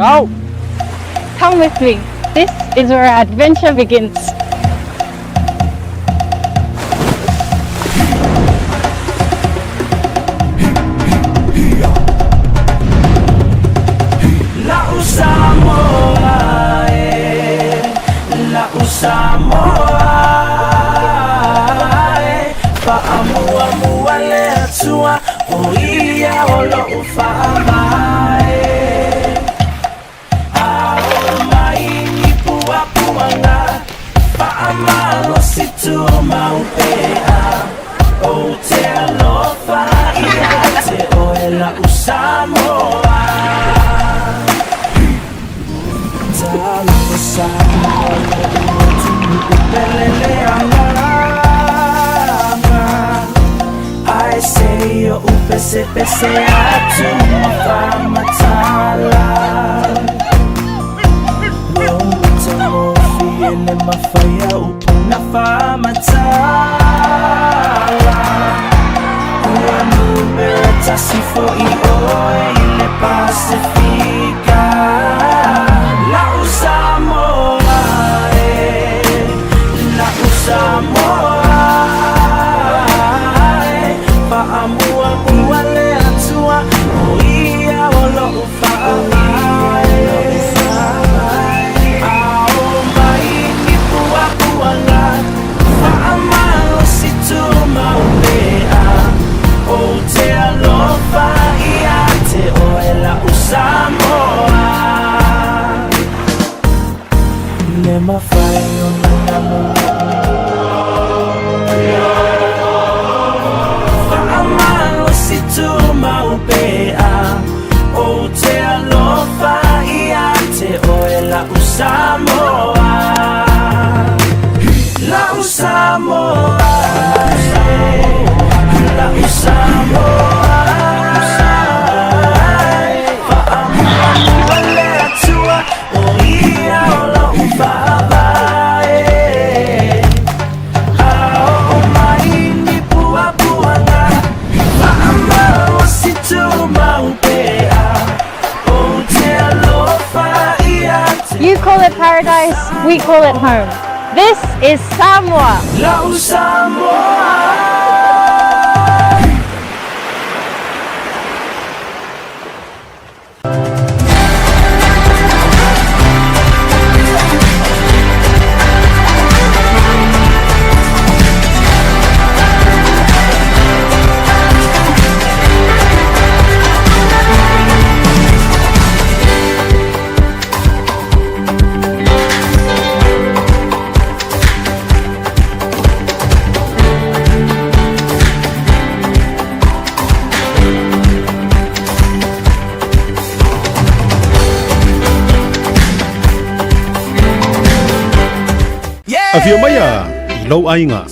Go! Come with me. This is where our adventure begins. La'u Samoa e, la'u Samoa e, Faamuamua le Atua, o ia o lo'u faavae. A oo mai ni puapuaga, faamalosi tumau pea, Ou te alofa ia te oe la'u Samoa. Talofa Samoa lo'u atunuu pele le agaga, Ae se i oʻu pesepese atu ma faamatala. Lou matagofie le mafai a upu na faamatala. Ua numera tasi fo'i oe i le Pasefika. La'u Samoa e, la'u Samoa e, Faamuamua le Atua, o ia o lo'u faavae. A oo mai ni puapuaga, faamalosi tumau pea, Ou te alofa ia te oe la'u Samoa. Le mafai ona namu Faamalosi tumau pea, Ou te alofa ia te oe la'u Samoa. La'u Samoa, la'u Samoa, Faamuamua le Atua, o ia o lo'u faavae. A oo mai ni puapuaga, faamalosi tumau pea, Ou te alofa ia te You call it paradise, we call it home. This is Samoa. La'u Samoa. Afio maia i lou aiga,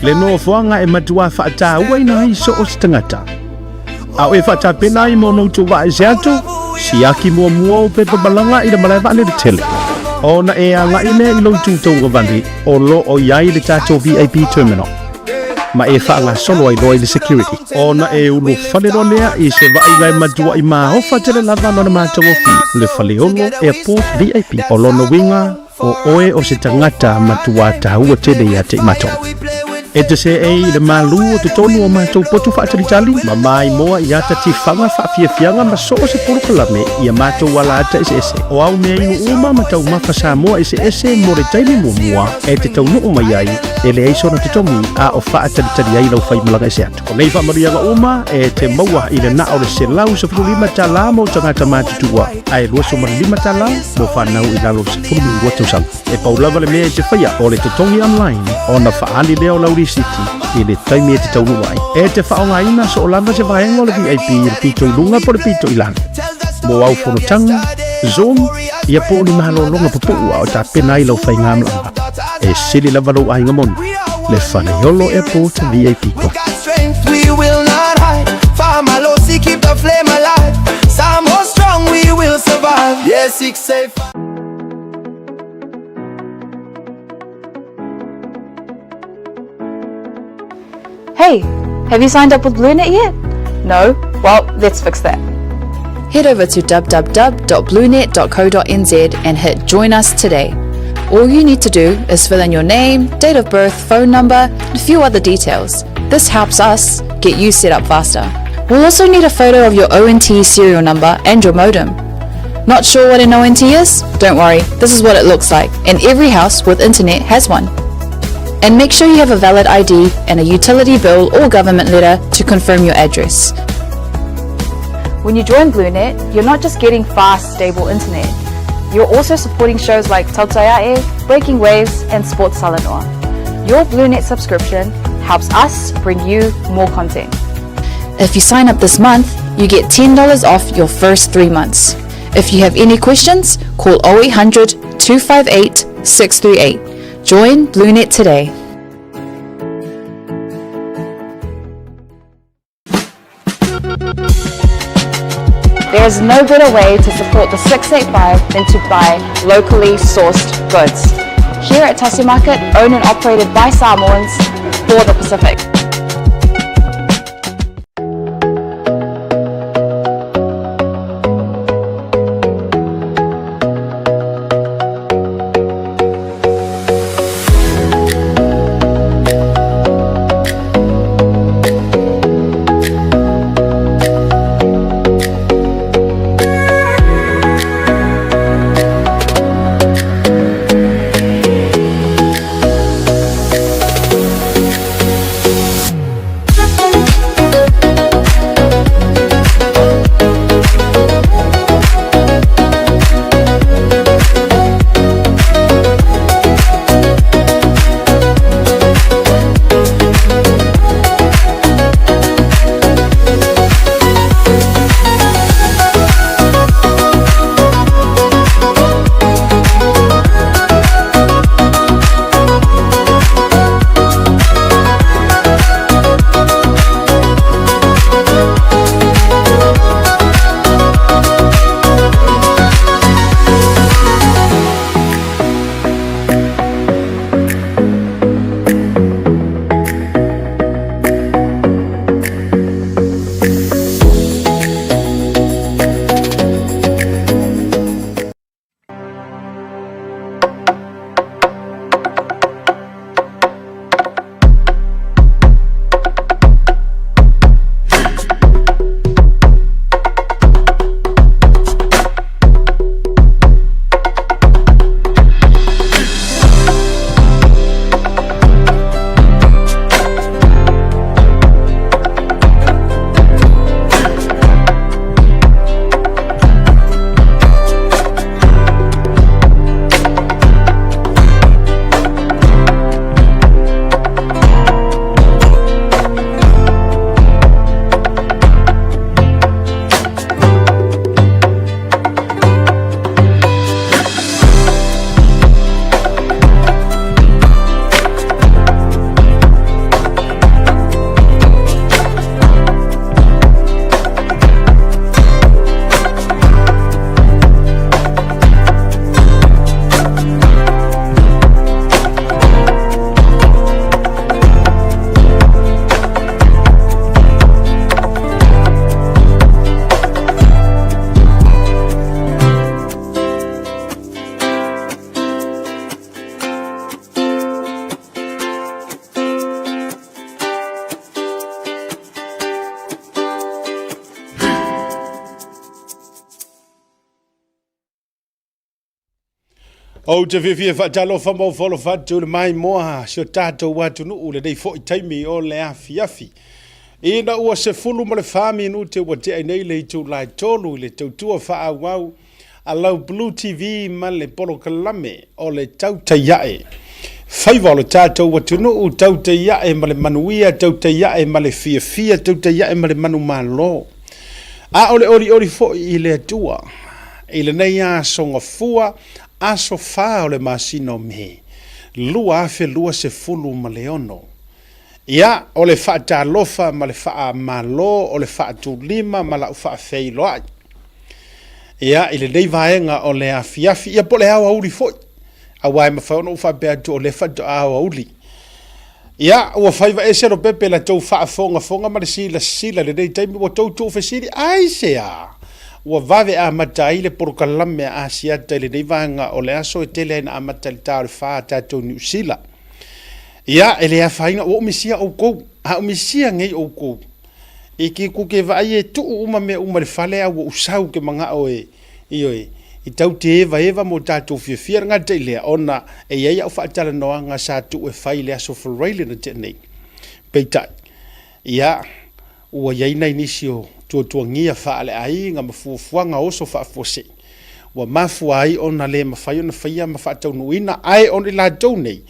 le nofoaga e matua faatauaina ai so o se tagata. A o e faatapena ai mo ona outou vaa ese atu, siaki muamua ou pepa malaga i le malae vaalele tele. Ona e agai lea i lou itu tauagavale o lo o i ai le tatou VIP terminal ma e faagasolo ai loa i le security. Ona e ulufale loa lea i se vaaiga e matuai maofa tele lava lona matagofie, le Faleolo Airport VIP. O lona uiga, o oe o se tagata matua taua tele ia te i matou. E te seei i le malu o totonu o matou potu faatalitali, ma maimoa i ata tifaga faafiafiaga ma so o se polokalame i a matou alaata eseese. O au mea inu uma ma taumafa Samoa eseese mo le taimi muamua e te taunuu mai ai, e leai sona totogi a o faatalitali ai lau faimalaga ese atu. O nei faamanuiaga uma e te maua i le na o le $115 mo tagata matutua ae $25 mo fanau i lalo o le 12 tausaga. E pau lava le mea e te faia o le totogi online ona faaali lea o lau lisiti i le taimi e te taunuu ai. E te faaaogaina soo lava se vaega o le VIP i le pito i luga po o le pito i lalo. Mo au fonotaga, Zoom, ia po o ni malologa pupuu a o tapena ai lau faigamalaga. E sili lava lou aiga moni, le Faleolo Airport VIP We Club. got strength, we will not hide. Faamalosi, keep the flame alive. Samoa strong, we will survive. Yeah, 685. Hey, have you signed up with BlueNet yet? No? Well, let's fix that. Head over to www.bluenet.co.nz and hit Join Us today. All you need to do is fill in your name, date of birth, phone number, and a few other details. This helps us get you set up faster. We'll also need a photo of your ONT serial number and your modem. Not sure what an ONT is? Don't worry, this is what it looks like, and every house with internet has one. And make sure you have a valid ID and a utility bill or government letter to confirm your address. When you join BlueNet, you're not just getting fast, stable internet. You're also supporting shows like Tautaiae, Breaking Waves, and Sports Salanoa. Your BlueNet subscription helps us bring you more content. If you sign up this month, you get $10 off your first three months. If you have any questions, call 0800 258 638. Join BlueNet today. There is no better way to support the 685 than to buy locally sourced goods. Here at Tasi Market, owned and operated by Samoans for the Pacific. Ou te fiafia faatalofa ma ufalofa atu i le maimoa si o tatou atunuu lenei foi taimi o le afiafi. Ina ua 14 minute ua tea nei le itula e 3 i le tautua faaauau a lau Blue TV ma le polokalame o le Tautai Ae. Faiva o le tatou atunuu, tautai ae ma le manuia, tautai ae ma le fiafia, tautai ae ma le manumalo. A o le olioli foi i le Atua i lenei aso gafua, aso 4 o le masina o Me, 2026. Ia, o le faatalofa ma le faamalo, o le faatulima ma lau faafeiloai. Ia, i lenei vaega o le afiafi, ia po o le aoauli foi, aua e mafai ona ou faapea atu o lea faatoa aoauli. Ia, ua faiva ese Lopepe la tou faafogafoga ma le silasila i lenei taimi, ua tou tuufesili, aisea? Ua vave amata ai le polokalame a Asiata i lenei vaega o le aso e tele ai na amata i le ta o le fa a tatou Niu Sila. Ia, e le afaina ua ou misia oukou, a ou misia nei oukou. I ke ku ke vaai e tuu uma mea uma i le fale a ua ou sau ke manao e, ioe, i tau te evaeva mo tatou fiafia. E le gata i lea, ona e i ai au faatalanoaga sa tuu e fai i le aso Faraile na tea nei. Peitai, ia, Ua i ai nai nisi o tuatuagia faaleaiga ma fuafuaga oso faafuasei ua mafua ai ona le mafai ona faia ma faataunuuina, ae o i latou nei,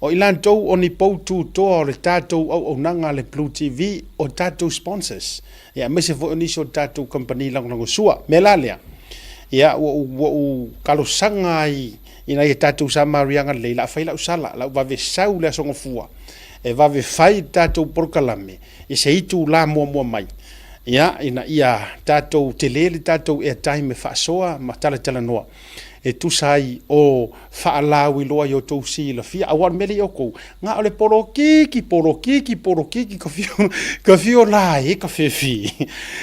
o i latou o ni pou tutoa o le tatou auaunaga a le Blue TV, o tatou sponsors, ia aemaise foi o nisi o tatou kamupani lagolagosua. O le mea la lea, ia ua ou, ua ou talosaga ai i nai a tatou Samariaga lelei, o le a fai lau sala, o le a ou vave sau i le Aso Gafua e vave fai le tatou polokalame, i se itulā muamua mai, ia, ina ia tatou tele le tatou airtime e faasoa ma talatalanoa e tusa ai o faalauiloa i outou silafia. Aua o le mea lea i outou, na o le polokiki, polokiki, polokiki, ka fio, ka fio la e ka fefi.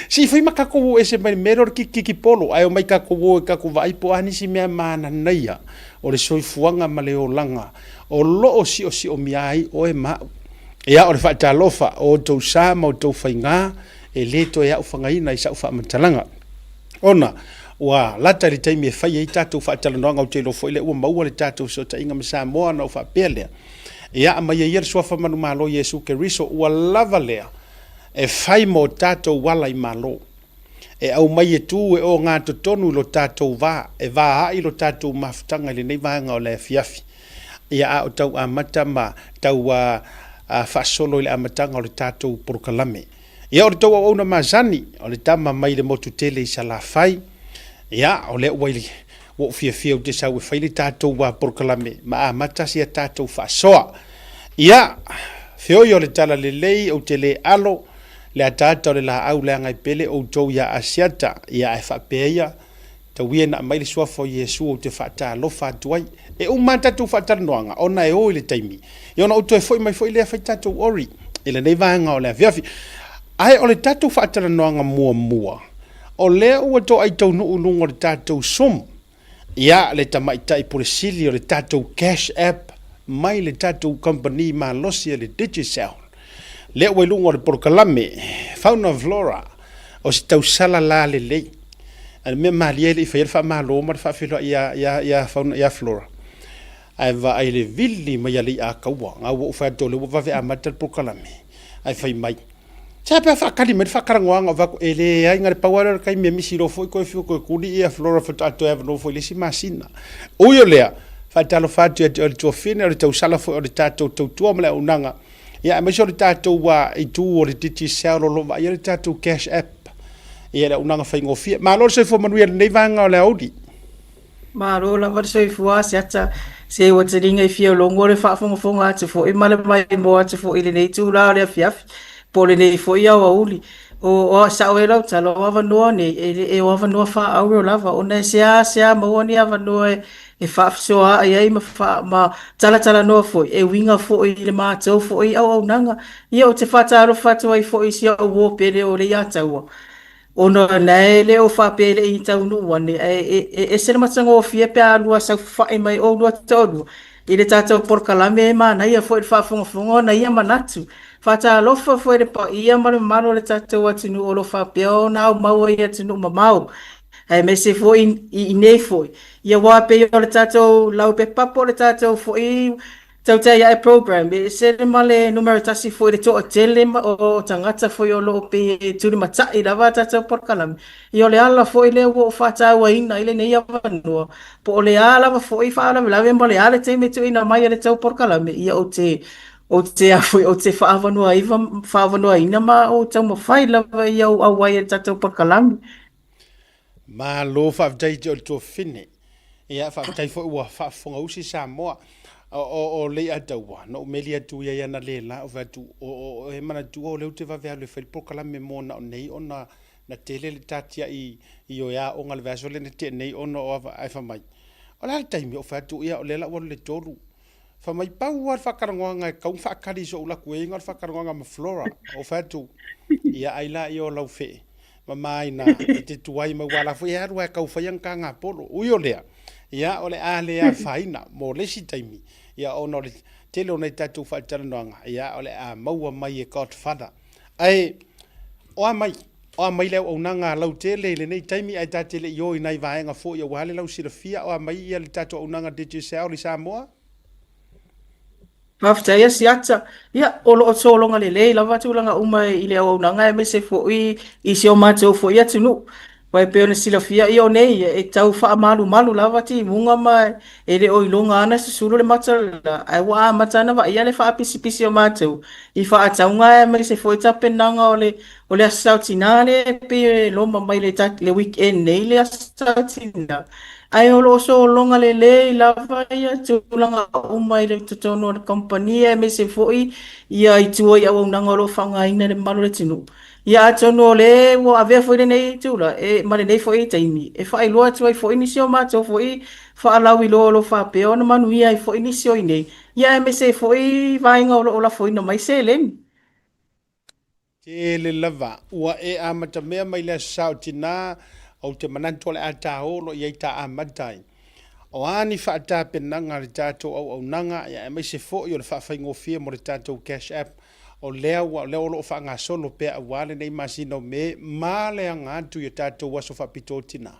Se i fai ma tatou o ese mai le mea lea o le kikikiki polo, ae omai tatou o e tatou vaai po o a nisi mea mananaia o le soifuaga ma le olaga o lo o siosiomia ai oe ma au. Ia, o le faatalofa o outou sa ma outou faigā e lē toe aofagaina i sa'u faamatalaga, ona ua lata i le taimi e fai ai tatou faatalanoaga. Ou te iloa foi lea ua maua le tatou fesootaiga ma Samoa ona ou faapea lea, Ia, aumaia ia le Suafa manumalo Iesu Keriso, ua lava lea e fai mo tatou ala i Malo. E aumai e tu e ogatotonu i lo tatou va, e va ai lo tatou mafutaga i lenei vaega o le afiafi. Ia a o tau amata ma tau faasolo i le amataga o le tatou polokalame. Ia o le tou auauna masani, o le tama mai le motu tele i Salafai. Ia o lea ua i ua ou fiafia ou te sau e fai le tatou polokalame ma amata si a tatou faasoa. Ia, feoi o le tala lelei ou te le alo le ataata o le laau leaga e pele outou ia Asiata, ia ae faapea ia, Tau ia ina aumai le suafa o Iesu ou te faatalofa atu ai. E uma lava tatou faatalanoaga ona e o i le taimi, ia ona ou toe foi mai foi lea fai tatou ori i lenei vaega o le afiafi. Ae o le tatou faatalanoaga muamua, o lea ua toai taunuu i luga o le tatou Zoom, ia le tamaitai Pule Sili o le tatou Cash App mai le tatou kamupani malosi a le Digicel. Lea ua i luga o le polokalame Fauna Flora o se tausala la lelei. A o le mea malie e le i faia le faamalo ma le faafeiloai ia, ia, ia, Fauna, ia Flora. Ae vaai le vili mai a Leiataua, ga ua ou fai atu o lea ua vave amata le polokalame, ae fai mai, Sa pe a faatali mai le faatalanoaga o vaku, e leai, na o le pau lava lea o le taimi e misi loa foi toe fiu toe tuli ia Flora faatoa toe avanoa foi i le isi masina. Ui o lea, faatalofa atu ia te oe le tuafine, o le tausala foi o le tatou tautua ma le auaunaga, ia aemaise o le tatou itu o le Digicel o lo o vaaia le tatou Cash App, ia le auaunaga faigofie. Malo le soifua manuia i lenei vaega o le aoauli. Malo lava le soifua Asiata, se ua taliga i fia logo le faafogafoga atu foi ma le maimoa atu foi i lenei itula o le afiafi, po o lenei foi aoauli. O, o sao e lau tala, o avanoa nei, e le o avanoa faaauro lava, ona e seasea maua ni avanoa e, e faafesoaai ai ma, fa, ma talatalanoa foi, e uiga foi i le matou foi auaunaga. Ia, ou te faatalofa atu ai foi i si au uo pele o Leiataua, Ona o na e le o faapea e le i taunuu ane, ae e ese le matagofie pe a lua saofafai mai oulua toalua i le tatou polokalame e manaia foi le faafogafoga ona ia manatu. Faatalofa foi i le paia ma le mamalu o le tatou atunuu o lo o faapea ona aumaua i atunuu mamao, aemaise foi i inei foi, ia aua pei o le tatou laupepa po o le tatou foi Tautai ae program, e ese ma le numera tasi foi le toatele o tagata foi o lo o pei e tulimatai lava a tatou polokalame. Ia o le ala foi lea ua ou faatauaina ai lenei avanoa, po o le a lava foi faalavelave ma le a le taimi e tuuina mai e le tou polokalame, ia ou te ou te a foi ou te faaavanoaina ma ou taumafai lava ia ou auai i le tatou polokalame. Malo faafetai te o le tuafafine. Ia faafetai foi ua faafofogausi Samoa. O, o, o Leiataua, na ou meli atu ia iana le la, o fai atu, o, o, o e manatua o lea ou te vave alu e fai le polokalame mo na o nei ona na tele le tatiai i o e aoga le vaiaso lea na tea nei ona o ava ae fai mai. O le a le taimi? Ou fai atu, ia o lea la ua alu i le 3. Fai mai, pau lava le faatalanoaga e tatau ona faatali i so'u latou iai na o le faatalanoaga ma Flora. Ou fai atu, ia ai laia o lau fee. mama ina e te tuai ma ua la foi e alu e kau fai ana ka polo. Ui o lea, ia o le a le afaina mo le isi taimi, ia ona o le tele o nai tatou faatalanoaga, ia o le a maua mai e Godfather. Ae o a mai, o a mai le auaunaga lautele i lenei taimi ae ta te le i o i nai vaega foi aua le lau silafia, o a mai ia le tatou auaunaga Digicel i Samoa? Faafetai Asiata. Ia, o lo o sologa lelei lava tulaga uma i le auaunaga aemaise foi i si o matou foi atunuu. Aua e pei ona silafia, ia o nei e tau faamalumalu lava timuga ma e le o iloga ana susulu le mata o le la, ae ua amata ana vaaia le faapisipisi o matou i faatauga aemaise foi tapenaga o le o le Aso Sa o Tina lea e pei e loma mai le le weekend nei le Aso Sa o Tina. Ae o lo o sologa lelei lava ia tulaga uma i le totonu o le kamupani aemaise foi ia i tua i auaunaga o lo o faaaogaina e le mamalu o le atunuu. Ia atonu o lea ua avea foi lenei itula e, ma lenei foi taimi e faailoa atu ai foi nisi o matou foi faalauiloa o lo o faapea ona manuia ai foi nisi o i inei, ia aemaise ai foi vaega o lo o lafoina mai seleni. Tele lava ua e amatamea mai le Aso Sa o Tina, ou te manatu o le a tāolo i ai tā amata ai. O a ni faatapenaga a le tatou auaunaga, ia aemaise foi o le faafaigofie mo le tatou Cash App, o lea ua, o lea o lo o faagasolo pea aua lenei masina o Me ma le aga atu i o tatou aso faapito o Tina.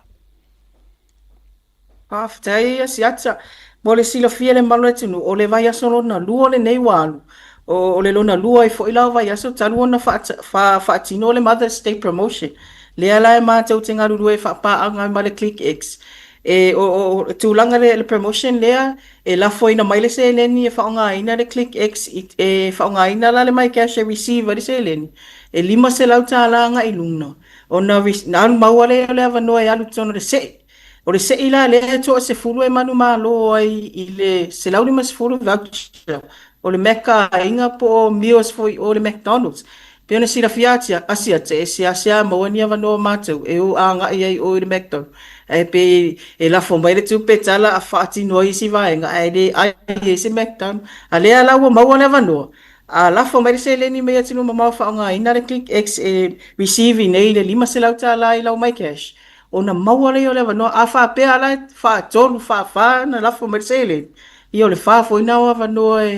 Faafetai Asiata. Mo le silafia e le mamalu o le atunuu, o le vaiaso lona lua lenei ua alu. O le lona lua ai foi la o vaiaso talu ona faatino le Mother's Day Promotion. Lea la e matou te galulue faapaaga ai ma le ClickX. E, o le tulaga lea, le promotion lea, e lafoina mai le seleni e faaaogaina le ClickX, e faaaogaina la le MyCash e receive ai le seleni, e $500 agai i luga, ona alu maua lea o le avanoa e alu i totonu o le sei. O le sei la lea e toasefulu e manumalo ai i le 150 voucher o le Mecca aiga po o meals foi o le McDonald's. Pei ona silafia Asiata, e seasea maua ni avanoa o matou e o agai ai i o i le McDonald's. Ae pei e lafo mai le tupe tala a faatino ai isi vaega ae le ai ai se McDonald's. A lea la ua maua le avanoa, a lafo mai le seleni mai atunuu mamao faaaogaina le ClickX e receive nei le $500 i lau MyCash, ona maua lea o le avanoa. A faapea la e faatolu, faafa ona lafo mai le seleni, ia o le fa foi lena o avanoa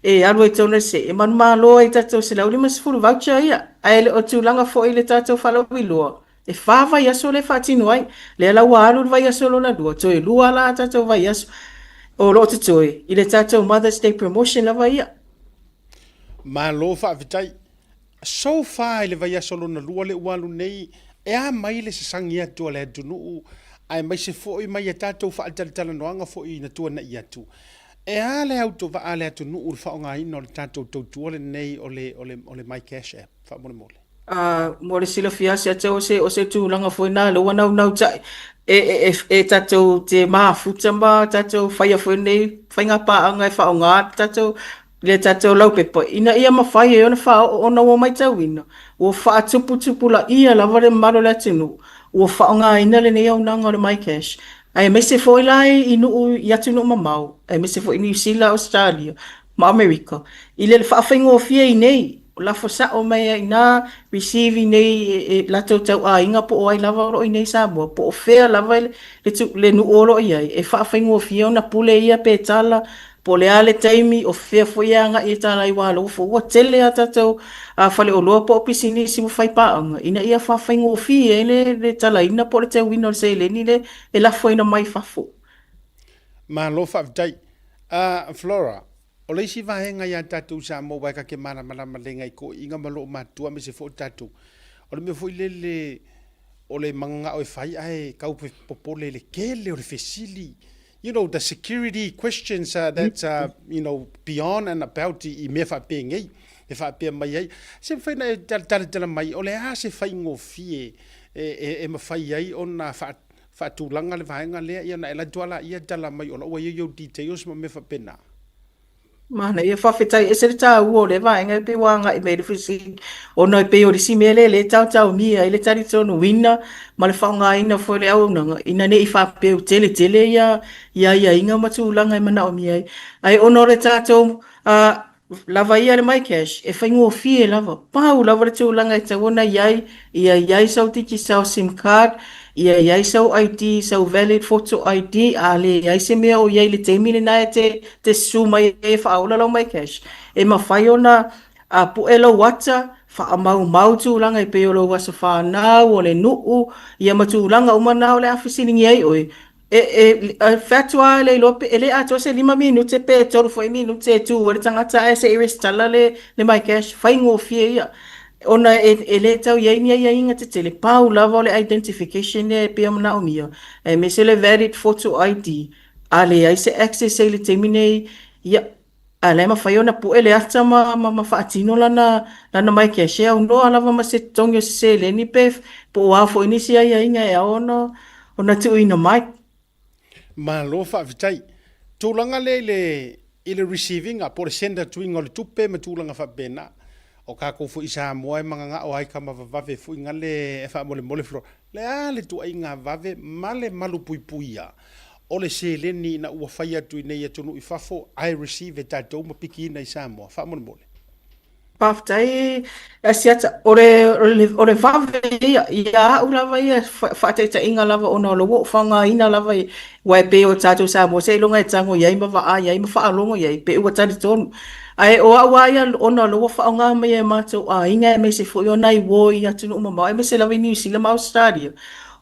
e alu ai totonu o le se e manumalo ai i tatou 150 voucher ia. Ae le o tulaga foi i le tatou faalauiloa, e fa vaiaso lea e faatino ai. Lea la ua alu le vaiaso lona lua, toe lua la a tatou vaiaso o lo o totoe i le tatou Mother's Day promotion lava ia. Malo faafetai. So far i le vaiaso lona lua lea ua alu nei, e a mai le sasagi atu a le atunuu aemaise foi mai a tatou faatalatalanoaga foi na tuanai atu. E a le autovaa a le atunuu i le faaaogaina o le tatou tautua lenei o le, o le, o le My Cash App, faamolemole? Mo le silafia Asiata, o se, o se tulaga foi lena lea ua naunautai e tatou te mafuta ma tatou faia foi lenei faiga paaga e faaaoga le tatou le tatou laupepa ina ia mafai ai ona faaoo ona ua matauina ua faatuputupulaia lava le mamalu o le atunuu ua faaaogaina lenei auaunaga o le MyCash, aemaise foi la i nuu i atunuu mamao, aemaise foi Niu Sila, Ausetalia ma Amerika, i le faafaigofie i nei, lafo sao mai ai i ina, receive i nei e latou tauaiga po o ai lava o lo o i inei i Samoa, po o fea lava le nuu o lo o i ai, e faafaigofie ona pule ia petala Po o le a le taimi, o fea foi e agai e talai aua ua tele a tatou faleoloa po o pisinisi ua fai paaga ina ia faafaigofie ai le talaina po o le teuina o le seleni lea e lafoina mai fafo. Malo faafetai. Flora, o le isi vaega ia tatou i Samoa aua e ta te malamalama lega i toeaiina ma loomatua aemaise foi o tatou, o le mea foi lele o le mananao e fai ae tau popole i le tele o le fesili you know the security questions that you know beyond and about i mea faapenei e faapea mai ai se mafai ona e talatala mai o le a se faigofie e mafai ai ona faatulaga le vaega lea ia ona e alu atu lava laia tala mai o la ua i ai ou details ma mea faapena. Manaia, faafetai ese le taua o lea vaega e pei ua agai mai i le fesili, ona e pei o le isi mea lea lea e taotaomia ai le talitonuina ma le faaaogaina foi o le auaunaga ina ne i faapea ua tele tele ia aiaiga ma tulaga e manaomia ai. Ae ona o le tatou Lava ia le MyCash, e faigofie lava, pau lava le tulaga e tatau ona i ai, ia i ai sau Digicel sim card, ia i ai sau ID, sau valid photo ID, a leai se mea o i ai i le taimi lena e te te susu mai ai e faaola lau MyCash, e mafai ona pue lou ata, faamaumau tulaga e pei o lou aso fanau, o le nuu, ia ma tulaga uma na o le a fesiligia ai oe. E fai atu lava le iloa pe e le atoa se 5 minute pe 3 foi minute e tu ai le tagata ae se i resitala le MyCash, faigofie ia. Ona e le tau i ai ni aiaiga tetele, pau lava o le identification lea e pei ona manaomia, aemaise le valid photo ID. A leai se access i le taimi nei, ia, a o la e mafai ona pue le ata ma faatino lana MyCash e aunoa lava ma se totogi o se seleni pe po o a foi nisi aiaiga e ao ona tuuina mai. Malo faafetai. Tulaga lea i le i le receive ina po o le send atuina o le tupe ma tulaga faapena. O tatou foi i Samoa e magagao ai tama vavave foi na le e faamolemole Flora. Le a le tuaiga vave ma le malupuipuia o le seleni ina ua fai atu i nei atunuu i fafo ae receive e tatou ma pikiina i Samoa? Faamolemole. Faafetai Asiata. O le, o le vave ia, ia au lava ia faataitaiga lava ona o lo o faaaogaina lava i, aua e pei o tatou Samoa seiloga e tago i ai ma vaai i ai ma faalogo i ai pe ua talitonu. Ae o au lava ia ona o lo ua faaaoga mai e matou aiga aemaise foi o nai uo i atunuu mamao aemaise lava i Niu Sila ma Ausetalia.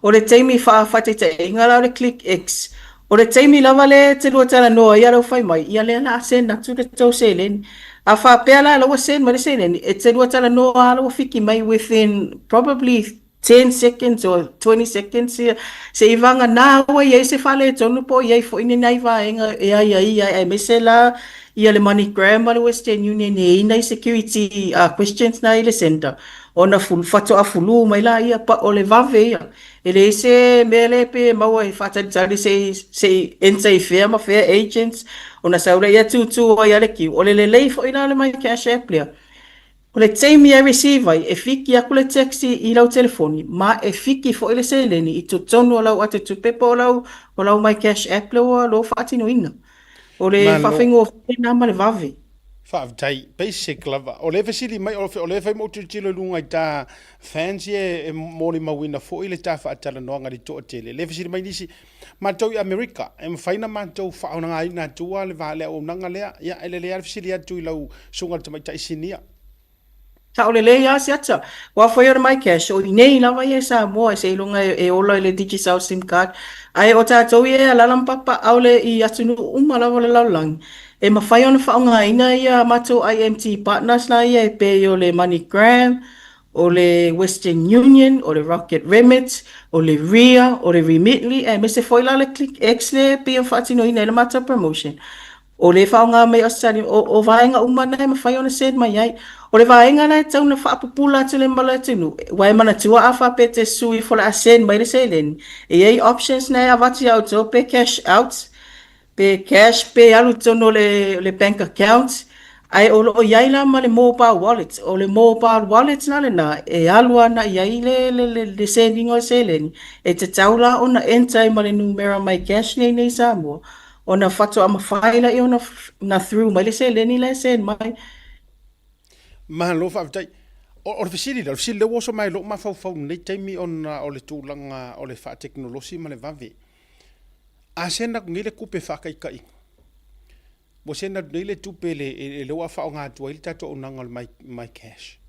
O le taimi faataitaiga la o le Click X, o le taimi lava lea e te lua talanoa ai a o la ua fai mai, ia lea o le a send atu le tou seleni. A faapea la o la ua send mai le seleni, e te lua talanoa lava la ua fiki mai within probably 10 seconds or 20 seconds ia, seiavagana ua i ai se faaletonu po o i ai foi ni nai vaega e aiaia ai, aemaise la ia le MoneyGram ma le Western Union e i ai nai security questions na i le sender, ona faatoa fulu mai laia, but o le vave ia. E leai se mea lea pe maua e faatalitali se i se i enter i fea ma fea agents ona sau lea tūtū ai lava le queue. O le lelei foi la o le My Cash App lea, o le taimi e receive ai, e fiki atu le text i lau telefoni ma e fiki foi le seleni i totonu o lau ata-tupe po o lau, o lau My Cash App lea ua lou faatinoina. O le Malo. faafaigofie lena ma le vave. Faafetai. Basic lava. O lea e fesili mai, o lea e fai ma ou tilotilo i luga i ta fans ia e molimauina foi le ta faatalanoaga i le toatele. O lea e fesili mai nisi, matou i Amerika, e mafai na matou faaaogaina atua le va le auaunaga lea? Ia, e lelei lava le fesili atu i lau susuga i le tamaitai sinia. Sao lelei lava se ata. Ua fai o le MyCash, o i nei lava ia i Samoa, seiloga e ola i le Digicel sim card. Ae o tatou ia e alaala ma papaaao le i atunuu uma lava o le lalolagi, e mafai ona faaaogaina ia matou IMT partners la ia e pei o le MoneyGram, o le Western Union, o le Rocket Remit, o le Ria, o le Remitly, aemaise foi la le ClickX lea e pei ona faatinoina ai le matou promotion. O lea e faaaoga mai Ausetalia, o vaega uma na e mafai ona send mai ai. O le vaega la e tatau ona faapupula atu le mala atunuu, aua e manatua a faapea e te sue ifo o le a send mai le seleni, e i ai options na e avatu ia outou pe cash out, pe cash pe alu i totonu o le bank account, ae o lo o i ai la ma le mobile wallet. O le mobile wallet la lena e alu agai i ai le send ina o le seleni, e tatau la ona enter ai ma le numera my cash lea i inei i Samoa, ona faatoa mafai lea ona through mai le seleni la e send mai. Malo faafetai. O le fesili lea, o le fesili lea ua oso mai i lou mafaufau i lenei taimi ona o le tulaga o le faatekonolosi ma le vave. A send atu nei le tupe faataitaiga, ua send atu nei le tupe lea ua faaaoga atu ai le tatou auaunaga o le My, My Cash.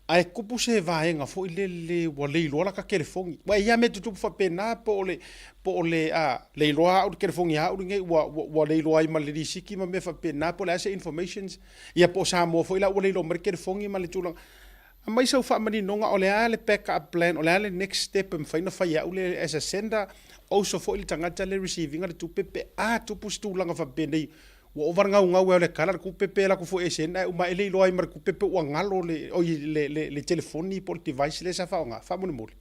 Ae tupu se vaega foi lele ua leiloa lata telefoni. Ua e i ai lava mea tutupu faapena po o le, po o le, a, leiloa au le telefoni a au lenei ua, ua, ua leiloa ai ma le lisiti ma mea faapena po o le a se informations. Ia po o Samoa foi la ua leiloa mai le telefoni ma le tulaga. Aumai sau faamaninoga o le a le back up plan, o le a le next step e mafai ona fai e au le as a sender, oso foi le tagata le receive ina le tupe pe a tupu se tulaga faapenei ua ova le gaugau ai o le kala le tupe pe alu atu foi e send ae uma ae le iloa ai ma le tupe pe ua galo le oi le le le telefoni po o le device lea sa faaaoga. Faamolemole.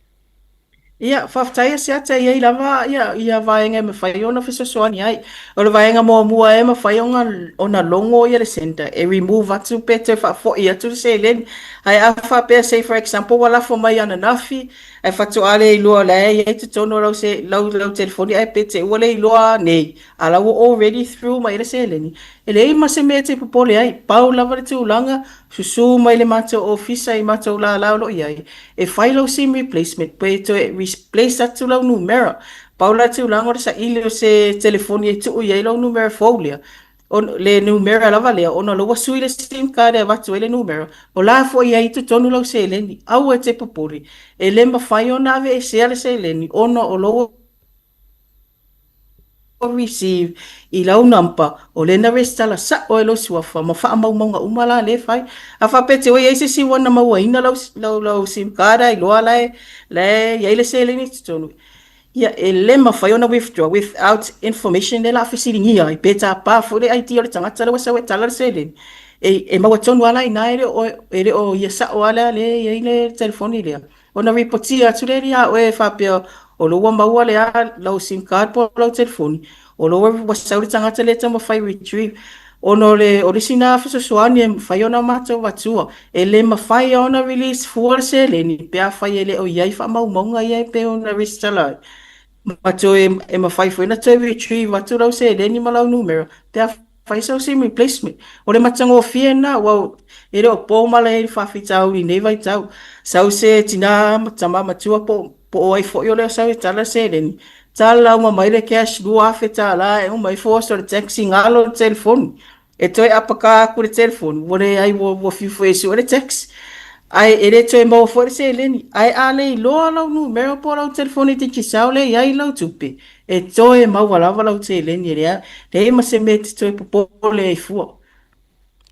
Ia, faafetai Asiata, e i ai lava ia, ia vaega e mafai ona fesoasoani ai. O le vaega muamua e mafai ona, ona logo ia le sender, e remove atu pe toe faafoi atu le seleni. Ae a faapea, say for example, ua lafo mai ananafi, Ae faatoa le iloa o la e i ai totonu o lau se lau lau telefoni ae pe te i ua le iloa nei, a la ua already through mai le seleni. E leai ma se mea e te popole ai, pau lava le tulaga, susu mai le matou ofisa i matou lala o lo o i ai, e fai lau sim replacement pe toe replace atu lau numera. Pau la le tulaga o le saili o se telefoni e tuu i ai lau numera fou lea, le numera lava lea, ona o lea ua sui le sim card e avatu ai le numera, o la foi e i ai i totonu lau seleni. Aua e te popole, e le mafai ona aveesea le seleni ona o lou receive i lau number, o lea na resitala sao ai lou suafa ma faamaumauga uma la lea e fai. A faapea te ua i ai se isi ua na mauaina lau, lau, lau sim card a iloa la e, la e i ai le seleni i totonu, ia e le mafai ona withdraw without information lea la a fesiligia ai pe tapa foi le ID o le tagata lea ua sau e tala le seleni. E, e maua tonu lava la i ina e le o, e le o ia sao lava lea e i ai le telefoni lea. Ona ripotia atu lea ia oe e faapea o lea ua maua le a lau sim card po o lau telefoni, o lea ua sau le tagata lea e taumafai e retrieve. Ona o le, o le isi lena fesoasoani e mafai ona matou avatua, e le mafai lava ona release fua le seleni pe afai e le o i ai faamaumauga ia e pei ona resitala ai. Ma toe, e mafai foi ona toe retrieve atu lau seleni ma lau numera pe afai sau sim replacement. O le matagofie lena, aua e le o po mala i le faafitauli i lenei vaitau. Sau se tina ma tama matua po po o ai foi o lea sau e tala le seleni, tala uma mai le cash $2,000 e uma ifo oso le taxi galo le telefoni. E toe apaka atu le telefoni, ua leai ua, ua fiu foi e sue le taxi. Ae e le toe maua foi le seleni. Ae a le iloa lau numera po o lau telefoni Digicel lea e i ai lau tupe, e toe maua lava lau seleni e leai, leai ma se mea e te toe popole ai fua.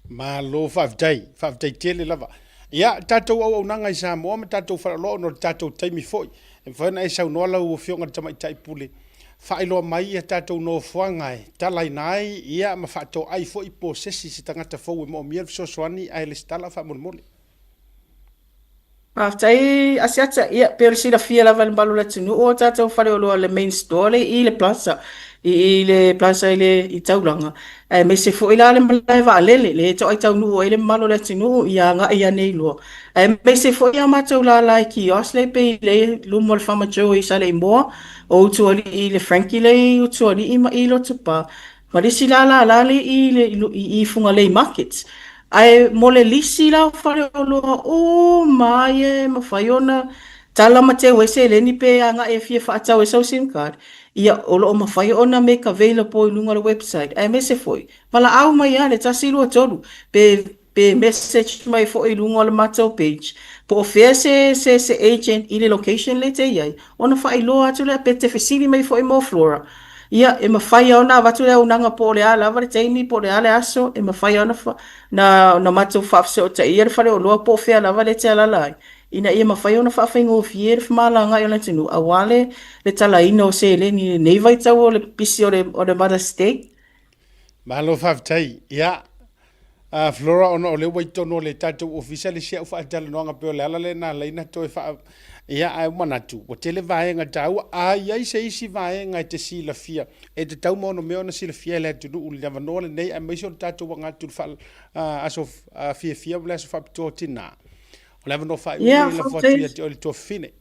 Malo faafetai, faafetai tele lava. Ia, tatou auaunaga i Samoa ma tatou faleoloa ona o le tatou taimi foi. E mafai ona e saunoa lau Afioga i le Tamaitai Pule, faailoa mai ia tatou nofoaga e talaina ai ia ma faatoai foi po o se isi se tagata fou e moomia le fesoasoani ae lesitala faamolemole. Faafetai Asiata, ia pei o le silafia lava e le mamalu o le atunuu o tatou faleoloa le main store lea i i le plaza, i i le plaza i le i Taulaga, aemaise foi la le malae vaalele lea e toai taunuu ai le mamalu o le atunuu ia agai ane i loa. Aemaise foi a matou lala i kiosk lea pei lea i luma o le Farmer Joe i Saleimoa, o Utualii i le Frankie lea i Utualii ma i Lotopa, Ma le isi la lala lea i le i Fugalei Market. Ae mo le lisi la o faleoloa uma ia e mafai ona tala ma teu ai seleni pe agai e fia faatau ai sau sim card, ia o lo o mafai ona make available i luga o le website aemaise foi valaau mai lava le 123 pe pe message mai foi i luga o le matou page po o fea se se se agent i le location lea e te i ai ona faailoa atu lea pe te fesili mai foi mo Flora. Ia, e mafai lava ona avatu le auaunaga po o le a lava le taimi po o le a le aso, e mafai lava ona na ona matou faafesootaia le faleoloa po o fea lava lea e te alaala ai, ina ia mafai ona faafaigofie le femalagaai o le atunuu aua le le talaina o seleni i lenei vaitau o le pisi o le o le Mother's Day. Malo faafetai. Ia, Flora, ona o lea ua i totonu o le tatou ofisa le isi au faatalanoaga pei o le ala lea na ala ai na toe faa... Ia, ae ua manatu, ua tele vaega taua. A i ai se isi vaega e te silafia, e tatau ma ono mea ona silafia e le atunuu i le avanoa lenei, aemaise o le tatou aga atu i le faa, aso fiafia ma le aso faapitoa o tina. O le avanoa faaiu lenei e lafo atu ia te oe le tuafafine.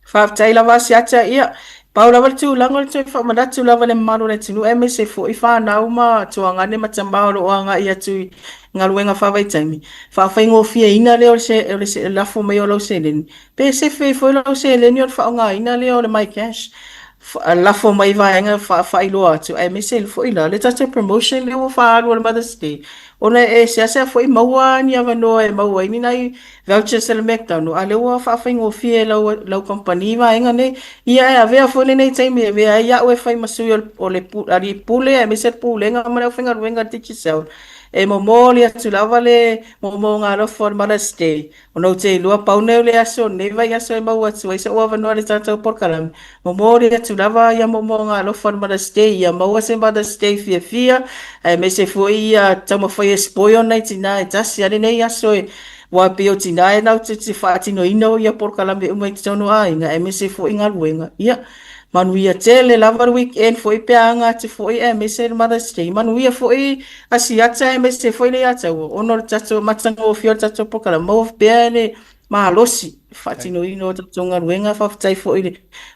Faafetai lava Asiata, ia, pau lava le tulaga o le toe faamanatu lava i le mamalu o le atunuu aemaise foi fanau ma tuagane ma tama o lo o agai atu i galuega faavaitaimi, faafaigofieina lea o le o le lafo mai o lau seleni. Pe sefe ai foi lau seleni o le faaaogaina lea o le MyCash, lafo mai vaega faailoa atu, aemaise foi la le tatou promotion lea ua faaalu o le Mother's Day, ona e seasea foi maua ni avanoa e maua ai ni nai vouchers a le McDonald, a lea ua faafaigofie e lau, lau kamupani vaega nei. Ia e avea foi lenei taimi e avea ai au e fai ma sui o le alii pule aemaise le pulega ma le aufaigaluega a le Digicel e momoli atu lava le moomooga alofa o le Mother's Day. Ona ou te iloa pau nei o le aso o lenei vaiaso e maua atu ai so'u avanoa i le tatou polokalame. Momoli atu lava ia moomooga alofa o le Mother's Day, ia maua se Mother's Day fiafia aemaise foi ia taumafai e spoil nai tina e tasi lava lenei aso e Aua pei o tina e latou te faatinoina ia polokalame uma i totonu o aiga aemaise foi galuega. Ia, manuia tele lava le weekend foi pe a aga atu foi aemaise le Mother's Day. Manuia foi Asiata aemaise foi le Iataua ona o le tatou matagofie o le tatou polokalame. Maua pea le malosi i le faatinoina o tatou galuega. Faafetai foi i le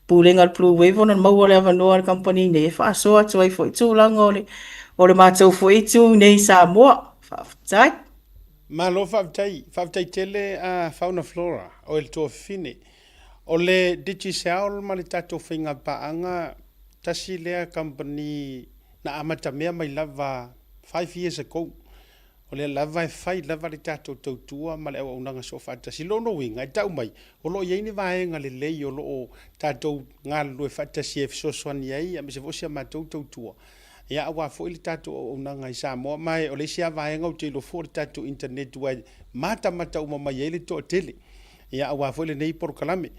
Pulega a le Blue Wave ona maua le avanoa a le kamupani nei e faasoa atu ai foi tulaga o le o le matou foi itu nei i Samoa. Faafetai. Malo faafetai. Faafetai tele a Fauna Flora, oe le tuafafine. O le Digicel ma le tatou faigapaaga, tasi lea kamupani na amatamea mai lava 5 years ago. O lea lava e fai lava le tatou tautua ma le auaunaga soofaatasi. I lona uiga, e tau mai, o lo o i ai ni vaega lelei o lo o tatou galulue faatasi ai e fesoasoani ai aemaise foi o si a matou tautua, ia aua foi le tatou auaunaga i Samoa. Ma o le isi lava vaega ou te iloa foi o le tatou internet aua e matamata uma mai ai le toatele, ia aua foi lenei polokalame.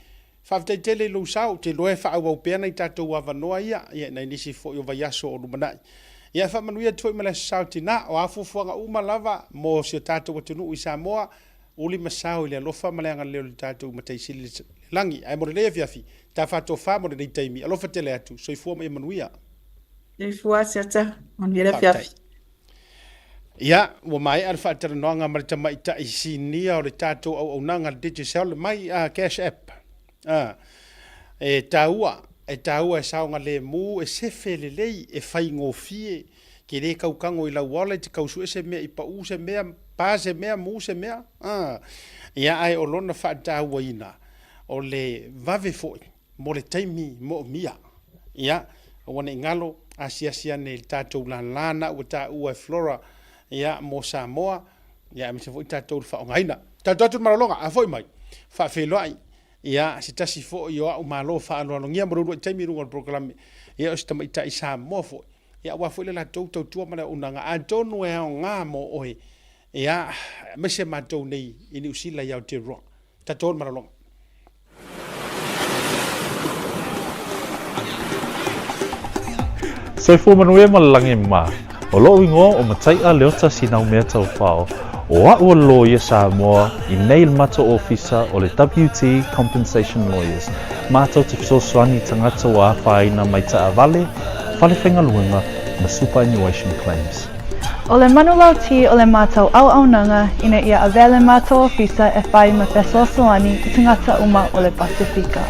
Faafetai tele i lou sao, ou te iloa e faaauau pea nai tatou avanoa ia, ia nai nisi foi o vaiaso o lumanai. Ia e faamanuia atu foi ma le Aso Sa o Tina, o a fuafuaga uma lava mo si o tatou atunuu i Samoa, uli ma sao i le alofa ma le agalelei o le tatou Matai Sili i le lagi. Ae mo lenei afiafi, ta faatofa mo lenei taimi. Alofa tele atu, soifua ma ia manuia. Soifua Asiata, manuia le afiafi. Ia, ua maea le faatalanoaga ma le tamaitai sinia o le tatou auaunaga le Digicel mai Cash App. E taua, e taua e saogalemu, e sefe lelei, e faigofie, ke le kaukago i lau wallet, kau sue se mea i pau se mea, pa se mea, mu se mea. Ia, ae o lona faatauaina, o le vave foi mo le taimi moomia. Ia, aua ne i galo, asiasi ane i le tatou lala na ua taua e Flora, ia, mo Samoa, ia, aemaise foi tatou le faaaogaina. Tatou atu i le malologa, a foi mai, faafeiloai, ia, se tasi foi o au malo faaaloalogia mo le uluai taimi i luga o le polokalame, ia, o se tamaitai Samoa foi, ia, aua foi le latou tautua ma le auaunaga, atonu e aoga mo oe, ia, aemaise matou nei i Niu Sila i Aotearoa. Tatou o le malologa. Soifua manuia ma le lagi mā. O loʻu igoa o Mataiʻa Leota Sinaumea Taufao. O aʻu o le loia Samoa i nei le matou ofisa o le WT Compensation Lawyers. Matou te fesoasoani i tagata ua afaina mai taavale, fale faigaluega ma superannuation claims. O le manulauti o le matou auaunaga ina ia avea le matou ofisa e fai ma fesoasoani i tagata uma o le Pasefika.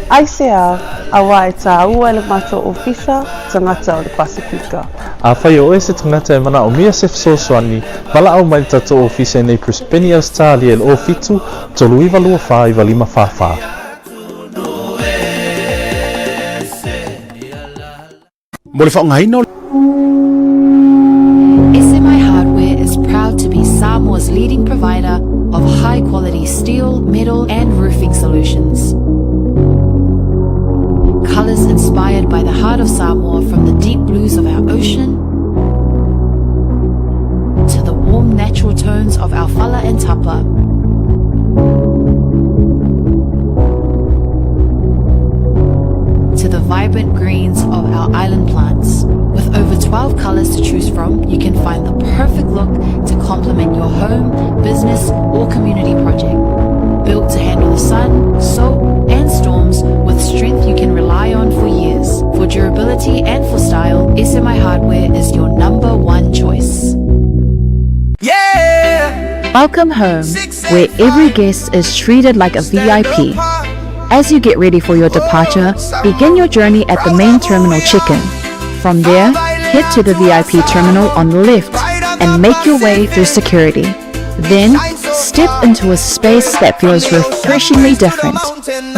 Aisea, auā e tāua e le matou ofisa tagata o le Pasefika. Afai o oe se tagata e manaomia se fesoasoani, valaau mai le tatou ofisa i nei Brisbane, Ausetalia i le 07 39 24 95 44. Mo le faaaogaina o. SMI Hardware is proud to be Samoa's leading provider of high quality steel, metal, and roofing solutions. Colors inspired by the heart of Samoa from the deep blues of our ocean to the warm natural tones of our fala and tapa. To the vibrant greens of our island plants. With over 12 colors to choose from, you can find the perfect look to complement your home, business, or community project. Built to handle the sun, salt, and storms with strength you can rely on for years. For durability and for style, SMI Hardware is your number one choice. Yeah! Welcome home, where every guest is treated like a VIP. As you get ready for your departure, begin your journey at the main terminal check-in. From there, head to the VIP terminal on the left and make your way through security. Then, step into a space that feels refreshingly different,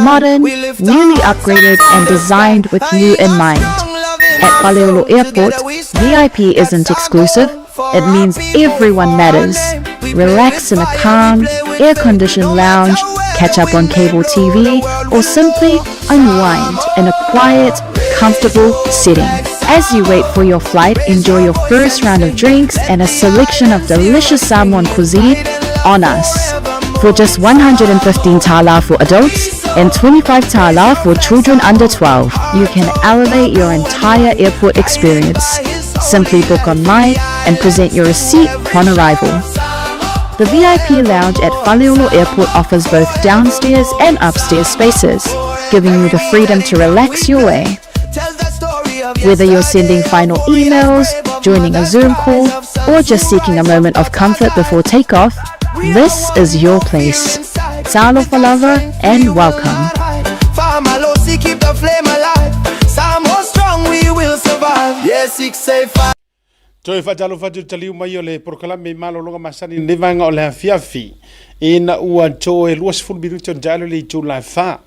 modern, newly upgraded, and designed with you in mind. At Faleolo Airport, VIP isn't exclusive, it means everyone matters. Relax in a calm, air-conditioned lounge, catch up on cable TV, or simply unwind in a quiet, comfortable setting. As you wait for your flight, enjoy your first round of drinks and a selection of delicious Samoan cuisine on us. For just 115 tala for adults and 25 tala for children under 12, you can elevate your entire airport experience. Simply book online and present your receipt upon arrival. The VIP lounge at Faleolo Airport offers both downstairs and upstairs spaces, giving you the freedom to relax your way. Whether you're sending final emails, joining a Zoom call, or just seeking a moment of comfort before takeoff, this is your place. Talofa lava and welcome. Fa'amalosi, keep the flame alive. Samoa strong, we will survive. Yeah, 685. Toe faatalofa atu taliu mai o le polokalame i malologa masani i lenei vaega o le afiafi ina ua toe 20 minute ona taalo le itula e fa.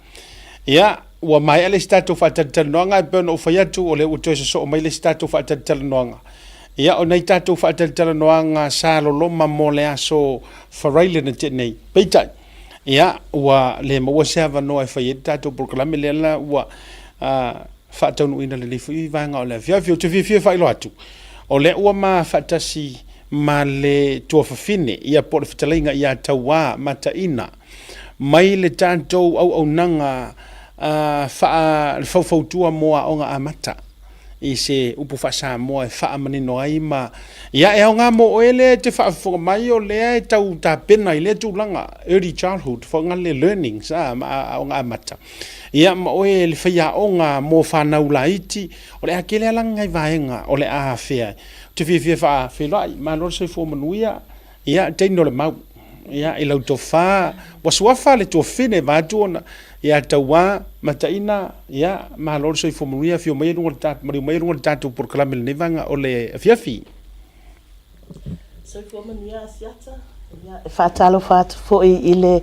Ia, ua maea le isi tatou faatalatalanoaga e pei ona ou fai atu o lea ua toe sosoo mai le isi tatou faatalatalanoaga. Ia, o nai tatou faatalatalanoaga sa loloma mo le aso Faraile na tea nei. Peitai, ia, ua le maua se avanoa e fai ai le tatou polokalame lea la ua faataunuuina lenei foi vaega o le afiafi. Ou te fiafia e faailoa atu, o lea ua ma faatasi ma le tuafafine, ia po o le fetalaiga ia Tauā Mataina, mai le tatou auaunaga faa le faufautua mo aoga amata i se upu faa-Samoa e faamanino ai ma ia e aoga mo oe lea e te faafofoga mai o lea e tau tapena i lea tulaga early childhood faagali learnings ma aoga amata ia ma oe le faiaoga mo fanau laiti o le a tele lava nai vaega o le a afea ou te fiafia e faafeiloai malo le soifua manuia Ia, teine o le mau. Ia, i lau tofa, ua suafa le tuafine vaeatu ona, ia Tauā, Mataina, ia, malo le soifua manuia, afio mai i luga o le ta, maliu mai i luga o le tatou polokalame i lenei vaega o le afiafi. Soifua manuia Asiata. Ia, e faatalofa atu foi i le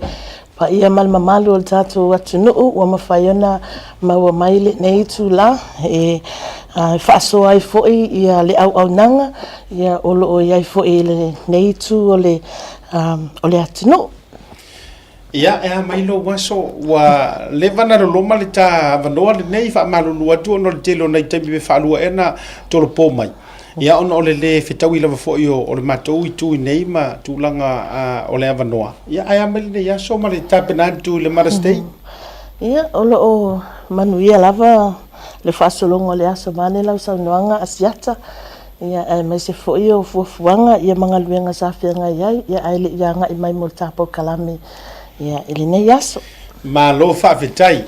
paia ma le mamalu o le tatou atunuu ua mafai ona maua mai lenei itula e faasoa ai foi ia le auaunaga ia o lo o i ai foi i lenei itu o le o le atunuu. Ia, e a mai lou aso, ua leva ona loloma le ta avanoa lenei, faamalulu atu ona o le tele o nai taimi pe faalua ea na tolopo mai. Ia ona o le lē fetaui lava foi o le matou itu i nei ma tulaga o le avanoa, ia ae a mai lenei aso ma le tapena atu i le Mother's Day? Ia, o lo o manuia lava le faasologa o le aso vaeane lau saunoaga Asiata, ia aemaise foi o fuafuaga ia ma galuega sa feagai ai, ia ae le i agai mai mo le tatou kalame ia i lenei aso. Malo faafetai.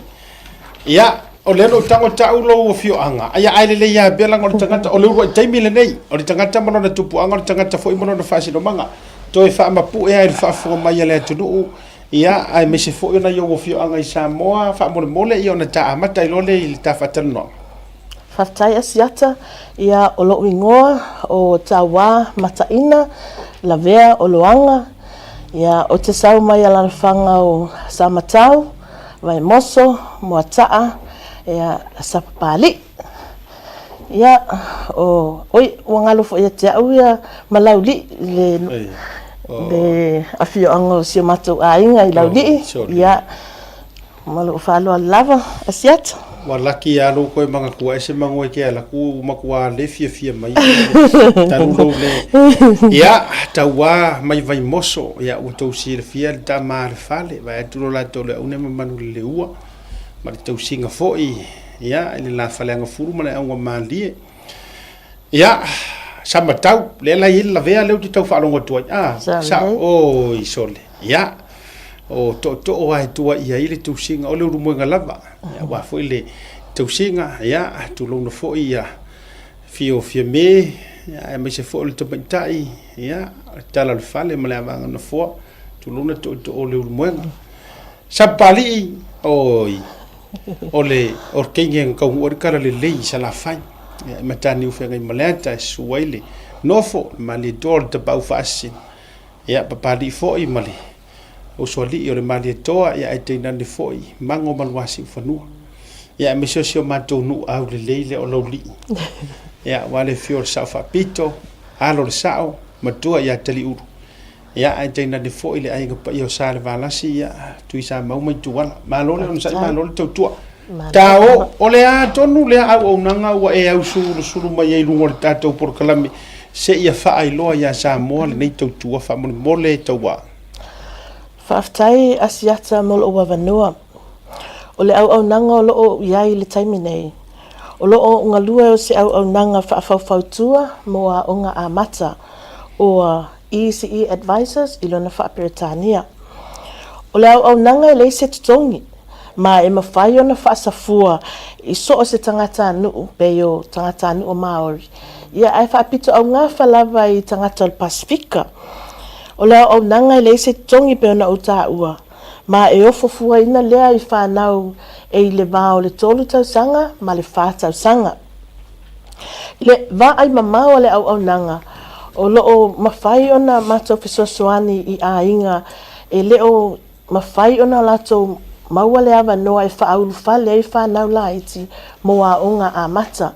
Ia, o lea na ou tago ta'u lou afioaga, ia ae lelei lava pea leaga o le tagata, o le uluai taimi lenei, o le tagata ma lona tupuaga, o le tagata foi ma lona faasinomaga, toe faamapue lava i le faafofoga mai a le atunuu, ia, aemaise foi o nai ou afioaga i Samoa, faamolemole, ia ona ta amata ai loa lea i le ta faatalanoaga. Faafetai Asiata, ia o lou igoa o Tauā Mataina Lavea Oloaga, ia ou te sau mai alalafaga o Samatau, Vaimoso, Moataa, ia, Sapapalii. Ia, o, oi, ua galo foi ia te au ia Malaulii, le, le afioaga o si o matou aiga i Laulii. Ia, ma lou faaaloalo lava, Asiata. Ua laki lava lou koe manatua ese manu e ke ala ku matua le fiafia mai talu lou le ia tauā mai Vaimoso ia ua tou silafia le tama a le fale vae atu lo latou le aune ma manu le leua ma le tausiga foi ia i le la Faleagafulu ma le auga malie ia Samatau lea la i ai le lavea lea ou te tau faalogo atu ai ah sa oi sole ia o tootoo lava e tuuaia ai le tausiga o le ulumoega lava aua foi le tausiga ia tulouna foi ia Fio Fiame aemaise foi o le tamaitai ia le tala o le fale ma le avaga nofoa tulouna tootoo o le ulumoega Sapapalii oi o le o le teine na taunuu ai le tala lelei i Salafai ia e Mataniu Feagaimaleata e susu ai le nofo le Malietoa o le Tapaau Faasisina ia Papalii foi ma le Usoalii o le Malietoa, ia ae tainane foi Mago ma Luasiufanua. Ia aemaise o si o matou nuu aulelei lea o Laulii. Ia aua le afio o le Sao Faapito, alo o le Sao, matua ia Taliulu. Ia ae tainane foi le aiga paia o Salevalasi, ia Tuisamau ma Ituala. Malo le onosai, malo le tautua. Tao, o le a tonu lea auaunaga ua e ausulusulu mai ai i luga o le tatou polokalame seia faailoa ia Samoa lenei tautua faamolemole tauā? Faafetai Asiata mo lou avanoa. O le auaunaga o lo o i ai i le taimi nei, o lo o galue o se auaunaga faafaufautua mo aoga amata, or ECE Advisors i lona faa-Peretania. O le auaunaga e leai se totogi, ma e mafai ona faasafua i so o se tagatanuu, pei o tagatanuu Māori, ia ae faapitoaugafa lava i tagata o le Pasefika. O le auaunaga e leai se totogi pei ona ou taua, Ma e ofo fuaina lea i fanau e i le va o le tolu tausaga ma le fa tausaga. I le vaai mamao a le auaunaga, o lo o mafai ona matou fesoasoani i aiga e le o mafai ona latou maua le avanoa e faaulufale ai fanau laiti mo aoga amata.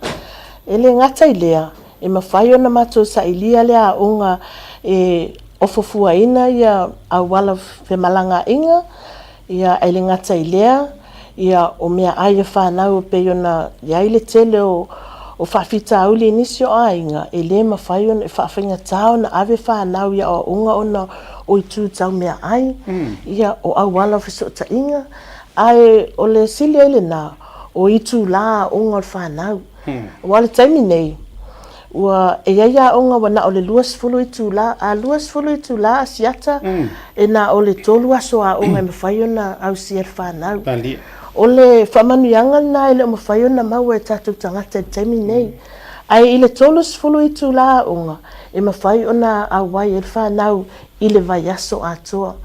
E le gata i lea, e mafai ona matou sailia le aoga e ofofuaina ia auala femalagaaiga, ia e le gata i lea, ia o meaai a fanau e pei ona i ai le tele o o faafitauli i nisi o aiga, e le mafai ona, e faafaigata ona ave fanau i aoaoga ona o itu tau meaai, ia o auala o fesootaiga, ae o le sili ai lena, o itula aoga o le fanau. Aua o le taimi nei, ua, e i ai aoga ua na o le 20 itula, a 20 itula asiata, e na o le tolu aso aoga e mafai ona ausia e le fanau. O le faamanuiaga lena e le o mafai ona maua e tatou tagata i le taimi nei. Ae i le 30 itula aoga, e mafai ona auai ai le fanau i le vaiaso atoa.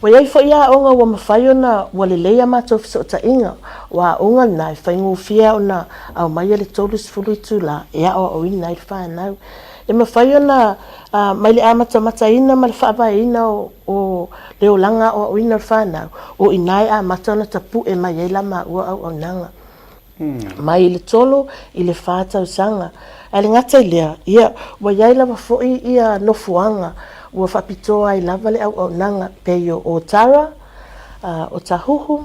Ua i ai foi aoga ua mafai ona ua lelei a matou fesootaiga, o aoga na e faigofie ona aumaia le 30 itula e aoaoina ai le fanau. E mafai ona mai le amatamataina ma le faavaeina o le olaga aoaoina o le fanau, o i ina e amata ona tapue mai ai la maua auaunaga. Mai le tolu i le fa tausaga. Ae le gata i lea, ia, ua i ai lava foi ia nofoaga ua faapitoa ai lava le auaunaga pei o Otara, Otahuhu,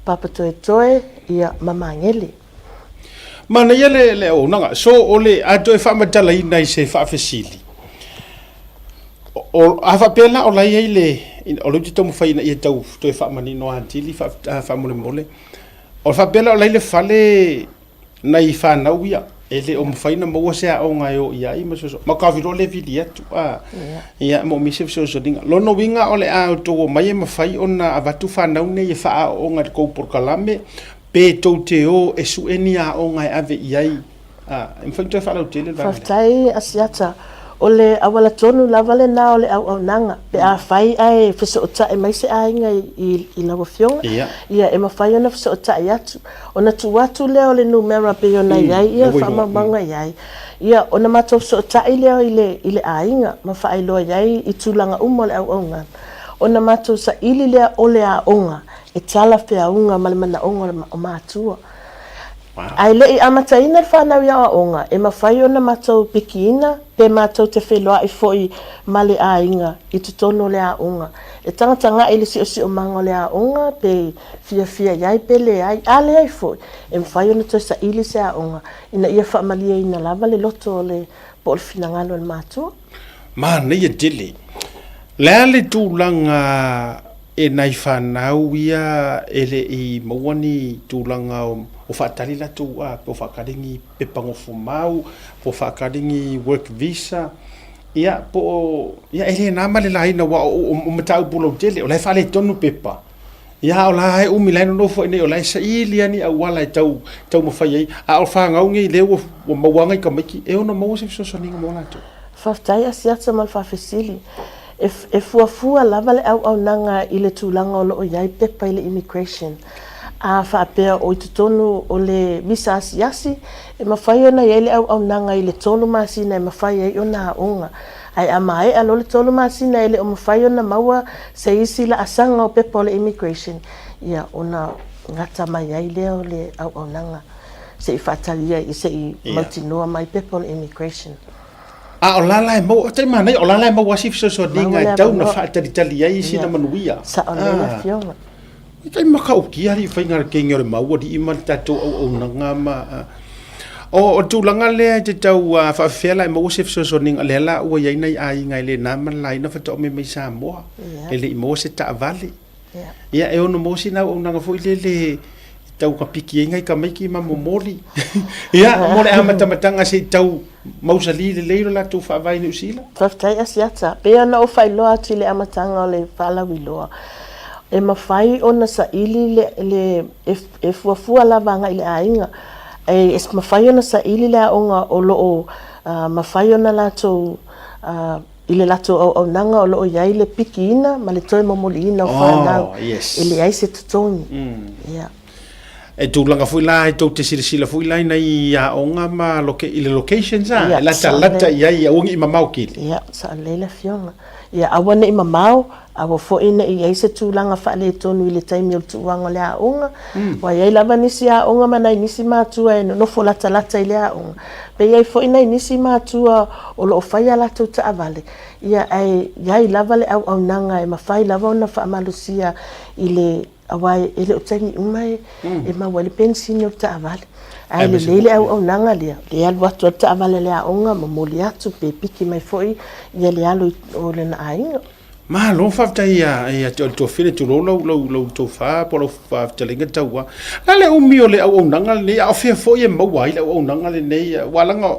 Papatoetoe, ia, ma Magele. Manaia le le auaunaga. So o le a toe faamatalaina i se faafesili, o, a faapea la o la e i ai le, o lea ou te taumafai ina ia tau toe faamanino atili faamolemole. O le faapea la o la e i le fale nai fanau ia, e le o mafai ona maua se aoga e o i ai ma fesoasoani. Ma taofi loa le vili atu, a, ia, e moomia se fesoasoaniga. Lona uiga o le a outou omai e mafai ona avatu fanau nei e faaaooga i le tou polokalame, pe tou te o e sue ni aoga e ave i ai. A, e mafai ona toe faalautele le vaega lea? Faafetai Asiata. O le auala tonu lava lena o le auaunaga, pe afai ae fesootai mai se aiga i lau Afioga, ia e mafai ona fesootai atu. Ona tuu atu lea o le numera pei ona i ai faamaumauga i ai, ia ona matou fesootai lea i le aiga ma faailoa i ai i tulaga uma o le auaunaga, ona matou saili lea o le aoga e talafeauga ma le manaoga o matua. Ae le i amataina le fanau i aoaoga, e mafai ona matou pikiina pe matou te feiloai foi ma le aiga i totonu o le aoga. E tagatagai i le siosiomaga o le aoga pe fiafia i ai pe leai. A leai foi, e mafai ona toe saili se aoga ina ia faamalieina lava le loto o le po o le finagalo o le matua. Manaia tele. O le a le tulaga e nai fanau ia e le i maua ni tulaga o faatali latou a, po o faatali ni pepa nofomau, po o faatali ni work visa, ia po o, ia e le na ma le laina aua o mataupu lautele, o la e faaletonu pepa, ia a o la e umi, la e nonofo ai nei, o la e saili lava ni auala e tau taumafai ai, a o fanau nei lea ua maua lava nai tamaiti, e ono maua se fesoasoaniga mo latou. Faafetai Asiata ma le faafesili. E fuafua lava le auaunaga i le tulaga o lo o i ai pepa i le immigration. A faapea o i totonu o le visa asiasi, e mafai ona i ai le auaunaga i le tolu masina e mafai ai ona aoga. Ae a maea loa le tolu masina e le o mafai ona maua se isi laasaga o pepa o le immigration, ia ona gata mai ai lea o le auaunaga se i faatali ai, se i mautinoa mai pepa o le immigration. A o la la e maua, tai manaia, o la la e maua si fesoasoaniga e tau na faatalitali ai sina manuia. Sao lelei le afioga. E tai matautia alii faiga le kenge o le mau alii ma le tatou auaunaga ma o le tulaga lea e te tau faafefea la e maua se fesoasoaniga lea la ua i ai nai aiga e le na ma le laina faatoa omai mai Samoa e le i maua se taavale. Ia e ono maua sina auaunaga foi lele e tau ka piki ai ngai tamaiti ma momoli. Ia, mo le amatamataga se i tau mausali lelei lo latou faavae i Niu Sila. Faafetai Asiata. Pei ona ou faailoa atu i le amataga o le faalauiloa, e mafai ona saili le, le, e, e fuafua lava agai i le aiga. E, e mafai ona saili le aoga o lo o mafai ona latou I le latou auaunaga o lo o i ai le pikiina ma le toe momoliina o fanau, e leai se totogi. Ia. E tulaga foi la e tou te silasila foi la i nai aoga ma loke, i le locations a, e latalata i ai aua ne i mamao tele. Ia, sao lelei le afioga. Ia aua ne i mamao, aua foi ne i i ai se tulaga faaletonu i le taimi o le tuuaga o le aoga. Ua i ai lava nisi aoga ma nai nisi matua e nonofo latalata i le aoga. Pe i ai foi nai nisi matua o lo o fai a latou taavale, ia ae i ai lava le auaunaga e mafai lava ona faamalosia i le Aua e le o taimi uma e maua ai le penisini o le taavale. Ae lelei le auaunaga lea, e alu atu lava le taavale a le aoga, momoli atu pe piki mai foi ia le alo o lona aiga. Malo faafetai ia te oe le tuafine, tulou lau lau lau tofa po o lau fetalaiga Taua. O le a le umi o le auaunaga lenei, a o fea foi e maua ai le auaunaga lenei, aua leaga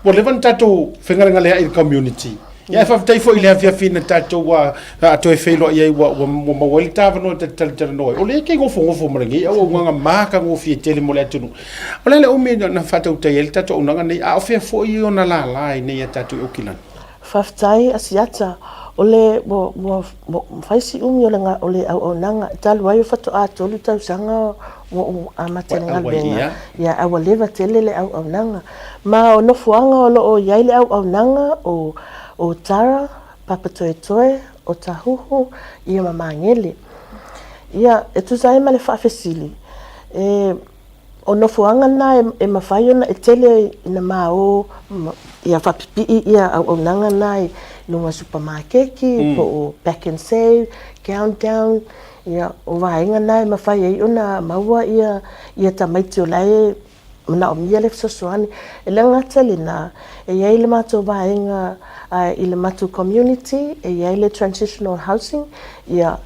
Ua leva ona tatou fegalegaleai i le community. Ia ae faafetai foi i le afiafi na tatou toe feiloai ai ua maua ai le ta avanoa e talatalanoa ai. O lea e te nofonofo ma lenei auaunaga matagofie tele mo le atunuu. O le a le umi na faatautai ai le tatou auaunaga lenei, a o fea foi ona lala i nei a tatou i Aukilani? Faafetai Asiata, o le ua fai si umi o le auaunaga talu ai faatoa 3 tausaga ua ou amata i le galuega, ia ae ua leva tele le auaunaga. Ma o nofoaga o lo o i ai le auaunaga o o Tara, Papatoetoe, Otahuhu, ia ma Magele. Ia, e tusa ai ma le faafesili, e o nofoaga na e mafai ona e tele ina ma o ia faapipii ia auaunaga na i luga o supamakeki po o Pack and Save, Countdown, ia o vaega na e mafai ai ona maua ia tamaiti o la e manaomia le fesoasoani. E le gata lena, e i ai le matou vaega i le matou community, e i ai le transitional housing, ia,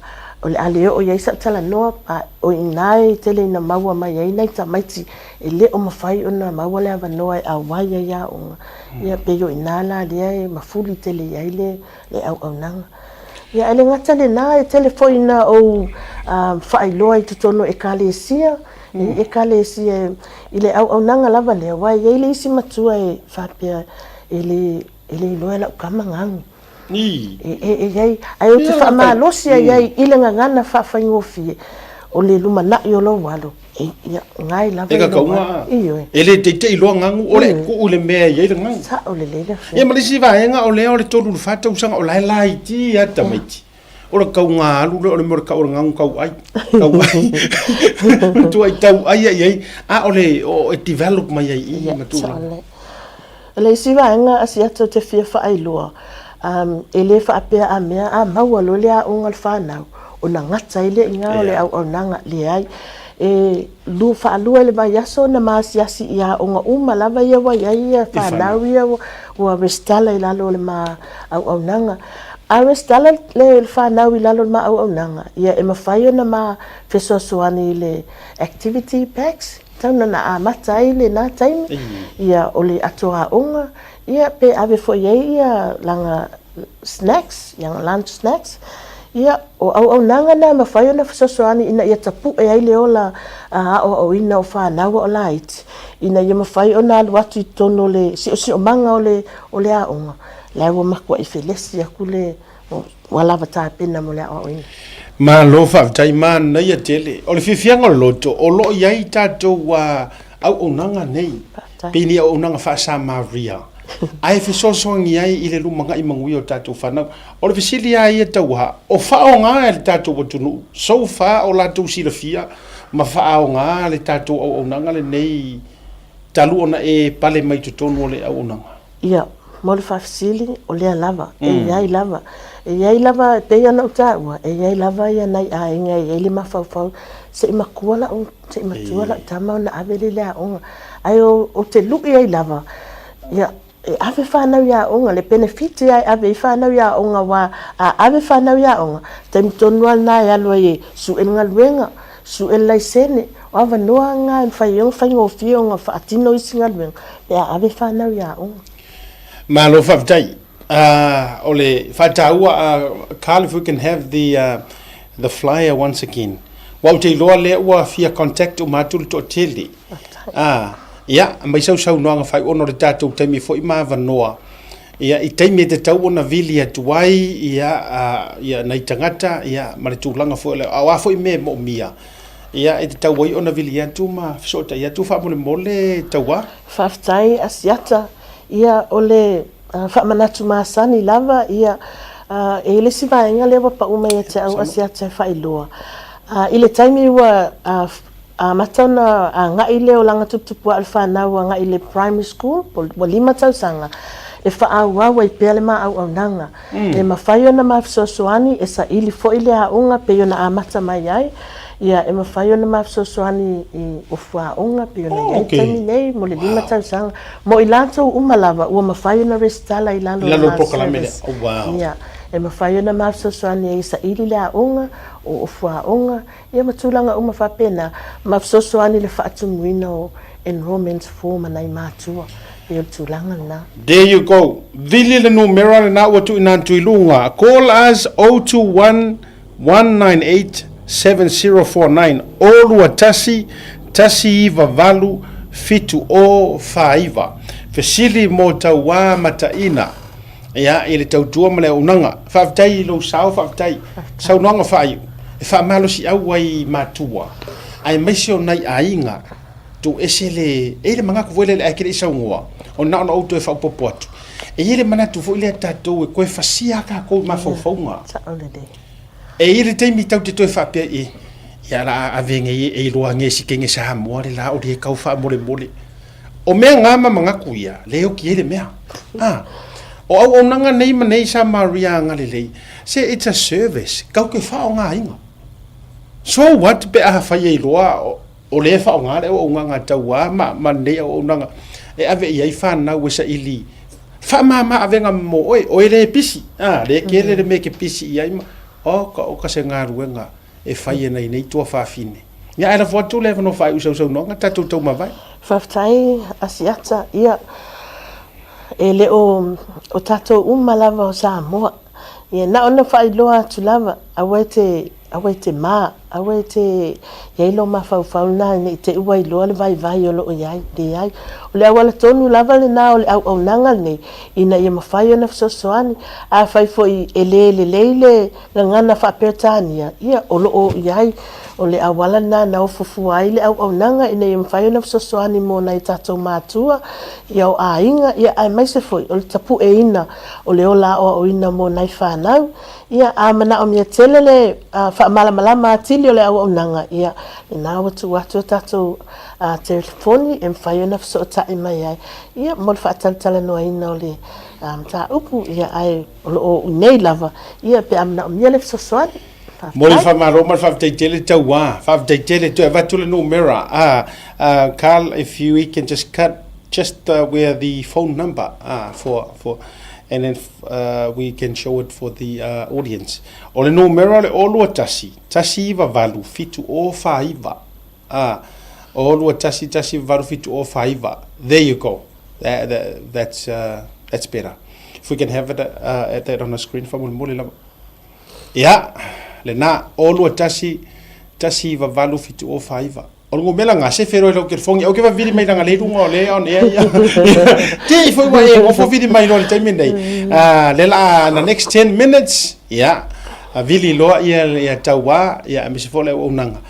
o le a le oo i ai sau talanoa, a o i ina e tele ina maua mai ai nai tamaiti e le o mafai ona maua le avanoa e auai ai i aoga. Ia, pei o i ina la lea e mafuli tele i ai le auaunaga. Ia, ae le gata lena, e tele foi ina ou faailoa i totonu o Ekalesia, i Ekalesia i le auaunaga lava lea, aua e i ai le isi matua e faapea, e le, e le iloa e lau tama gagu. E, e, e i ai, ae ou te faamalosi ai ai i le gagana faafaigofie, o le lumanai o lou alo, e, ia, gae lava i lou alo. Ioe. E le teitei loa gagu, o le tuu i le mea e i ai le gagu. Sao lelei le afioga. Ia ma le isi vaega, o lea o le 3 i le 4 tausaga, o la e laiti lava tamaiti. O le tauga alu lea o le mea o le tau o le gagu tau ai. Tau ai. Matuai tau ai ai ai. A o le o e develop mai ai i i ma tulaga. O le isi vaega a Seattle ou te fia faailoa, um, e le faapea a mea a maua loa le aoga o le whanau, ona gata ai lea i ina o le auaunaga, leai. E lu, faalua i le vaiaso ona ma asiasi i aoga uma lava ia ua i ai ia whanau ia ua, ua resitala i lalo o le ma auaunaga. A resitala le whanau i lalo o le ma auaunaga, ia e mafai ona ma fesoasoani i le activity packs, Tau na amata ai lena taimi, ia o le ato aoga, ia pe ave foi i ai ia lana snacks, ia lunch snacks. Ia, o auaunaga na e mafai ona fesoasoani ina ia tapue ai le ola aoaoina o fanau a o laiti, ina ia mafai ona alu atu i totonu o le siosiomaga o le o le aoga, la ua matuai felesi atu le ua lava tapena mo le aoaoina. Malo faafetai, manaia tele. O le fiafiaga o le loto, o lo o i ai tatou auaunaga nei, pei ni auaunaga faa-Samaria, ae fesoasoani ai i le lumanai manuia o tatou fanau. O le fesili lava ia tauha, o faaaoga e le tatou atunuu, so far o latou silafia ma faaaoga le tatou auaunaga lenei talu ona e pale mai totonu o le auaunaga? Ia, mo le faafesili, o lea lava, e i ai lava. E i ai lava, e pei ona ou taua, e i ai lava ia nai aiga e i ai le mafaufau, se i matua lau, se i matua lau tama ona ave lea i le aoga. Ae ou te lui ai lava, ia, e ave fanau i aoga, le penefiti lava e ave ai fanau i aoga, aua a ave fanau i aoga, taimi tonu lava lena e alu ai e sue le galuega, sue le laisene, o avanoa lena e mafai ai ona faigofie ona faatino isi galuega pe a ave fanau i aoga. Malo faafetai. O le faataua, Carl, if we can have the, the flyer once again. Aua ou te iloa lea ua fia contact uma atu le toatele. Ia, aumai sau saunoaga faaiu ona o le tatou taimi foi ma avanoa. Ia, i taimi e tatau ona vili atu ai ia, ia nai tagata, ia, ma le tulaga foi o le, a o a foi mea e moomia, ia, e tatau ai ona vili atu ma fesootai atu faamolemole Tauā. Faafetai Asiata, ia o le faamanatu masani lava, ia, e i ai le isi vaega lea ua pau mai ia te au Asiata e faailoa, i le taimi ua Amata ona agai le olaga tuputupuae o le fanau agai i le primary school, ua 5 tausaga, e faaauau ai pea le ma auaunaga. E mafai ona ma fesoasoani e saili foi le aoga pei ona amata mai ai, ia e mafai ona ma fesoasoani i ofu aoga pei ona i ai le taimi nei mo le 5 tausaga. Mo i latou uma lava ua mafai ona resitala i lalo o le ma service. Ia, e mafai ona ma fesoasoani ai e saili le aoga, o ofu aoga, Ia ma tulaga uma faapena, ma fesoasoani i le faatumuina o enrolment form a nai matua, pei o le tulaga lena. There you go. Vili le numera lena ua tuuina atu i luga. Call us 021 198 7049 021 198 7049. Fesili mo tauā mataina. Ia, i le tautua ma le auaunaga. Faafetai i lou sao, faafetai. Saunoaga faaiu, e faamalosiau ai i matua, aemaise o nai aiga, tuu ese le, e i ai le manatu foi lele ae te le i saunoa, o na ona ou toe faaopoopo atu. E i ai le manatu foi lea tatou e toe fasia a tatou mafaufauga. E i ai le taimi tatou te toe faapea i, ia la a ave nei e iloa nge si kenge Samoa le la o le kau faamolemole. O mea ngā ma manatu ia, le oki ai le mea. Ah, o auaunaga nei ma nei Samaria agalelei, se it's a service, kau ke whaongainga. So what pe a whai e iloa, o, o le whaonga le auaunaga tauā ma, ma nei auaunaga, e ave i ai whanau e saili, whaamama avenga mo oe, oe le pisi, ah, le kele le me ke pisi i ai ma, oka oka se ngaruenga, e fai e nei nei tuafafine. Ia ae lafo atu le avanoa faaiu sausaunoaga tatou tau mavae. Faafetai Asiata, ia e le o o tatou uma lava o Samoa. Ia na ona faailoa atu lava, aua e te aua e te ma, aua e te i ai lou mafaufau lena ne i te i ua iloa le vaivai o lo o i ai, leai. O le auala tonu lava lena o le auaunaga lenei ina ia mafai ona fesoasoani. Afai foi e le lelei le Gagana faa-Peretania, ia, o lo o i ai, o le auala lena na ofo fua ai le auaunaga ina ia mafai ona fesoasoani mo nai tatou matua, ia, o aiga, ia, aemaise foi o le tapueina o le ola aoaoina mo nai fanau. Ia, a manaomia tele le faamalamalama atili o le auaunaga, ia, lena ua tuu atu a tatou telefoni e mafai ona fesootai mai ai, ia, mo le faatalatalanoaina o le mataupu, ia, ae. O lo o nei lava, ia, pe a manaomia le fesoasoani. Mo le faamalo ma le faafetai tele Tauā. Faafetai tele. Toe avatu le numera. Ah, uh, Carl, if you, we can just cut just uh, where the phone number ah, for, for, and then uh, we can show it for the uh, audience. O le numera o le 021 198 749. Ah, 021 198 749. There you go. That, that, that's, uh, that's better. If we can have it uh, at that on the screen, faamolemole lava. Ia, lena, 021 198 749. O le ngomela ngā se whero e lau telefongi, au ke va vili mai langa le runga o le on ia ia. Te i foi wa e ngofo vili mai loa le taimi nei. Uh, le la na next 10 minutes, ia, a vili loa ia ia tauā, ia a mese fo le auaunaga.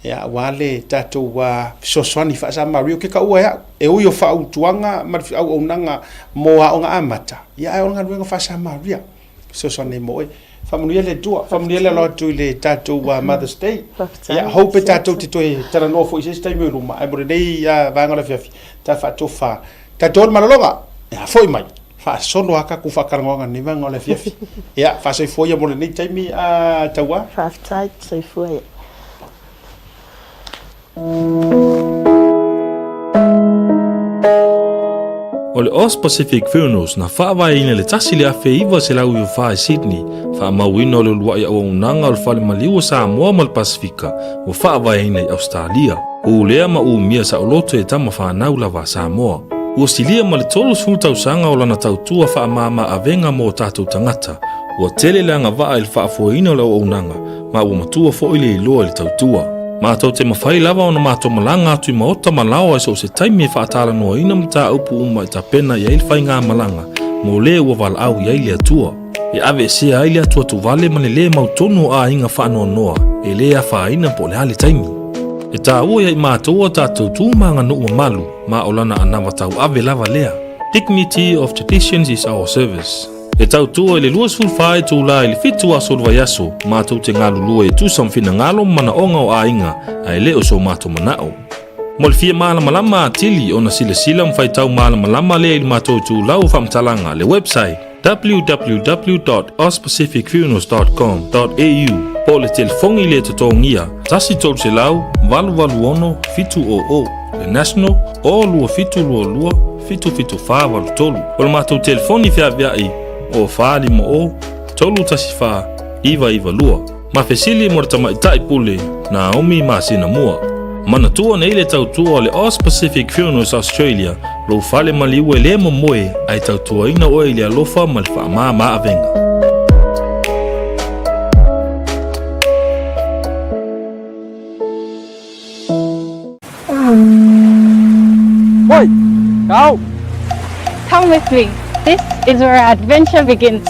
Ia, aua le tatou fesoasoani faa-Samaria o ke kaua e au, e ui o faautuaga ma le auaunaga mo aoga amata, ia ae o le galuega faa-Samaria, fesoasoani ai mo oe. Faamanuia le Atua, faamanuia le alo atu i le tatou Mother's Day. Ia, hope e tatou te toe talanoa foi i se isi taimi o i luma, ae mo lenei vaega o le afiafi, ta faatofa. Tatou o le malologa, ia foi mai, faasolo lava tatou faatalanoaga i lenei vaega o le afiafi. Ia, faasoifua ia mo lenei taimi, Tauā. Faafetai, soifua ia. O le Aus Pacific Funerals na faavaeina i le 1994 i Sydney, faamauina o le uluai auaunaga o le Fale Maliu o Samoa ma le Pasefika ua faavaeina i Ausetalia. Ulea ma umia saoloto e tama fanau lava a Samoa. Ua silia ma le 30 tausaga o lana tautua faamama avega mo o tatou tagata. Ua tele le agavaa i le faafoeina o le auaunaga, ma ua matua foi le iloa i le tautua. Matou te mafai lava ona matou malaga atu i maota ma laoa i so o se taimi e faatalanoaina mataupu uma e tapena i ai le faigamalaga mo le ua valaau i ai le Atua. E aveesea ai le atuatuvale ma le lē mautonu o aiga faanoanoa e lē afaina po o le a le taimi. E taua ia i matou a tatou tu ma aganuu mamalu ma o lana anava tauave lava lea. Dignity of traditions is our service. E tautua i le 24 itulā i le 7 aso o le vaiaso, matou te galulue e tusa ma finagalo ma manaoga o aiga ae le o so matou manao. Mo le fia malamalama atili ona silasila ma faitau malamalama lea i le matou itulau o faamatalaga, le website www.auspacificfunerals.com.au po o le telefoni le totogia 1 300 886 700, le national o 2722 77483. O le matou telefoni feaveai o 450 314 992. Ma fesili mo le tamaitai pule Naomi masina mua. Manatua nei le tautua o le Aus Pacific Funerals Australia, lou fale maliu e le momoe ae tautuaina oe i le alofa ma le faamama avega. Oi! Go! Come with me. This is where our adventure begins.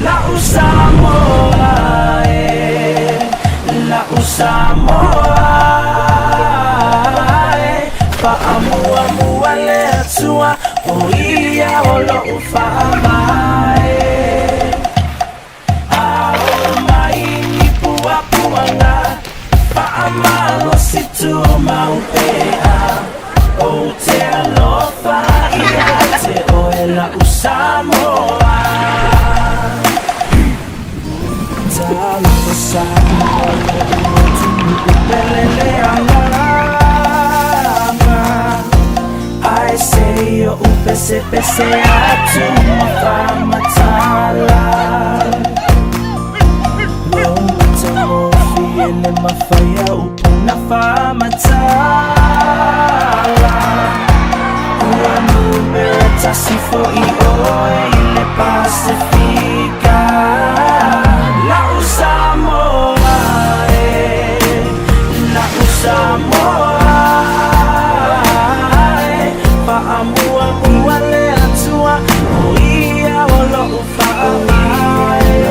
La'u Samoa e, la'u Samoa e, faamuamua le Atua, o ia o lo'u faavae. Ao mai ni puapuaga, faamalosi tumau pea, ou te alofa ia te oe la'u Samoa. Talofa Samoa lo'u atunuu pele le agaga, ae se i oʻu pesepese atu ma faamatala. Lou matagofie le mafai a upu na faamatala. Ua numera tasi fo'i oe i le Pasefika. La'u Samoa e, la'u Samoa e, faamuamua le Atua, o ia o lo'u faavae.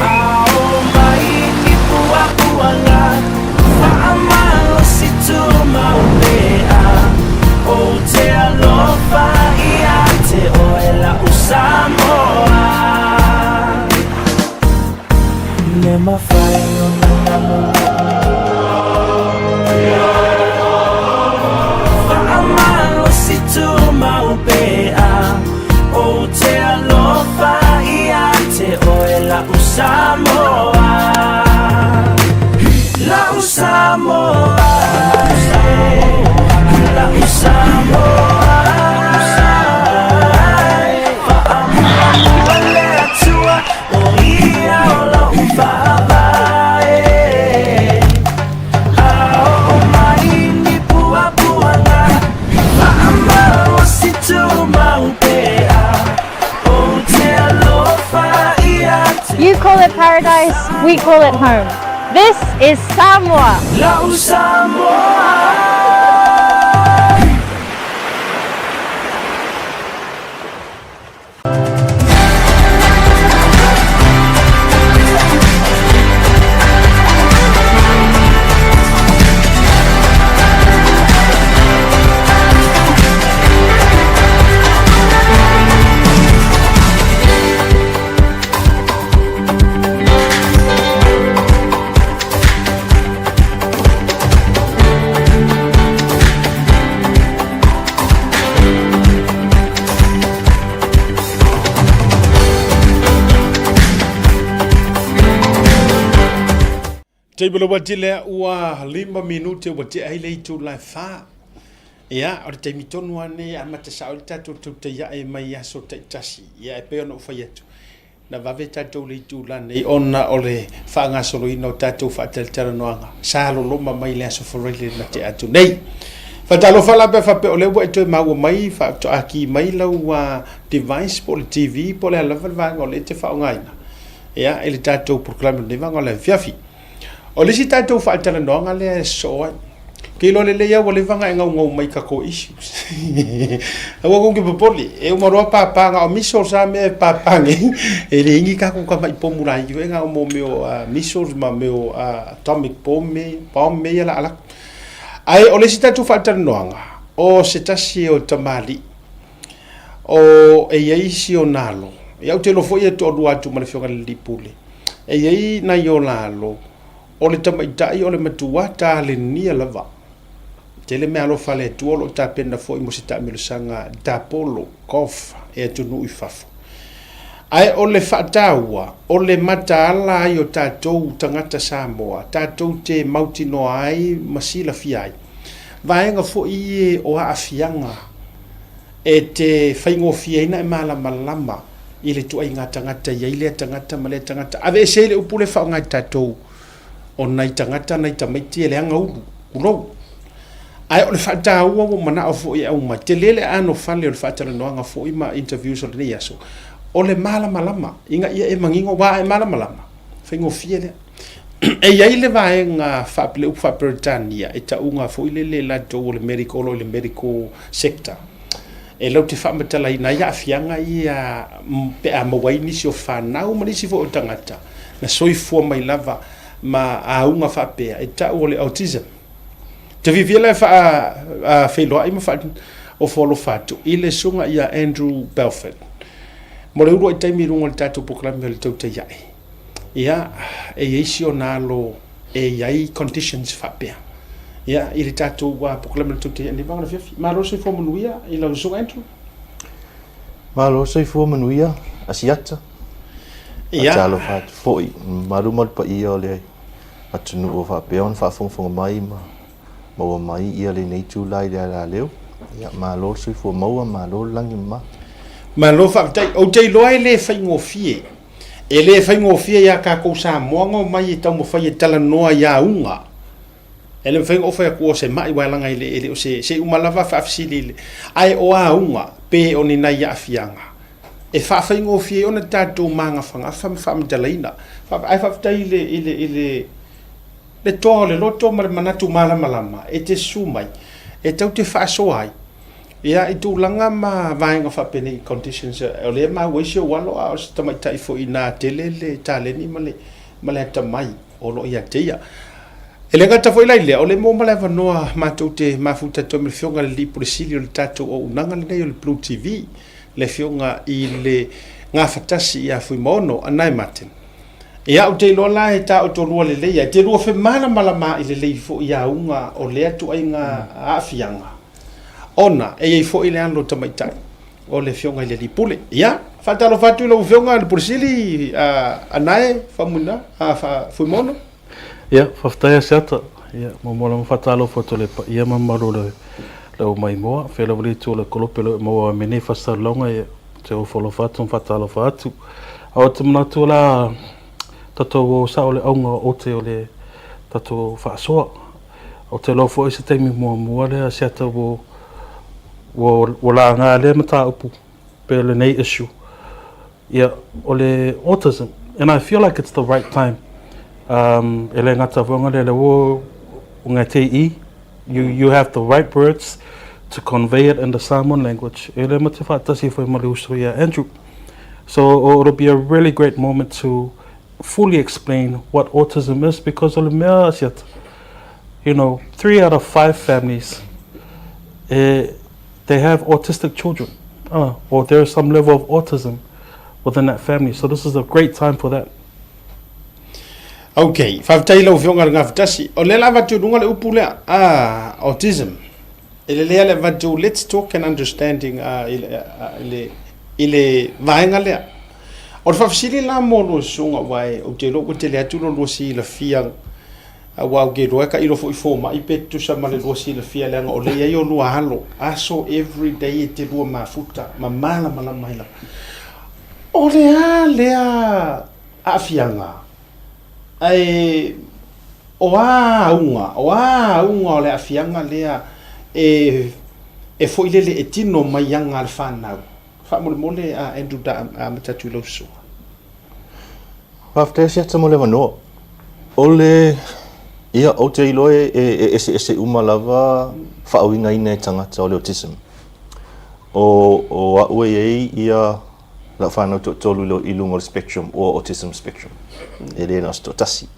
Ao mai i puapuaga, faamalosi tumau pea, ou te alofa ia te oe la'u Samoa. Le mafai ona nalo faamalosi tumau pea, ou te alofa ia te oe la'u Samoa. La'u Samoa, la'u Samoa, faamuamua le Atua, o ia o lo'u faavae. Ao mai ni puapuaga, faamalosi tumau pea, ou te alofa ia te You call it paradise, we call it home. This is Samoa. La'u Samoa. Taimi le wati lea ua lima minute ua tea ai le itula e wha. Ia, o le taimi tonu lava lenei e amata sao ai le tatou tautai ae mai aso taitasi. Ia, e pei ona ou fai atu, na vave tatou le itula nei ona o le faagasoloina o tatou faatalatalanoaga sa loloma mai le aso Faraile na tea atu nei. Faatalofa la pe a faapea o lea ua e toe maua mai faatoa ki mai lau device po o le TV po o le a lava le vaega o lea e te faaaogaina. Ia, i le tatou polokalame o lenei vaega o le afiafi. O le isi tatou faatalanoaga lea e sosoo ai, ou te iloa lelei lava ua leva ona e naunau mai i tatou issues. Aua tou te popole, e uma loa papa, na o measles lava mea e papa nei, e leai ni tatou tamai pomu laiti foi, na o mea o measles ma mea o atomic bomb bomb mea ia o le a alu atu. Ae o le isi tatou faatalanoaga, o se tasi o tamalii o e i ai isi ona alo, ia ou te iloa foi e toalua atu ma le Afioga i le Alii Pule, e i ai nai ona alo, o le tamaitai o le matua talenia lava. Tele meaalofa a le Atua o lo o tapena foi mo se taamilosaga tapolo, golf, e atunuu i fafo. Ae o le faataua, o le mataala ai o tatou tagata Samoa, tatou te mautinoa ai ma silafia ai, vaega foi ia o aafiaga e te faigofieina e malamalama i le ituaiga tagata e i ai lea tagata ma lea tagata. Aveese ai le upu lea e faaaoga e tatou o nai tagata, nai tamaiti e leaga ulu, tulou. Ae o le faataua ua ou manao foi e aumai, tele le anofale o le faatalanoaga foi ma interviews o lenei aso, o le malamalama ina ia e manino, aua a e malamalama, faigofie lea. E i ai le vaega le upu faa-Peretania e tauga foi lele latou o le medical, o lo o i le medical sector, e latou te faamatalaina ai aafiaga ia pe a maua ai nisi o fanau ma nisi foi o tagata na soifua mai lava ma auga faapea e tau o le autism. Te fiafia la e faafeiloai ma faaofo alofa atu i le susuga ia Andrew Belford mo le uluai taimi i luga o le tatou polokalame o le Tautai Ae. Ia, e i ai si ona alo e i ai conditions faapea. Ia, i le tatou polokalame o le Tautai Ae nei vaega o le afiafi. Malo le soifua manuia i lau susuga Andrew. Malo le soifua manuia, Asiata. Ia. Faatalofa atu foi i le mamalu ma le paia o le atunuu o faapea ona faafogafoga mai ma maua mai ia lenei itula i le alaleo. Ia, malo le soifua maua, malo le lagi mama. Malo faafetai. Ou te iloa e le faigofie. E le faigofie ia tatou Samoa ona omai e taumafai e talanoa i auga. E le mafai ona ou fai atu o se mai aua leaga e le, e le o se, se i uma lava faafesili i le, ae o auga pe o ni nai aafiaga e faafaigofie ai ona tatou magafagafa ma faamatalaina. Ae faafetai i le, i le, i le, le toa o le loto ma le manatu malamalama e te susu mai e tatou te faasoa ai ia i tulaga ma vaega faapenei, conditions, o lea e maua ai si ou alo a o se tamaitai foi ina tele le taleni ma le, ma le atamai o lo o ia te ia. E le gata foi la i lea, o lea e maua ma le avanoa matou te mafuta atu ai ma le Afioga i le Alii Pule Sili o le tatou auaunaga lenei o le Blue TV, le Afioga i le Gafatasi ia Fuimaono Anae Martin. Ia, ou te iloa la e taotolua lelei ai, e te lua femalamalamaai lelei foi i auga o lea ituaiga aafiaga, ona e i ai foi le alo tamaitai o le Afioga i le Alii Pule. Ia, faatalofa atu i lau Afioga i le Pule Sili, Anae Faumuina, Fuimaono. Ia, faafetai Asiata. Ia, muamua lava faatalofa atu i le paia ma le mamalu o le au maimoa. Afio lava le itu o le kolope o lo o maua mai nei faasalalauga, ia, ou te ofo alofa atu ma faatalofa atu. Ae ou te manatu o le a tatou o sao i le auga o ote o le tatou faasoa. Ou te iloa foi o se taimi muamua lea Asiata ua ua laga lea mataupu pe o lenei issue. Ia, o le autism, and I feel like it's the right time. Um, e le gata foi ona lea ua ngai te i, you, you have the right words to convey it in the Samoan language. E le mate whaatasi foi ma le uso ia Andrew. So it'll be a really great moment to fully explain what autism is because o le mea asiata, you know, 3 out of 5 families, eh, they have autistic children, or there is some level of autism within that family. So this is a great time for that. Ok, faafetai i lau Afioga i le Gafatasi. O lea la avatu i luga le upu lea, ah, autism. E lelei lava le avatu, let's talk and understanding uh, i, le, uh, i, le, i le vaega lea. O le faafesili la mo lua susuga, aua e, ou te iloa ua tele atu lo lua silafia Aua ou te iloa e tailo foi fomai pe tutusa ma le lua silafia leaga o lea e i ai o lua alo aso everyday e te lua mafuta ma malamalama ai lava. O le a lea aafiaga? Ae o a auga, o a auga o le aafiaga lea e e foi lele e tino mai aga a le fanau? Faamolemole a Andrew da amata atu i lau susuga. Faafetai Asiata mo le avanoa. O le, ia, ou te iloa e, e eseese uma lava faauigaina e tagata o le autism. O, o a'u e i ai ia lau fanau toatolu i, i luga o le spectrum, o autism spectrum. E le na o se toatasi.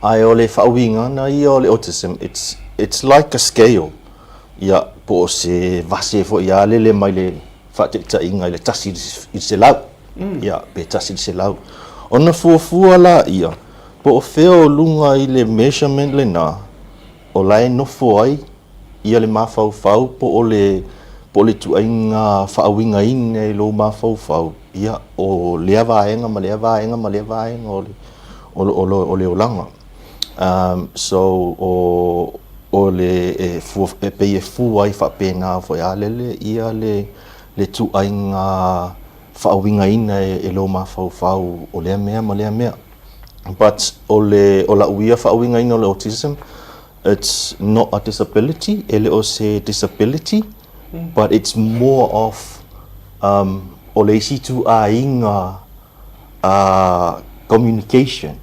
Ae o le faauigaga ia o le autism, it's, it's like a scale. Ia, po o se vase foi a lele mai le faataitaiga i le 1 i le 100. Ia, pe 1 i le 100. Ona fuafua laia, po o fea o luga i le measurement lena, o la e nofo ai ia le mafaufau po o le po o le ituaiga faauigaina i lou mafaufau, ia, o lea vaega ma lea vaega ma lea vaega o le o le, o le, o le olaga. So, o, o le e, fua, e pei e fua ai faapena foi a lele ia le, le ituaiga faauigaina e, e lou mafaufau o lea mea ma lea mea. But o le o la'u ia faauigaina o le autism, it's not a disability, e le o se disability, but it's more of o le isi ituaiga communication.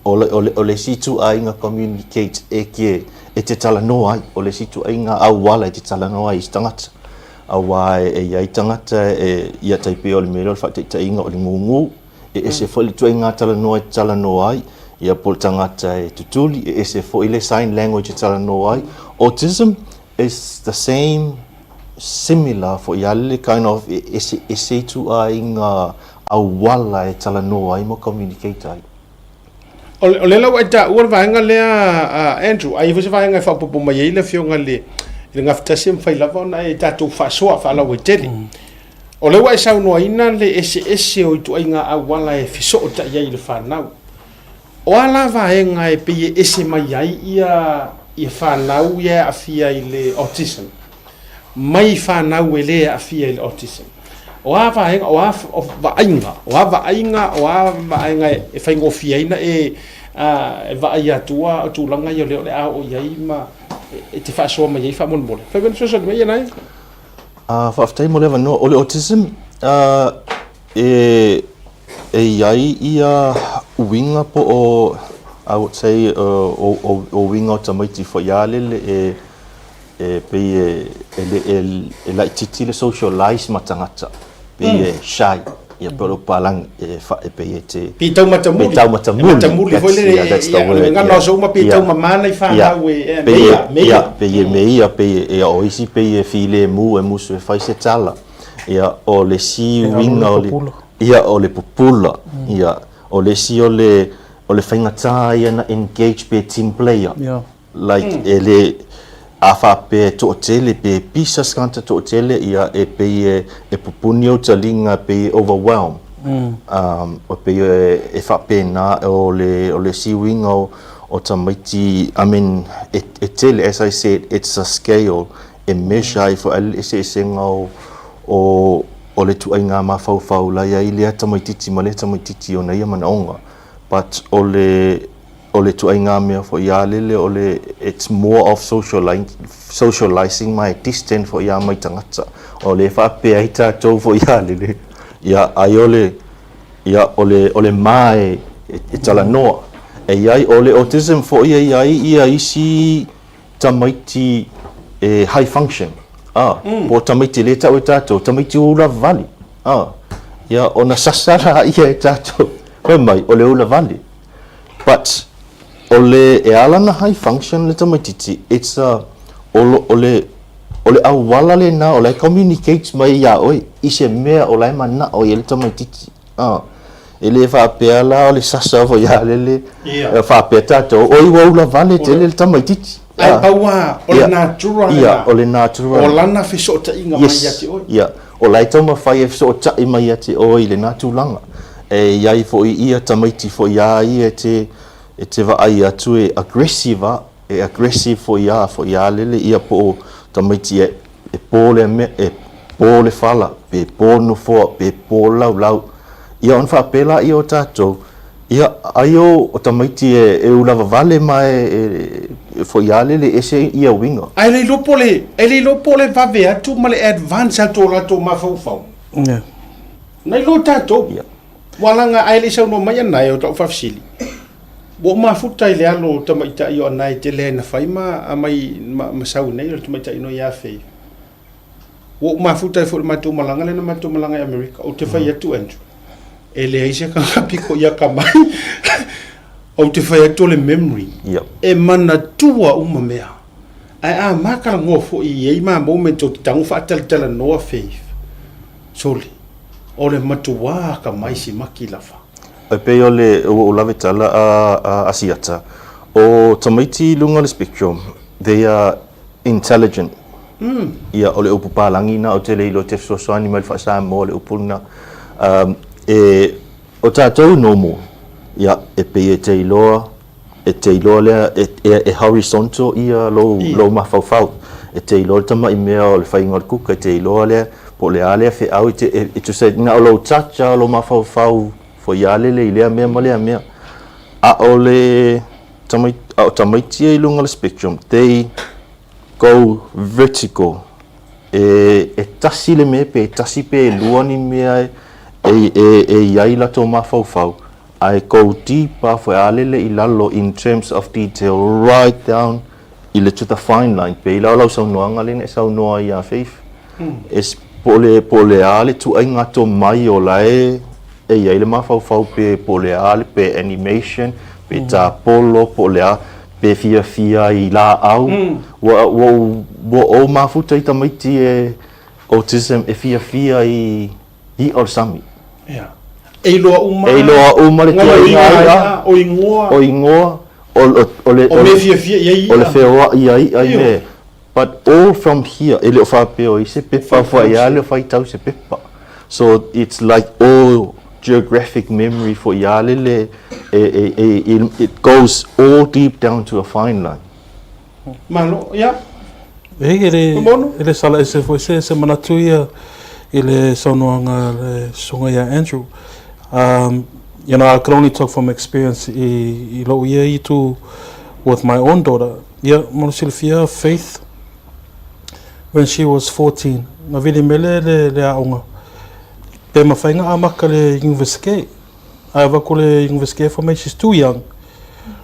O le, o le, o le isi ituaiga communicate e ke, e te talanoa ai, o le isi ituaiga auala e te talanoa ai i se tagata. Aua e, e i ai tagata e, ia tai pei o le mea lea o le faataitaiga o le gūgū, e ese foi le ituaiga talanoa e te talanoa ai, ia po o le tagata e tutuli, e ese foi le sign language e talanoa ai. Autism is the same, similar foi ia le kind of e ese ese ituaiga auala e talanoa ai ma communicate ai. O, o lea la ua e taua le vaega lea, Andrew, a i ai foi se vaega e faaopoopo mai ai le Afioga i le, i le Gafatasi e mafai lava ona e tatou faasoa faalauaitele. O lea ua e saunoaina le eseese o ituaiga auala e fesootai ai i le fanau. O a la vaega e pei e ese mai ai ia, ia fanau ia e aafia i le autism mai fanau e le aafia i le autism? O a vaega, o a o vaaiga, o a vaaiga, o a vaega e faigofie ai na e, e vaai atua o tulaga ia o lea o le a oo i ai ma e te faasoa mai ai faamolemole. Fai mai le fesoasoani mai ia nai. Faafetai mo le avanoa. O le autism, e, e i ai ia uiga po o, I would say, o, o, o uiga o tamaiti foi a lele e, e pei e, e, le, e, e laitiiti le socialize ma tagata, pei e shy, ia po o le upalagi, e, fa, e pei e te... Pei tau matamuli. Pei tau matamuli. E matamuli foi lele, yeah, that's the word. Ngana o uma pei tau mamana i whanau e, e meia, meia. Ia, pei e meia, pei e, o isi pei e filemu e musu e fai se tala. Ia, o le isi uiga o le... Ia, o le pupula. Ia, o le isi o le, o le faigata ia na engage pe team player. Yeah. Like, e le, a faapea e toatele, pe pisa se tagata toatele, ia, e pei e, e pupuni ou taliga, pei e overwhelm. Um, o pei e, e faapena, o le, o le isi uiga o, o tamaiti, I mean, e, e tele, as I said, it's a scale, e measure ai foi le eseesega o, o, o le ituaiga mafaufau la i ai lea tamaitiiti ma lea tamaitiiti ona ia manaoga. But o le, o le ituaiga mea foi a lele o le it's more of socializing ma e distant foi a mai tagata. O le faapea ai tatou foi a lele, ia ai o le, ia o le, o le ma e, e talanoa. E i ai, o le autism foi e i ai ia isi tamaiti e high function, a, po o tamaiti e le tau e tatou, tamaiti ula vale, a, ia ona sasa laia e tatou, fai mai, o le ula vale. But, o le, e ala ona high function le tamaitiiti, it's a, o lo, o le, o le auala lena o la e communicate mai ia oe i se mea o la e manao i ai le tamaitiiti. A, e le faapea la o le sasa foi a lele, Ia. faapea tatou, oi ua ula vale tele le tamaitiiti. Ae pau lava, o le natura lena. Ia, o le natura. O lana fesootaiga mai ia te oe. Yes, ia. O la e taumafai e fesootai mai ia te oe i lena tulaga. E i ai foi ia tamaiti foi a ia e te, e te vaai atu e aggressive a, e aggressive foi a, foi a lele ia po o tamaiti e, e po le mea, e po le fala, pe po le nofoa, pe po le laulau. Ia ona faapea laia o tatou, ia, ai o, o tamaiti e, e ulavavale ma e, e, e foi a lele ese ia uiga. Ae le iloa po o le, e le iloa po o le vave atu ma le advance atu o latou mafaufau. Yeah. Na iloa tatou. Yeah. Ua laga ae le i saunoa mai Anae o tau faafesili. Ua ou mafuta i le alo o tamaitai o Anae tele ai na fai ma aumai ma, ma sau nei o le tamaitai no ia Faith. Ua ou mafuta ai foi i le matou malaga lea na matou malaga i Amerika. Ou te fai atu Andrew, e leai se agaga piko i akamai. Ou te fai atu o le memory. Yep. E manatua uma mea. Ae a ma talanoa foi i ai ma moment o te tago faatalatalanoa Faith. Sole, o le matuā akamai simaki lava. E pei o le, ua ou lave tala a, a, a Siata, o tamaiti i luga o le spectrum, they are intelligent. Ia, o le upu palagi na, ou te le iloa te fesoasoani mai le faa-Samoa le upu lena. Um, e, o tatou normal, ia, e pei e te iloa, e te iloa lea, e, e, e horizontal ia lou, yeah. lou mafaufau. E te iloa le tamai mea o le faiga o le kuka, e te iloa lea, po o le a lea feau, e te, e, e tusa, na o lou touch a, o lou mafaufau foi a lele i lea mea ma lea mea. A o le, tamai, a o tamaiti ia i luga o le spectrum, they go vertical. E, e tasi le mea pe tasi pe lua ni mea e, e, e, e i ai latou mafaufau, ae go deep a foi a lele i lalo in terms of detail right down i le to the fine line. Pei la o lau saunoaga lea na e saunoa ai ia Faith, e po o le, po o le a le tuaiga tomai o la e e i ai le mafaufau pe po o le a le pe animation, pe tapolo, po o le a, pe fiafia i laau. Ua, ua ou, ua ou mafuta i tamaiti e autism e fiafia i i'a o le sami. Ia. E iloa uma. E iloa uma le tuaiga i'a. O igoa. O igoa, o, o, o le, o mea fiafia i ai i'a. O le feoa'i a i'a i mea. But all from here, e le o faapea o i se pepa foi a le o faitau se pepa. So it's like all geographic memory foi a lele e, e, e, it goes all deep down to a fine line. Malo, ia. E, e le, e le sala ese foi se, se manatu ia i le saunoaga a le susuga ia Andrew. I can only talk from experience i, i lou ia itu with my own daughter. Ia, mo le silafia, Faith, when she was 14, na vili mele le, le aoga, pe mafai na amata le universite. Ae avatu le universite fai mai she's too young.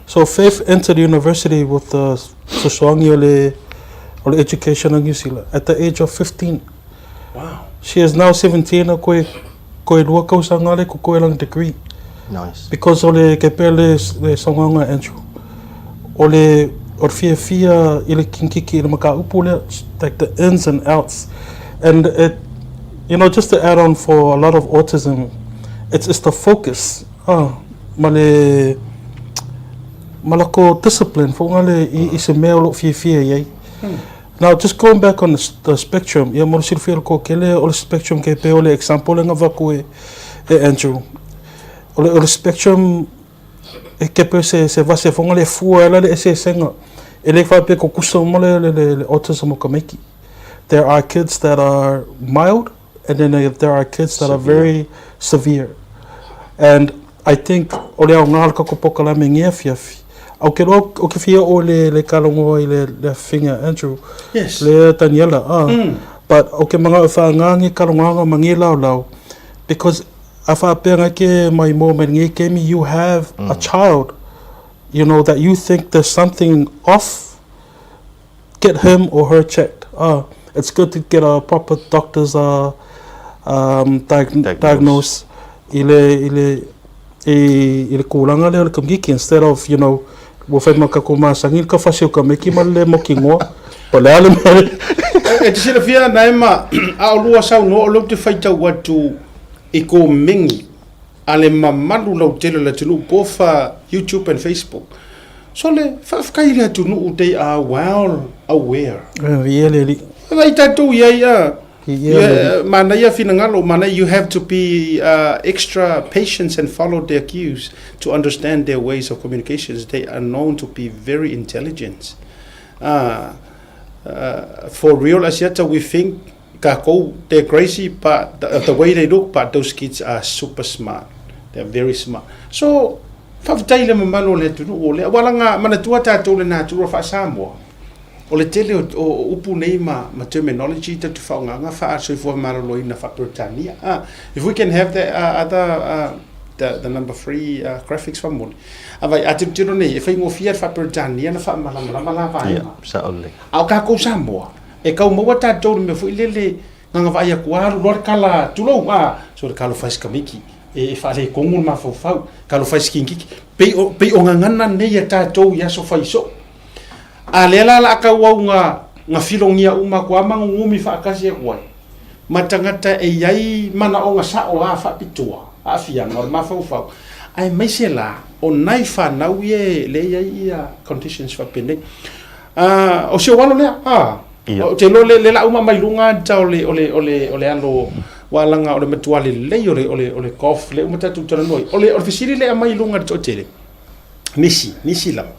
So Faith entered university with the fesoasoani o le, o le education a New Zealand at the age of 15. Wow. She is now 17 a koe, koe lua kausaga le kokoe lana degree. Nice. Because o le, kei pea le, le saunoaga a Andrew, o le, o le fiafia i le kinkiki i le mataupu lea, like the ins and outs. And it, you know, just to add on for a lot of autism, it's, it's the focus, ah, ma le, ma lako discipline fo nga le i, i se mea o loo fiafia i ai. Now, just going back on the, the spectrum, ia mo le silafia le kokele o le spectrum kei pea o le example le ngavaku e, e Andrew. O le, o le spectrum e kepe se, se vase fonga le fua ela le eseesega. E le whaapea ko kusa uma le, le, le, le autism o tamaiti. There are kids that are mild and then there are kids that are very severe. And I think o le aoga o le tatou polokalame i nei afiafi, ou te iloa ou te fia oo i le le talanoa i le le afiafiga a Andrew, Yes. le Daniela, ah, but ou te manao e whaanga nei talanoaga ma nei laolao because a faapea ngai ke maimoa mai lenei taimi you have a child you know that you think there's something off get him or her checked. Ah, it's good to get a proper doctor's uh, um, diagnose i le, i le, i, i le kūlanga lea o le kamikiki instead of, you know, ua whai ma kako masangi le ka fasi o kamiki ma le moki ngoa. Po le a le mea le. E te silafia nae ma a o lua saunoa o lea ou te faitau atu i komeni a le mamalu lautele o le atunuu both YouTube and Facebook. So le faafetai i le atunuu they are well aware. Viia le Alii. Vaai tatou i ai a. Viia le Alii. Manaia finagalo, manaia you have to be extra patience and follow their cues to understand their ways of communications. They are known to be very intelligent. For real Asiata we think Kakou, they're crazy but the, the way they look, but those kids are super smart. They're very smart. So, faafetai i le mamalu o le atunuu o lea. Aua laga manatua tatou le natura faa-Samoa. O le tele o, o, o upu nei ma, ma terminology tatou te faaaogaina faa-soifua maloloina faa-Peretania. Ah, if we can have the other uh, the, the number 3 graphics faamolemole. A vai, a tilotilo nei, e faigofie le faa-Peretania na faamalamalama la vaega. Ia, sao lelei. A o tatou Samoa, e tau maua tatou i le mea foi lele, gagavaai atu lava alu loa le kala, tulou, a, so le kala o faisakamiki, e faaletonu le mafaufau, kala o faisakinikiki. Pei o, pei o gagana nei a tatou i aso fai soo. A lea la o le a tauau na, na filogia uma atu lava ma nunumi faatasi atu ai ma tagata e i ai manaoga sao lava faapitoa, aafiaga o le mafaufau, aemaise la o nai fanau ia lea e i ai ia conditions faapenei. O si ou alo lea, a, ou te iloa le la uma mai luga ata o le, o le, o le, o le alo, aua leaga o le matua lelei o le, o le, o le golf lea uma tatou talanoa ai. O le, o le fesili lea e aumai i luga e le toatele, nisi, nisi lava,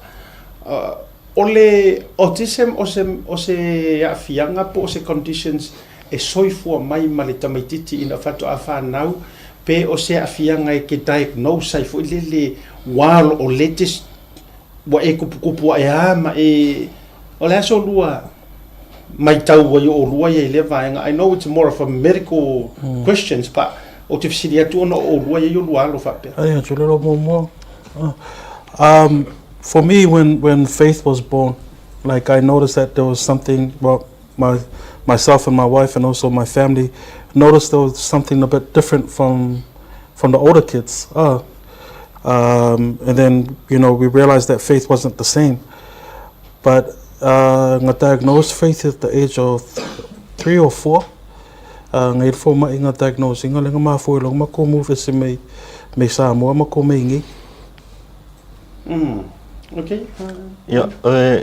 o le autism o se, o se aafiaga po o se conditions e soifua mai ma le tamaitiiti ina faatoa fanau pe o se aafiaga e te diagnose ai foi lele while o le te ua e tuputupu ae a ma e o le aso lua maitau ai o oulua ia i lea vaega. I know it's more of a medical questions but ou te fesili atu ona o oulua ia i olua alo faapea. Ai, atu le lo muamua. For me, when, when Faith was born, like I noticed that there was something, well, my, myself and my wife and also my family noticed there was something a bit different from, from the older kids. And then, you know, we realized that Faith wasn't the same. But uh, got diagnosed Faith at the age of 3 or 4. Ngai le fomai nga diagnose ina le nga mafua i loga makou move ese mai mai Samoa makou mai inei. Okay. Ia,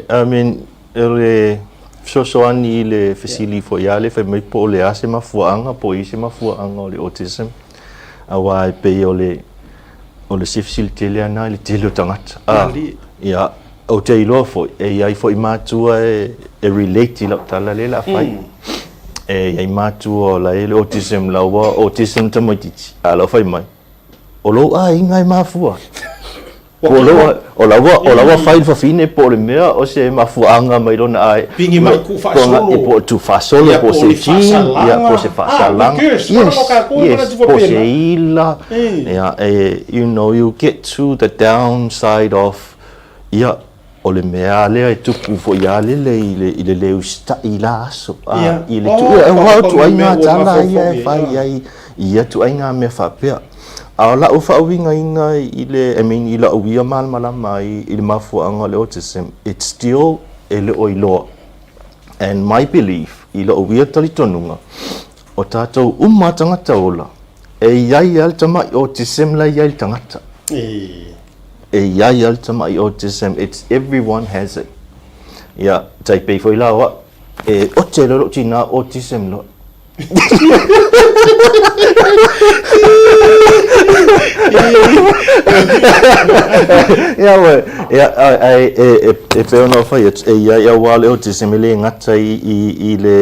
I mean, o le fesoasoani i le fesili foi ia le fai mai po o le a se mafuaaga po o i ai se mafuaaga o le autism, aua e pei o le o le fesili tele lava lena i le tele o tagata. Ia, ou te iloa foi, e i ai foi matua e relate i lau tala lea o le a fai. E i ai matua o la e i ai le autism la ua autism tamaitiiti, a o la ua fai mai, o lou aiga e mafua. Po o lou, o la ua, o la ua fai le fafine po o le mea o se mafuaaga mai lona aiga. Pigi mai tuufaasolo. Po o tuufaasolo, po o se gene, ia, po o se faasalaga. Yes, yes, po o se ila. Ia, e, you know, you get to the down side of, ia, o le mea lea e tupu foi ia lele i le, i le le usitai i la aso, a, i le tu, ia, aua o ituaiga tala ia e fai ai i ia ituaiga mea faapea. A o la'u faauigaina i le, I mean, i la'u ia malamalama ai i le mafuaaga o le autism, it's still e le o iloa. And my belief, i lo'u ia talitonuga, o tatou uma tagata ola, e i ai lava le tama'i autism la e i ai le tagata. E i ai lava le tama'i autism, it's everyone has it. Ia, tai pei foi la o a'u, e ote loa lo'u tinā autism loa. Ia uē, ia, ae e pei ona ou fai atu, e i ai aua le autism e le gata i le,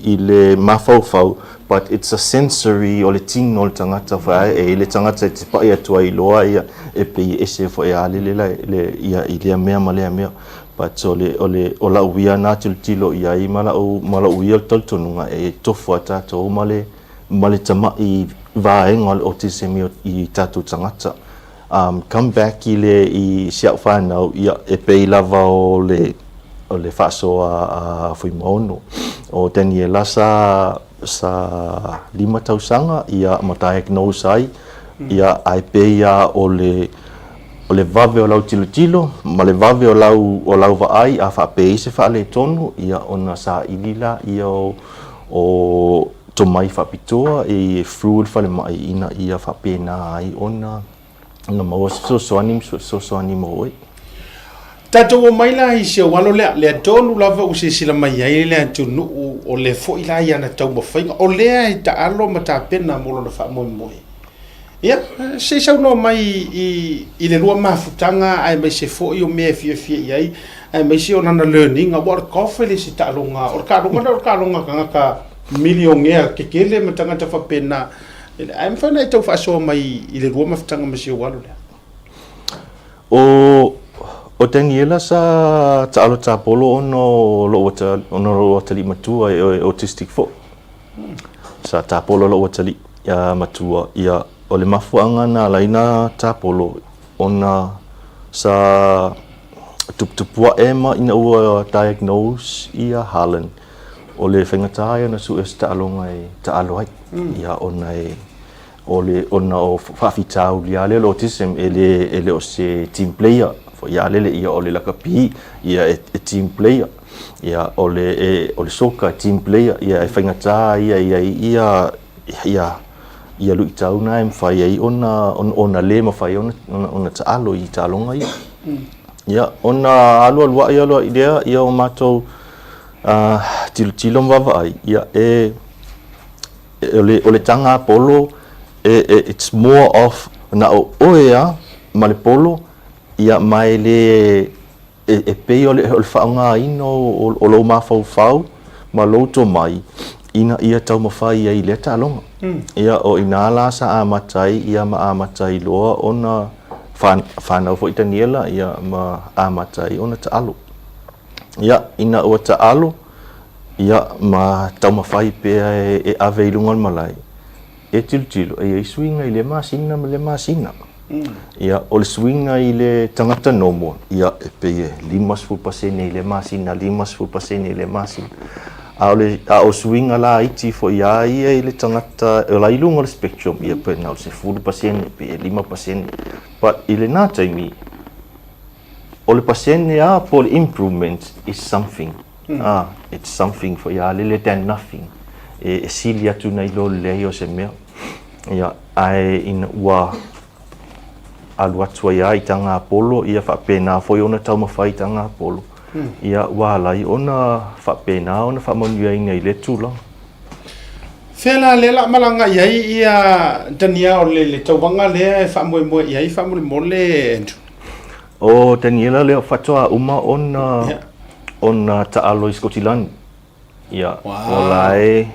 i le mafaufau, but it's a sensory o le tino o le tagata foi, ae e i le tagata e te pai atu ai loa ia, e pei e ese foi a lele la, ia, i lea mea ma lea mea. But o le, o le, o lau ia na tilotilo i ai ma lau, ma lou ia talitonuga e tofu a tatou ma le, ma le tama'i vaega o le autism i, i tatou tagata. Um, come back i le, i si au fanau, ia, e pei lava o le, o le faasoa a Fuimaono. O Daniela sa, sa 5 tausaga, ia, ma diagnose ai, ia, ae pei lava o le, O le vave o lau tilotilo ma le vave o lau, o lau vaai a faapea i se faaletonu, ia ona saili laia o, o tomai faapitoa e through le falemai ina ia faapena ai ona, ona maua se fesoasoani ma fesoasoani mo oe. Tatou omai la i si ou alo lea, lea tonu lava ua silasila mai ai le atunuu, o lea foi la i ana taumafaiga, o lea e taalo ma tapena mo lona faamoemoe. Ia, se i saunoa mai i le lua mafutaga aemaise foi o mea e fiafia i ai, aemaise o lana learning, aua o le golf e le se taaloga, o le taaloga lea o le taaloga a tagata milionea tetele ma tagata faapena. Ae mafai ona e tau faasoa mai i le lua mafutaga ma si ou alo lea? O, o Daniela sa taalo tapolo ona o lou ona o lou atalii matua e autistic foi. Sa tapolo lou atalii matua, ia. O le mafuaaga na ala ai na tapolo ona sa tuputupuaʻe ma ina ua diagnose ia Harlan o le faigata ia ona sue se taaloga e taalo ai. Ia ona e o le ona o faafitauli lava lea o le autism e le e le o se team player foi lava lele ia o le lakapi ia e team player ia o le e o le soccer e team player ia e faigata ia e i ai ia ia ia luitau na e mafai ai ona ona le mafai ona ona taalo i taaloga ia. Ia ona alualu ai alu ai lea ia o matou uh, tilotilo ma vaavaai ia e o le o le taga polo e, e it's more of na o oe a ma le polo ia ma e le e, e pei o le, o le faaaogaina o, o, o lou mafaufau ma lou tomai ina ia taumafai ai i lea taaloga. Mm. Ia, o inā la sa amata ai, ia ma amata ai loa ona whanau foi Daniela, ia ma amata ai ona taalo. Ia, ina ua taalo, ia ma taumafai pea e, e ave i luga o le malae, e tilotilo, e i ai suiga i lea masina ma lea masina. Ia, o le suiga i le tagata normal, ia, e pei e 50% i lea masina, 50% i lea masina. A o le, a o suiga laiti foi a ia i le tagata o la i luga o le spectrum, ia, pe na o le 10%, pe e 5%. But i lena taimi, o le pasene a po o le improvement is something. Ah, it's something foi a lele than nothing. E, e sili atu nai lo le leai o se mea. Ia, ae ina ua alu atu ai lava i taga polo, ia faapena foi ona taumafai i taga polo. Ia, ua ala ai ona faapena ona faamanuiaina i lea tulaga. Fea la lea la malaga i ai ia Daniel le, le tauvaga lea e faamoemoe i ai faamolemole Andrew? O Daniela lea faatoa uma ona yeah. ona taalo i Skotilani. Ia, wow. o la e,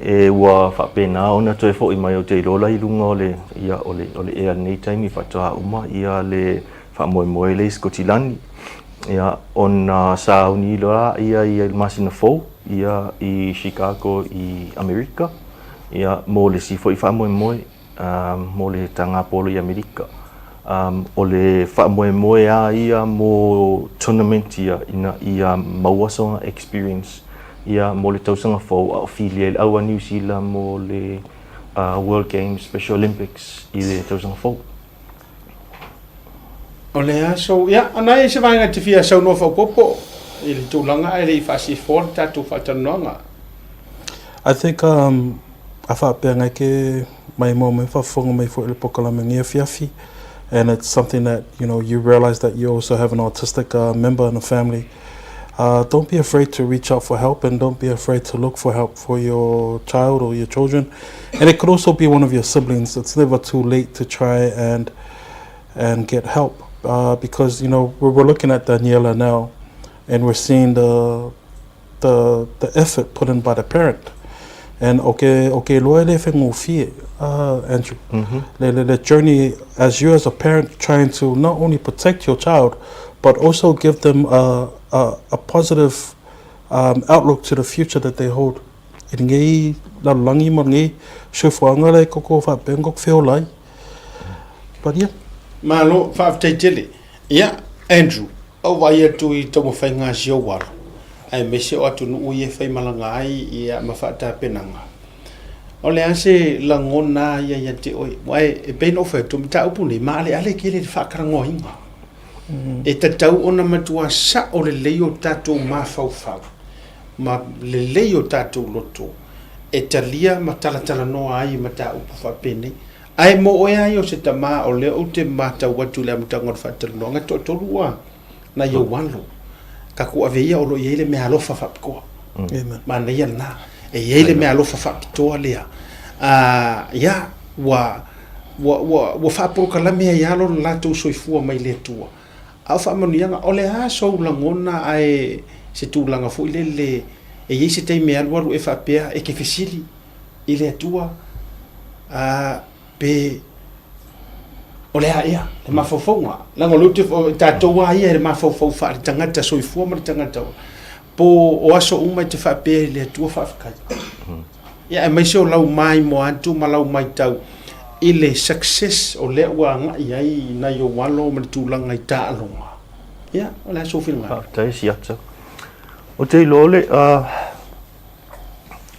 e ua faapena ona toe fo'i mai ou te iloa la i luga o le, ia, o le, o le ea lenei taimi faatoa uma ia le faamoemoe lea i Skotilani. Ia, ona sauni loa ia i le masina fou ia i Chicago i Amerika ia mo le isi foi faamoemoe mo le taga polo i Amerika. O le faamoemoe lava ia mo tournament ia ina ia maua sona experience ia mo le tausaga fou a o fili ai le au a Niu Sila mo le World Games Special Olympics i le tausaga fou. O le aso, ia, ana i se vaega e te fia saunoa faaopoopo i le tulaga ae le i faasifoa le tatou faatalanoaga. I think um, a faapea ngai ke mai moa mai faafofoga mai foi i le polokalame nei afiafi and it's something that you know you realize that you also have an autistic uh, member in the family uh, don't be afraid to reach out for help and don't be afraid to look for help for your child or your children and it could also be one of your siblings it's never too late to try and and get help uh, because you know we're, we're looking at Daniela now and we're seeing the the the effort put in by the parent. And okay, okay, loa le faigofie, Andrew. Mm-hmm. Le, le, le journey as you as a parent trying to not only protect your child, but also give them a, a, a positive um, outlook to the future that they hold. I lenei lalolagi ma lenei soifuaga la e koko faapea ona koko feola ai. But yeah. Malo, faafetai tele. Ia, Andrew, Ou vaai atu i taumafaiga a si ou alo, aemaise o atunuu ia e faimalaga ai ia ma faatapenaga. O le a se lagona ia ia te oe? Aua e pei ona ou fai atu, o mataupu nei, maaleale tele le faatalanoaina. E tatau ona matua sao lelei o tatou mafaufau ma lelei o tatou loto e talia ma talatalanoa ai i mataupu faapenei. Ae mo oe lava ia o se tama, o lea ou te matau atu i le amataga o le faatalanoaga, e toatolu ua nai ou alo. Tatou ave ia o lo o i ai le meaalofa faapitoa. Manaia lena. E i ai le meaalofa faapitoa lea. Ia, ua, ua, ua, ua faapolokalame ai lava lo latou soifua mai le Atua. A o faamanuiaga, o le a sou lagona ae se tulaga foi lele e i ai se taimi e alualu e faapea e te fesili i le Atua, ā, pe o le a ea le mafaufauga. Leaga o lea ou te, o tatou lava ia i le mafaufau faale-tagata soifua ma le tagata ola, po o aso uma e te faapea i le Atua faafetai. Ia, aemaise o lau maimoa atu ma lau matau i le success o lea ua agai ai nai ou alo ma le tulaga i taaloga. Ia, o le a sou finagalo? Faafetai Siata. Ou te iloa le,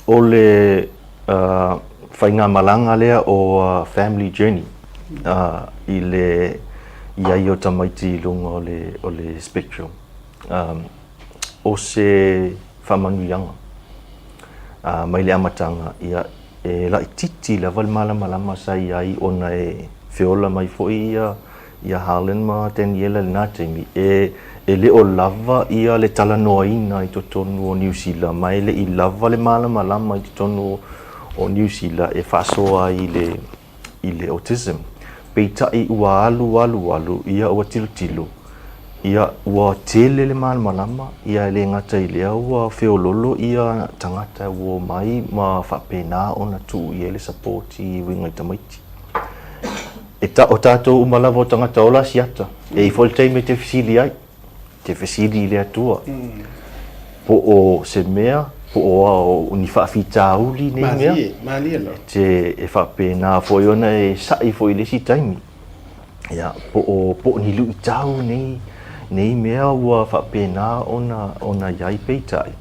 o le faigamalaga lea o Family Journey i le i ai o tamaiti i luga o le, o le spectrum. O se faamanuiaga mai le amataga, ia, e laitiiti lava le malamalama sa i ai ona e feola mai foi ia ia Harlan ma Daniela i lena taimi, e e le o lava ia le talanoaina i totonu o Niu Sila, ma e le i lava le malamalama i totonu o Niu Sila e faasoa ai i le i le autism. Peitai ua alu alu alu, ia ua tilotilo, ia ua tele le malamalama, ia e le gata i lea ua feololo ia tagata ua omai ma faapena ona tuu i ai le support i uiga i tamaiti. E ta, o tatou uma lava o tagata ola asiata, e i ai foi le taimi e te fesili ai, te fesili i le Atua, po o se mea, po o a, o ni faafitauli nei mea. Malie, malie lava. E te, e faapena foi ona e sa'i foi i le isi taimi. Ia, po o, po o ni luitau nei, nei mea ua faapena ona, ona i ai peitai.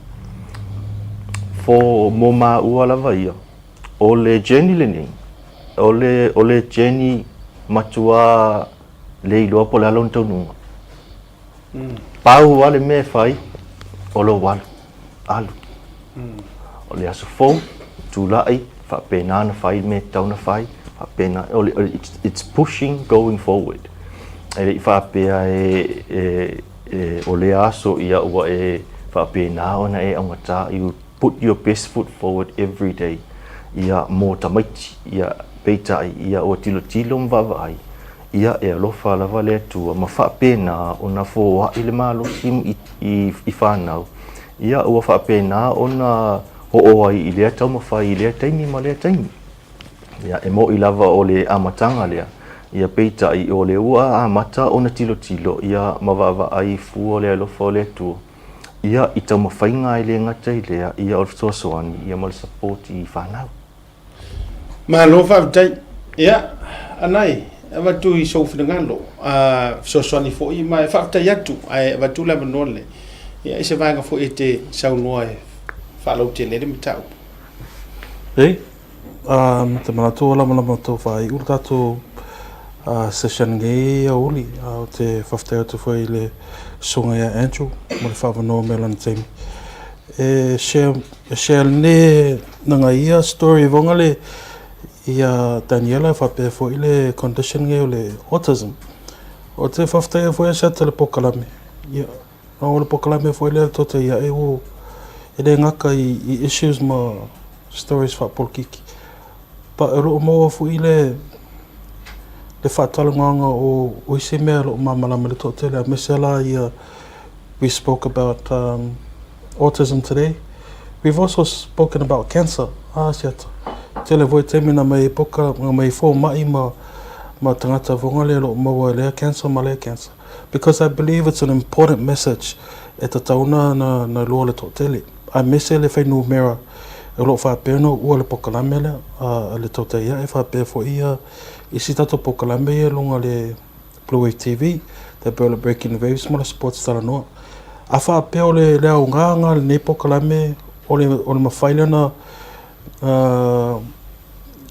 For, mo māua lava ia, O le journey lenei, o le, o le journey matua le iloa po o le a lona taunuuga. Pau lava le mea e fai, o lou alu, alu. O le aso fou, tulai, faapena ona fai le mea e tatau ona fai, faapena, o le, it's, it's pushing going forward. E le i faapea e, e, e, o lea aso ia ua e faapena ona e augata, you Put your best foot forward every day ia mō tamaiti, ia peitai, ia ua tilotilo ma vaavaai, ia e alofa lava le Atua ma faapena ona foai le malosi i, i, i whanau, ia ua faapena ona ho'o ai i lea taumafai i lea taimi ma lea taimi. Ia e mo'i lava o le amataga lea, ia peitai o le ua amata ona tilotilo ia ma vaavaai fua le alofa o le Atua, Ia, i taumafaiga e le gata i lea, ia o le fesoasoani, ia ma le support i fanau. Malo faafetai. Ia, Anae, avatu i sou finagalo, a fesoasoani foi ma e faafetai atu, ae avatu le avanoa lenei, ia, i se vaega foi e te saunoa e faalautele ai le mataupu. Ei, um, te manatu o lamalama tau whāiu le tātou uh, session nei aoauli. Uh, o te whawhitai atu foi i le susuga ia Andrew mo le whaavanoa me lana taimi. E share, e share ne nanga ia story vonga le ia Daniela e whapea foi le condition nge o le autism. O te whawhitai foi e sa te le pokalame. Ia, o le pokalame foi lea tota ia e o e le ngaka i, i issues ma stories faapolokiki. But o loo maua foi le le faatalanoaga o o isi mea o loo malamalama i le toatele aemaise la ia we spoke about um, autism today. We've also spoken about cancer. Ah, siata. Tele foi taimi na mai poka, na mai fōma'i ma ma tagata fonga lea o loo maua lea cancer ma lea cancer. Because I believe it's an important message e tatau na na na iloa le toatele. Aemaise le fuainumera o lo o faapea ona uua le pokalame lea a le tautai ae faapea foi ia isi tatou pokalame ia i luga o le Blue Wave TV, tai pei o le Breaking Waves ma le Sports Talanoa. A faapea o le le aoga lena o lenei pokalame o le o le mafai lea ona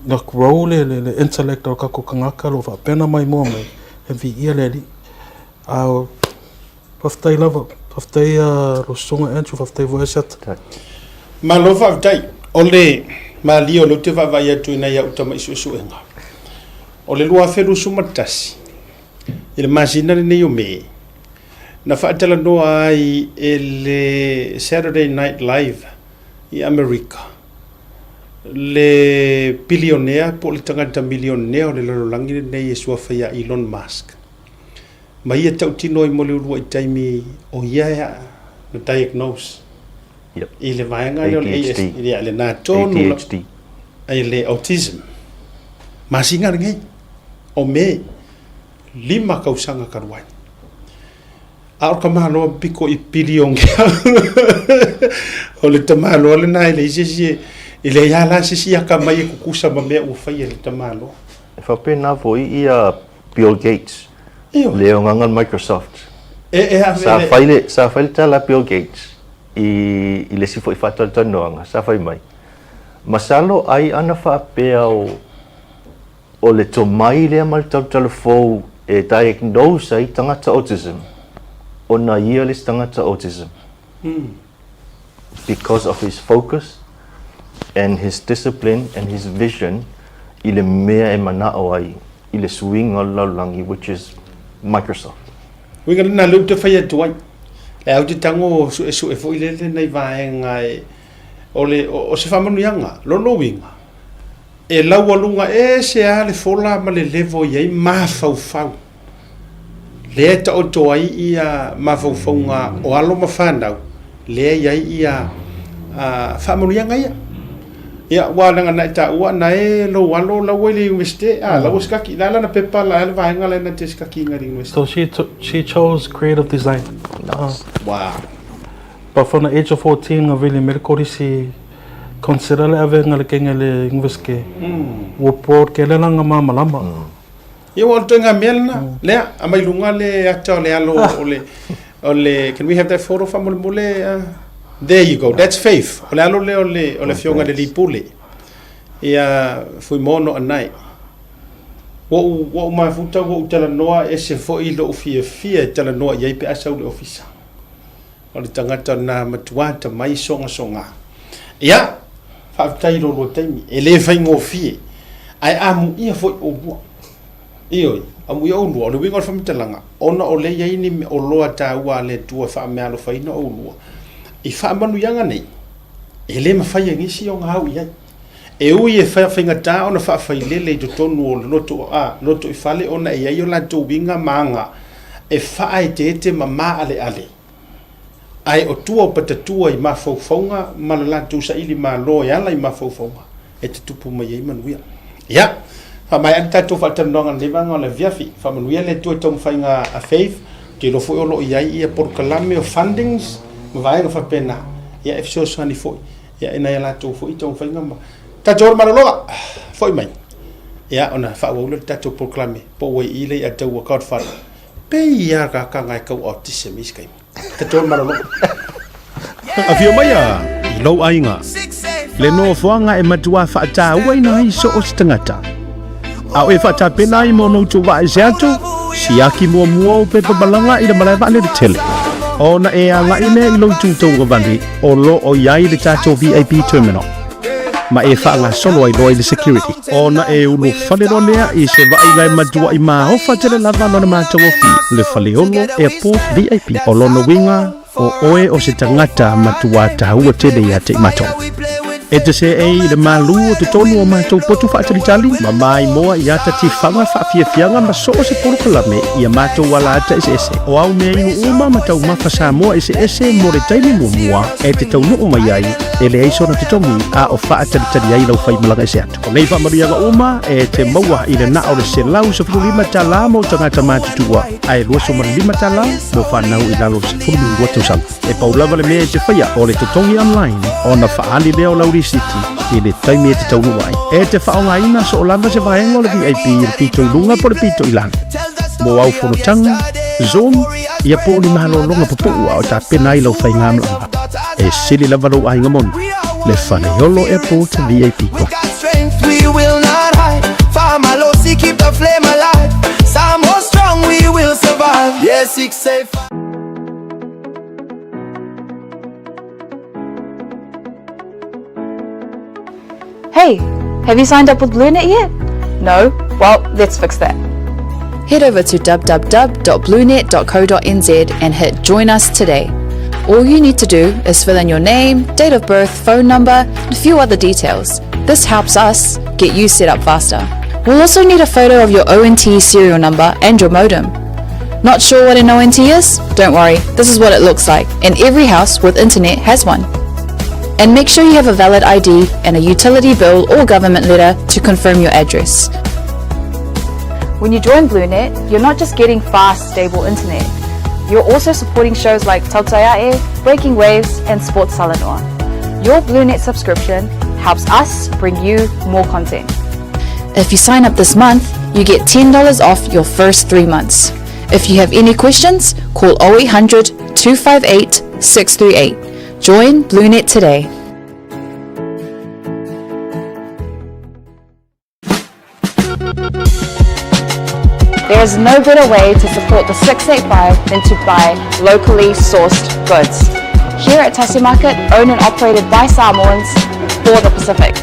na grow le le intellect o tatou tagata o lo o faapea ona maimoa mai e viia le Alii. A Faafetai lava. Faafetai lau Susuga Andrew, faafetai foi Asiata. Malo faafetai. O le malie o lea ou te vaavaai atu i nai au tamai suesuega, o le 2021, i le masina lenei o Me, na faatalanoa ai e le Saturday Night Live i Amerika le pilionea po o le tagata milionea o le lalolagi lenei e suafa ia Elon Musk. Ma ia tautino ai mo le uluai taimi o ia e na diagnose Yep. i le vaega lea o le ADHD. AS, ia, le na tonu la- ADHD. ai le autism. Masina lenei, o Me, 5 kausaga talu ai. A o le tamaloa piko i piliongea. O le tamaloa lena e leai se isi e, e leai lava la se isi akamai e tutusa ma mea ua faia e le tamaloa. E faapena foi ia Bill Gates, le ogaga Microsoft. Sa fai le, sa fai le tala a Bill Gates i, i le isi foi faatalatalanoaga, sa fai mai, masalo ai ana faapea o, o le tomai lea ma le talutalufou e diagnose ai tagata autism, ona ia le isi tagata autism. Because of his focus and his discipline and his vision i le mea e manao ai i le suiga o le lalolagi which is Microsoft. Uiga lena lea ou te fai atu ai. E au te tago suesue foi lele nai vaega e o le o se faamanuiaga, lona uiga e laualuga ese lava le fola ma le level e i ai mafaufau. Lea e taoto ai ia mafaufauga o alo ma fanau, lea e i ai ia faamanuiaga ia. Ia, aua leaga na e taua na e lou alo la ua i le Iunivesite, a, la ua sikaki, la e lana pepa la e le vaega lea na te sikakiina i le Iunivesite. So she took, she chose creative design. Nice. Wow. But from the age of 14 nga vili medical risi consider le avega le kenge le Iunivesite. Ua broad ke le langa malamalama. Ia ua alu toega mea lena. Lea, aumai luga le ata o le alo o le, o le, can we have that photo faamolemole? There you go, that's Faith. O le alo lea o le, o le afioga i le alii pule. Ia, Fuimono Anae. Ua ou, ua ou mafuta, ua ou talanoa, e ese foi lou fiafia e talanoa i ai pe a sau i le ofisa. O le tagata lena matua atamai sogasoga. Ia, faafetai i lo lua taimi. E le faigofie, ae amuia foi oulua. Ioe, amuia oulua. O le uiga o le faamatalaga, ona o lea e i ai ni oloa taua a le Atua e faameaalofaina oulua, i faamanuiaga nei, e le mafai e nisi ona au i ai. E ui e faigata ona faafailele i totonu o le loto, a, lotoifale ona e i ai o latou uiga ma aga e faaeteete ma maaleale, ae o tua o patatua i mafaufauga ma le latou saili malo e ala i mafaufauga e tutupu mai ai manuia. Ia, faamaea le tatou faatalanoaga i lenei vaega o le afiafi. Faamanuia le Atua i taumafaiga a Faith, ou te iloa foi o lo o i ai ia polokalame o fundings ma vaega faapena, ia e fesoasoani foi ia i nai a latou foi taumafaiga ma tatou ola malologa. Foi mai, ia ona faaauau lea o le tatou polokalame po o ua i i lea i ataua Godfather. Pei a ka ka ngai kau autism isi kaimi. Tatou malologa. Afio mai a i lou aiga. Le nofoaga e matua faatauaina ai so o se tagata. A o e faatapena ai mo no tou vae se atu, siaki muamua o pepa malaga i le malae vaalele tele. Ona e agai lea i lou itu tauagavale o lo o i ai le tatou VIP terminal. Ma e faagasolo ai loa i le security. Ona e ulufale loa lea i se vaaiga e matuai maofa tele lava lona matagofie, le Faleolo Airport VIP. O lona uiga, o oe o se tagata matua taua tele ia te i matou. E te seei i le malu o totonu o matou potu faatalitali ma maimoa i ata tifaga faafiafiaga ma so o se polokalame i a matou alaata eseese. O au mea inu uma ma taumafa Samoa eseese mo le taimi muamua e te taunuu mai ai, e leai sona totogi a o faatalitali ai lau faimalaga ese atu. O nei faamanuiaga uma e te maua i le na o le $115 mo tagata matutua ae $25 mo fanau i lalo o le 12 tausaga. E pau lava le mea e te faia o le totogi online ona faaali lea o lau risiti i le taimi e te taunuu ai. E te faaaogaina soo lava se vaega o le VIP i le pito i luga po o le pito i lalo. Mo au fonotaga, Zoom, ia po o ni malologa pupuu a o tapena ai lau faigamalaga. E sili lava lou aiga moni, le Faleolo Airport VIP We Club. got strength, we will not hide. Faamalosi, keep the flame alive. Samoa strong, we will survive. Yeah, 685. Hey, have you signed up with BlueNet yet? No? Well, let's fix that. Head over to www.bluenet.co.nz and hit Join Us Today. All you need to do is fill in your name, date of birth, phone number, and a few other details. This helps us get you set up faster. We'll also need a photo of your ONT serial number and your modem. Not sure what an ONT is? Don't worry, this is what it looks like, and every house with internet has one. And make sure you have a valid ID and a utility bill or government letter to confirm your address. When you join BlueNet, you're not just getting fast, stable internet. You're also supporting shows like Tautaiae, Breaking Waves, and Sports Talanoa. Your BlueNet subscription helps us bring you more content. If you sign up this month, you get $10 off your first three months. If you have any questions, call 0800 258 638. Join BlueNet today. There is no better way to support the 685 than to buy locally sourced goods. Here at Tassie Market, owned and operated by Samoans for the Pacific.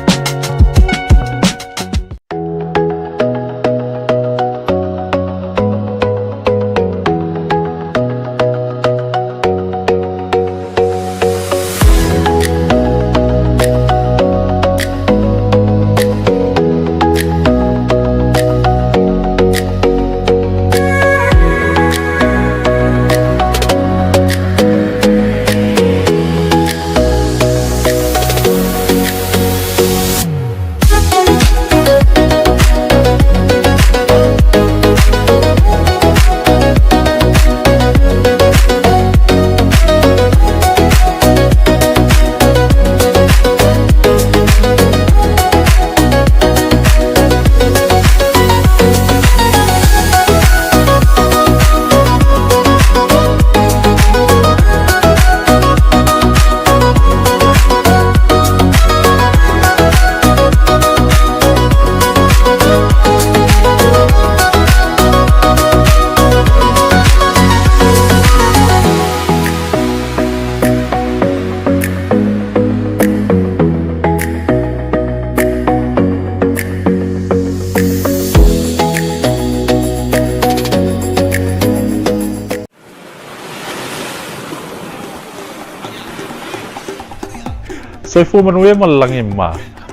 Soifua manuia ma le lagi e mā.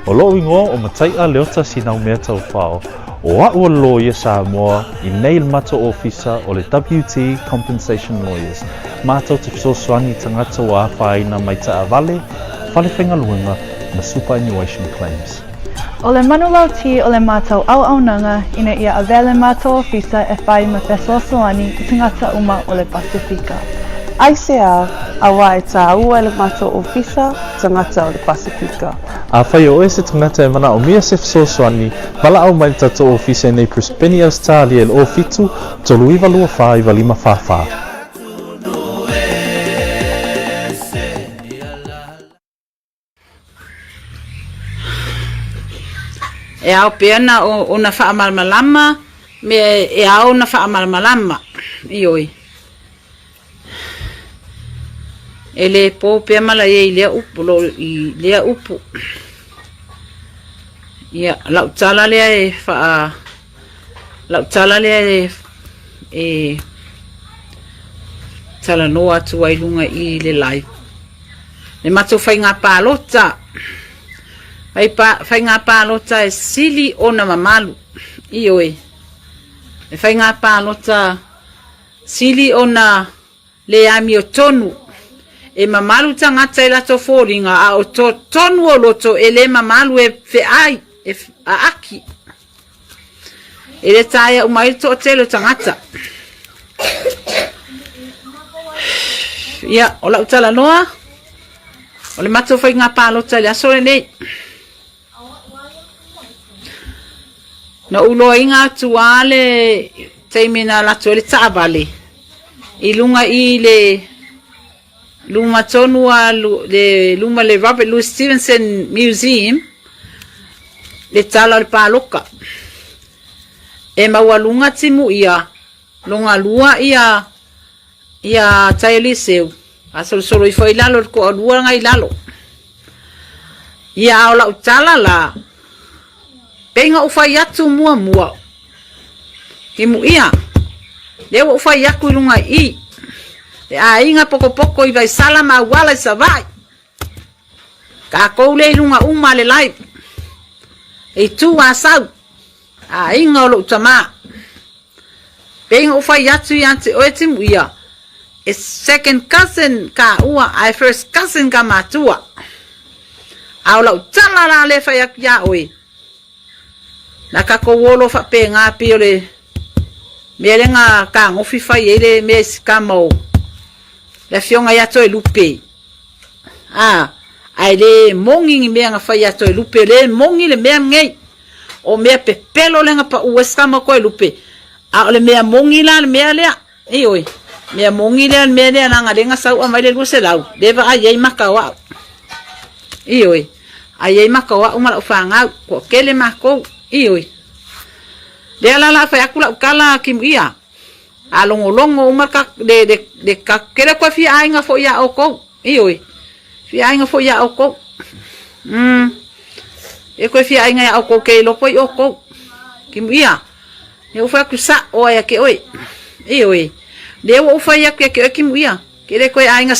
O lo'u igoa o Matai'a Leota Sinaumea Taufao, o a'u o le Loia Samoa i nei le matou ofisa o le WT Compensation Lawyers, matou te fesoasoani i tagata ua afaina mai taavale, fale faigaluega ma superannuation claims. O le manulauti o le matou auaunaga ina ia avea le matou ofisa e fai ma fesoasoani i tagata uma o le Pasefika. Aisea, auā e tāua e le matou ofisa tagata o le Pasefika. Afai o oe se tagata e manaomia se fesoasoani, valaau mai le tatou ofisa i nei Brisbane, Ausetalia i le 07 39 24 95 44. E ao pea na ona faamalamalama mea e ao ona faamalamalama. Ioe. E le po pea malaia i lea upu, lo, i lea upu. Ia, lau tala lea e faa, lau tala lea e, e talanoa atu ai lunga i le live. Le matou faiga palota, fai pa, faiga palota e sili ona mamalu. Ioe. Le faiga palota sili ona le amiotonu. E mamalu tagata i latou foliga, a o totonu o loto e le mamalu e feai, e aaki. E le taea uma ai le toatele o tagata. Ia, o lau talanoa, o le matou faiga palota i le aso lenei. Na ou loaina atu lava le taimi na alu atu ai le taavale i luga i le luma tonu a le luma le Robert Louis Stevenson Museum le tala o le paloka. E maualuga timu ia logalua ia ia tai o Liceu a solosolo ifo i lalo le toalua na i lalo. Ia a o lau tala la pei na ou fai atu muamua timu ia lea ua ou fai atu i luga i i le aiga pokopoko i Vaisala ma Auala i Savaii. Tatou lea i luga uma le live. E itu Asau, aiga o lou tamā. Pei na ou fai atu ia te oe Timuia, e second cousin kāua ae first cousin ka matua. A o lau tala la lea e fai atu iā oe, na tatou o loa faapena pei o le mea lea na tagofi fai ai le mea i si tama o le afioga ia Toelupe. A, ae le moni ni mea na fai ia Toelupe, le moni le mea lenei. O mea pepelo lea na paʻu ai se tama o Toelupe, a o le mea moni la le mea lea, ioe, mea moni lea le mea lea leaga lea na sau aumai le 200, lea e vaai ai maka o a'u. Ioe, ai ai maka o a'u ma la'u fanau, toatele makou, ioe. Lea la o le a fai atu la'u tala Kimuia, a logologo uma le, le, le, kele koe fia aiga foi iā ʻoukou, ioe, fia aiga foi iā ʻoukou. Mm. E koe fia aiga iā ʻoukou ke iloa koe i ʻoukou. Kimuia, e ou fai atu saʻo ai ia te ʻoe. Ioe, lea ua ou fai atu ia te ʻoe Kimuia, ke le koe aiga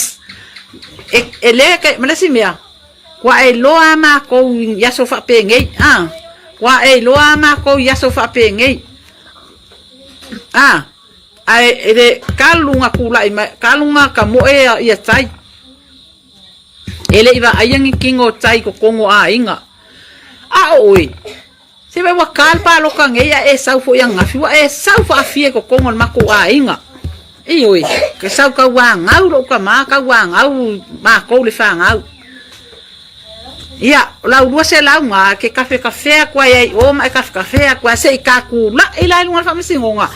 e, e le, ma le isi mea, Kua e iloa a mākou i aso faapenei, a. Kua e iloa a mākou i aso faapenei, a. Ae e le kalu na kulaʻi mai, kalu na ka moe ia tai. E le i vaaia ni kino o tai i totonu o aiga. A o oe, se wai ua ka le paloka nei a e sau foi ananafi, ua e sau faafia i totonu o le matou aiga. Ioe, ke sau tauāgau lou tama, tauāgau makou le fanau. Ia, o lau 200 na, ke kafekafe atu ai ai i o ma e kafekafe atu ai, se i kakulaʻi la i luga o le faamasinoga.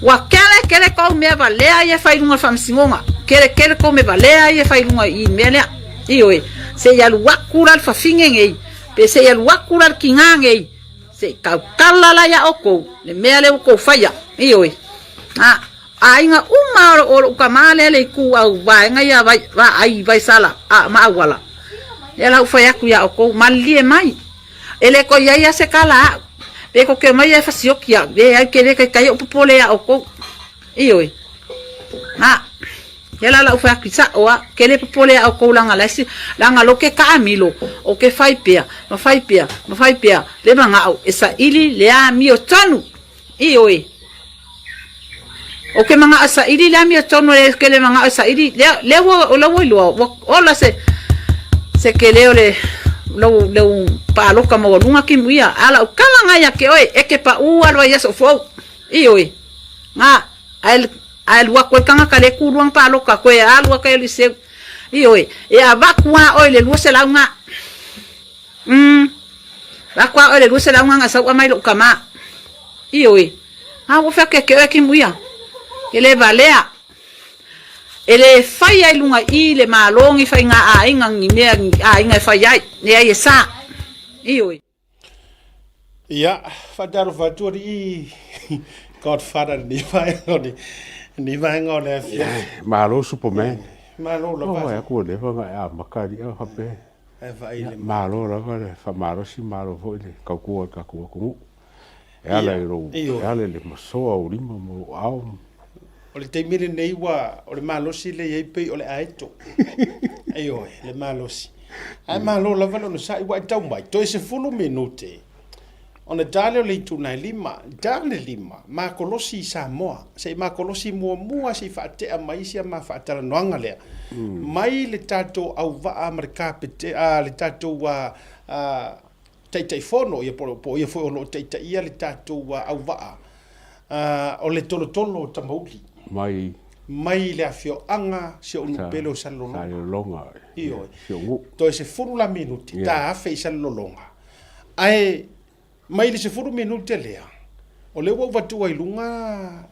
Ua kelekele kou mea valea ia e fai i luga o le faamasinoga. Kelekele kou mea valea ia e fai i luga i mea lea. Ioe, se i alu aku la le fafine nei, pe se i alu aku la le kinā nei, se i tautala la iā ʻoukou le mea lea ua kou faia. Ioe. A, aiga uma o loʻu tama lea le itu au vaega ia vai, vaai vaisala a ma auala. Lea la ua fai atu iā ʻoukou, malilie mai. E le toe i ai a se kala aʻu. Pe tou te omai e fasioki iaʻu, leai ke le taitai oʻu popole iā ʻoukou. Ioe. A, lea la lau fai atu i saʻo a, ke le popole iā ʻoukou leaga leai se, leaga lo ke kaʻamilo, o ke fai pea, ma fai pea, ma fai pea, le manaʻo e saʻili le amio tonu. Ioe. O ke manaʻo e saʻili le amiotonu e ke le manaʻo e saʻili, lea, lea ua, o lea ua iloa, ua ola se, se kele o le, lou, lou pāloka maualuga Kimuia, a lau kala nā ia ke oe, e ke paʻū a loa ia soʻu fou. Ioe. Nā, ae, ae lua koe kangaka le kūlua na pāloka, koe a lua ka Eliseu. Ioe. E avaku a oe le 200 ngā. Mm. Avatu a oe le 200 ngā ngā sauʻa mai loʻu kamā. Ioe. A ua fea ke ke oe Kimuia. Ke le valea. E le fai ai luga i le malo ni fai ngā aiga ni mea ni aiga e fai ai. Leai e sa. Ioe. Ia, whaatalofa atu alii Godfather lenei vaega o le, lenei vaega o le afiafi. Malo Superman. Malo lava. Oh, ai aku ua leva ona e amata alii a faapea. Ae vaai le. Malo lava le faamalosi, malo foi le tautua i le tatou atunuu. E ala i lou, e ala i le masoa o ou lima ma ou aao. O le taimi lenei ua, o le malosi lea e i ai pei o le aeto. Ioe, le malosi. Ae malo lava le onosai ua e tau mai, toe 10 minute ona ta lea o le ituna e lima, ta le lima, makolosi i Samoa. Se i makolosi muamua se i faatea mai si a ma faatalanoaga lea. Mai le tatou auvaa ma le kapete, a le tatou a, a, Taitaifono, ia po o ia foi o lo o taitaia le tatou auvaa, o le tolotolo o Tamauli. Mai. Mai le afioaga si ou nuu pele o Salelologa. Salelologa. Ioe. Si ou nuu. Toe 10 la minute, ta afe i Salelologa. Ae mai le 10 minute lea, o lea ua ou avatua i luga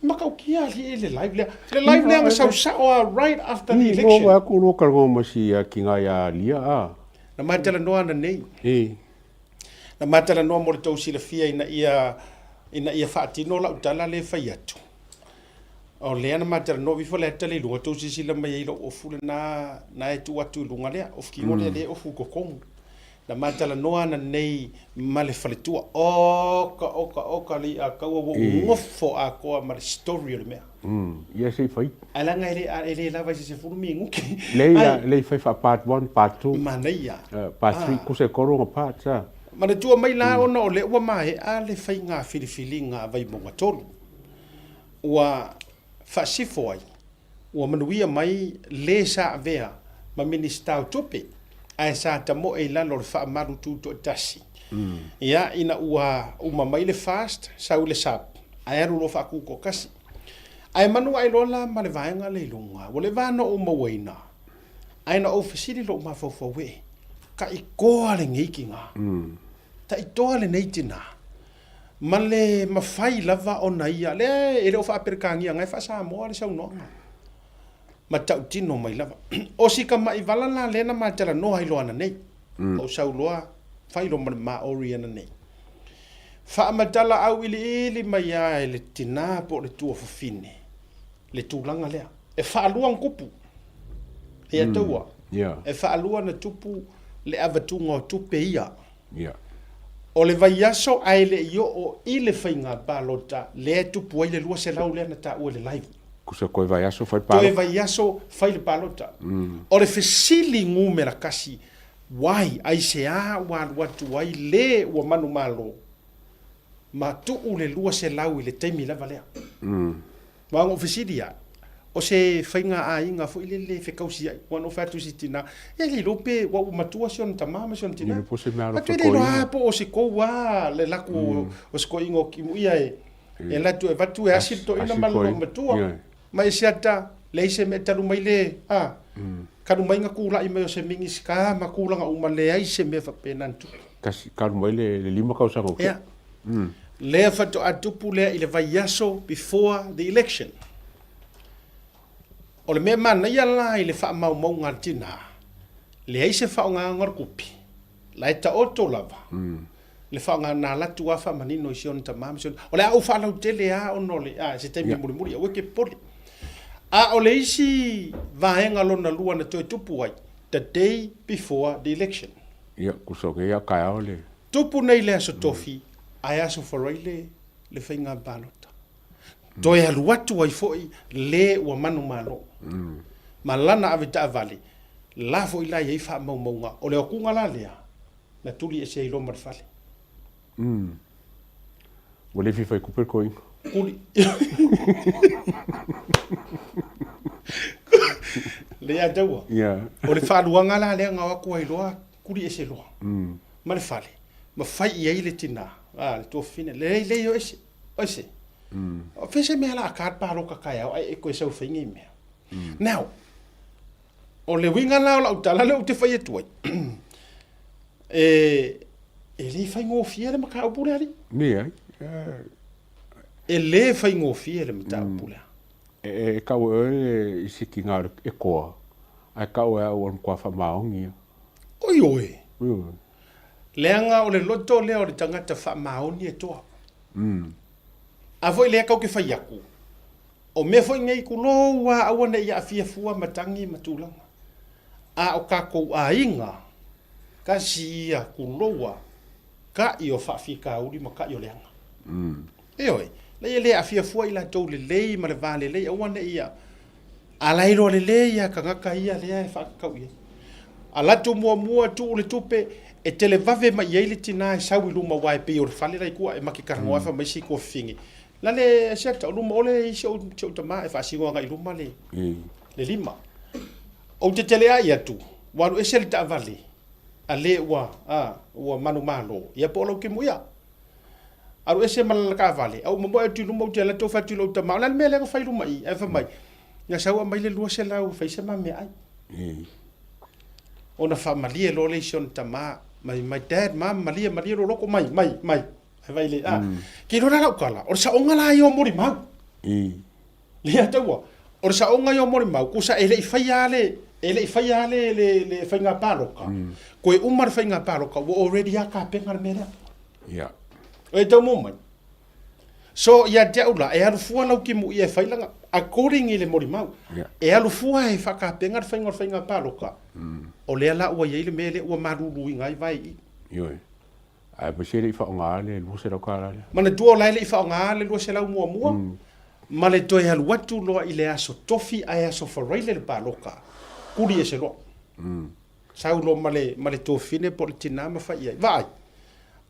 Matautia alii le live lea. Le live lea na sau sao a right after the election. Ua aku lua talanoa ma si kinga ia Lia a. Na ma talanoa ana nei. E. Na ma talanoa mo le tou silafia ina ia ina ia faatino lau tala le fai atu. O lea na ma talanoa ifo le ata le luga tou silasila mai ai lou ofu lena na e tuu atu i luga lea. Ofu kino lea le ofu i totonu. Na ma talanoa ana nei ma le faletua. Oka, oka, oka le i'a kaua ua ou nofo atoa ma le story o le mea. Ia se i fai. Ae leaga e le, e le lava i se 10 minute. Lei, lei fai faa part 1, part 2. Manaia. Part 3, kusa e tolu ona parts a. Manatua mai la ona o lea ua maea le faiga filifiliga a Vaimauga 3. Ua faasifo ai Ua manuia mai le sa avea ma Minisita o Tupe, ae sa tamoe i lalo o le faamalu tutoatasi. Ia, ina ua uma mai le FAST, sau le sap, ae alu loa faatutoatasi. Ae manu ae loa la ma le vaega lea i luga, ua leva ona ou mauaina, ae na ou fesili i lou mafaufau, e, taikoa lenei tiga. Ta'itoa lenei tinā, ma le mafai lava ona ia, lea e le o faa-Peretania na e faa-Samoa le saunoaga, ma ta'utino mai lava. O si kama'i vala la lea na ma talanoa ai loa ananei, ou sau loa fai loa ma le Maori ananei. Faamatala auiliili mai lava e le tinā po o le tuafafine le tulaga lea. E faalua ona tupu. Ia taua. E faalua ona tupu le avatuga o tupe ia. O le vaiaso ae le i oo i le faiga palota lea e tupu ai le 200 lea na taua i le live. Kusa toe vaiaso fai le palota. Toe vaiaso fai le palota. O le fesili numera kasi, why, aisea ua alu atu ai le ua manumalo ma tuu le 200 i le taimi lava lea? Aua na ou fesili lava, o se faiga aiga foi lele e fekausiai. Aua na ou fai atu i si tina, e le iloa pe ua ua matua si ona tama ma si ona tina. Atu e le iloa lava po o se kou lava le laku o se toeaina o Kimuia e alu atu e avatu e asi le toeaina ma le loomatua. Ma e siata, leai se mea talu mai le, a, talu mai na tulai mai o se Minisita ma tulaga uma, leai se mea faapena na tupu. Tasi, talu mai le 5 tausaga ua tea. Lea faatoa tupu lea i le vaiaso before the election. O le mea manaia la i le faamaumauga a le tina, leai se faaaogaina o le kupi, la e taoto lava le faaaoga na alu atu lava faamanino i si ona tama ma si ona, o le a ou faalautele lava ona o le, a, se taimi mulimuli, aua e te popole. A o le isi vaega lona lua na toe tupu ai, the day before the election. Ia, kusa o kēia taeao le. Tupu nei le Aso Tofi ae Aso Faraile le faiga palota. Toe alu atu ai foi le ua manumalo ma lana avetaavale la foi la i ai faamaumauga. O le okuga la lea na tuli ese ai loa ma le fale. Ua le fia fai tupe le toeaina. Tuli. Lea taua. O le faaluaga la lea na o atu ai loa tuli ese loa ma le fale ma fai i ai le tina, a, le tuafafine, leai, leai, o ese, o ese. O fea se mea la a ka palota taeao ae e toe sau e fai nei mea. Now, o le uiga la o lau tala lea ou te fai atu ai, e, e le faigofie le mataupu lea alii. Leai. E le faigofie le mataupu lea. E tau e oe i se tina e toa, ae tau e au o le matua faamaoni ia. Oi oe! Leaga o le loto lea o le tagata faamaoni e toa. A foi lea tau ke fai atu, o mea foi nei tulou lava aua ne i aafia fua matagi ma tulaga. A o tatou aiga, tasi ia tulou lava, ta'i o faafitauli ma ta'i o leaga. Ioe, leai e le aafia fua i latou lelei ma le va lelei, aua ne i a la e iloa lelei lava tagata ia lea e faatatau i ai. A latou muamua tuu le tupe e televave mai i ai le tina e sau i luma aua e pei o le fale la i tua e ma te talanoa fai mai si tuafafine, la le siata o luma ole i si ou tama e faasino agai i luma le lima. Ou te teleai atu, ua alu ese le taavale a le ua, a, ua manumalo, ia po o lau timuia. Alu ese ma lana taavale, a ou momoe atu i luma ou te alu atu ou fai atu i lou tama, o le a le mea lea na fai i luma i i? Ae fai mai, na sau aumai le 200 e fai se ma meaai. Ona faamalie loa lea i si ona tama, mai, mai, Dad, Mom, malie, malie lou loto, mai, mai, mai. Ae vaai le, a, ke iloa la lau tala, o le saoga la ia o molimau. Lea taua, o le saoga ia o molimau, kusa e le i faia lava le, e le i faia lava le, le, le faiga palota, koe uma le faiga palota, ua already lava tapena le mea lea. Ia. E tau mo mai. So, ia te au la, e alu fua lau timuia e fai lana, according i le molimau, Yeah. e alu fua e faatapena le faiga o le faiga palota, o lea la ua i ai le mea lea ua maluluina ai vae i i. Ioe. Ae aemaise e le i faaaogaina le $200 lea. Manatua o la e le i faaaogaina le 200 muamua, ma le toe alu atu loa i le aso tofi ae aso faraile le palota, tuli ese loa. Sau loa ma le, ma le tuafafine po o le tinā ma fai i ai, Vaai,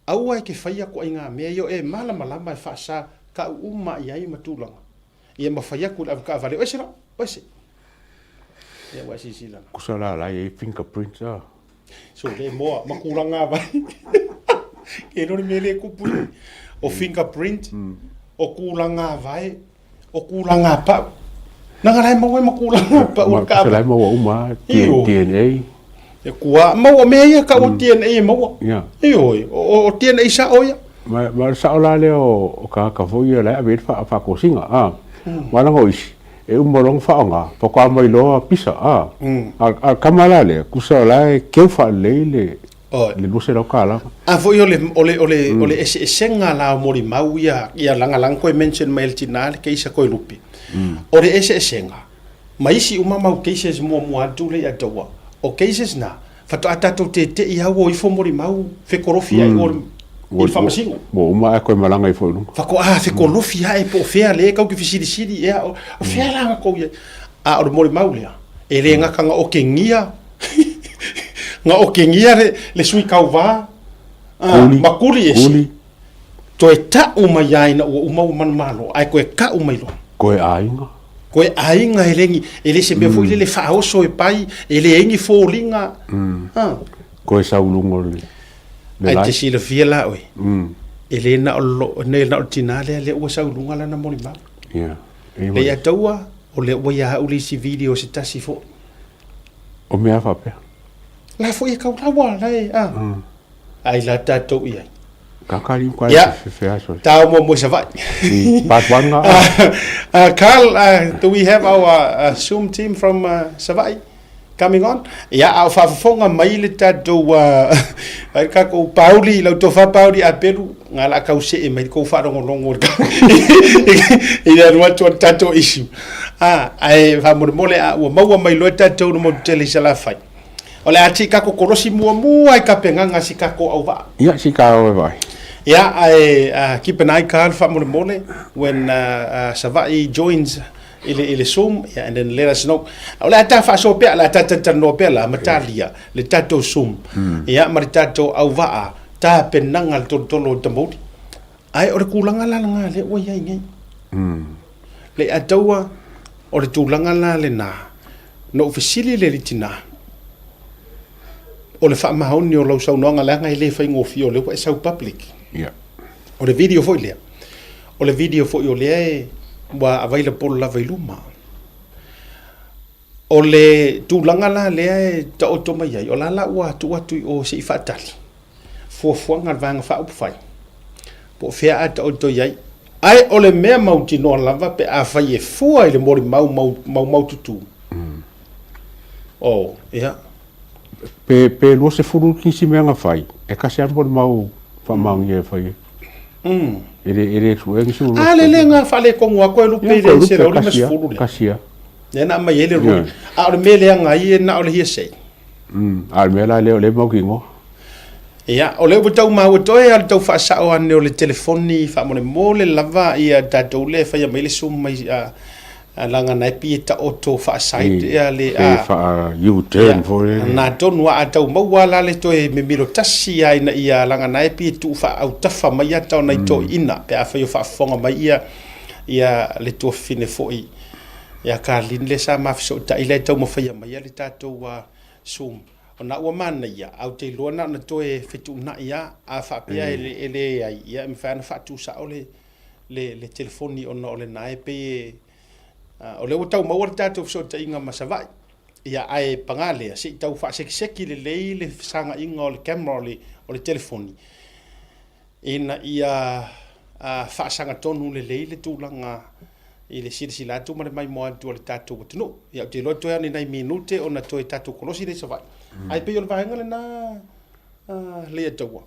aua e te faia ituaiga mea ia o e malamalama e faasa kau uma i ai ma tulaga. Ia ma fai atu i le avetaavale, o ese la, o ese. Ia ua e silasila la. Kusa la la e i ai fingerprints a. So le moa, ma tulaga vai. Ke iloa le mea lea e tupu i, o fingerprint, o tulaga vae, O tulaga pau. Leaga la e maua ai ma tulaga pau o le taavale. La e maua uma lava, DNA. E kua, maua mea ia ka ua DNA e maua. Ia. Ioe, o DNA sa'o ia. Ma o le sa'o la lea o tagata foi ia la e ave i ai le faatosina, a. Aua leaga o isi, e uma loa ona faaaoga, faatoa mai loa pisa, a. A o le tama la lea, tusa o la e keu faalelei le $200. A foi o le, o le, o le, o le eseesega la o molimau ia, ia lagalaga koe mention mai e le tina le case a Koelupe. O le eseesega, ma isi uma mau cases muamua atu lea ia taua, o cases na, faatoa tatou tete'i lava ua o ifo molimau fekolofi ae o i le faamasino. Ua uma ae toe malaga ifo i luga. Faatoa fekolofi ae po o fea lea e tatou te fesilisili ea, o fea la na tou i ai. A o le molimau lea, e le gata na okegia, na okegia le sui tauva ma kuli ese, toe ta'u mai lava ina ua uma ua manumalo, ae toe ta'u mai loa. Koe aiga. Koe aiga e le ni, e le se mea foi lele faaoso e pai, e leai ni foliga. Koe sau i luga o le Ae te silafia la oe, e le na o lo, ne na o le tina lea, lea ua sau i luga lana molimau. Ia. Le ia taua, o lea ua ia au le isi video se tasi foi. O mea faapea. La foi e kau laua, la e, a. Ai la tatou i ai. Kaka liu kai yeah. fe aso. Tau mo mo Savaii. Part 1 nga. Carl, do we have our Zoom team from Savaii coming on? Ia, a o faafofoga mai le tatou ai le tatou Pauli, lau tofa Pauli Apelu, nga la kau see mai kou faalogologo i le alu atu o le tatou issue. Ah, ae faamolemole a ua maua mai loa tatou le motu tele i Salafai. O le a ti kako kolosi muamua i tapenaga si kako auvaa. Ia, si ka o e vai. Yeah, I keep an eye Carl faamolemole when Savaii joins i le, i le Zoom, yeah, and then let us know. O le a ta faasoa pea, o le a ta talatalanoa pea la, amatalia le tatou Zoom, ia, ma le tatou auvaa tapenaga le tolotolo o Tamauli. Ae o le tulaga la lena lea ua i ai nei. Le ataua o le tulaga la lena, na ou fesili i le alii tina, o le faamaoni o lau saunoaga leaga e le faigofie o lea ua e sau public. Yeah. O le video foi lea, o le video foi o lea e ua available lava i luma. O le tulaga la lea e taoto mai ai, o la la ua tuu atu i o se i faatali fuafuaga a le Vaega Faaupufai, po o fea a taoto i ai. Ae o le mea mautinoa lava pe afai e fua i le molimau maumaututu. Oh, ia. Pe, pe 20 nisi mea na fai, e tasi lava le molimau faamaonia e fai ai. E le, e le suea nisi o A le le nga faaletonu atu e lupe i le 150 lea. Kasi lava. Lea na aumai ai le ruling. A o le mea leaga ai e na o le hearsay. A o le mea la lea o lea e mautinoa. Ia, o lea ua tau maua toe a le tau faasao ane o le telefoni faamolemole lava ia tatou lea e faia mai le Zoom mai a leaga na e pei e taoto faa-side ia le a. Pe faa U-turn foi lele. Na tonu a tau maua la le toe mimilo tasi a ina ia leaga na e pei e tuu faaautafa mai ata o nai toeaiina pe afai o faafofoga mai ia ia le tuafafine foi ia Karlene lea sa ma fesootai lea e taumafaia mai le tatou Zoom. Ona ua manaia, ae ou te iloa na ona toe fetuunai lava, a faapea e leai, ia e mafai lava ona faatusao le le telefoni ona o lena e pei e, o lea ua tau maua le tatou fesootaiga ma Savaii, ia ae paga lea, se i tau faasekiseki lelei le fesagaiga o le camera o le telefoni, ina ia faasagatonu lelei le tulaga i le silasila atu ma le maimoa atu a le tatou atunuu. Ia, ou te iloa toe lava ni nai minute ona toe tatou kolosi lea i Savaii. Ae pei o le vaega lena Leiataua.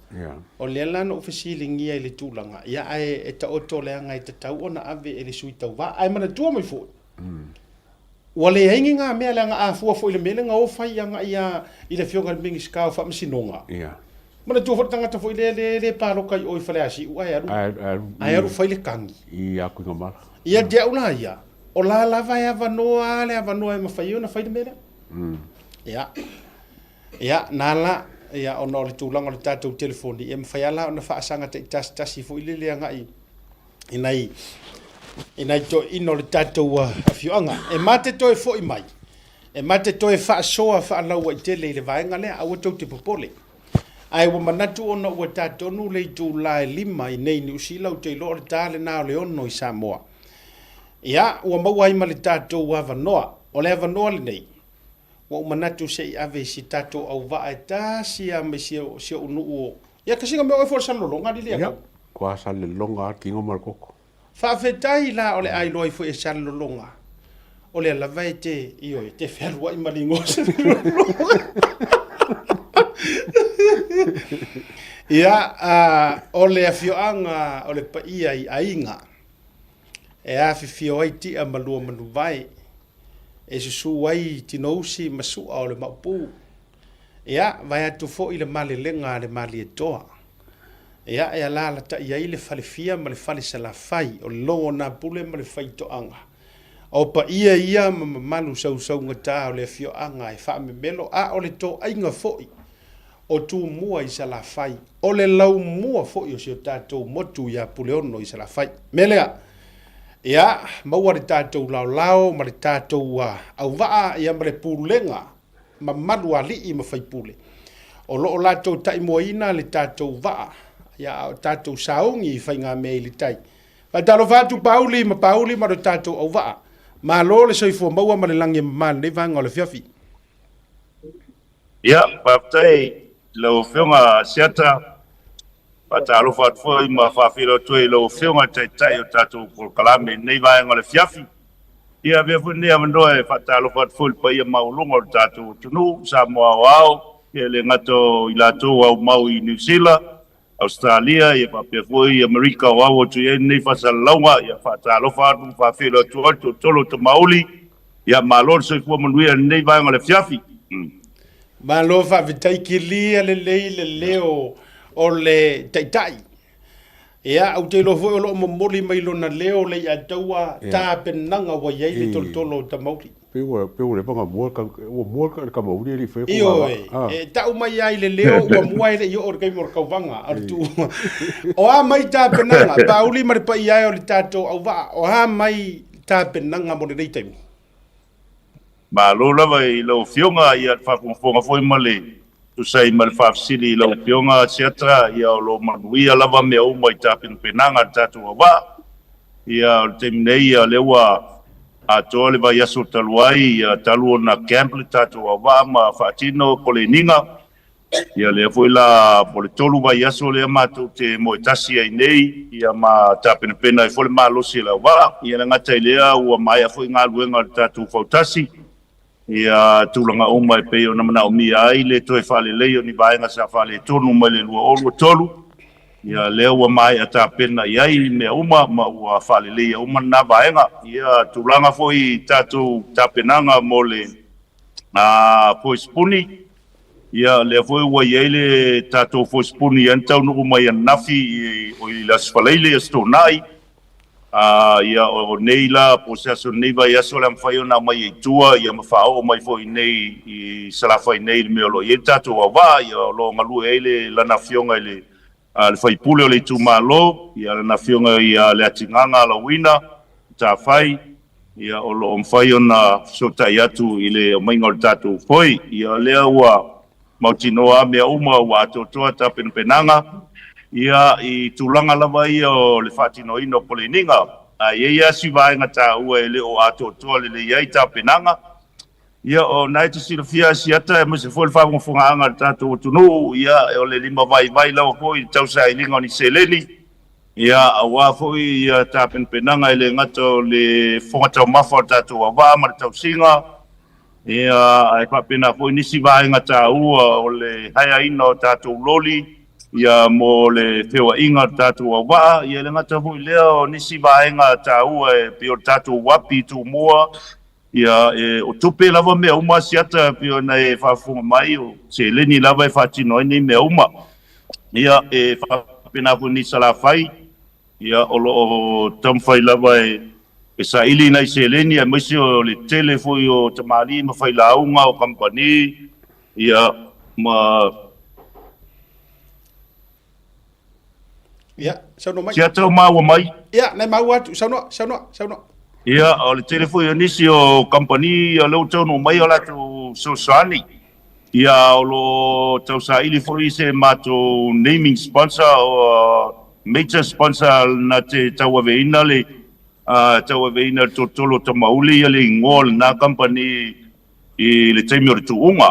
O lea la na ou fesiligia i le tulaga, ia ae e taoto leaga e tatau ona ave e le sui tauva. Ae manatua mai foi, Ua leai ni ngā mea leaga a fua foi i le mea lea na o fai agai a i le Afioga i le Minisita o Faamasinoga. Ia. Manatua foi le tagata foi lea le le paloka i o i Faleasiu ae alu ae alu fai le kagi. I Akuigamala. Ia te au la ia, o la lava e avanoa le avanoa e mafai ai ona fai le mea lea. Ia. Ia, na la, ia, ona o le tulaga o le tatou telefoni, e mafai lava la ona faasaga taitasitasi foi lele agai i nai, i nai toeaiina o le tatou afioaga. E ma te toe foi mai, e ma te toe faasoa faalauaitele i le vaega lea, aua tou te popole. Ae ua manatu ona ua ta tonu le itula e 5 i nei i Niu Sila, ou te iloa o le ta lena o le 6 i Samoa. Ia, ua maua ai ma le tatou avanoa. O le avanoa lenei, Ua ou manatu se i ave i si tatou auvaa e tasi a ma si si ou nuu o Ia kasi nga mea oe foi o le Salelologa alii Ia, kua Salelologa a kingo ma le koko. Faafetai la o le a iloa ai foi e Salelologa o lea lava e te, ioe, te fealuai ma le igoa Salelologa. Ia, o le afioaga o le paia i aiga e afifio ai Tia ma Luamanuvae, e susu ai Tinousi ma Sua o le Maopu. Ia, vae atu foi le malelega a le Malietoa. Ia, e alaalatai ai le falefia ma le fale Salafai, o le logo o Napule ma le faitoaga. O paia ia ma mamalu sausaugata o le afioaga e faamemelo, a o le toaiga foi o Tumua i Salafai, o le laumua foi o si o tatou motu ia Puleono i Salafai. O le mea lea, ia, maua le tatou laolao ma le tatou auvaa ia ma le pulega mamalu a alii ma faipule o lo o latou taimuaina le tatou vaa, ia, a o tatou sauni i faigamea i le tai. Faatalofa atu Pauli ma Pauli ma lo tatou auvaa. Malo le soifua maua ma le lagi e mama i lenei vaega o le afiafi. Ia, faafetai i lau Afioga Asiata. Faatalofa atu foi ma faafeiloai atu ai i lau Afioga i le Taitai o le tatou polokalame i lenei vaega o le afiafi. Ia, avea foi lenei avanoa e faatalofa atu foi i le paia maualuga o le tatou atunuu, Samoa aoao, e le gata o i latou aumau i Niu Sila, Ausetalia, ia faapea foi Amerika o au atu i ai lenei faasalalauga. Ia faatalofa atu ma faafeiloai atu ai le toatolu o Tamauli. Ia malo le soifua manuia i lenei vaega o le afiafi. Malo faafetai kilia lelei le leo o le Taitai. Ia, ou te iloa foi o lo o momoli mai lona leo le iataua tapenaga ua i ai le tolotolo o Tamauli. Pei ua pei ua leva ona mua ua mua le Tamauli e le i faia Ioe, e tau mai lava i le leo ua mua e le i oo i le taimi o le tauvaga o le tu. O a mai tapenaga, Pauli ma le paia e o le tatou auvaa, o a mai tapenaga mo lenei taimi? Malo lava i lau Afioga, ia le faafogafoga foi ma le tusa ai ma le faafesili i lau Afioga Asiata, ia o lo o manuia lava mea uma i tapenapenaga a le tatou auvaa. Ia o le taimi nei, ia lea ua atoa le vaiaso talu ai, ia talu ona camp le tatou auvaa ma faatino koleniga. Ia lea foi la po le 3 vaiaso lea matou te moe tasi ai nei, ia ma tapenapena ai foi le malosi o le auvaa. Ia le gata i lea ua maea foi galuega a le tatou fautasi, ia tulaga uma e pei ona manaomia ai le toe faalelei o ni vaega sa faaletonu mai le 2023. Ia lea ua maea tapena i ai mea uma ma ua faaleleia uma lena vaega. Ia tulaga foi i tatou tapenaga mo le foisipuni, Ia, lea foi ua i ai le tatou foisipuni na taunuu mai ananafi i le Aso Faraile, Aso Toonai. Ia, o nei la, po o se aso o lenei vaiaso o le a mafai ona aumai ai i tua, ia ma faaoo mai foi i inei i Salafai nei i le mea o lo o i ai le tatou auvaa, ia, o lo o galue ai le lana afioga i le le sui usufono o le itumalo, ia lana afioga ia Leatigaga Alauina Matafai, ia o lo o mafai ona fesootai atu i le aumaiga o le tatou foi. Ia lea ua mautinoa lava mea uma ua atoatoa tapenapenaga, ia i tulaga lava ia o le faatinoina o koleniga. Ae i ai lava si vaega taua e le o atoatoa lelei ai tapenaga, Ia, o na e te silafia Asiata aemaise foi le faafogafogaaga a le tatou atunuu, ia, o le limavaivai lava foi i le tausailiga o ni seleni, ia, aua foi ia tapenapenaga e le gata o le fofoga taumafa o le tatou auvaa ma le tausiga, ia, ae faapena foi nisi vaega taua o le haeaina o tatou loli, ia, mo le feoaiga o le tatou auvaa, ia, e le gata foi i lea o nisi vaega taua e pei o le tatou uapi i Tumua, Ia, e, o tupe lava mea uma Asiata e pei ona e faafofoga mai, o seleni lava e faatino ai nei mea uma. Ia, e faapena foi nei Salafai, ia, o lo o taumafai lava e, e saili nai seleni, aemaise o le tele foi o tamalii ma failauga o kamupani, ia, ma Ia, saunoa mai. Siata o maua mai. Ia, nai maua atu, saunoa, saunoa, saunoa. Ia, o le tele foi o nisi o kamupani o lea ua taunuu mai o latou fesoasoani. Ia, o lo o tausaili foi se matou naming sponsor o major sponsor na te tauaveina le tauaveina le tolotolo o Tamauli ia le igoa o lena kamupani. i le taimi o le tuuga.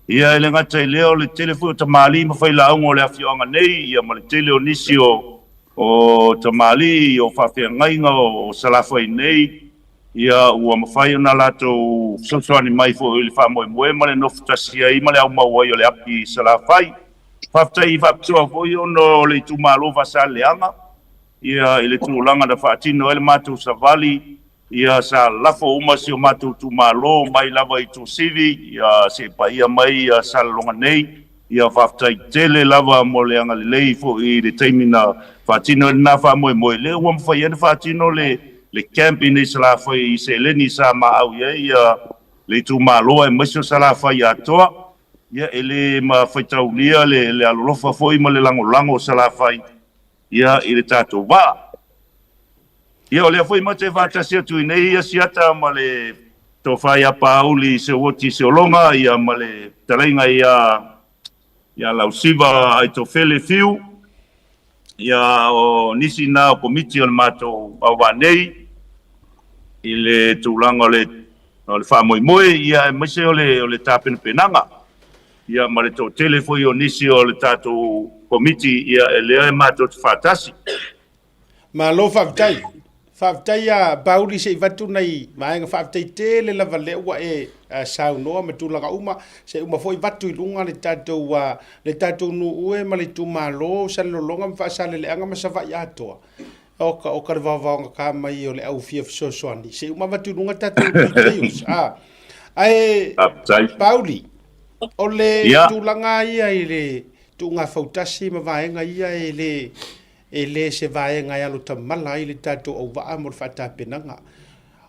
Ia, e le gata i lea, o le tele foi o tamalii ma failauga o le afioaga nei, ia ma le tele o nisi o o tamalii, o faafeagaiga o Salafai nei, ia ua mafai ona latou fesoasoani mai foi i le faamoemoe ma le nofo tasi ai ma le aumau ai o le api i Salafai. Faafetai faapitoa foi ona o le itumalo Faasaleleaga, ia i le tulaga na faatino ai le matou savali, Ia sa lafo uma si o matou itumalo mai lava i Tuasivi ia seia paia mai ia Salelologa nei. Ia faafetai tele lava mo le agalelei foi i le taimi na faatino ai lena faamoemoe, lea ua mafai ai ona faatino le le camp i nei Salafai i seleni sa maau i ai ia le itumalo aemaise o Salafai atoa. Ia e le mafaitaulia le le alolofa foi ma le lagolago o Salafai ia i le tatou vaa. Ia o lea foi matou te faatasi atu i nei asiata ma le Tofa ia Paauli Seuoti Seologa ia ma le fetalaiga ia ia Lausiva Aitofele Fiu ia o nisi na o komiti o le matou auvaa nei i le tulaga o le o le faamoemoe ia aemaise o le o le tapenapenaga ia ma le toatele foi o nisi o le tatou komiti ia e lea e matou te faatasi. Malo faafetai. Faafetai ia Pauli se i vatu nai vaega faafetai tele lava lea ua e saunoa ma tulaga uma se uma foi vatu i luga le tatou le tatou nuu e ma le itumalo Salelologa ma Faasaleleaga ma Savaii atoa. Oka oka le vaovaoga ka mai o le au fia fesoasoani se uma vatu i luga tatou details. Ah. Ae Pauli, o le tulaga ia i le tuuga fautasi ma vaega ia e le E le se vaega e alo tamala ai le tatou auvaa mo le faatapenaga.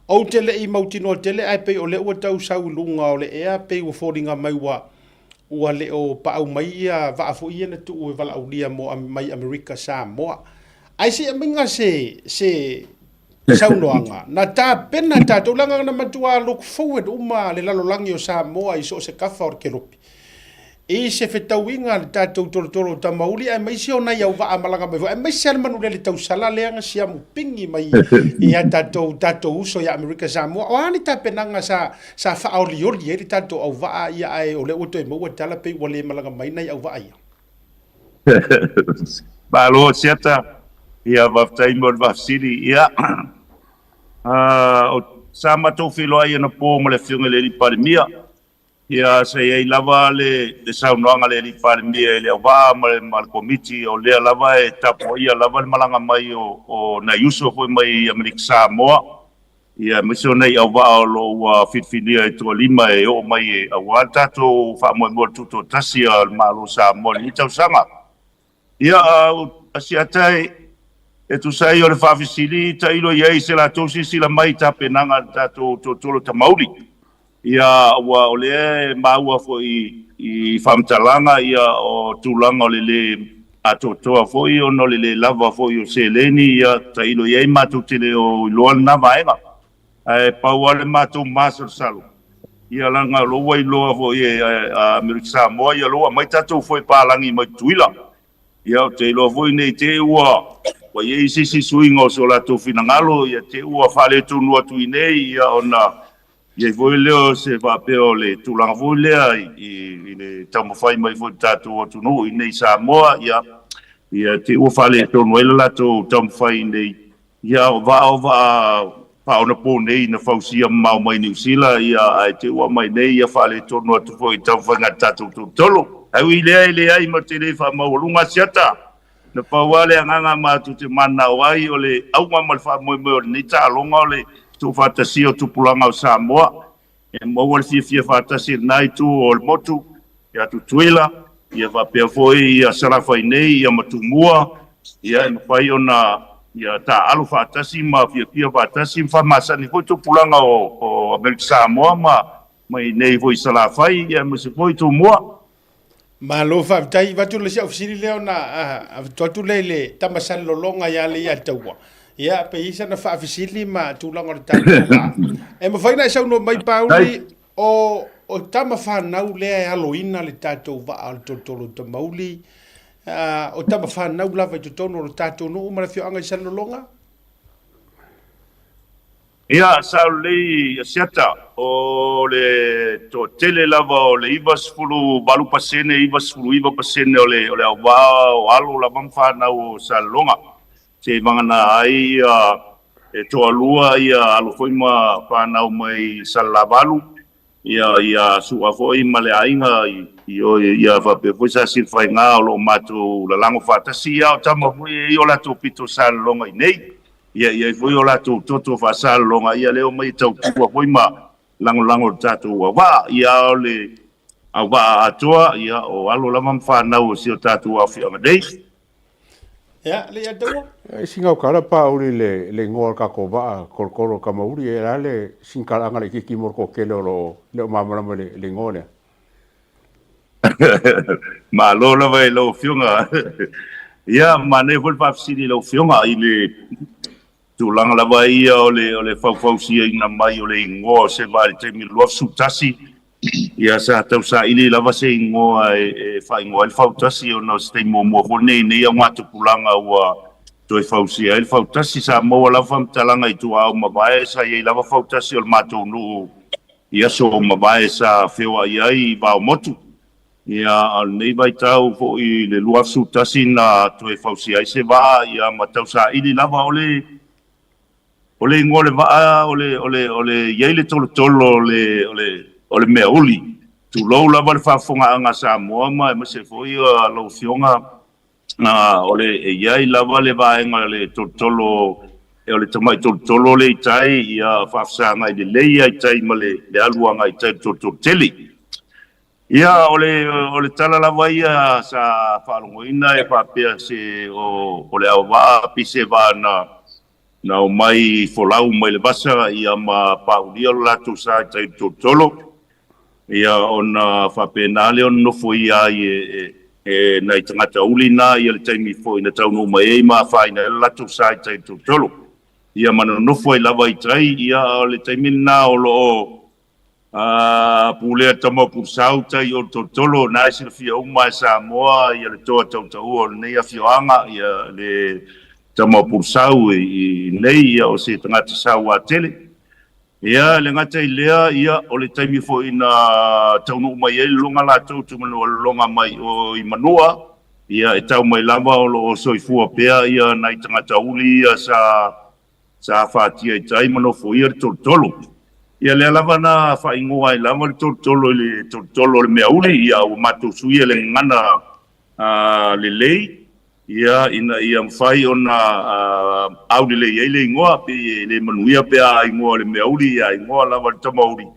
Ou te le i mautinoa tele ae pei o lea ua tau sau i luga o le ea pei ua foliga mai ua ua le o paau mai ia vaa foi ia na tuu e valaaulia mo mai Amerika Samoa. Ae se i aumaiga se se saunoaga na tapena tatou leaga na matua look forward uma le lalolagi o Samoa i so o se kafa o le kelopi i se fetauiga a le tatou tolotolo o Tamauli aemaise o nai auvaa malaga mai foi aemaise le manulele tausala lea na siamu pingi mai ia tatou tatou uso ia Amerika Samoa. O a ni tapenaga sa sa faaolioli ai le tatou auvaa ia ae o lea ua toe maua tala pei ua le malaga mai nai auvaa ia? Malo Asiata, ia faafetai mo le faafesili. Ia, sa matou feiloai anapo ma le Afioga i le Alii Palemia. Ia, sa i ai lava le saunoaga a le Alii Palemia i le auvaa ma le Komiti, o lea lava e tapuaia lava le malaga mai o nai uso foi mai Amerika Samoa. Ia, aemaise o nai auvaa o lo o ua filifilia e toalima e oo mai aua le tatou faamoemoe o le tutoatasi a le Malo o Samoa i lenei tausaga. Ia, a Asiata e tusa ai o le faafesili, tailo i ai se latou silasila mai i tapenaga a le tatou toatolu tamauli. Ia, ua o lea e maua foi i faamatalaga ia o tulaga o le lē atoatoa foi ona o le lē lava foi o seleni, ia tailo i ai matou te le o iloa lena vaega. Ae pau lava le matou masalosalo, ia leaga o lou ua iloa foi e Amerika Samoa, ia lou aumai tatou foe palagi mai Tutuila. Ia ou te iloa foi ne i te i ua ua i ai se isi suiga o so latou finagalo, ia te i ua faaletonu atu i inei, ia ona I ai foi lea o se faapea o le tulaga foi lea i le taumafai mai foi o le tatou atunuu i inei i Samoa, ia, ia te i ua faaletonu ai le latou taumafai i inei, ia o vaa o vaa faaonaponei na fausia mamao mai Niu Sila, ia, ae te i ua aumai nei, ia faaletonu atu foi i taumafaiga a le tatou tolotolo. Ae ui i lea, e leai ma te le faamaualuga Asiata. Na pau lava le agaga matou te mananao ai, o le auga ma le faamoemoe o lenei taaloga o le tuufaatasia o tupulaga o Samoa e maua le fiafia faatasi i lena itu o le motu ia Tutuila, ia faapea foi ia Salafai nei, ia ma Tumua, ia e mafai ona ia taaalo faatasi ma fiafia faatasi ma faamasani foi tupulaga o Amerika Samoa ma i inei foi i Salafai, ia aemaise foi Tumua. Malo faafetai. Avatu le isi au fesili lea ona avatu atu lea i le tama Salelologa ia Leiataua. Ia, pe i ai sana faafesili ma tulaga o le tatou vaa. E mafai ona e saunoa mai Pauli, o, o tama fanau lea e aloina le tatou vaa o le tolotolo o Tamauli, o tama fanau lava i totonu o le tatou nuu ma le afioaga i Salelologa? Ia, sao lelei Asiata, o le toatele lava o le 98%, 99% o le o le auvaa o alo lava ma fanau o Salelologa. Seivagana ai ia e toalua ia alo foi ma fanau mai Salelavalu, ia ia Su'a foi ma le aiga i o ia faapea foi Sasilafaiga o lo o matou lalago faatasi. Ia o tama foi e i ai o latou pito Salelologa i nei. Ia i ai foi o latou toto faasalologa, ia lea omai e tautua foi ma lagolago i le tatou auvaa. Ia o le auvaa atoa, ia o alo lava ma fanau o si o tatou aafiaga nei. Ia, le ia taua. E singa o kala pa uli le le ngoa ka ko va kolokolo ka mauri e la le sinkala anga le kiki mo ko kele o lo le o mamalama le le ngoa lea. Malo lava i lau Afioga. Ia, manaia foi le faafesili i lau Afioga i le tulaga lava ia o le, o le faufausiaina mai o le igoa o se vaa i le taimi o le 2011. Ia, sa tausaili lava se igoa e, e faaigoa ai le fautasi ona o se taimi muamua foi lenei i nei augatupulaga ua toe fausia ai le fautasi. Sa maua lava faamatalaga i tuaau mavae, sa i ai lava fautasi o le matou nuu I aso ua mavae sa feoai ai i Vaomotu, ia, a o lenei vaitau foi i le 2011 na toe fausia ai se vaa, ia, ma tausaili lava. O le, o le igoa o le vaa, o le, o le, o le, i ai le tolotolo o le, o le, o le meauli. Tulou lava le faafofogaaga a Samoa ma aemaise foi lau Afioga O le, e i ai lava le vaega o le tolotolo, o le tamai tolotolo lea i tai, ia faafesagai lelei lava i tai ma le, le alu agai i tai o le tolotolo tele. Ia, o le, o le tala lava ia sa faalogoina e faapea se, o, o le aovaa pei se vaa na, na omai folau mai le vasa, ia ma paulia lo latou sa i tai o le tolotolo. Ia ona faapena lea ona nofoia ai e, e nai tagata uli na ia le taimi foi na taunuu mai ai ma afaina ai le latou sa i tai i le tolotolo. Ia ma nonofo ai lava i tai, ia o le taimi lena o lo o a pulea tama o Pulesau tai o le tolotolo, na e silafia uma e Samoa ia le toa tautaua o lenei afioaga, ia le tama o Pulesau i nei, ia o se tagata saua tele. Ia, e le gata i lea, ia, o le taimi foi na taunuu mai ai le loga latou tumanua mai o i Manua, ia, e tau mai lava o lo o soifua pea ia nai tagata uli ia sa, sa afatia i tai ma nofoia le tolotolo. Ia, lea lava na faaigoa ai lava le tolotolo i le tolotolo o le meauli, ia, ua matou suia le gagana a, lelei, Ia, ina ia mafai ona aulelei ai le igoa, pei e le manuia pe a igoa o le meauli, ia igoa lava le tamauli,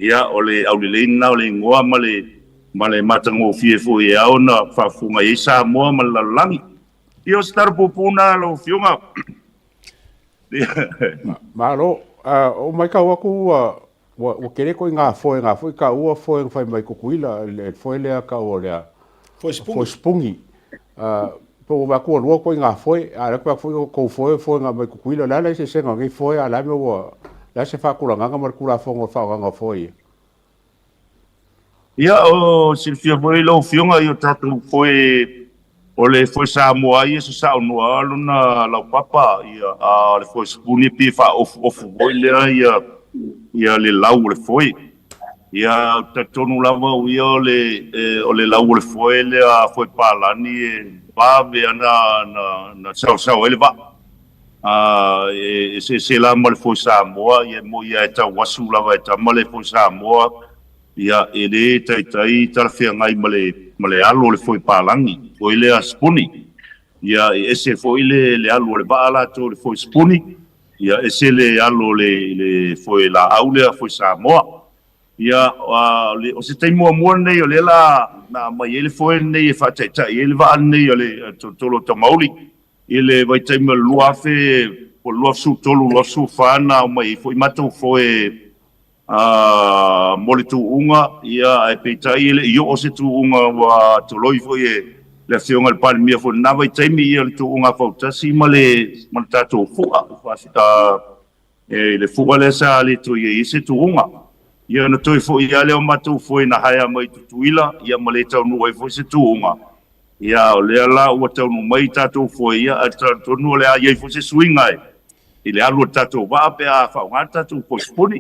ia, o le aulelei lena o le igoa ma le, ma le matagofie foi e ao ona faafofoga i ai Samoa ma le lalolagi. Ia, o se tala puupuu lena lau Afioga. Malo. Ua matau atu ua, ua tele ituaiga foega foi taua foe na fai mai Tutuila, le foe lea tau o le Foe sipuni. Foe sipuni. Po ua vaai atu ua lua ituaiga foe, a o lea ua vaai atu foi o tou foe o foe na aumai Tutuila. O le a la eseesega o nei foe, a o le a le mea ua, o le a se faatulagaga ma le Tulafono o le faaaogaina o foe ia? Ia, o silafia foi lau Afioga i o tatou foe, o le foe Samoa ia e sasao noa lona laupapa, ia, a o le foe sipuni e pei e faaofuofu foi lea ia, ia le lau o le foe. Ia, ou te talitonu lava au ia o le, o le lau o le foe lea a foe palani e vave lava na, na, na saosao ai le vaa. A e eseese la ma le foe Samoa, ia e moi lava e tau asu lava e tama le foe Samoa, ia e le taitai talafeagai ma le, ma le alo o le foe palagi, foe lea sipuni. Ia e ese foi le, le alu o le vaa latou i le foe sipuni, ia ese le alo o le, le foe laau lea foe Samoa. Ia, a, o le, o se taimi muamua lenei o lea la na aumai ai le foe lenei e faataitai ai le vaa lenei a le tolotolo o Tamauli. I le vaitaimi o le 2000 po o le 2013, 2014 na aumai ai foi matou foe mo le tuuga, ia, ae peitai e le i oo se tuuga ua toloi foi e le Afioga i le Palemia foi i lena vaitaimi ia le tuuga fautasi ma le ma le tatou fua i le fua lea sa le toe i ai se tuuga. Ia ona toe foi lava lea o matou foe na haea mai Tutuila, ia ma le taunuu ai foi se tuuga. Ia, o lea la ua taunuu mai tatou foe, ia, ae talitonu o le a i ai foi se suiga e i le alu o le tatou vaa pe a faaaoga le tatou posipuni.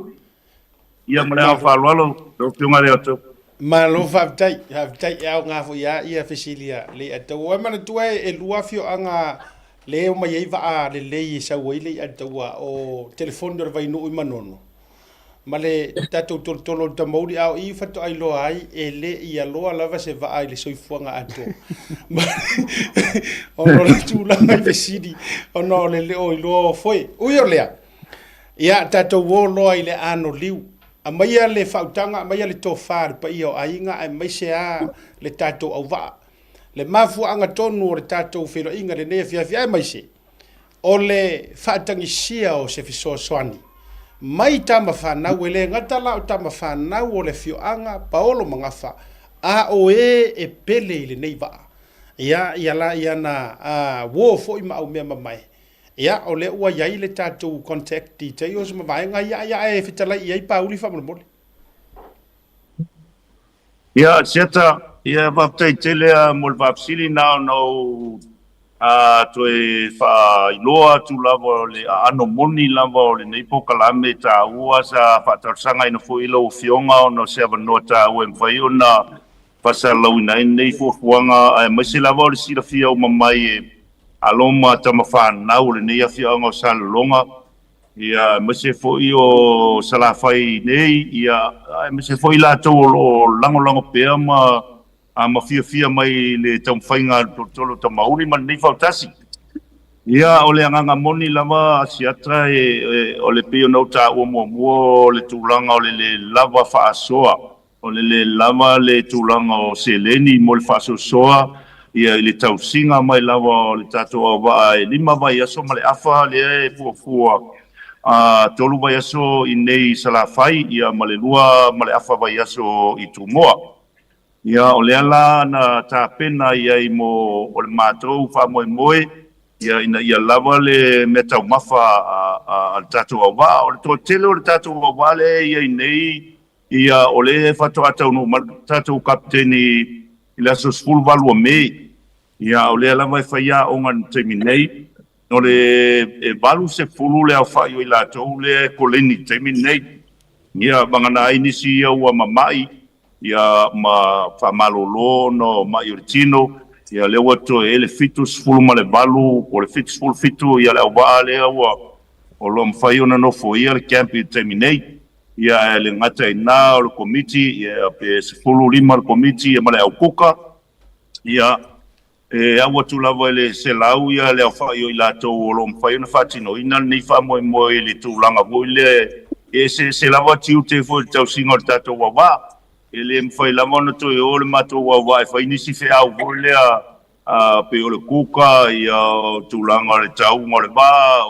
Ia ma le agaga faaaloalo lau Afioga Leota. Malo faafetai, faafetai e aoga foi a ia fesili a le Ataua. Ua e manatua e lua afioaga le e omai ai vaa lelei e sau ai le Ataua o telefoni o le Vainuu i Manono ma le tatou tolotolo o le Tamauli, a o i faatoa iloa ai e le i aloa lava se vaa i le soifuaga atoa. Ona o le tulaga i fesili, ona o le le o iloa o foe. Ui o lea, ia tatou o loa i le anoliu. Aumaia le faautaga, aumaia le tofa a le paia o aiga aemaise lava le tatou auvaa. Le mafuaaga tonu o le tatou feiloaiga i lenei afiafi aemaise o le faatagisia o se fesoasoani mai tama fanau, e le gata la o tama fanau o le afioaga Paolo ma Gafa, a o e e pele i lenei vaa. Ia, ia la ia na uo foi ma aumea mamae. Ia, o lea ua i ai le tatou contact details ma vaega ia, ia ae fetalai i ai Pauli faamolemole. Ia, Siata, ia faafetai tele lava mo le faafesili, na ona ou toe faailoa atu lava o le aano moni lava o lenei polokalame taua sa faatalosagaina foi i lau Afioga ona o se avanoa taua e mafai ona faasalalauina ai lenei fuafuaga aemaise lava o le silafia uma mai e alo ma tama fanau o lenei afioaga o Salelologa ia aemaise foi o Salafai nei ia aemaise foi latou o lo o lagolago pea ma ma fiafia mai i le taumafaiga a le tolotolo o Tamauli ma lenei fautasi. Ia, o le agaga moni lava Asiata e, o le pei ona ou taua muamua o le tulaga o le le lava faasoa O le le lava le tulaga o seleni mo le faasoasoa ia i le tausiga mai lava o le tatou auvaa e lima vaiaso ma le afa lea e fuafua a tolu vaiaso i nei i Salafai ia ma le lua ma le afa vaiaso i Tumua. Ia o lea la na tapena i ai mo o le matou faamoemoe ia ina ia lava le meataumafa a le tatou auvaa. O le toatele o le tatou auvaa lea e i ai nei Ia, o lea faatoa taunuu mai le tatou Kapeteni i le aso 18 o Me. Ia, o lea lava e fai aoga i le taimi nei. O le e 80 le aofai o i latou lea e koleni i le taimi lenei. Ia, vagana ai nisi ia ua mamai, ia, ma faamalolo ona o mai o le tino. Ia, lea ua toe i ai le 78 po o le 77 ia le auvaa lea ua o lo o mafai ona nofoia le camp i le taimi nei. Ia, ae le gata i lena, o le komiti, ia, pe 15 le komiti ia ma le au kuka, ia, e au atu lava i le 100 ia le aofai o i latou o lo o mafai ona faatinoina lenei faamoemoe i le tulaga foi lea e eseese lava tiute foi i le tausiga o le tatou auvaa. E le mafai lava ona toe o le matou auvaa e fai nisi feau foi lea a pei o le kuka, ia, o tulaga o le tauga o le vaa,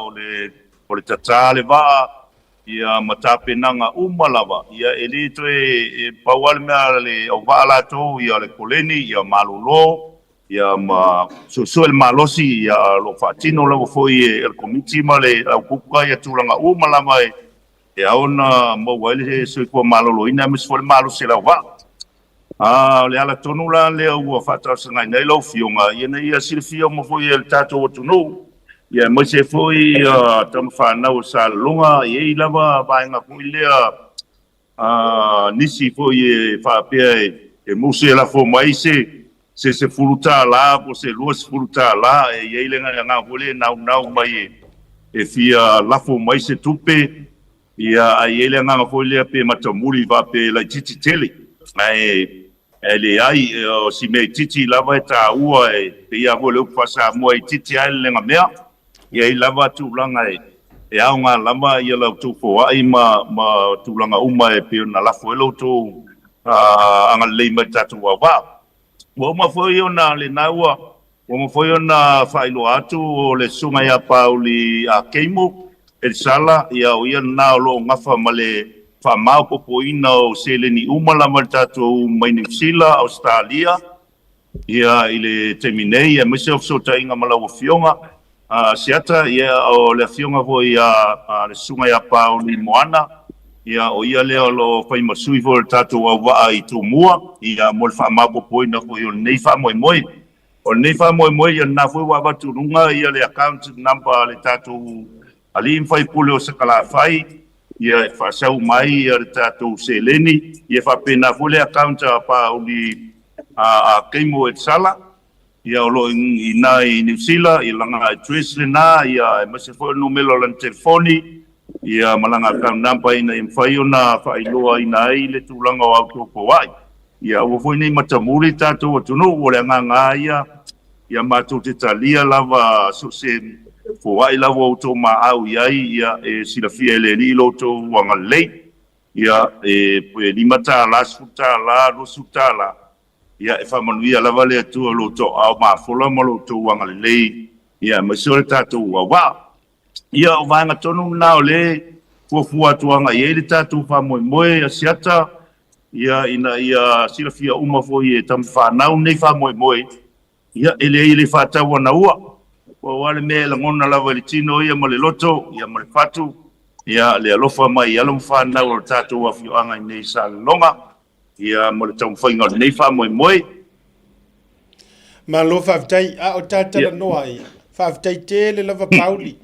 o le tata le vaa, Ia, ma tapenaga uma lava, ia, e le toe, e pau lava le mea a le auvaa latou, ia, o le koleni, ia, malolo, ia, ma suesue le malosi, ia, o lo o faatino lava foi e le Komiti ma le au kuka ia tulaga uma lava e, e ao ona maua ai le soifua maloloina aemaise foi le malosi o le auvaa. A o le ala tonu la lea ua faatalosagaina ai lau Afioga, ina ia silafia uma foi e le tatou atunuu, ia aemaise foi tama fanau o Salelologa, e i ai lava vaega foi lea a nisi foi e faapea e musu e lafo mai se se $10 po o se $20, e i ai le agaga foi lea e naunau mai e fia lafo mai se tupe. Ia, ae i ai le agaga foi lea pe matamuli faapea e laitiiti tele, ae ae leai, o si mea itiiti lava e taua, e pei lava foi o le upu faa-Samoa, e itiiti lava e lelega mea. E i ai lava tulaga e e aoga lava ia la outou foai ma ma tulaga uma e pei ona lafo ai lo outou agalelei mai i le tatou auvaa. Ua uma foi ona lena ua Ua uma foi ona faailoa atu o le Susuga ia Pauli Keimo Elisala, ia o ia lena o lo o gafa ma le faamaopoopoina o seleni uma lava i le tatou mai Niu Sila, Ausetalia, ia i le taimi nei, aemaise o fesootaiga ma lau Afioga Asiata, ia o le Afioga foi ia le Susuga ia Pauli Moana, ia o ia lea o lo o fai ma sui foi o le tatou auvaa i Tumua, ia mo le faamaopoopoina foi o lenei faamoemoe. O lenei faamoemoe, ia lena foi ua avatu i luga ia le account number a le tatou Alii ma Faipule o Sakalafai, ia e faasau mai ia le tatou seleni, ia faapena foi le account a Paauli a Keimo Etsala, ia o lo o i ina i Niu Sila, ia lana address lena, ia aemaise foi o le numera o lana telefoni, ia ma lana account number ina ia mafai ona faailoaina ai le tulaga o a outou foai. Ia aua foi ne i matamuli le tatou atunuu, o le agaga lava ia, ia matou te talia lava so o se foai lava o outou maau i ai, ia e silafia e le Alii lo outou agalelei. Ia e $5, $10, $20, ia e faamanuia lava le Atua i lo outou aao mafola ma lo outou agalelei, ia aemaise o le tatou auvaa. Ia o vaega tonu lena o lea e fuafua atu agai i ai le tatou faamoemoe Asiata, ia ina ia silafia uma foi e tamafanau lenei faamoemoe, ia e leai e le faatau ana ua. Pau lava le mea e lagona lava i le tino ia ma le loto, ia ma le fatu, ia le alofa mai i alo ma fanau o le tatou afioaga i nei i Salelologa, ia ma le taumafaiga o lenei faamoemoe. Malo faafetai. A o ta talanoa ai. Faafetai tele lava Pauli.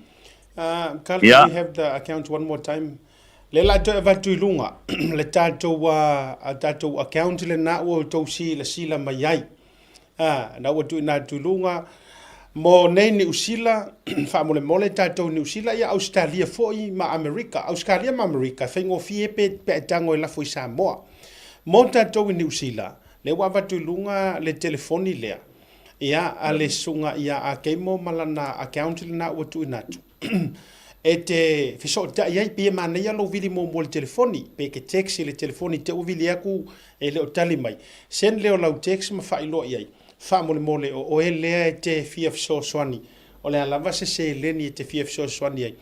Carl, can we have the account one more time? Le la toe avatu i luga le tatou a tatou account lena ua outou silasila mai ai. Na ua tuuina atu i luga mo nei Niu Sila, faamolemole tatou Niu Sila, ia Ausetalia foi ma Amerika. Ausetalia ma Amerika e faigofie pe pe a e tago e lafo i Samoa. Mo tatou i Niu Sila, lea ua avatu i luga le telefoni lea, ia, a le susuga ia Akeimo ma lana account lena ua tuuina atu. E te fesootai ai, pei e manaia lou vili muamua i le telefoni, pe e te text i le telefoni te ua vili atu e le o tali mai. Send lea o lau text ma faailoa i ai, faamolemole o oe lea e te fia fesoasoani, o le a lava se seleni e te fia fesoasoani ai.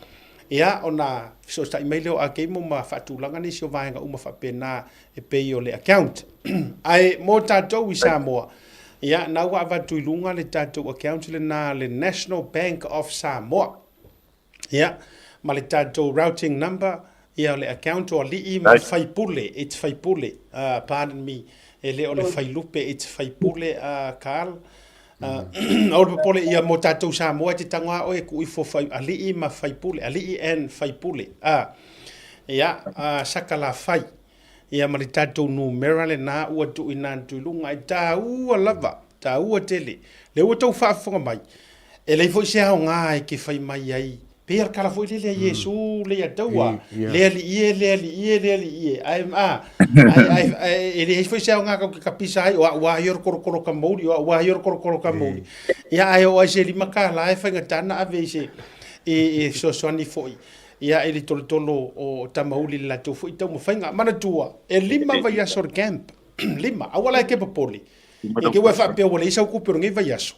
Ia, ona fesootai mai lea o Akeimo ma faatulaga nisi o vaega uma faapena e pei o le account. Ae mo tatou i Samoa, ia, na ua avatu i luga le tatou account lena a le National Bank of Samoa. Ia, ma le tatou routing number, ia o le account o alii ma faipule, it's faipule, pardon me, e le o le failupe, it's faipule, Carl. Aua le popole, ia mo tatou Samoa e te tago lava oe e tuu ifo fai, alii ma faipule, alii and faipule, ia, Sakalafai. Ia ma le tatou numera lena ua tuuina atu i luga, e taua lava, taua tele. Lea ua tou faafofoga mai, e leai foi se aoga e te fai mai ai, pei a le tala foi lele a Iesu le ia taua, le alii e, le alii e, le alii e, ae, a, ae, ae, e leai foi se aoga tou te kapisa ai, o au lava ia o le kolokolo ka mouli, o au lava ia o le kolokolo ka mouli. Ia, ae oo ai se $5 e faigata ona ave i se, i fesoasoani foi. Ia, i le tolotolo o Tamauli i le latou foi taumafaiga. Manatua, e 5 vaiaso o le camp. 5. Aua la e te popole. I te ua e faapea ua leai sau tupe o lenei vaiaso.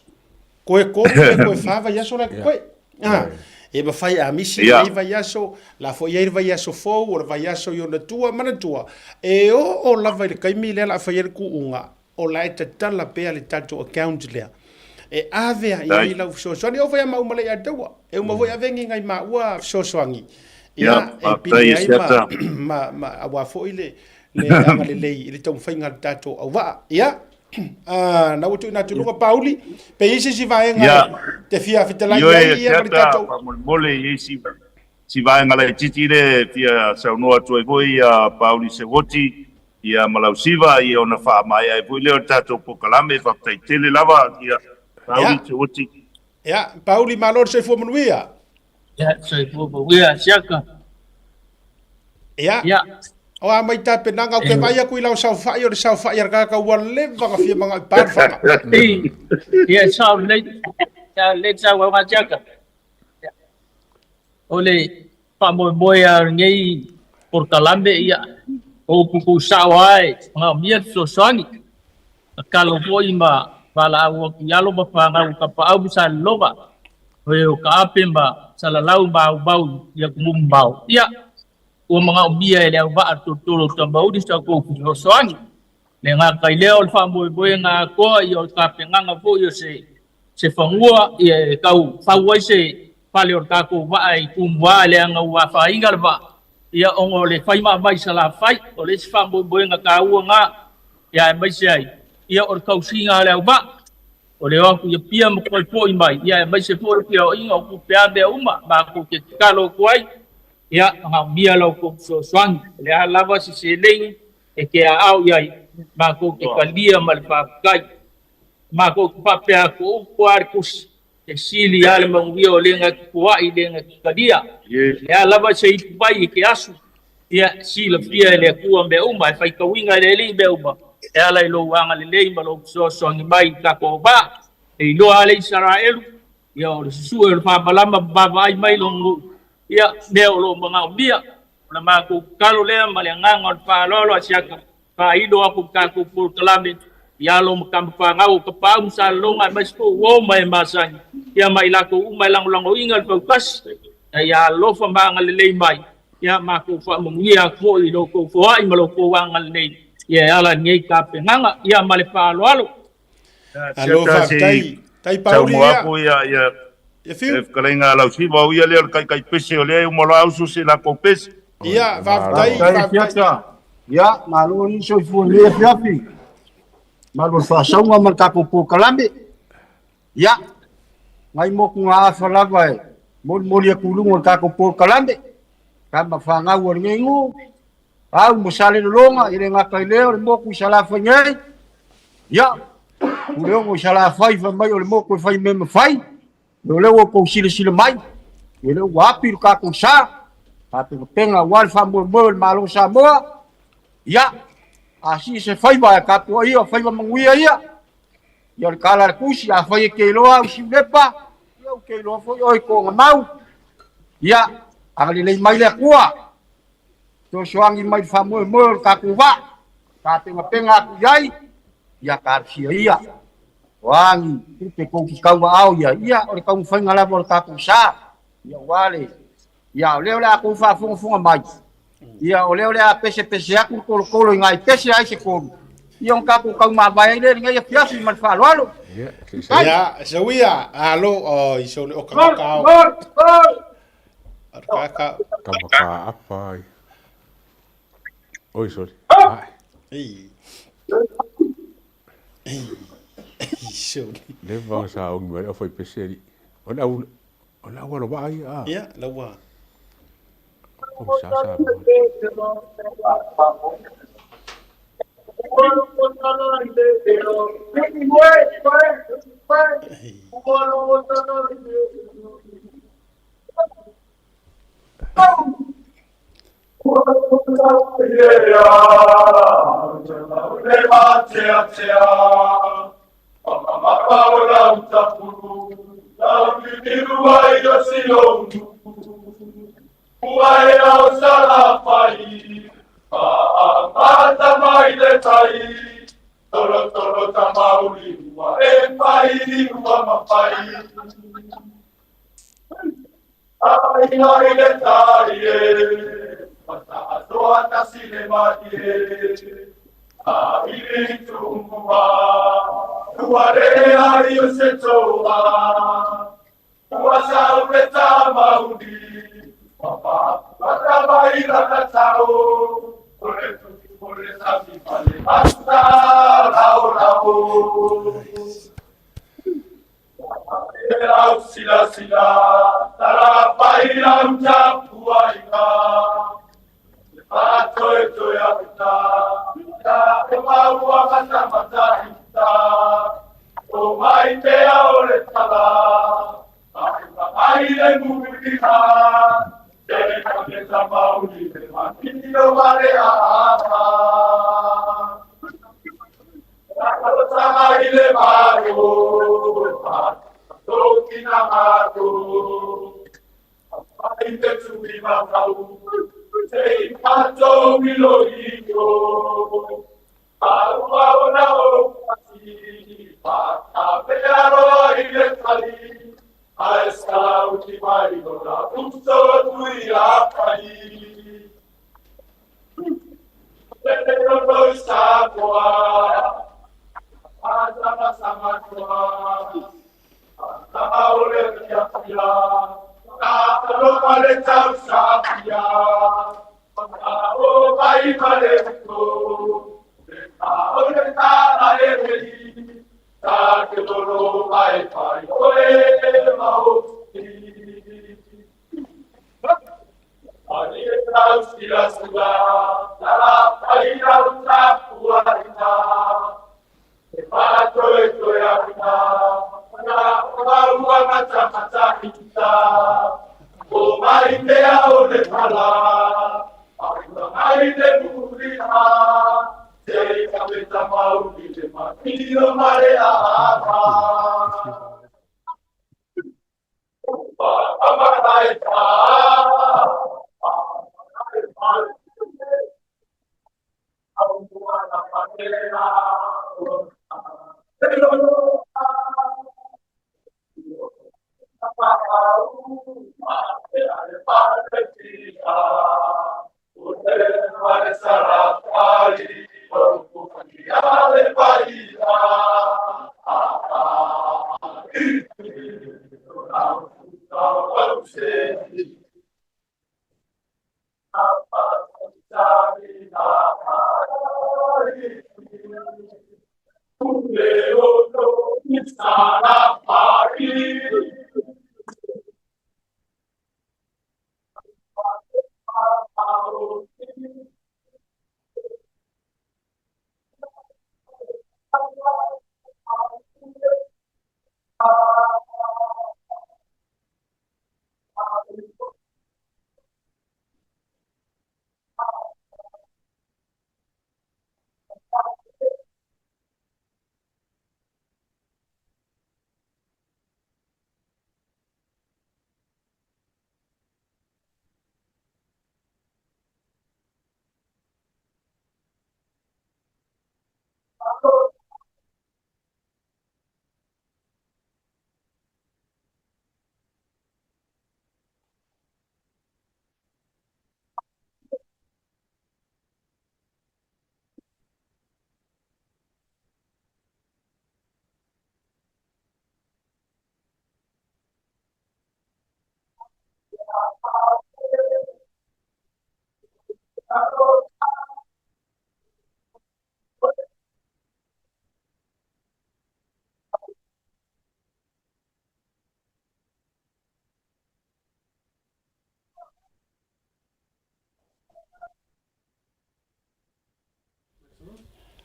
Koe 3 pe koe 4 vaiaso la e koe. Ah, e mafai a misi lenei vaiaso, la foi i ai le vaiaso fou, o le vaiaso i ona tua. Manatua, e oo lava i le taimi lea o le a fai ai le tuuga, o la e tatala pea le tatou account lea e ave ai ai lau fesoasoani. Oo foi a maua ma le ia taua. E uma foi ave ni ngai maua fesoasoani. Ia, e pili ai ma, ma, ma aua foi le, le agalelei i le taumafaiga a le tatou auvaa. Ia, na ua tuuina atu i luga Pauli, pe i ai se isi vaega e te fia fetalai ai ia ma le tatou. Faamolemole i ai si, si vaega laitiiti lea e fia saunoa atu ai foi ia Pauli Sewoti Ia ma lau siva, ia ona faamaea ai foi lea o le tatou polokalame. Faafetai tele lava, ia, Pauli Seuti. Ia, Pauli, malo le soifua manuia. Ia, soifua manuia, siaka. Ia. Ia. O a mai tapenaga, ou te vaai atu i lau saofai, o le saofai a le tagata ua leva ona fia manao i pa le faga. Ia, sao lelei. Sao lelei saunoaga siaka. O le faamoemoe a lenei polokalame, ia, o upu tuusao lava e manaomia le fesoasoani. Tatalo foi ma valaau atu i alo ma fanau o Tapaau ma Salelologa, o e o Taape ma Salalau ma Aumau i atunuu mamao, ia, ua manaomia e le auvaa tolotolo o Tamauli so tatou fesoasoani. E le gata i lea o le faamoemoega atoa, ia o le tapenaga foi o se se fanua ia e tau fau ai se fale o le tatou vaa i Tumua leaga ua afaina le vaa ia ona o le fai maamai i Salafai. O le isi faamoemoega taua na ia aemaise ai ia o le tausiga a le auvaa. O le o atu i Apia ma toe fo'i mai, ia aemaise foi le feoaiga o tupe a mea uma matou te tatalo atu ai, ia manaomia la outou fesoasoani. O le a lava se seleni e te aao i ai, matou te talia ma le faafetai. Matou te faapea atu, o upu a le tusi, e sili lava le manuia o le na te foai i le na te talia. O le a lava se ipu vai e te asu, ia silafia e le Atua mea uma, e faitauina e le Alii mea uma, e ala i lou agalelei ma lou fesoasoani mai i tatou vaa. E iloa lava le Isaraelu, ia o le susue o le faamalama ma vaavaai mai lona nuu, ia mea o lo o manaomia. O le matou tatalo lea ma le agaga o le faaaloalo a Siaka, faailo atu i le tatou polokalame i alo ma tama fanau o Tapaau ma Salelologa aemaise foi uo ma e masani, ia ma i latou uma e lagolagoina le fautasi, ia alofa ma agalelei mai, ia matou faamanuia atu foi i lo outou foai ma lo outou agalelei, ia e ala i lenei tapenaga, ia ma le faaaloalo. Alo faafetai. Tai Pauli ia. Aku ia ia. Ia fiu. E whakaleinga a lau siva o ia lea o le kaikai pese o lea e uma loa auso se lakou pese. Ia, faafetai, faafetai. Ia, malo ni soifua nei afiafi. Malo le faasauga ma le tatou polokalame. Ia, ngai motu ngā afa lava e molimoli atu i luga o le tatou polokalame. Tama fanau o lenei nuu, au ma Salelologa, e le gata i lea o le motu i Salafai nei. Ia, Puleono i Salafai fai mai o le motu e fai mea mafai. O lea ua outou silasila mai, o lea ua api le tatou sa, tapenapena aua le faamoemoe o le Malo o Samoa. Ia, a sii se faiva e tapuaia o faiva manuia ia. Ia o le tala a le tusi, afai e te iloa au Siulepa, ia ou te iloa foi oe Togamau. Ia, agalelei mai le Atua, fesoasoani mai le faamoemoe o le tatou vaa, tapenapena atu i ai, ia talosia ia. O a ni tupe tou te tauaao i ai, ia o le taumafaiga lava o le tatou sa, ia aua le, ia o lea o le a tou faafogafoga mai, ia o lea o le a pesepese atu le tolotolo i nai pese ai se tolu, ia ona tatou taumavae ai lea i lenei afiafi ma le faaaloalo. Ia, Seuia, alo, o, i so le oka kakao. Kaka. Kama ka apa ai. Oi, sorry. Ei. Ei. Sorry. Le vanga sa ongi mai au fai pese ali. O le au o le au alo vaa ia. Ah. Ia, laua. O sa sa.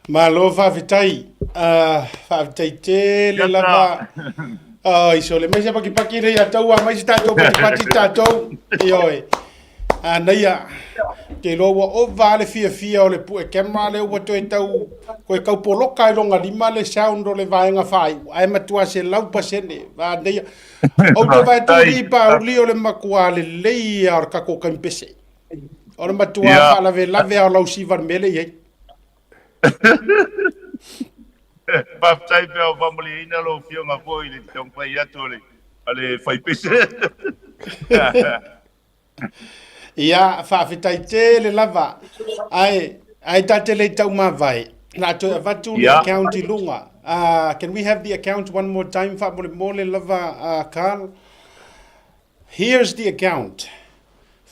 Malo faafetai. Faafetai tele lava. Ai sole mai se pakipaki le ia tau mai se tatou patipati tatou. Ioe. Anaia. Te iloa ua ova le fiafia o le pue camera lea ua toe tau toe tau poloka i loga lima le sound o le vaega faaiu. Ae matua 100%. Anaia. Ou te vaai atu i Pauli o le matua lelei ia o le tatou taimi pese. O le matua faalavelave lava o lau siva i le mea lea e i ai. Faafetai pe a ua faamalieina lau Afioga foi i le taumafai atu a le faipese. Ia, faafetai tele lava. Ae, ae ta te le i taumavae, o le a toe avatu le account i luga. Can we have the account one more time faamolemole lava, Carl? Here's the account.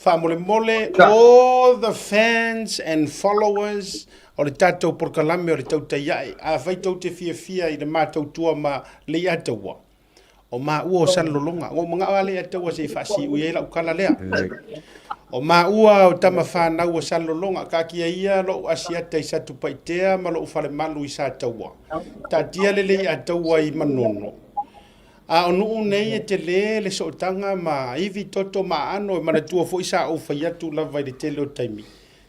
Faamolemole all the fans and followers o le tatou polokalame o le Tautai Ae, afai tou te fiafia i le matou tua ma Leiataua, o maua o Salelologa. Ua ou manao lava Leiataua se i faasiui ai lau tala lea. O maua o tama fanau o Salelologa, taatia ia lou asiata i Satupaitea ma lou falemalu i Sataua. Taatia le Leiataua i Manono. A o nuu nei e tele le sootaga ma ivi toto ma aano e manatua foi sa ou fai atu lava i le tele o taimi.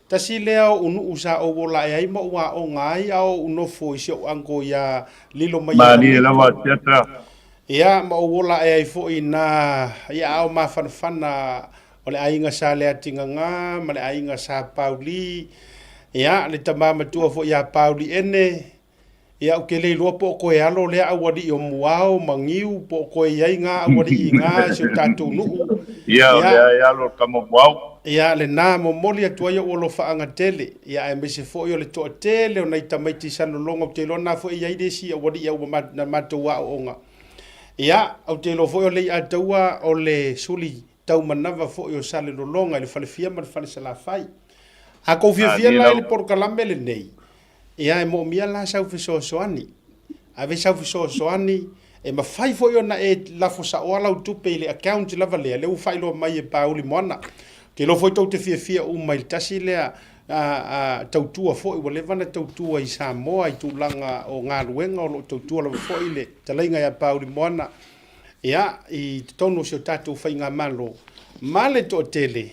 Tasi lea o ou nuu sa ou ola ae ai ma ou aoga ai a o ou nofo i si ou uncle ia lilo mai Malie lava Asiata. Ia ma ou ola ae ai foi na i aao mafanafana o le aiga sa Leatigagā ma le aiga sa Pauli. Ia le tama matua foi ia Pauli Ene. Ia, ou te le iloa po o toe alo lea aualii o Muao ma Niu, po o toe i ai ngā aualii i ngā i si o tatou nuu. Ia, o lea e alo le tama o Muao. Ia, lenā, momoli atu ai ou alofaaga tele, ia, aemaise foi o le toatele o nai tamaiti Salelologa, ou te iloa na foi e i ai le isi aualii au na matou aooga. Ia, ou te iloa foi o Leiataua o le suli taumanava foi o Salelologa i le Falefia ma le Falesalafai. A tou fiafia la i le polokalame lenei, Ia, e moomia la sau fesoasoani. Ave sau fesoasoani, e mafai foi ona e lafo saoa lau tupe i le account lava lea, lea ua faailoa mai e Pauli Moana. Ou te iloa foi tou te fiafia uma i le tasi lea tautua foi, ua leva ona tautua i Samoa i tulaga o galuega, o lo o tautua lava foi le fetalaiga ia Pauli Moana. Ia, i totonu o si o tatou faigamalo ma le toatele,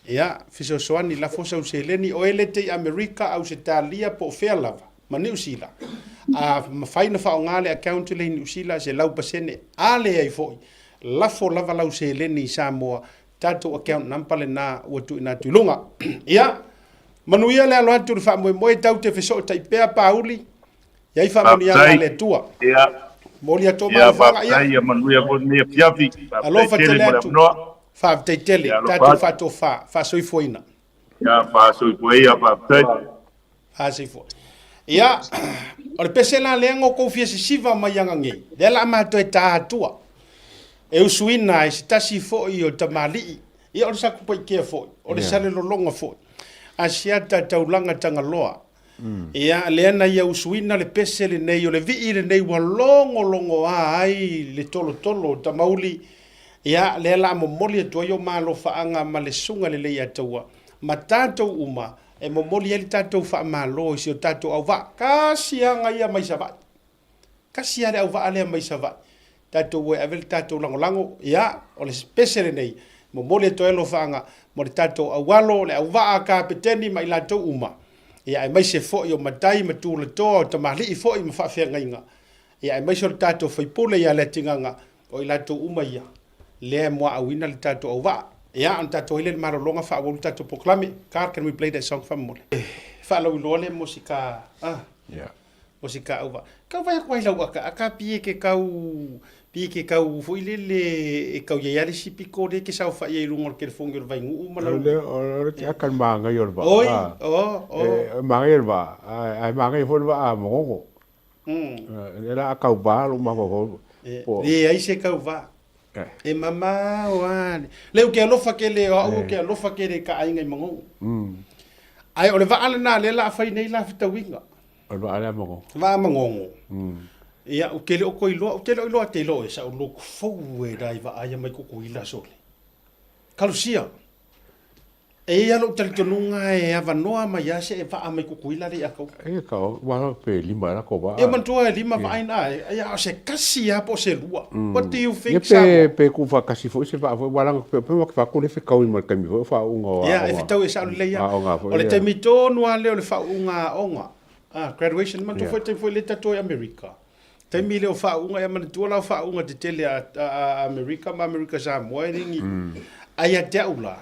ia, fesoasoani lafo sau seleni, o e le te i Amerika, Ausetalia po o fea lava, ma Niu Sila, a mafai ona faaaoga le account lea i Niu Sila 100%, a leai foi, lafo lava lau seleni i Samoa, tatou account number lena ua tuuina atu i luga. Ia, manuia le alo atu i le faamoemoe, tatou te fesootai pea Pauli, Iai faamanuiaga a le Atua. Ia. Momoli atu o malofaga ia. Faafetai ia manuia foi lenei afiafi. Faafetai Alofa tele tele mo le atu. avanoa. Faafetai tele. Ia alofa Tatou atu. faatofa, faasoifuaina. Ia faasoifua ia faafetai. Faasoifua. Ia, o le pese la lea na outou fia sisiva mai aga nei, lea la a matou e ta atua. E usuina ai se tasi foi o tamalii, ia o le Satupaitea foi, o le Salelologa foi, Asiata Taulaga Tagaloa, Ia, lea na ia usuina le pese lenei, o le vii lenei ua logologoa ai le tolotolo o Tamauli. Ia, lea la a momoli atu ai o malofaaga ma le susuga lelei ia Taua, ma tatou uma, e momoli ai le tatou faamalo i si o tatou auvaa. Tasi aga ia mai Savaii. Tasi lava le auvaa lea mai Savaii. Tatou o e ave le tatou lagolago, ia, o le pese lenei, momoli atu ai alofaaga mo le tatou aualo, le auvaa, kapeteni ma i latou uma, ia, aemaise foi o matai ma tulatoa, o tamalii foi ma faafeagaiga, ia, aemaise o le tatou faipule ia Leatigaga, o i latou uma ia, lea e muaauina le tatou auvaa. Ia, ona tatou ai lea i le malologa faaauau le tatou polokalame. Carl, can we play that song faamolemole? Faalauiloa lea mo si ka, ah. Yeah. O si ka auvaa. Kau vai aku ai lau aka aka pie ke kau pie ke kau foi lele e kau iai a le isi piko le ke saofai ai i luga o le telefoni o le Vainuu ma lau. O le o le aka le magai o le vaa. Oi, o, o. E magai le vaa, ae magai foi le vaa a Magogo. E la a kau vaa lou mafaufau. E leai se kau vaa. E mamao a. Le ou te alofa tele o au ou te alofa tele i ka aiga i Magogo. Ae o le vaa lena lea la a fai nei la fetauiga. O le vaa lea Magogo. Vaa Magogo. Ia, ou te le o toe iloa, ou te le o iloa te iloa e sa ou look forward ai vaa ia mai Tutuila sole. Kalosia. E i ai lou talitonuga e avanoa mai lava se vaa mai Tutuila lea ia tou. E ka o, wa pe lima ela ko vaa. E manatua e lima vaa ina, ia o se kasi lava po o se lua. What do you think Ia pe, Samoa? pe ku faatasi foi se vaa foi, ua laga pe pe fa ku le fetaui ma le taimi foi o faauuga o Ia, aoga. e fetau e sao lelei lava. Aoga foi O le lea. taimi tonu lava lea o le faauuga aoga, ah, graduation, manatua Ia. foi le taimi foi lea tatou i Amerika. Taimi lea o faauuga, ia manatua la o faauuga tetele a, a, a Amerika ma Amerika Samoa e le ni. Ae ia te au la,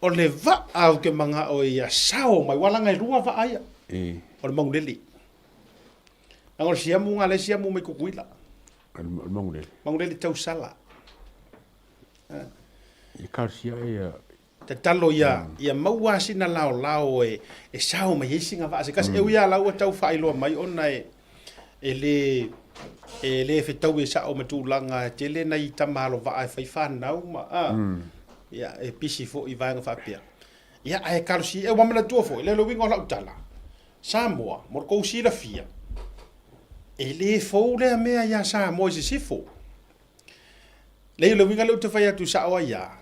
o le vaa ou te manao ia sao mai, ua laga e lua vaa ia. O le Mauneli. Leaga o le siamu nga lea e siamu mai Tutuila. O le Mauneli. Mauneli tausala. I kasia ia. Tatalo ia, ia maua sina laolao e, e sao mai ai sina vaa se kasi. E ui lava la ua tau faailoa mai ona e, e le, e le fetaui e sao ma tulaga e tele nai tama alo vaa e fai fanau ma, a, ia, e pisi foi i vaega faapea. Ia, ae kalosia, e ua manatua foi, le uiga o lau tala, Samoa, mo le tou silafia, e le fou lea mea iā Samoa i sisifo. Leai, o le uiga lea ou te fai atu sao ai lava,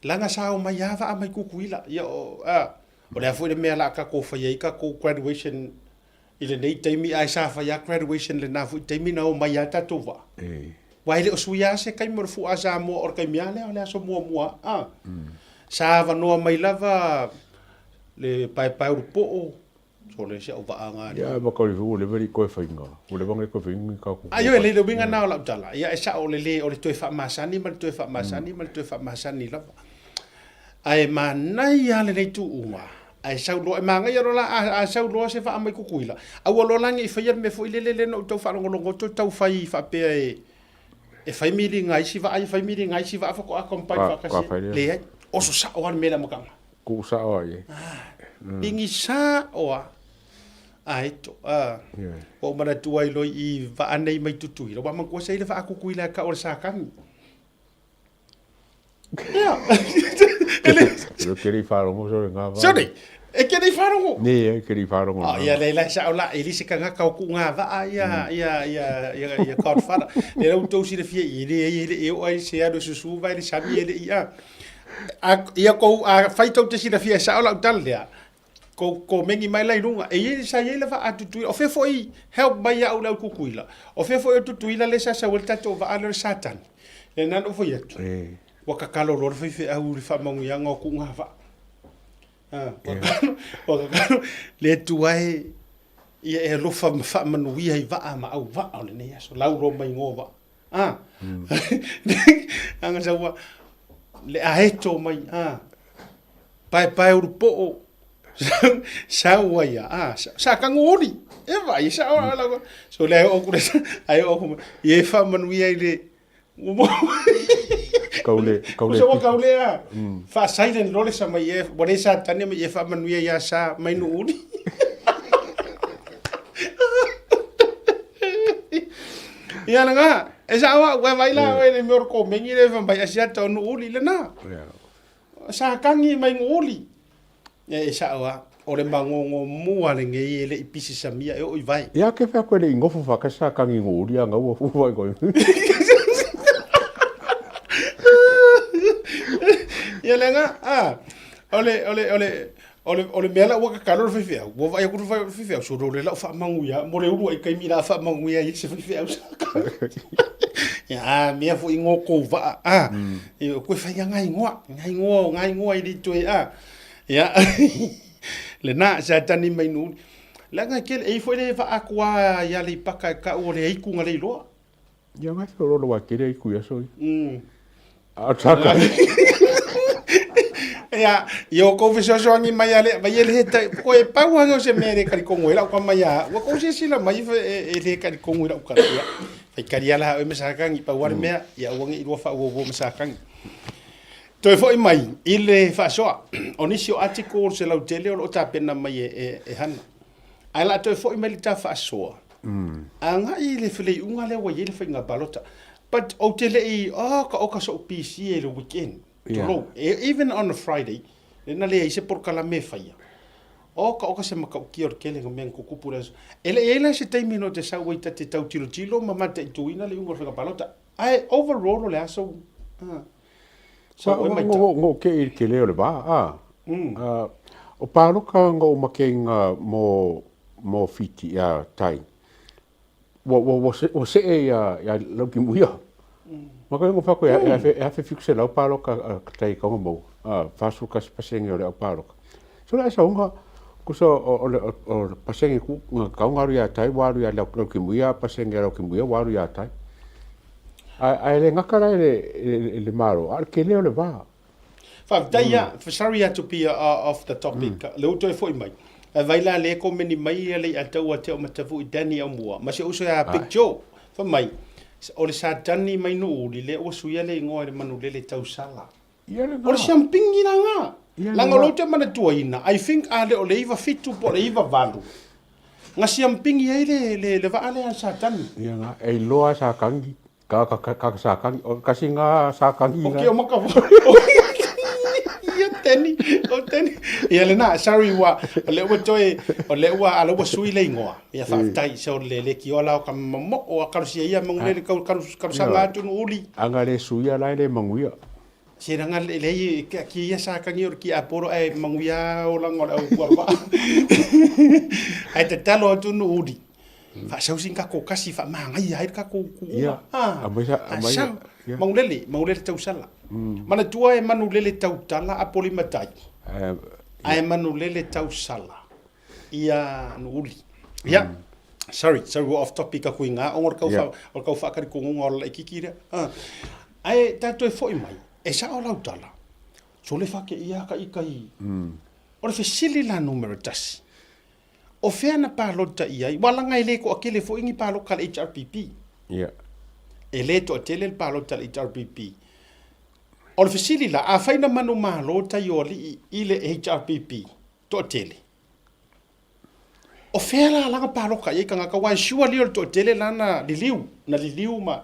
leaga sa omai lava vaa mai Tutuila. Ia, o, a, o le a foi le mea o le a tatou fai ai tatou graduation i lenei taimi, ae sa fai lava graduation i lena foi taimi na omai lava tatou vaa. Aua e le o suia lava se taimi o le fua a Samoa, o le taimi lava lea o le aso muamua lava. Sa avanoa mai lava le paepaeulupoo, Sole si au vaa nga Ia ma kau ua leva le i koe fainga. Ua leva ngai koe fainga ka ku. Ai oi le le uiga na o lau tala. Ia e sao le le o le toe faamasani ma le toe faamasani ma le toe faamasani lava. Ae manaia lenei tuuga. Ae sau loa, e manaia loa la a, a sau loa se vaa mai Tutuila. A ua loa la ne i faia le mea foi lele lea na ou tau faalogologo atu tau fai faapea e e fai miliga ai isi vaa, fai miliga ai isi vaa faatoa combine faatasi. Leai, oso sao lava le mea i le amataga. Kuu sao ai e. Pigisa oa a e to a. Ua ou manatua ai loa i vaa nei mai Tutuila, ua manatua sa i le vaa Tutuila e kau o le Sakani. Ia. E le. E ke le i faalogo sole ngā vaa. Sorry. E ke le i faalogo. Ne, e ke le i faalogo. Oh, ia le la sao la e le se kangaka o ku ngā vaa ia ia ia ia ia Godfather. Le lau tou silafia i le e le e o ai se alu susu vai le sami e le i a. A, ia kou, a fai tou te silafia e sao lau tala lea, Kou komeni mai la i luga, e i ai, sa i ai le vaa a Tutuila, o fea foi, help mai ia au le au Tutuila, o fea foi o Tutuila lea sa sau ai le tatou vaa lea o le Satani. Lena na ou fai atu, ua kakalo loa le faifeau i le faamanuiaga o kuuga vaa. Ah, ua kakalo, ua kakalo, le Atua e, ia e alofa ma faamanuia i vaa ma au vaa o lenei aso, lau loa mai ngoa vaa. Ah, aga sau le aeto mai, ah, paepae ulupoo sau ai a sa kagu uli e vai sa o la so le o ku ai o ku ye fa manuia i le kaule kaule so kaule a fa silent lole sa mai e wale sa tane mai e fa manuia ia sa mai nu uli ia na nga e sa wa vai la le mi or ko mengi le fa mai asia ta nu uli le na Sa kagi mai uli. Ia e sa'o a, o le magogomua lenei e le'i pisi samia e oo i vae. Ia ke whea koe le'i ngofo wha ka sa kangi ngo uli a ngaua fu wai koe. Ia le nga, a, o le, o le, o le, o le, o le mea la ua kakalo le faifeau, ua vaai atu le faifeau, solo le lau faamanuia, mo le ulu ai taimi la faamanuia ai se faifeau sa kagi. Ia, a mea foi ngo kou vaa, a, e koe fai nga ingoa, nga ingoa, nga ingoa i li toe, a. Ia, lena, sa tani mai nuli. Leaga e kele, e i foi le vaa kua ia le ipaka e kau o le aiku nga le iloa. Ia ngai fe rolo wa kere aiku ia soi. A taka. Ia, i o kou fesoasoani mai a le, vai e le he ko e pau hanga o se mea e le karikongo e lau ka mai a, ua kou silasila mai fe e le karikongo i lau kala. Ia, fai kari ala ha oe me sakangi, pau ale mea, ia aua ne i lua faauauo ma sakangi. Toe foi mai i le faasoa, o nisi o article se lautele o lo o tapena mai e Hana. Ae la toe foi mai le ta faasoa, agai i le feleiuga lea ua i ai le faiga palota. But ou te le i, oh, ka oka so'u PC i le weekend, tulou, even on a Friday, lena leai se polokalame e faia. Oka oka se matautia o le tele o mea na tutupu i le aso. E le i ai la se taimi na ou te sau ai ta te tau tilotilo ma mataituina le iuga o le faiga palota. Ae overall o le aso, ah, sa ou e matau. Ngo ke i ke leo le va, ah. O paloka ngo makenga mo mo Fiti ia tai. Ua ua ua ua se'e ia ia Laukimuia. Ma koe ngo whako e e afe fiku se lau paloka ka tai kaunga mau. A 41 pasenge o le au paloka. So le aisa unga kusa o le o pasenge ku nga kaunga aru ia tai wa aru ia Laukimuia pasenge Laukimuia wa aru ia tai. A a le ngaka la le le malo a ke leo le va. Faafetai a, sorry a to be off the topic, le ua toe foi mai. Ae vai la le komeni mai ia le iatau a Te Aumatavu i Danny Aumua, ma si ou uso ia Big Joe, fai mai, o le Satani mai Nu'uuli lea ua suia le igoa i le manulele tausala. O le siampingi la nga. Leaga o lou te manatuaina, I think a le o le 97 po o le 98, nga siampingi ai le le vaa lea a le Satani. Ia nga, e iloa sa kangi. Ka ka ka ka sa kangi o kasi nga sa kangi nga. O maka Ia teni, o teni. Ia lena, sorry ua o le ua toe o le ua ala ua sui le ingoa. Ia faafetai so le le ki ola o ka momo o kalusia ia mangulele kau kalu kalusanga atu nu uli. Anga le suia la le manguia. Se ranga le le ki ia sa kangi o ki aporo e manguia o langa o le au ua. Ai te talo atu nu uli. Faasausi ni kako kasi faamagaia ai le kako kuuga. Ia, Ah, aumai sa- aumai- asau. ia. Maulele, maulele tausala. Manatua e manulele tautala a polimatai. Eh, Ae manulele tausala ia Nu'uli. Ia, sorry, sorry ua off topic aku i ngā ongo o le kau Ia. wha, o le kau whaakarikongonga o le laʻikiki lea. Ah. Ae tatou e foʻi mai, e sao lau tala, sole faakeia ka ika i. O le fesili la numera tasi, O fea na palota i ai? Ua laga e le toatele foi ni palota a le HRPP. Ia. E le toatele le palota a le HRPP. O le fesili la, afai na manumalo tai o alii i le HRPP, toatele, o fea la laga palota i ai tagata? Aua e surely o le toatele la na liliu, na liliu ma...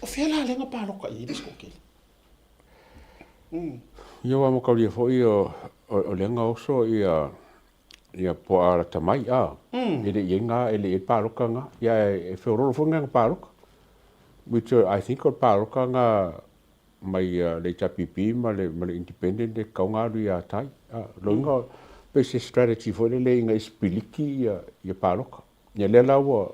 O fea la lea na palota i ai le isi toatele? Ia ua makaulia foi o o lea oso ia ia poa lata mai a e le i ai nga e le i ai paloka nga ia e feololo foi nga paloka which I think o paloka nga mai le HRPP ma le ma le independent e kau nga alu ia tai a loinga. Pei se strategy foi lele ina ia sipiliki ia ia paloka. Ia lea la ua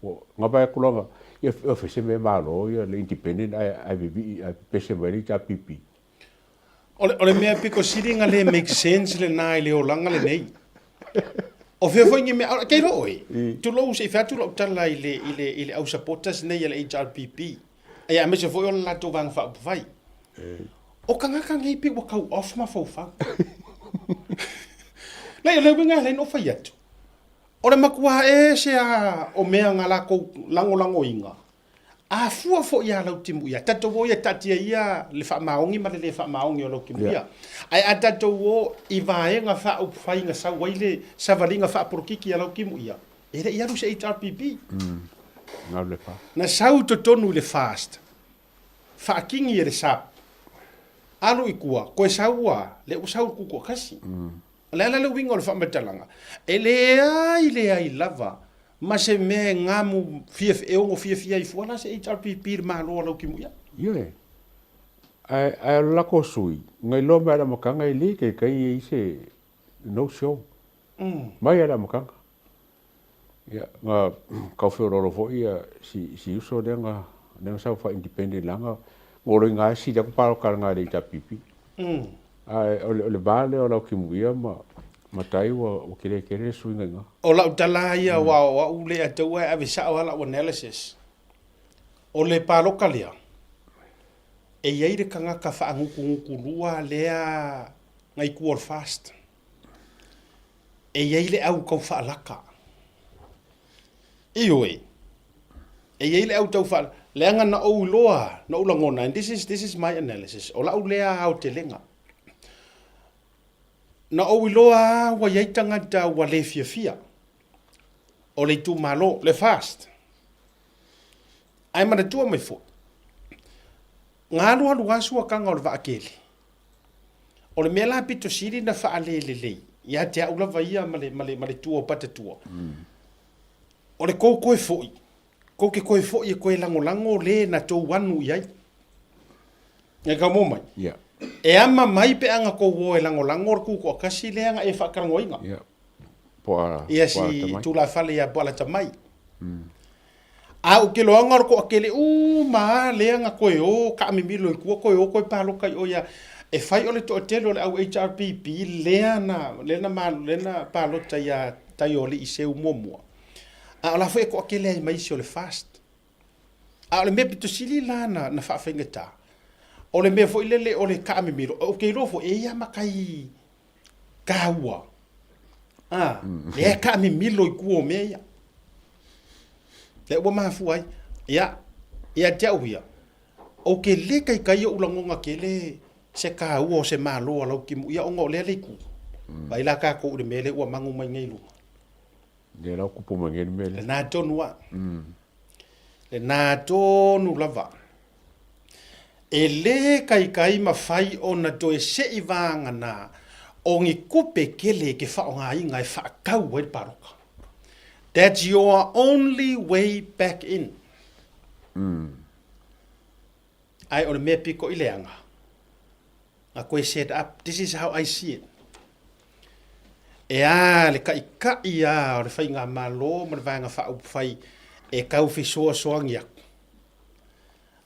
ua gavae atu loa ia o fai se mea malo ia le independent ae ae vivii ae pepese mai le HRPP. O le, o le mea pito sili na le make sense lena i le olaga lenei. O fea foi ni mea, kei lo oe, tulou se i fai atu lau tala i le, i le, i le au supporters nei a le HRPP. Ia aemaise foi o le latou Vaega Faaupufai. O tagata nei pei ua tau off mafaufau. Leai, o le uiga e ala ai ona ou fai atu, o le matua ese lava o mea na latou lagolagoina, a fua foi ia Lautimuia, tatou o ia taatia ia le faamaoni ma le le faamaoni o Lautimuia, ae a tatou o i Vaega Faaupufai na sau ai le savaliga faapolokiki a Lautimuia, e le i alu se HRPP. Na sau i totonu i le FAST, faakigi e le SAP, alu i tua, toe sau a, lea ua sau i le Tutoatasi. O le a la le uiga o le faamatalaga? E leai leai lava ma se mea e gamu fia, e ono fiafia ai fua la se HRPP i le Malo a Lautimuia. Ioe. Ae, ae o le latou sui, na iloa mai lava i le amataga e le taitai i ai se no show. Mai lava i le amataga. Ia, na tau feoloolo foi ia si, si uso lea na, lea na sau faa-independent leaga na olo iga e sili atu paloka lena i le HRPP. Ae o le, o le va lea o Lautimuia ma, ma Tai ua, ua tele tele le suiga i ina. O lau tala lava ia aua o au le ataua e ave sao lava lau analysis. O le paloka lea, e i ai le tagata faagutugutu lua lea na i tua o le FAST. E i ai le au tau faalaka. Ioe. E i ai le au tau faalaka. Leaga na ou iloa, na ou lagona, and this is, this is my analysis, o lau lea aotelega. Na ou iloa lava ua i ai tagata ua le fiafia o le itumalo, le FAST. Ae manatua mai foi, na alualu lava suakaga o le vaatele, O le mea la pito sili na faalelelei ia te au lava ia ma le, ma le, ma le tua o Patatua, o le tou toe foi, tou te toe foi e toe lagolago le na tou anu i ai. E tau maua mai? Yeah. E ama mai pe a na tou o e lagolago le Tutoatasi lea na e faatalanoaina. Yeah. Po a, Ia po a si tamai. tulafale ia Poalatamai. A ou te loaga o le toatele uma lava lea na toe o taamimilo i tua toe o toe paloka i o ia e fai o le toatele o le au HRPP lea na lea na lea na palota ia Taioalii Seu muamua a o la foi e toatele ai ma isi o le FAST. A o le mea pito sili la na na faafaigata o le mea foi lele o le taamimilo ou te iloa foi e i ai lava matai taua. A, lea e taamimilo i tua o mea ia. Lea ua mafua ai. Ia, ia te au ia, ou te le taitai ou lagona tele se taua o se Malo a Lautimuia ona o lea le itu. Vaai la tatou i le mea lea ua magu mai nei i luga. Lea la ua tupu mai nei le mea lea. Lena tonu lava. Lena tonu lava. E le kaikai mawhai ona toe se'i vāngana o ni kupe kele ke whaongainga e whaakau ai le pāroka. That's your only way back in. Ae o le mea piko i leaga, na koe set up, this is how I see it. E a le kaʻikaʻi a o le Faigamalo ma le Vaega Faaupufai e tau fesoasoani aku.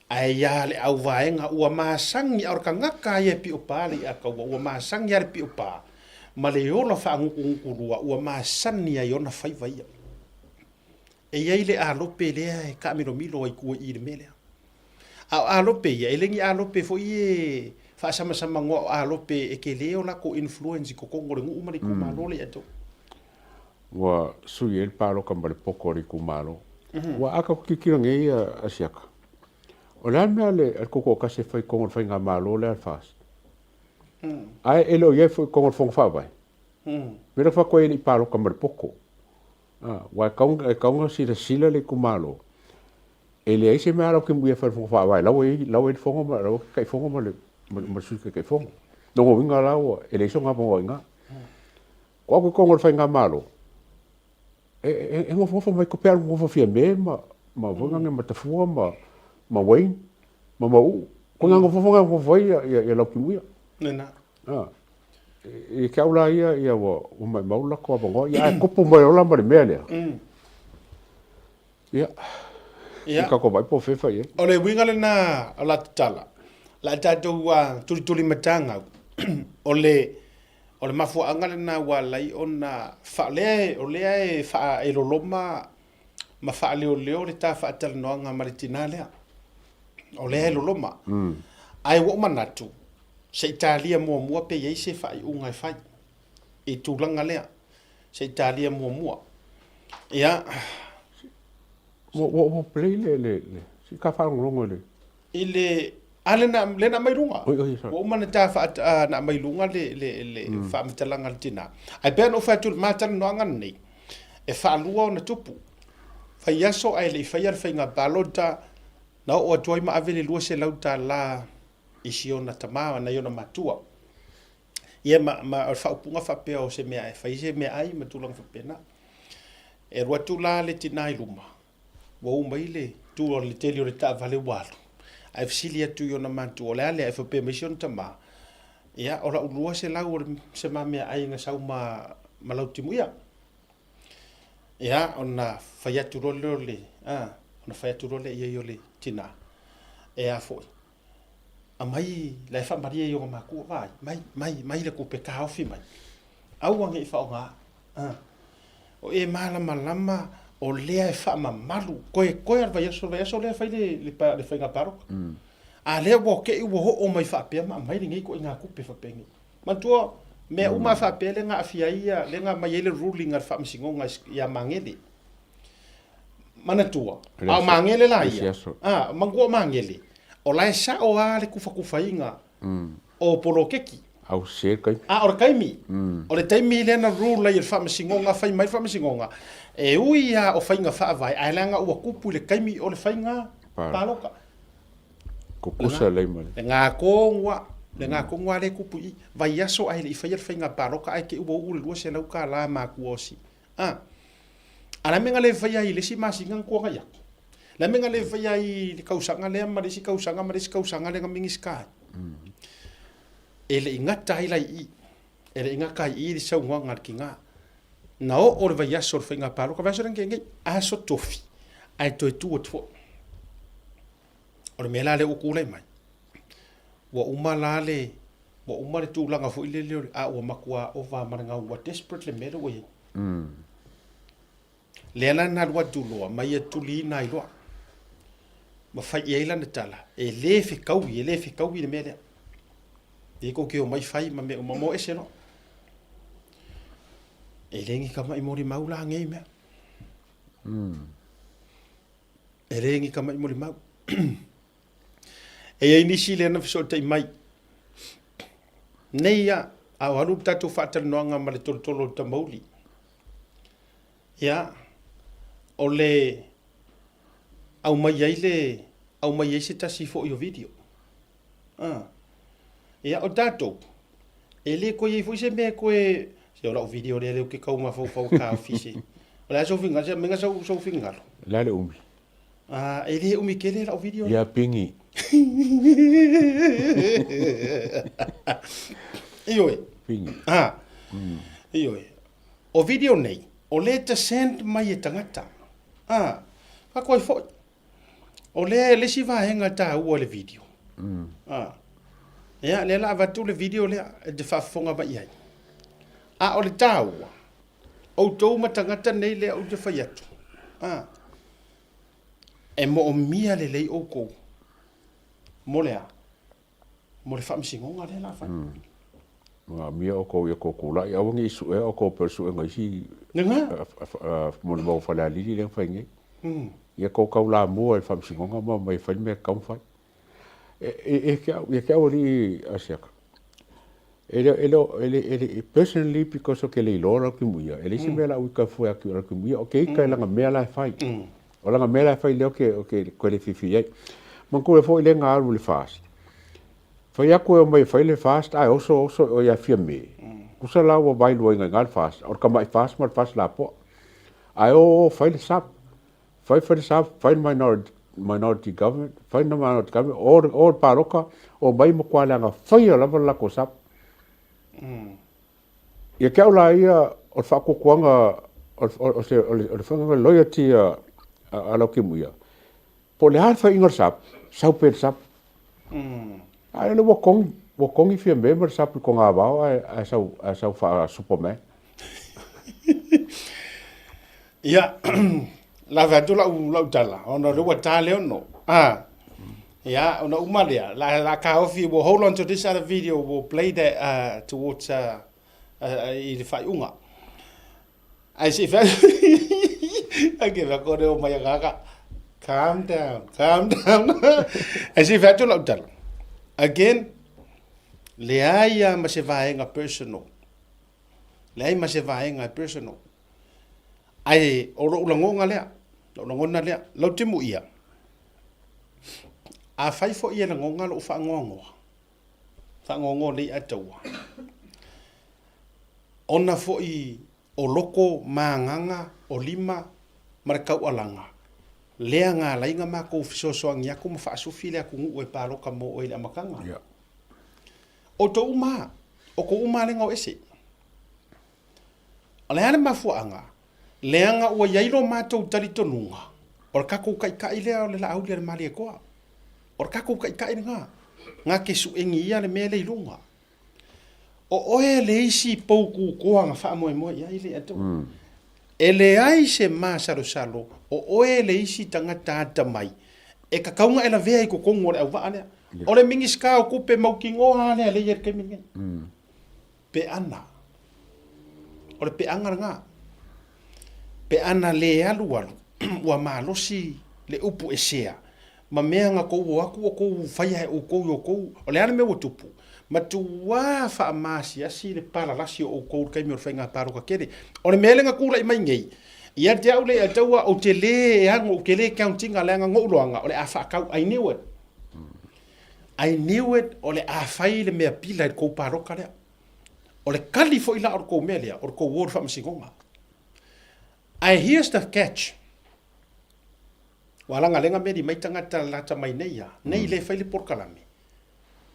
Ae ia le auvaega ua masani a o le tagata ia e piopa le i'a taua ua masani a le piopa ma le ola faagutugutu lua ua masani ai ona faiva ia. E i ai le alope lea e taamilomilo ai tua i i le mea lea. A o alope ia, e le ni alope foi e faasamasamanoa o alope e tele o latou influence i totonu o le nuu ma le itumalo le ia tou. Ua sui ai le paloka ma le poto a le itumalo. Ua a tatou tilotilo nei a Siaka, o le a le mea a le Tutoatasi e fai i totonu o le faigamalo lea a le FAST? Ae e le o i ai foi i totonu o le Fono Faavae. Mea lea faatoa e le i paloka ma le poto. Aua e tatau ona silasila le itumalo, e leai se mea a Lautimuia e fai i le Fono Faavae, la ua i ai le Fono ma la ua Taitaifono ma le Sui Taitaifono. Lona uiga la ua e leai sona avanoa i ina. Ko au i totonu o le faigamalo, e nofonofo mai kope alu nofo Fiame ma ma foi nane ma Tafua ma ma Wayne ma Mauu. Ko nā nofonofo nā nofo ai ia Lautimuia. Lena. I ke au la ia, ia ua, ua maʻimau le latou avanoa, ia ae tupu mai loa la ma le mea lea. Ia, Ia. I tatou vaai po o fea e fai ai. O le uiga lena o la tatala, la tatou tulitulimatagau, o le, o le mafuaaga lena ua ala ai ona fa, lea, o lea e faaeloloma ma faaleoleo le ta faatalanoaga ma le tina lea. O lea e loloma. Ae ua ou manatu, se i talia muamua pe i ai se faaiuga e fai i tulaga lea. Se i talia muamua. Ia. Ua, ua, ua play le, le, le, se i ta faalogologo i le. I le, a le na, le na aumai luga. Oi, oi, sorry. Ua uma ona ta faa, na aumai luga le, le, le mm. faamatalaga a le tina. Ae pei ona ou fai atu i le matalanoaga lenei, e faalua ona tupu. Vaiaso ae le i faia le faiga palota, na oo atu ai ma ave le $200 i si ona tama nai ona matua. Ia ma, ma o le faaupuga faapea o se mea e fai se meaai ma tulaga faapena. E alu atu la le tina i luma, ua u mai le tu o le tele o le taavale ua alu. Ae fesili atu i ona matua, o le a lea? Ae faapea mai si ona tama, ia o lau 200 o le, se ma meaai na sau ma, ma Lautimuia. Ia, ona fai atu loa lea o le, a, ona fai atu loa lea i ai o le tina, e a foi, aumai, la e faamalie i ona matua, vaai, mai, mai, mai le tupe, taofi mai, aua ne i faaaoga, a, o e malamalama o lea e faamamalu, toe, toe lava le vaiaso, le vaiaso lea e fai le, le, le faiga palota. A lea ua te i ua oo mai faapea ma aumai lenei ituaiga tupe faapenei. Manatua, mea uma lava faapea lea na aafia ai ia, lea na aumai ai le ruling a le Faamasinoga ia Magele. Manatua, a o Magele la ia, a, manatua o Magele, o la e sao lava le tufatufaina o poloketi. Au sese le taimi. A o le taimi, o le taimi lea na rule ai e le Faamasinoga, fai mai le Faamasinoga, e ui lava o faiga faavae, ae leaga ua tupu i le taimi o le faiga palota. Kukusa lei ma le. Le gakonu a, le gakonu a le kupu i, vaiaso ae le i faia le faiga paloka ae te ua uu le $200 makua o si. A. A la mea na le faia ai i le isi masina na tuanai atu. Le mea na le faia ai i le kausaga lea ma le isi kausaga ma le isi kausaga lea na Minisita ai. E le i gata ai la i i. E le i gata ai i i le saunoaga a le tina. Na oo le vaiaso o le faiga paloka, vaiaso lea na tea nei, aso tofi, ae toe tu atu foi. O le mea la lea ua tulai mai, ua uma la le, ua uma le tulaga foi lele o le, a ua matua ova ma le gau, ua desperate le mea lea ua i ai. Lea la na alu atu loa ma ia tuliina ai loa. Ma fai i ai lana tala, e le fetaui, e le fetaui le mea lea. E kou te omai fai ma mea uma, mo ese loa. E le ni tamaʻi molimau la nei mea. E le ni tamaʻi molimau. E i ai nisi lea na fesootai mai. Nei ia, a o alu le tatou faatalanoaga ma le tolotolo o le tamauli. Ia, o le aumai ai le aumai ai se tasi foi o video. Ah. Ia, o tatou, e le toe i ai foi se mea e toe, se o lau video lea lea ou te tau mafaufau e taofi se. O le a sou finagalo, se aumaiga sou, sou finagalo. O le a le umi? Ah, e le umi tele lau video lea. Ia pingi. Ioe. Pingi. Ah. Ioe. O video nei, o lea e te send mai e tagata. Ah, faatoa ai foi. O lea le isi vaega taua o le video. Ah. Ia, lea la avatu le video lea e te faafofoga mai i ai. A o le taua, outou ma tagata nei lea ou te fai atu. Ah. E moomia lelei outou mo le a? Mo le faamasinoga lea la fai. Manaomia outou ia tou tulai, aua ne i suea outou pei o le suega o isi molimau o Falealili lea na fai nei. Ia tou taulamua i le faamasinoga ma omai e fai le mea e tatau ona fai. Ia te au, ia te au alii Asiata, e le, e le, e le, e le, personally because ou te le iloa Lautimuia, e leai se mea o le a ou ita fua atu i Lautimuia, ou te ita i lana mea la e fai. O lana mea la e fai lea ou te, ou te toe le fiafia i ai. Manatua foi lea na alu i le FAST. Fai atu e omai e fai le FAST ae oso oso o ia Fiame. Tusa la ua vaeluaina i ina le FAST, o le tamai FAST ma le FAST lapoa. Ae o o fai le SAP. Fai fai le SAP, fai le minority, minority government, fai le minority government, o, o le palota, omai matua leaga faia lava le latou SAP. Ia te au la ia o le faakuakuaga o o se o le faiga loyalty a a Lautimuia, po o le a le faiga o le SAP, sau pea i le SAP. A o lea ua togi, ua togi Fiame ma le SAP i Togavao ae ae sau ae sau faa-Superman. Ia, lave atu lau, lau tala, ona o lea ua ta le ono. Ah. Ia, ona uma lea, la, la taofi, we'll hold on to this other video, we'll play that towards i le faaiuga. Ai se i fai, ai ke fai kore o mai akaka. Calm down, calm down. Ai se i fai atu lau tala. Again, leai a ma se vaega personal. Leai ma se vaega e personal. Ae o lou lagoga lea, lou lagona lea, Lautimuia, afai foi e lagoga lou faanoanoa, faanoanoa nei ae taua, ona foi o loko ma agaga o lima ma le taualaga, lea na ala ai ona matou fesoasoani atu ma faasufi le atunuu e palota mo oe i le amataga. Yeah. O tou uma, o tou uma lea na o ese. O le a le mafuaaga? Leaga ua i ai lo matou talitonuga, o le tatou Taitai lea o le Laauli a le Malietoa. O le tatou Taitai lena, na te suegi ia le mea lea i luga. O oe le isi pou kukoa na faamoemoe i ai le Atua. E leai se masalosalo o oe le isi tagata atamai e tatau ona e lavea i totonu o le auvaa lea. O le Minisita o Tupe mautinoa lava lea lea e i ai i le taimi lenei. Peana. O le peaga lena. Peana le alualu, ua malosi le upu e sea, ma mea na tou o atu o tou faia e outou i outou. O le a le mea ua tupu? Matuā faamaasiasi le palalasi o outou i le taimi o le faiga palota tele. O le mea lea na tulai mai nei, ia te au le taua ou te le ano, ou te le count ina leaga na ou iloaga o le a faatau, I knew it. I knew it o le a fai le mea pila i le tou palota lea. O le kali foi la o le tou mea lea, o le tou o i le faamasinoga. Ae here's the catch. Ua lagalega meli mai tagata lata mai nei a, nei le fai le polokalame.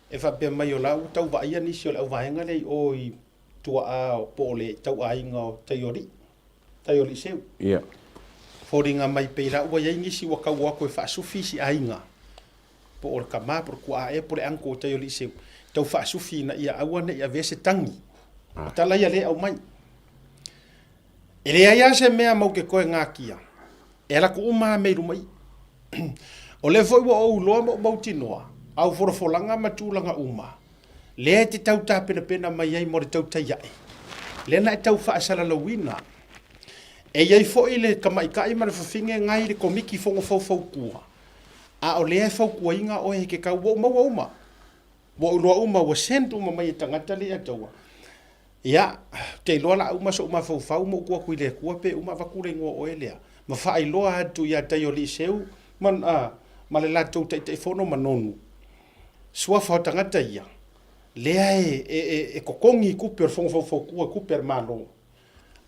E faapea mai o la ua tau vaaia nisi o le auvaega lea i o i tuaa po o le tauaiga o Taiolii. Taiolii Seu. Yeah. Foliga mai pei la ua i ai nisi ua tau o atu e faasufi isi aiga. po o le tama, po o le tuaa ea, po o le uncle o Taioli'i Seu, tau faasufi ina ia aua ne i avea se tagi. O tala ia lea e aumai. E leai lava se mea matou te toe natia, e alu atu uma lava mea i luma i i. O lea foi ua ou iloa ma ou mautinoa, au folafolaga ma tulaga uma, lea e te tau tapenapena mai ai mo le tautai ae, lea na e tau faasalalauina. E i ai foi le tamaitai ma le fafine na i le Komiti Fono Faufautua, A o lea e fautuaina oe e ke kau, ua ou maua uma. Ua ou iloa uma, ua send uma mai e tagata lea ia taua. Ia, ou te iloa la uma so'u mafaufau ma ou tuu atu i le Atua pe uma avatu le igoa o oe lea, ma faailoa atu ia Taiolii Seu ma, a, ma le latou Taitaifono ma Nonu, suafa o tagata ia, lea e, e, e, e totogi i tupe o le Fono Faufautua, tupe a le Malo.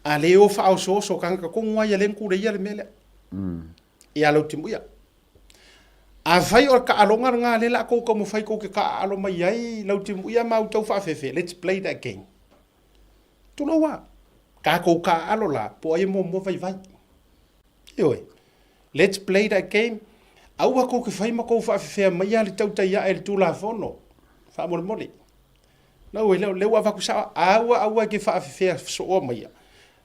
A le o faaosooso tagata tonu lava ia lea na tuleia le mea lea. Ia Lautimuia. Afai o le taaloga lena lea la tou taumafai tou te taaalo mai ai Lautimuia ma outou faafefe, let's play that game. Tulou a. Tatou taaalo la, po o ai e muamua vaivai. Ioe. Let's play that game. Aua tou te fai ma tou faafefea maia le tautai ae i le Tulafono. Faamolemole. Lau e lea, lea ua avatu sao, aua aua e te faafefea sooa maia.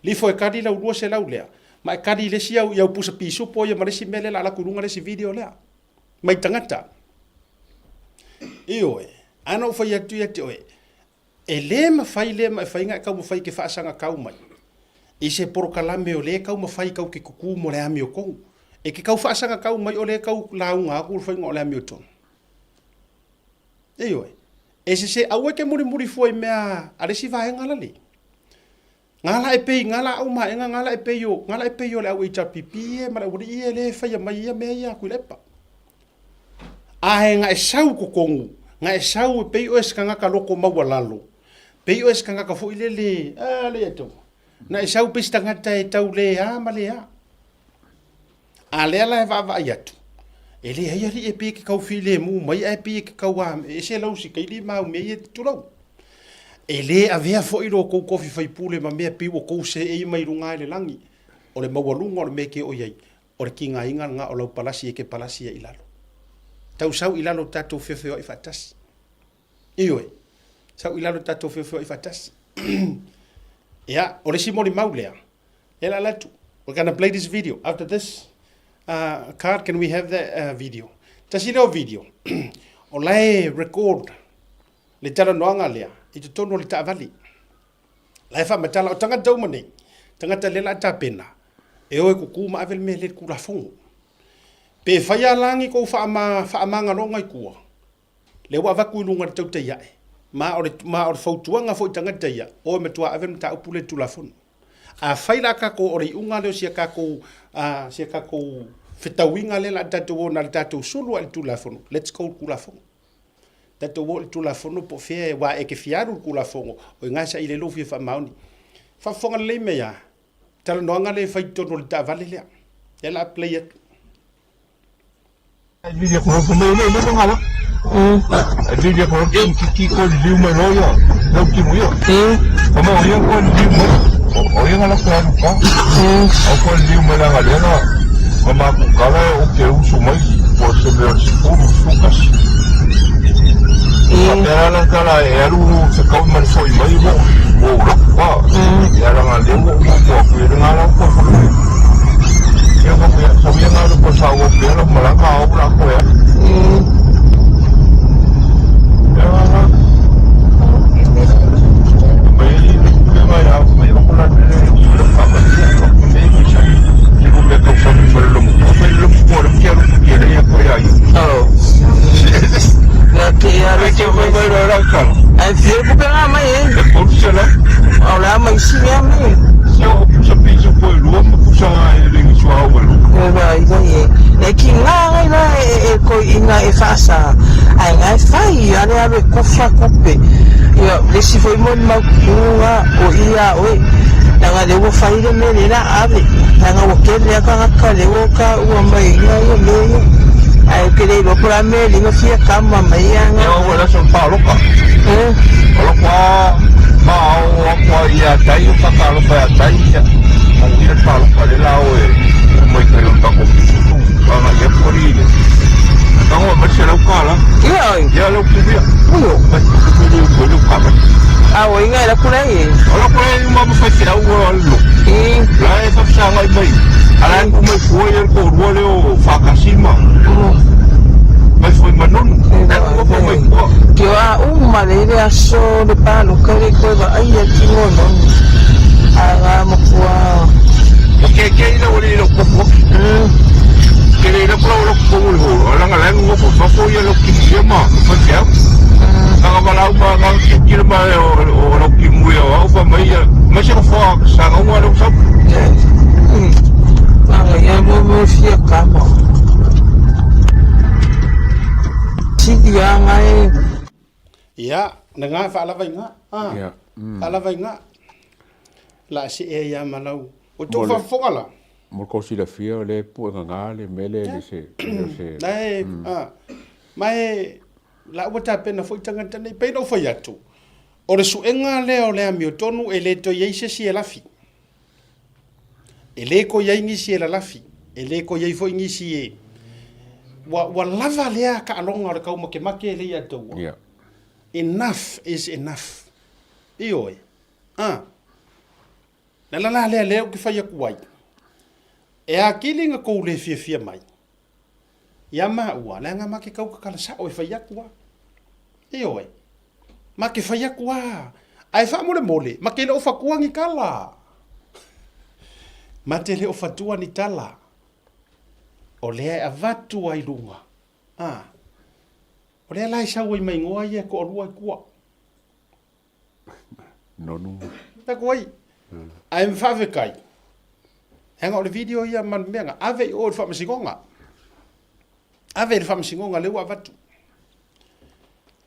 Lifo e kali lau 200 lea, ma e kali i le isi au, i au pusa pisupo ia ma le isi mea lea o le a alu atu i luga le isi video lea. Mai tagata. Ioe, a na ou fai atu ia te oe, e le mafai lea ma e fai na e taumafai e te faasagatau mai i se polokalame o lea e taumafai kau te kuku mo le amiotonu. E te tau faasagatau mai o lea e tau lauga atu le faiga o le amiotonu. Ioe, e sese, aua e te mulimuli fua i mea a le isi vaega lale. Nga la e pei, nga la au maega, nga la e pei o, nga la e pei o le au HRPP e ma le aualii e le faia mai ia mea ia Tuilaepa. Ae nga e sau i totonu, nga e sau e pei oe se tagata loko maualalo, pei oe se tagata foi lele, a le ia tau, na e sau pei se tagata e tau le a ma le a. A lea la e vaavaai atu, e leai alii e pei e te tau filemu mai ae pei e te tau a, e ese lau sikaili ma au mea ia e te tulou. E lē avea foi lo outou tofi faipule ma mea pei ua tou seei mai luga i le lagi. O le maualuga o le mea e te oo i ai, o le tigaina lena o lau palasi e te palasi ai i lalo. Tau sau i lalo tatou feofeoai faatasi. Ioe, sau i lalo tatou feofeoai faatasi. Ia, o le isi molimau lea, e la atu, we're gonna play this video. After this uh, card, can we have that uh, video? Tasi leo video, o la e record le talanoaga lea i totonu o le taavale. La e faamatala, o tagata uma nei, tagata lea la a tapena, e o e kuku ma ave le mea lea i le Tulafono. Pe fai a la ni kou faamagaloga i tua, lea ua avatu i luga i le tautai ae, ma o le, ma o le fautuaga foi i tagata ia, o e matua ave le mataupu lea i le Tulafono. Afai la tatou o le iuga lea o si a tatou, uh, si a tatou fetauiga lea la a tatou o na le tatou sulu a i le Tulafono, let's go i le Tulafono. Tatou o i le Tulafono po o fea, aua e te fia alu i le Tulafono, o i ina e saili ai lou fia faamaoni. Faafofoga lelei mai lava, talanoaga lea e fai i totonu o le taavale lea. Lea o le a play atu. Faapea la tala e alu fekaui ma le foi mai ua ou lako pa. Ia langa lea ua ou momo atu ia lena la ua foi. Ia ko ia sa ia ngalo ko sa ua pea la malanga au la ko ya. Ia la mai mai ya mai ko la le le pa pa ia ko me ko sa. Ni ko me ko sa mi fa lo mo ko lo mo ko ke alu ke le ya ko ya. Oh. Na ke alu ke mai mai ra ka. Ai fia ku pe mai e. E ko se la. O la mai si mea mai. Se o pusa piso ko lua ma pusa e le ngi sua o lu. E vai vai e. E ki ngā ngai la e e ko inga e whaasa. Ai ngai whai ale alu e kofa kupe. Ia le si foi mo mau kunga o ia oe. Nanga le ua whai le me le la ave. Nanga ua ke le aka ngaka le ua ka ua mai ia ia me ia. Ai ke le iloa po la me le fia kama mai ia nga. Ia ua la son pa loka. Eh. O lo kwa ma o kwa ia tai o ka ka loka ia tai ia. O ia pa loka le la o e mai ka yo ta ko tu ka nga ia pori le. Ka ngo ma se lau kala. Ia oi. Ia lau ku ia. Uyo. Ma ku ku ku ku ka ma. A o inga la kula e. O la kula e ma ma fa se au o lo. Eh. La e fa sa ngai mai. Ala ku mai ku ia ko rua le o fa kasima. Mai foi manonu. E ku ko mai ku. Ke a uma le le aso le pa lo ka le koe va ai a ki ngono. A nga mo kua. O ke ke ina o le lo ko ko. Ke le lo ko lo ko lo. Ala nga la ngo ko fa fo ia lo ki ia ma fa ke au. Nga ma la ma nga ki ki ma o o lo ki mu ia au fa mai ia. Ma se ko fa sa nga wa lo sa. Nga ia mo mo fia kama. Siki a ngai. Ia, na nga whaalava i nga. Ah, Ia. Mm. Whaalava i nga. La se e ia malau. O tō Mo le- whafofoga la. Mo le kou silafia o le puega ngā le mele le se le se. La e, ah, ma e, la ua tapena foi tagata nei, pei na ou fai atu, o le suega lea o le amiotonu e le toe i ai se isi e lafi. E le toe i ai nisi e lalafi, e le toe i ai foi nisi e, ua, ua lava lea taaloga o le taumakemake e le ia taua. Yeah. Enough is enough. Ioe. Ah. Le ala la lea lea ou te fai atu ai, e atili na tou le fiafia mai ia maua, leaga ma te tau tatala sao e fai atu a. Ioe. Ma te fai atu a. Ae faamolemole, ma te le o fatua ni tala. Ma te le o fatua ni tala. O lea e avatu ai luga. Ah. O lea la e sau ai ma igoa ia e toalua i tua. Nonu. Taku ai. Ae faafetai. Leaga o le video ia ma le mea na ave i o i le faamasinoga. Ave i le faamasinoga lea ua avatu.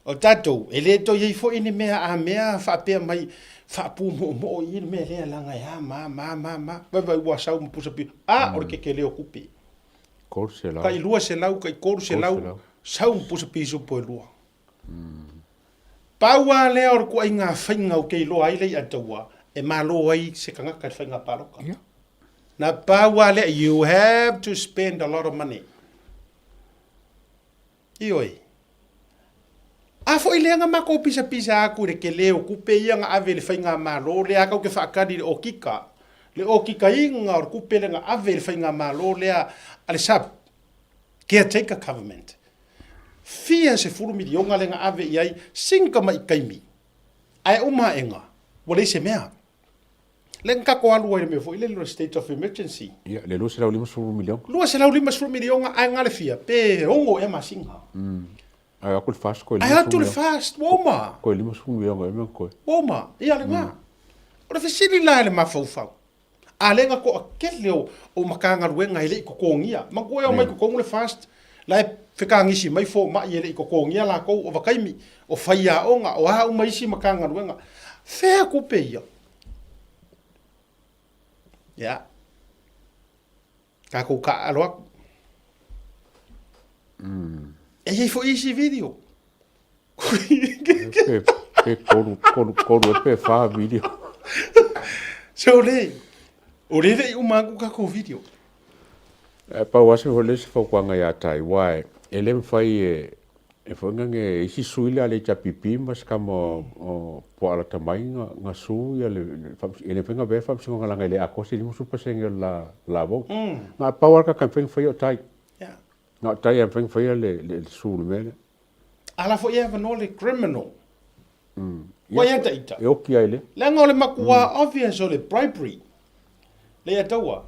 O tatou, e le toe i ai foi ni mea a mea faapea mai faapumoomoo i le mea lea leaga e a ma ma ma ma. Vaivai ua sau ma pusa pio. A, o le kekele o kupe. 300. Tai 200, tai 300, sau ma pusa pisupo e lua. Pau a lea o le kuaiga faiga ou te iloa ai le i'a taua e malo ai se tagata i le faiga palota. Na pau a lea, you have to spend a lot of money. Ioe. A foi lea na matou pisapisa atu i le tele o tupe ia na ave i le faigamalo lea, tatou te faatali i le okika, le okikaina o le tupe lea na ave i le faigamalo lea a le sub caretaker government. Fia 10 miliona lea na ave i ai sin tamai taimi, ae uma aega ua leai se mea. Lea na tatou alu ai i le mea foi lele o le state of emergency. Ia, le 250 miliona. 250 miliona ae na le fia, pe 6 ea masina. Ae atu le FAST koe Ae atu le FAST, ua uma. Koe 50 miliona ea mea koe. Ua uma, ia lena. O le fesili la i le mafaufau, a lea na toatele o Matagaluega e le i totogia. Manatua e omai i totonu le FAST, la e fetagisi mai fomai e le i totogia latou, o vataimi, o faiaoga, o a uma isi Matagaluega. Fea tupe ia? Ia. Tatou taaalo atu. E i ai foi isi video. Pe, pe kolu, kolu, kolu e pe whā video. So le, o le le i uma aku kako video. E pau ase ho le se faukuanga ia tai, wai, e le mwhai e, E foi nga nge isi sui le a le HRPP ma se kama o po ala tamai nga nga su ia le e le fenga ve fa singo nga le a kosi ni musu pasenge la la vo. Nga pau al ka campaign fai o tai. Yeah. Nga tai a feng fai le le su le mele. Ala foi e avanoa le criminal. Ua ia ta ita. E oki ai le. Leaga o le makua obvious o le bribery. Le ia taua.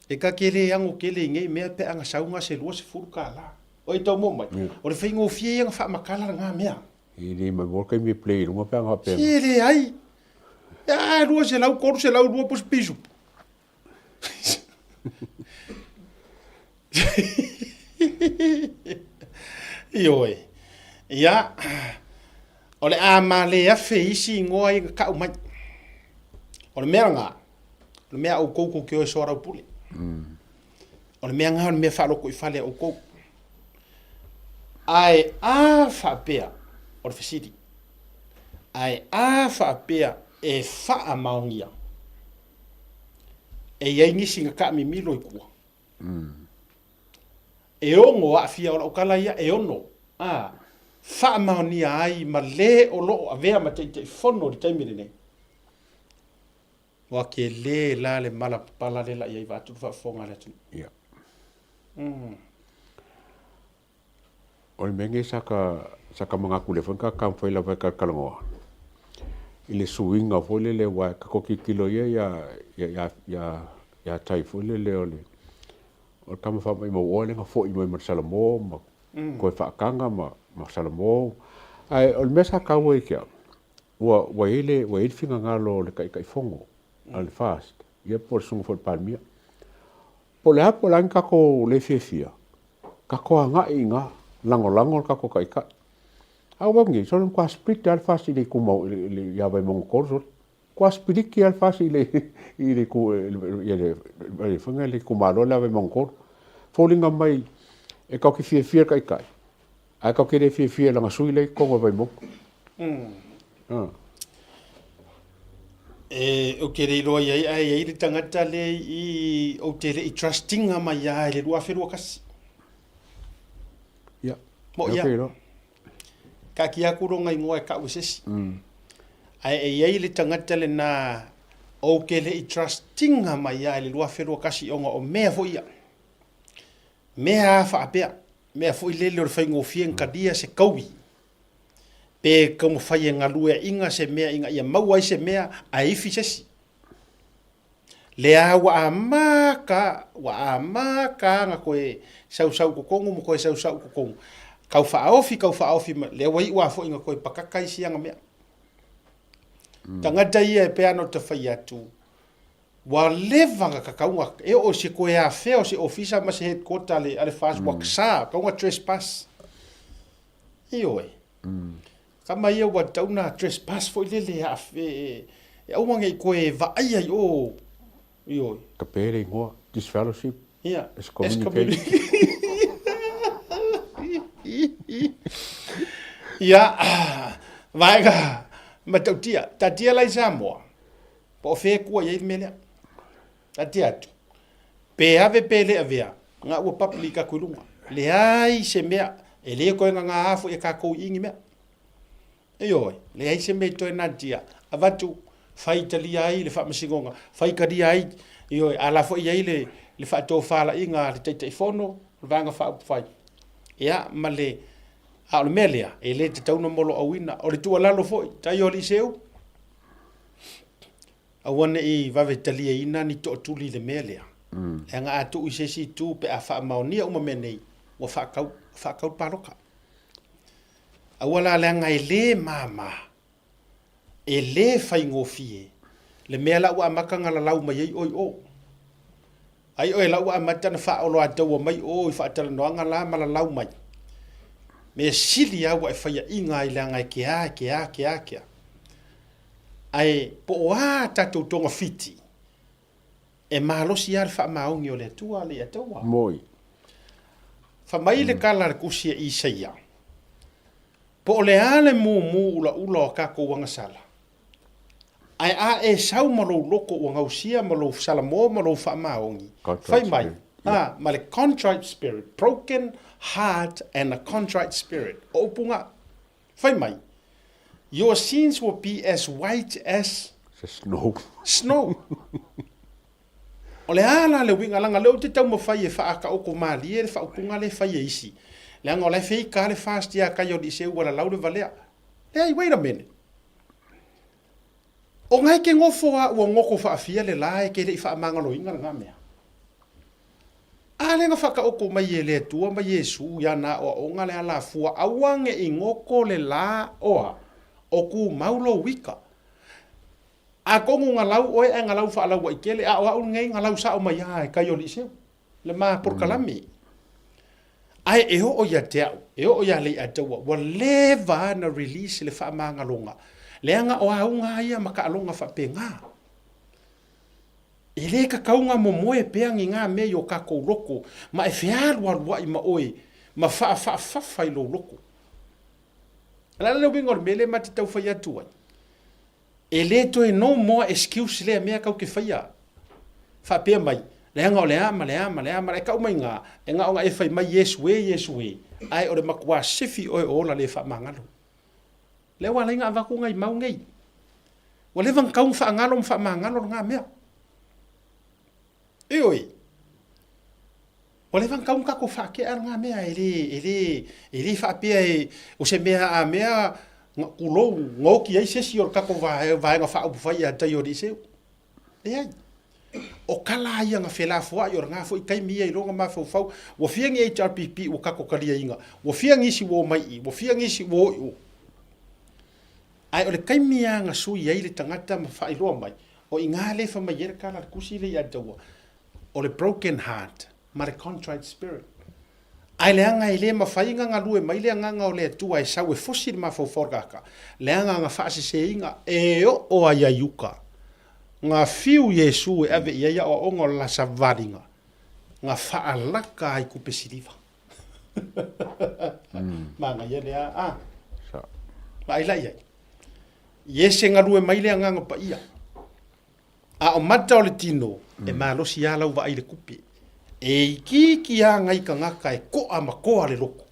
E ka ke le ango kele i nei mea pe a nga saunga se 20 kālā. O e tau mo mai. O le whaingofie ia nga whaamakala ngā mea. E le mai mo kai me play runga pe anga pe. Se le ai. Ia, 200, 300, rua pos pisu. Ioe. Ia, o le a ma le afe isi ingoa i nga kau mai. O le mea nga, o le mea a oukou kou te o e soalaupule. O le mea nga o le mea faaloko i fale a oukou. Ae a faapea, o le fesili, ae a faapea e faamaonia, e i ai nisi na taamimilo i tua. E ono aafia, o lau tala ia, e ono, a, faamaonia ai ma le o loo avea ma Taitaifono i le taimi lenei. Ua kele la le mala papala le la i ai vaeatu le faafofoga a le atunuu. Ia. O le mea lenei sa ka, sa ka manatu lea foi na ka mafai lava e kalakalanoa i le suiga foi lele aua e tatou tilotilo ia ia, ia, ia, ia, ia tai foi lele o le, o le tama faamaimauoa lea na foi mai ma le Salamo ma toe faataga ma, ma Salamo. Ae o le mea sa taua ia te au, Ua, ua i ai le, ua i ai le finagalo o le Taitaifono a le FAST, ia po o le Susuga foi i le Palemia. Po o le a, po o le a ni tatou le fiafia, tatou agai i ina, lagolago le tatou Taitai. A ua nei, sole matua split lava le FAST i le itumao, i le, ia Vaimauga 3, sole. Matua spiliki lava le FAST i le, i le, i le, i le, foi le itumalo lea a Vaimauga 3. Foliga mai, e tatou te fiafia i le Taitai, Ae tatou te le fiafia i lana sui lea i totonu o Vaimauga. E, ou te le iloa i ai, ae i ai le tagata lea i, ou te le i trust ina mai ia i le 2021. Ia. Mo ia. Taatia atu lona igoa e tau e se isi. Ae e i ai le tagata lena ou te le i trust ina mai ia i le 2021 ona o mea foi ia. Mea a faapea, mea foi lele o le faigofie na talia se taui, pe taumafai e galueaina se mea ina ia maua ai se mea ae ifi se isi. Lea ua amata, ua amata na toe sausau totonu ma toe sausau totonu. Tau faaofi, tau faaofi mai, lea ua iu lava foi ina toe pakaka isi ana mea. Tagata ia e pei lava ona ou tafai atu, Ua leva na kakauga e oo i se koe afea o se ofisa ma se headquarter a le, a le FAST ua ksa, kauga trespass. Ioe. Kama ia ua tau na trespass foi lele e, e, e aua nei koe vaaia i o, ioe. Ka pē le ingoa, disfellowship, Ia, excommunicate. Ia, Vaega matautia, taatia la i Samoa, po o fea e kua i ai le mea lea. Taatia atu, pe ave pe le avea, nga ua public atu i luga. Leai se mea, e le toe gagā foi e tatou i i ni mea. Ioe, leai se mea i toe natia, avatu, fai talia ai le faamasinoga, fai talia ai, ioe, a la foi i ai le, le faatofalaiga a le Taitaifono o le Vaega Faaupufai. Ia, ma le, a o le mea lea, e le tatau ona moloauina. O le tuualalo foi, tai o alii seu, aua ne i vave taliaina ni tootuli i le mea lea. Leaga a tuu i se isi itu pe a faamaonia uma mea nei, ua faatau, faatau le palota. Aua la leaga e le mama, e le faigofie le mea la ua amata ona lalau mai ai oe i o. Ai oe la ua amata ona faaoloataua mai o i faatalanoaga la ma lalau mai. Mea sili lava ua e faiaina ai leaga e kea, e kea, kea, kea. Ae po o a tatou togafiti, e malosi lava le faamaoni o le Atua le Ataua. Moi. Fa mai le tala a le tusi a Isaia, Po o le a le mumu ulaula o tatou agasala, ae a e sau ma lou loto ua gausia ma lou salamo ma lou faamaoni, fai mai, a, ma le contrite spirit, broken heart and a contrite spirit, o upu na. Fai mai, Your sins will be as white as snow. Snow. O le a la le uiga, leaga o lea ou te taumafai e faataoto malie le faaupuga lea e fai e isi, leaga o la e feika le fast ia tai o Liseu ua lalau le valea. Leai, wait a minute. O na e ke nofo a ua goto faafia le la e ke le i faamagaloina lena mea. A lea na faataoto mai e le Atua ma Iesu i ana aoaoga le alafua aua ne i goto le la oa o tumau lou ika. Atonu na lau oe ae na lau faalauaitele, a o au lenei na lau sao mai lava e tai o Liseu, le ma polokalame. Ae e oo ia te au, e oo ia Leiataua, ua leva na release le faamagaloga, leaga o auga ia ma taaloga faapena. E le tatau ona momoe pea ni na mea i o tatou loto, ma e fealualuai ma oe, ma faafaafafa i lou loto. O le a le uiga o le mea lea ma te tau fai atu ai? E le toe no more excuse lea mea tau te faia. Faapea mai, leaga o le a ma le a ma le a ma le a. E tau mai na, e na ona e fai mai Iesu e, Iesu e, ae o le matua sifi oe o ola le faamagalo. Lea ua ala ai ona avatu nai mau nei. Ua leva ona tau ona faagalo ma faamagalo lena mea. Ioe. Ua leva ona tau ona tatou faatea lena mea e le, e le, e le faapea e, o se mea a mea, tulou, gaoki ai se isi o le tatou vaega faaupufai ia tai o Eliseu. Leai. O tala ia na felafoai o lena foi taimi ia i lona mafaufau, ua fia ni HRPP ua tatou taliaina, ua fia nisi ua omai i, ua fia nisi ua o i o. Ae o le taimi lava na sui ai le tagata ma faailoa mai, o i ina lea e fai mai ai le tala a le tusi lea ia Taua, o le broken heart ma le contrite spirit. Ae leaga e le mafai ona galue mai le Agaga o le Atua e sau e fosi le mafaufau o le tagata, leaga na faaseseina e oo ai ai uta. Na fiu Iesu e ave i ai aoaoga o le la savaliga, na faalaka ai kupe siliva. Manaia lea, a? Vaai la i ai. Iese galue mai le Agaga Paia. A o mata o le tino, e malosi lava lau vaai i le kupe. E itiiti lava nai tagata e koa ma toa le loto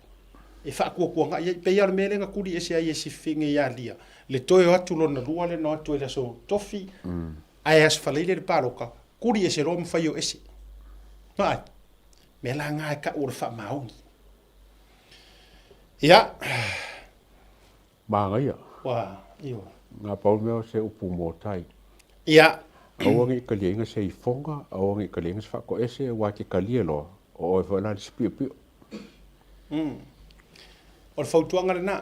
e faatuatuanai ai. Pei lava o le mea lea na tuli ese ai e Sifine ia Lia, le toe o atu lona lua lea na o atu ai i le aso Tofi, ae Aso Faraile le palota, tuli ese loa ma fai o ese. Vaai, mea la na e tau o le faamaoni. Ia. Manaia. Ua, ioe. Na pau le mea o se upu mōtai. Ia. Aua ne i kaliaina se ifoga, aua ne i kaliaina se faatoese, aua e te kalia loa, o oe foi la le isi piopio. Mm. O le fautuaga lena,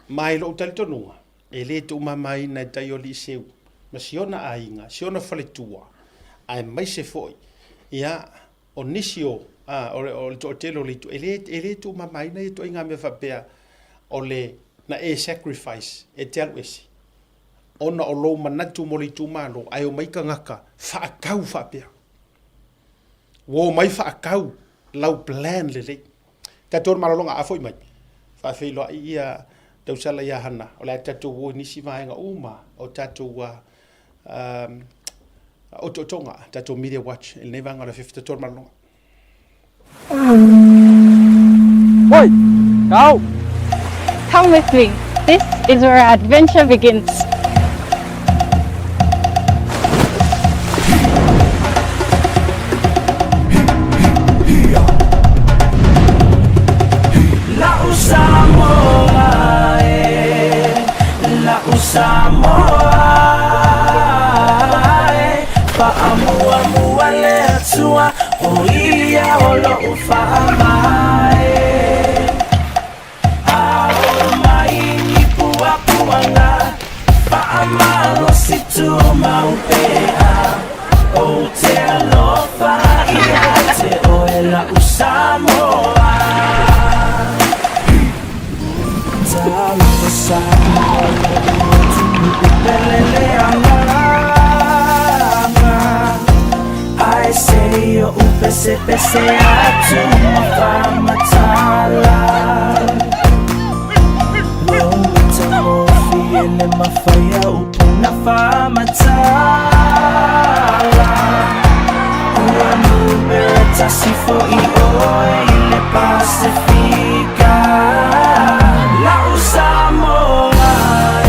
ma i lou talitonuga, e le tuumamaina e tai o Liiseu ma si ona aiga, si ona faletua, aemaise foi, ia, o nisi o, a, o le, o le toatele o le itu, e le, e le tuumamaina ia ituaiga mea faapea o le na e sacrifice e te alu ese ona o lou manatu mo le itumalo, ae omai tagata faatau faapea. Ua omai faatau lau plan lelei. Tatou le malologa, a foi mai, faafeiloai ia tausala ia Hana, o le a tatou o i nisi vaega uma o tatou otootoga, tatou Media Watch i lenei vaega o le afiafi. Tatou le malologa. Oi! Go! Come with me. This is where our adventure begins. La'u Samoa e, la'u Samoa e, Faamuamua le Atua, o Ia o lo'u faavae. Ao mai ni puapuaga, faamalosi tumau pea, Ou te alofa ia te oe la'u Samoa. Talofa Samoa lo'u atunuu pele le agaga, Ae se i oʻu pesepese atu ma faamatala. Lou matagofie le mafai a upu na faamatala. Ua numera tasi fo'i oe i le Pasefika. La'u Samoa e,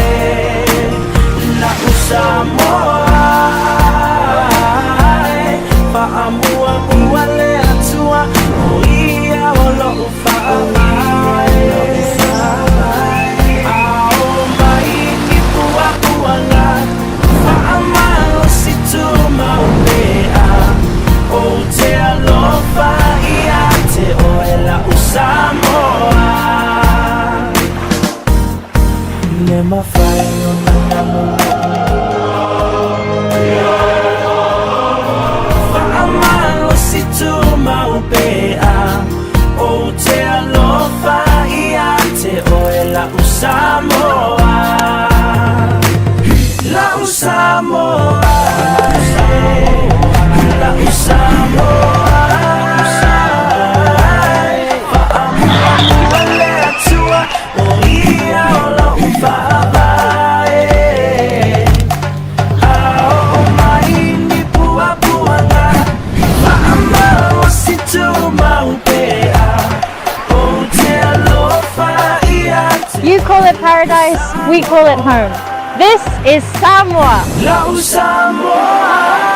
la'u Samoa e, Faamuamua le Atua, o Ia o lo'u faavae. Ao mai i puapuaga, faamalosi tumau pea, Ou te alofa ia te oe la'u Samoa. Le mafai ona namu Faamalosi tumau pea, Ou te alofa ia te oe la'u Samoa. La'u Samoa, la'u Samoa, Faamuamua le Atua, o Ia o lo'u faavae. Ao mai ni puapuaga, faamalosi tumau pea, Ou te alofa ia te You call it paradise, we call it home. This is Samoa. La'u Samoa.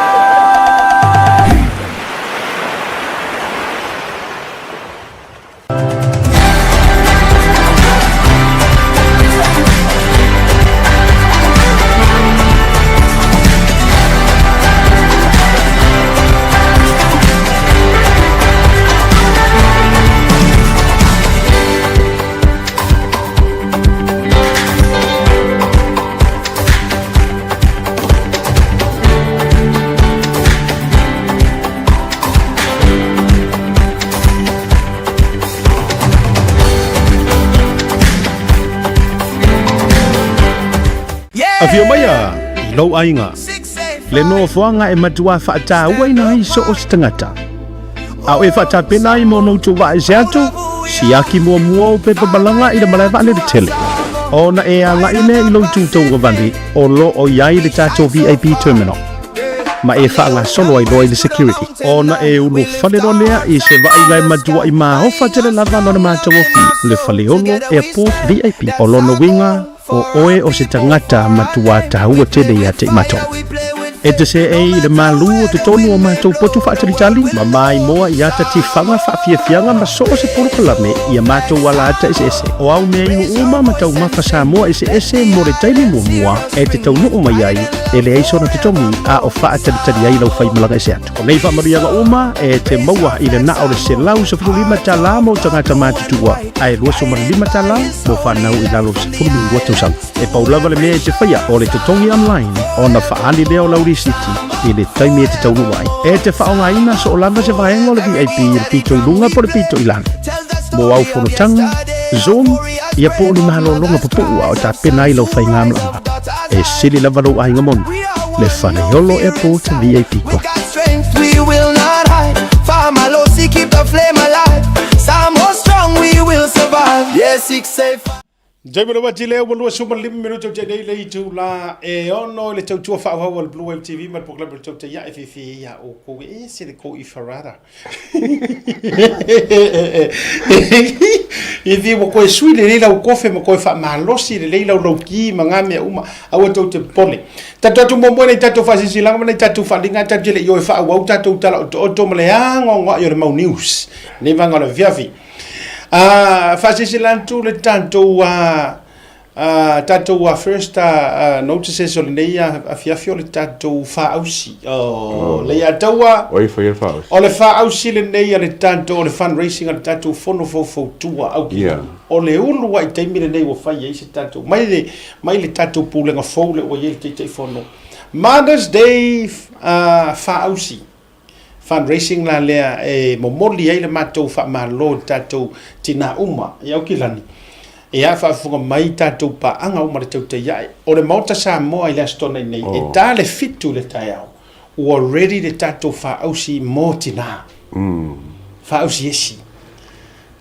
Afio mai a i lou aiga, le nofoaga e matua faatauaina ai so o se tagata. A o e faatapena ai mo ona outou vaa ese atu, siaki muamua ou pepa malaga i le malae vaalele tele. Ona e agai lea i lou itu tauagavale o lo o i ai le tatou VIP terminal, ma e faagasolo ai loa i le security. Ona e ulufale loa lea i se vaaiga e matuai maofa tele lava lona matagofie, le Faleolo Airport VIP. O lona uiga, o oe o se tagata matuā taua tele ia te i matou. E te seei i le malū o totonu o matou potu faatalitali, ma maimoa i ata tifaga faafiafiaga ma so o se polokalame i a matou ala ata eseese. O au mea inu uma ma taumafa Samoa eseese mo le taimi muamua e te taunuu mai ai, e leai sona totogi a o faatalitali ai lau faimalaga ese atu. O nei faamanuiaga uma e te maua i le na o le $115 mo tagata matutua, ae $25 mo fanau i lalo o le 12 tausaga. E pau lava le mea e te faia o le totogi online ona faaali lea o lau lisiti i le taimi e te taunuu ai. E te faaaogaina soo lava se vaega o le VIP i le pito i luga po o le pito i lalo. Mo au fonotaga, Zoom, ia po o ni malologa pupuu a o tapena ai lau faigamalaga. E sili lava lou aiga moni, le Faleolo Airport VIP Club. Strength we will not hide. Faamalosi, keep the flame alive. Samoa strong, we will survive. Yeah, 685. Taimi le wati lea ua 25 minute o te nei le itula e ono i le tautua faaauau a le Blue Wave TV ma le polokalame o le Tautai Ae fiafia ia outou e ese le kou i Farada. Fiafia ua koe sui lelei lau kofe ma koe faamalosi lelei lau lauki ma ngā mea uma aua tou te popole. Tatou atu muamua nei tatou faasilasilaga ma nei tatou faaaliga tatou te le i o e faaauau tatou tala otooto ma le agoagoai o le mau news nei vaega o le afiafi. A faasilasila atu le tatou a tatou a first a notices o lenei afiafi o le tatou faausi. Oh, le ia taua. O i fai le faausi. O le faausi lenei a le tatou o le fundraising a le tatou fono faufautua au ki. Yeah. O le ulu ai taimi lenei ua fai ai se tatou mai le mai le tatou pulega fou le ua i ai le Taitaifono. Mother's Day faausi. Fundraising la lea e momoli ai le matou faamalo i tatou tina uma i Aukilani. Ia faafofoga mai tatou paaga uma le tautai ae. O le Maota Samoa i le Aso Toonai nei, e ta le 7 i le taeao, ua ready le tatou faaausi mo tina. Faaausi esi.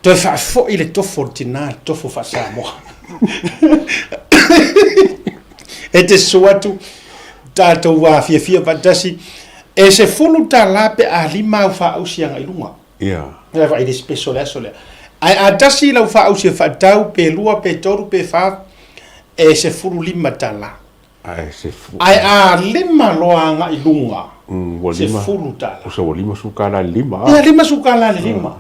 Toe faafoi le tofo o le tina, le tofo faa-Samoa. E te susu atu, tatou fiafia faatasi. E $10 pe a 5 au faausi agai i luga. Ia. E vaai le special le aso lea. Ae a tasi lau faausi e faatau, pe lua, pe tolu, pe fa, e $15. Ae se fu. Ae a lima loa agai i luga, ua lima. $10. Usa ua $50 le lima. Ia, $50 le lima.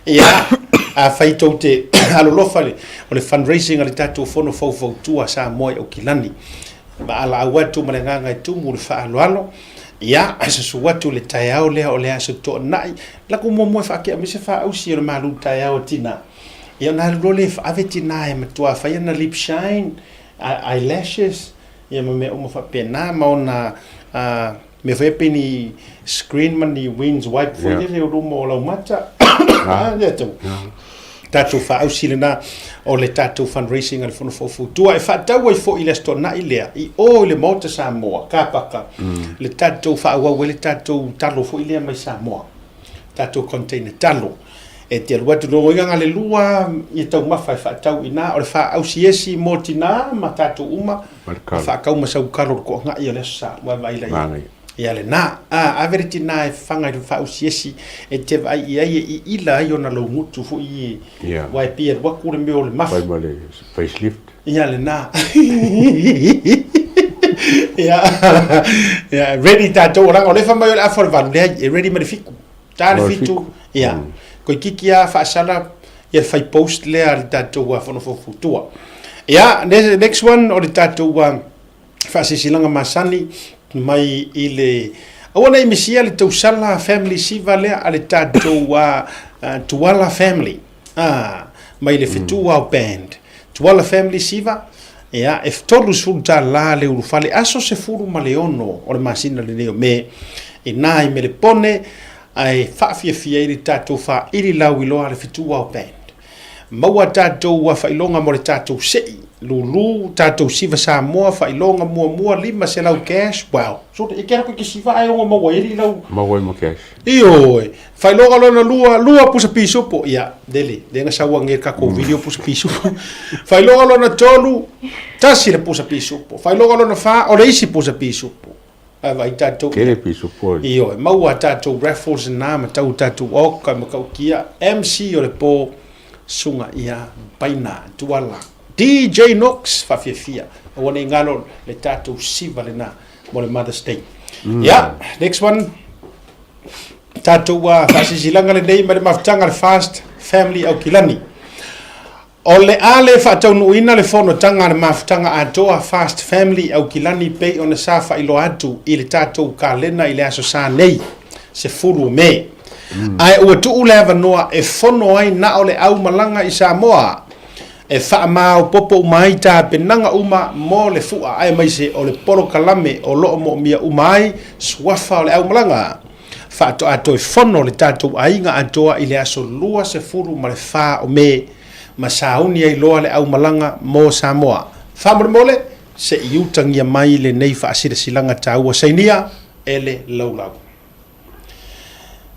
Ia, afai tou te alolofa le, o le fundraising a le tatou Fono Faufautua a Samoa i Aukilani, ma alaau atu ma le agaga e tumu le faaaloalo, ia, susu atu le taeao lea o le Aso Toonai, lako muamua e faatea mai se faausi o le malu taeao a tina. Ia, ona alu loa lea e ave tina e matua fai ana lip shine, eyelashes, ia ma mea uma faapena, ma ona mea foi pei ni screen ma ni winds wipe foi lele o luma o lau mata. Ia tau. Tatou faaausi lena o le tatou fundraising a le Fono Faufautua e faatau ai foi i le Aso Toonai lea i o i le Maota Samoa, Kapaka, le tatou faaauau ai le tatou talo foi lea mai Samoa, tatou container talo. E te alu atu loa na le lua ia taumafa e faatau i ina, o le faaausiesi mo tina ma tatou uma, ma faatau ma sau talo i le toagai o le Aso Sa, ua vaai la i ai. Ia lena, a, ave le tina e faga i le faaausiesi e te vaai i ai e iila ai ona laugutu foi i, aua e pei e alu atu le mea o le mafu. Fai ma le facelift. Ia lena. Ia, ia, ready tatou, leaga o lea e fai mai o le afa o le 8, leai, e ready mai le 7. Ta le 7, ia, toeitiiti lava faasala ia le fai post lea a le tatou Fono Faufautua. Ia, next one o le tatou faasilasilaga masani mai i le aua ne i misia le tausala family siva lea a le tatou Tuala family mai le Fetuao band. Tuala family siva, ia, e $30 le ulufale, aso 16 o le masina lenei o Me, ina i Melepone, ae faafiafia ai le tatou faaili lauiloa a le Fetuao Band. Maua tatou faailoga mo le tatou sei, lulu, tatou siva Samoa, faailoga muamua, 500 cash, wow. So, e kera koe ke siva ae ongo maua ai lau. Maua ai ma cash. Ioe. Faailoga lona lua, lua pusa pisupo. Ia, lele, lea na sau ange kakou video pusa pisupo. Faailoga lona tolu, tasi le pusa pisupo. Faailoga lona fa, o le isi pusa pisupo. Ae vaai tatou. Tele pisupo. Ioe, maua tatou raffles na ma tau tatou oka ma kaukia. MC o le po, suga ia Paina Tuala. DJ Nox, faafiafia. Aua ne i galo le tatou siva lena mo le Mother's Day. Ia, next one. Tatou faasilasilaga lenei ma le mafutaga a le Fast Family Aukilani. O le a le faataunuuina le fonotaga a le mafutaga atoa Fast Family Aukilani pei ona sa faailoa atu i le tatou kalena i le Aso Sa nei, 10 o Me. Ae ua tuu le avanoa e fono ai na o le aumalaga i Samoa e faamaopoopo uma ai tapenaga uma mo le fua aemaise o le polokalame o lo o moomia uma ai suafa o le aumalaga. Faatoa toe fono le tatou aiga atoa i le aso 24 o Me ma sauni ai loa le aumalaga mo Samoa. Faamolemole, se i utagia mai lenei faasilasilaga taua sainia e le laulau.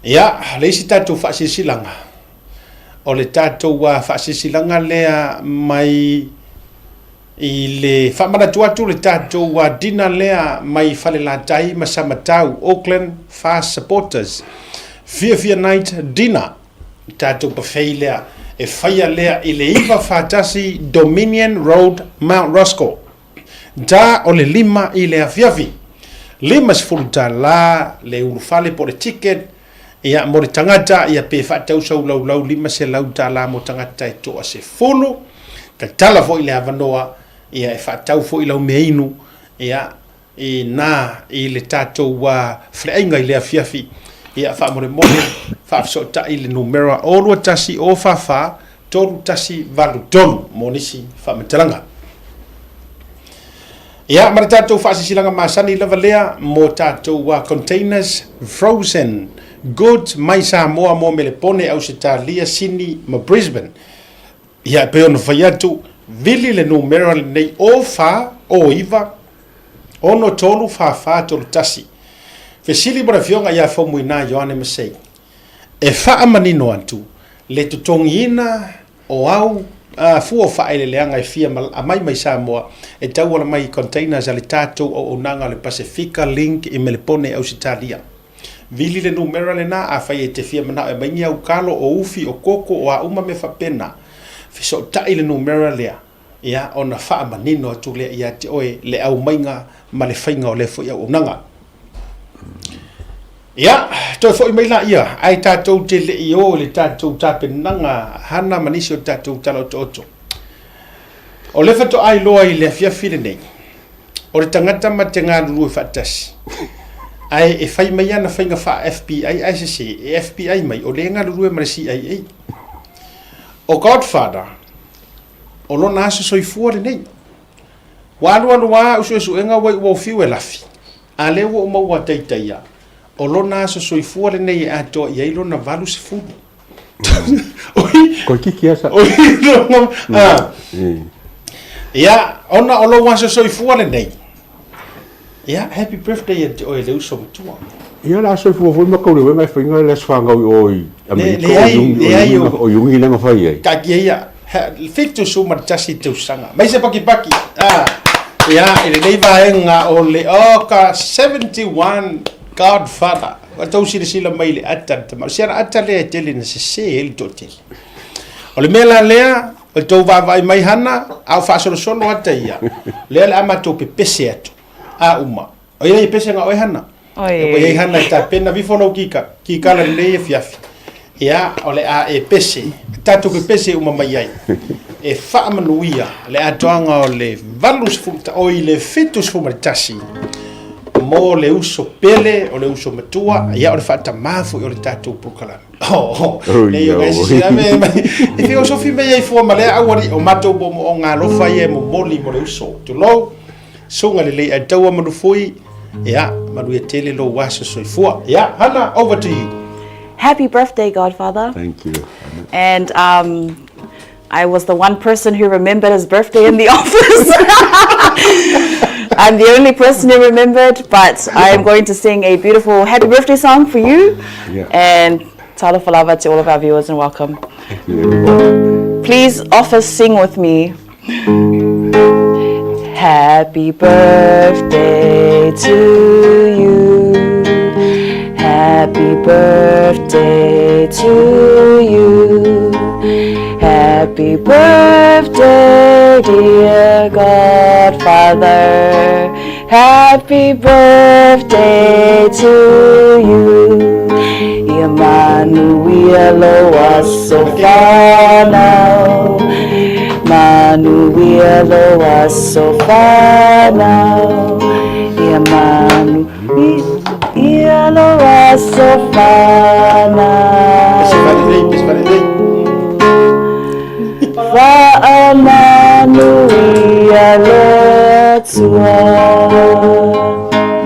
Ia, le isi tatou faasilasilaga, O le tatou faasilasilaga lea mai i le faamanatu atu le tatou dinner lea mai Falelatai ma Samatau, Auckland Fast Supporters Fiafia Night Dinner, le tatou buffet lea e faia lea i le 941 Dominion Road, Mount Roskill. Da o le 5 i le afiafi. $50 le ulufale po o le ticket Ia, mo le tagata, ia pe faatau sau laulau $500 mo tagata e toa 10, tatala foi le avanoa, ia e faatau foi lau meainu, ia, i na i le tatou faleaiga i le afiafi. Ia, faamolemole, faafesootai le numera 021 044 3183 mo nisi faamatalaga. Ia, ma le tatou faasilasilaga masani lava lea mo tatou containers frozen goods mai Samoa mo Melepone, Ausetalia, Sini ma Brisbane. Ia, e pei ona fai atu, vili le numera lenei 04 09 63 44 31. Fesili mo le Afioga ia Faumuina Ioane Masei e faamanino atu le totogiina O au fua o faaeleeleaga e fia aumai mai Samoa e tauala mai i containers a le tatou auaunaga o le Pasefika Link i Melepone i Ausetalia. Vili le numera lena afai e te fia manao e aumai ni au kalo, o ufi, o koko, o a uma mea faapena. Fesootai le numera lea, ia, ona faamanino atu lea ia te oe le aumaiga ma le faiga o lea foi auaunaga. Ia, toe foi mai laia, ae tatou te le i o i le tatou tapenaga hana ma nisi o tatou tala otooto. O le faatoa iloa i le afiafi lenei, o le tagata ma te galulue faatasi, ae e fai mai ana faiga faa-FBI ae sese, e FBI mai, o lea e galulue ma le CIA. O Godfather, o lona aso soifua lenei. Ua alualu lava au suesuega ua iu ua fiu e lafi, a lea ua ou maua taitaia, o lona aso soifua lenei e atoa i ai lona 80. Koe kiki asa. Oi, ah. Ia, ona o lou aso soifua lenei. Ia, happy birthday ia te oe le uso matua. Ia, la soifua foi ma kau le wena e whainga le aso whangau i oi Amerika o Iungi langa whai ai. Taatia ia, 71 tausaga. Mai se pakipaki. Ah, ia, i lenei vaega o le Oka 71 Godfather. Ua tou silasila mai i le ata le tama. O si ana ata lea e tele na sese ai le toatele. O le mea la lea, o le tou vaavaai mai hana, a o faasolosolo ata ia, lea o le a matou pepese atu. A uma. O ia i pese nga oe hana. Oi. Ua iai hana i tapena vifo lou kika, kikala lenei afiafi. Ia, o le a e pese, tatou pepese uma mai ai. E faamanuia le atoaga o le 80, oi le 71 mo le uso pele, o le uso matua, ia o le faatamā foi o le tatou polokalame. Oh, nei o ngai sisi me mai. E whio sofi me ai fua ma lea auari o matou moomooga alofa ia e momoli mo le uso. Tulou. Suga lelei ae taua manufui, ia, manuia tele lou aso soifua. Ia, Hana, over to you. Happy birthday, Godfather. Thank you. And um, I was the one person who remembered his birthday in the office. I'm the only person who remembered, but I am going to sing a beautiful happy birthday song for you. Yeah. And talofa lava to all of our viewers and welcome. Thank you, everybody. Please, office, sing with me. Happy birthday to you. Happy birthday to you. Happy birthday, dear Godfather. Happy birthday to you. Ia manuia lou aso fanau. Manuia lou aso fanau. Ia manuia lou aso fanau. Faamanuia le Atua.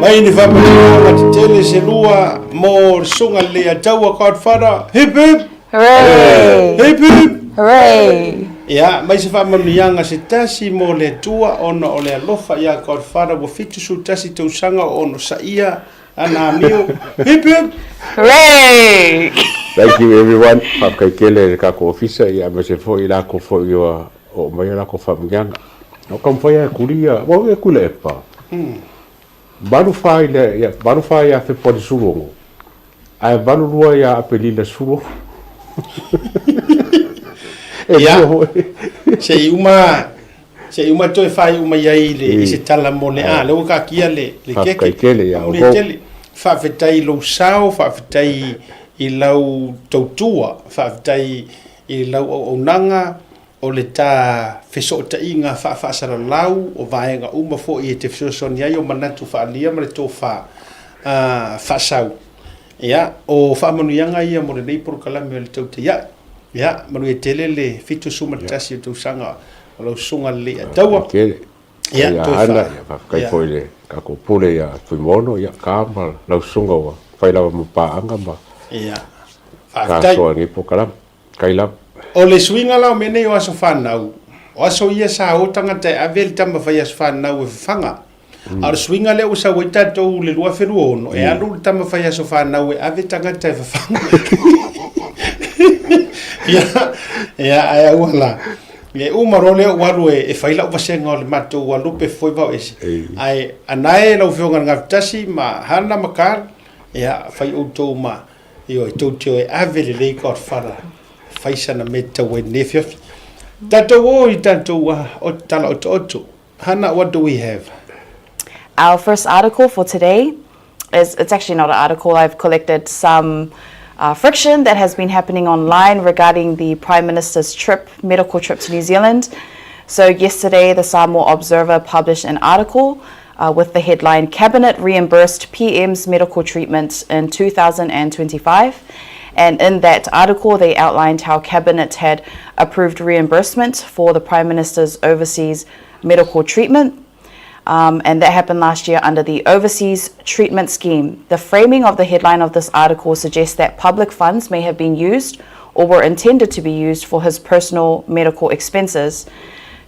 Mai ni faamanuiaga tetele se lua mo le susuga lelei a Taua Godfather. Hip hip! Hooray! Hip hip! Hooray! Ia, mai se faamanuiaga se tasi mo le Atua ona o le alofa ia Godfather ua 71 tausaga o onosaia ana amio. Hip hip! Hooray! Thank you everyone. Faafetai tele i le tatou ofisa ia aemaise foi i latou foi ua oo mai a latou faamanuiaga. Na ou taumafai lava e tuli ia, aua o e Tuilaepa. 84 i le, ia, 84 ia Fepuari 16, ae 82 ia Aperila 16. E Ia, lua foi. se i uma se i uma toe faaiu mai ai i le i se tala mo le a, lea ua taatia le le keke. Faafetai tele ia Faamanuia outou. tele. Faafetai i lou sao, faafetai i lau tautua, faafetai i lau auaunaga, o le ta fesootaiga faafaasalalau o vaega uma foi e te fesoasoani ai o manatu faaalia ma le tofa faasau. Ia, o faamanuiaga ia mo lenei polokalame o le Tautai Ae. Ia, manuia tele le 71 o tausaga o lau Susuga Leleiataua. Tele. Ia, Ia toe Hana, faa... ia faafetai Ia. foi i le tatou pule ia Fuimaono, ia Ka ma lau susuga ua fai lava ma paaga ma Ia, faafetai. tasoa i lenei polokalame. Kai lava. O le suiga la o mea nei o aso fanau, o aso ia sa o tagata e ave le tama fai aso fanau e fafaga. A o le suiga lea ua sau ai tatou i le 2026, e alu le tama fai aso fanau e ave tagata e fafaga. Ia, ia, ae aua la. Ia, e uma loa lea ou alu e, e fai lau vasega o le matou alu pe foi vao ese. Ae anae lau Afioga i le Gafatasi ma Hana ma Carl, ia, fai outou ma, Ioe, tou te o e ave lelei Godfather e fai sana mea e tatau ai i lenei afiafi. Tatou o i tatou o tala otooto. Hana, what do we have? Our first article for today is, it's actually not an article, I've collected some friction that has been happening online regarding the Prime Minister's trip, medical trip to New Zealand. So yesterday, the Samoa Observer published an article with the headline Cabinet Reimbursed PM's Medical Treatment in 2025. And in that article, they outlined how Cabinet had approved reimbursement for the Prime Minister's overseas medical treatment. And that happened last year under the Overseas Treatment Scheme. The framing of the headline of this article suggests that public funds may have been used or were intended to be used for his personal medical expenses.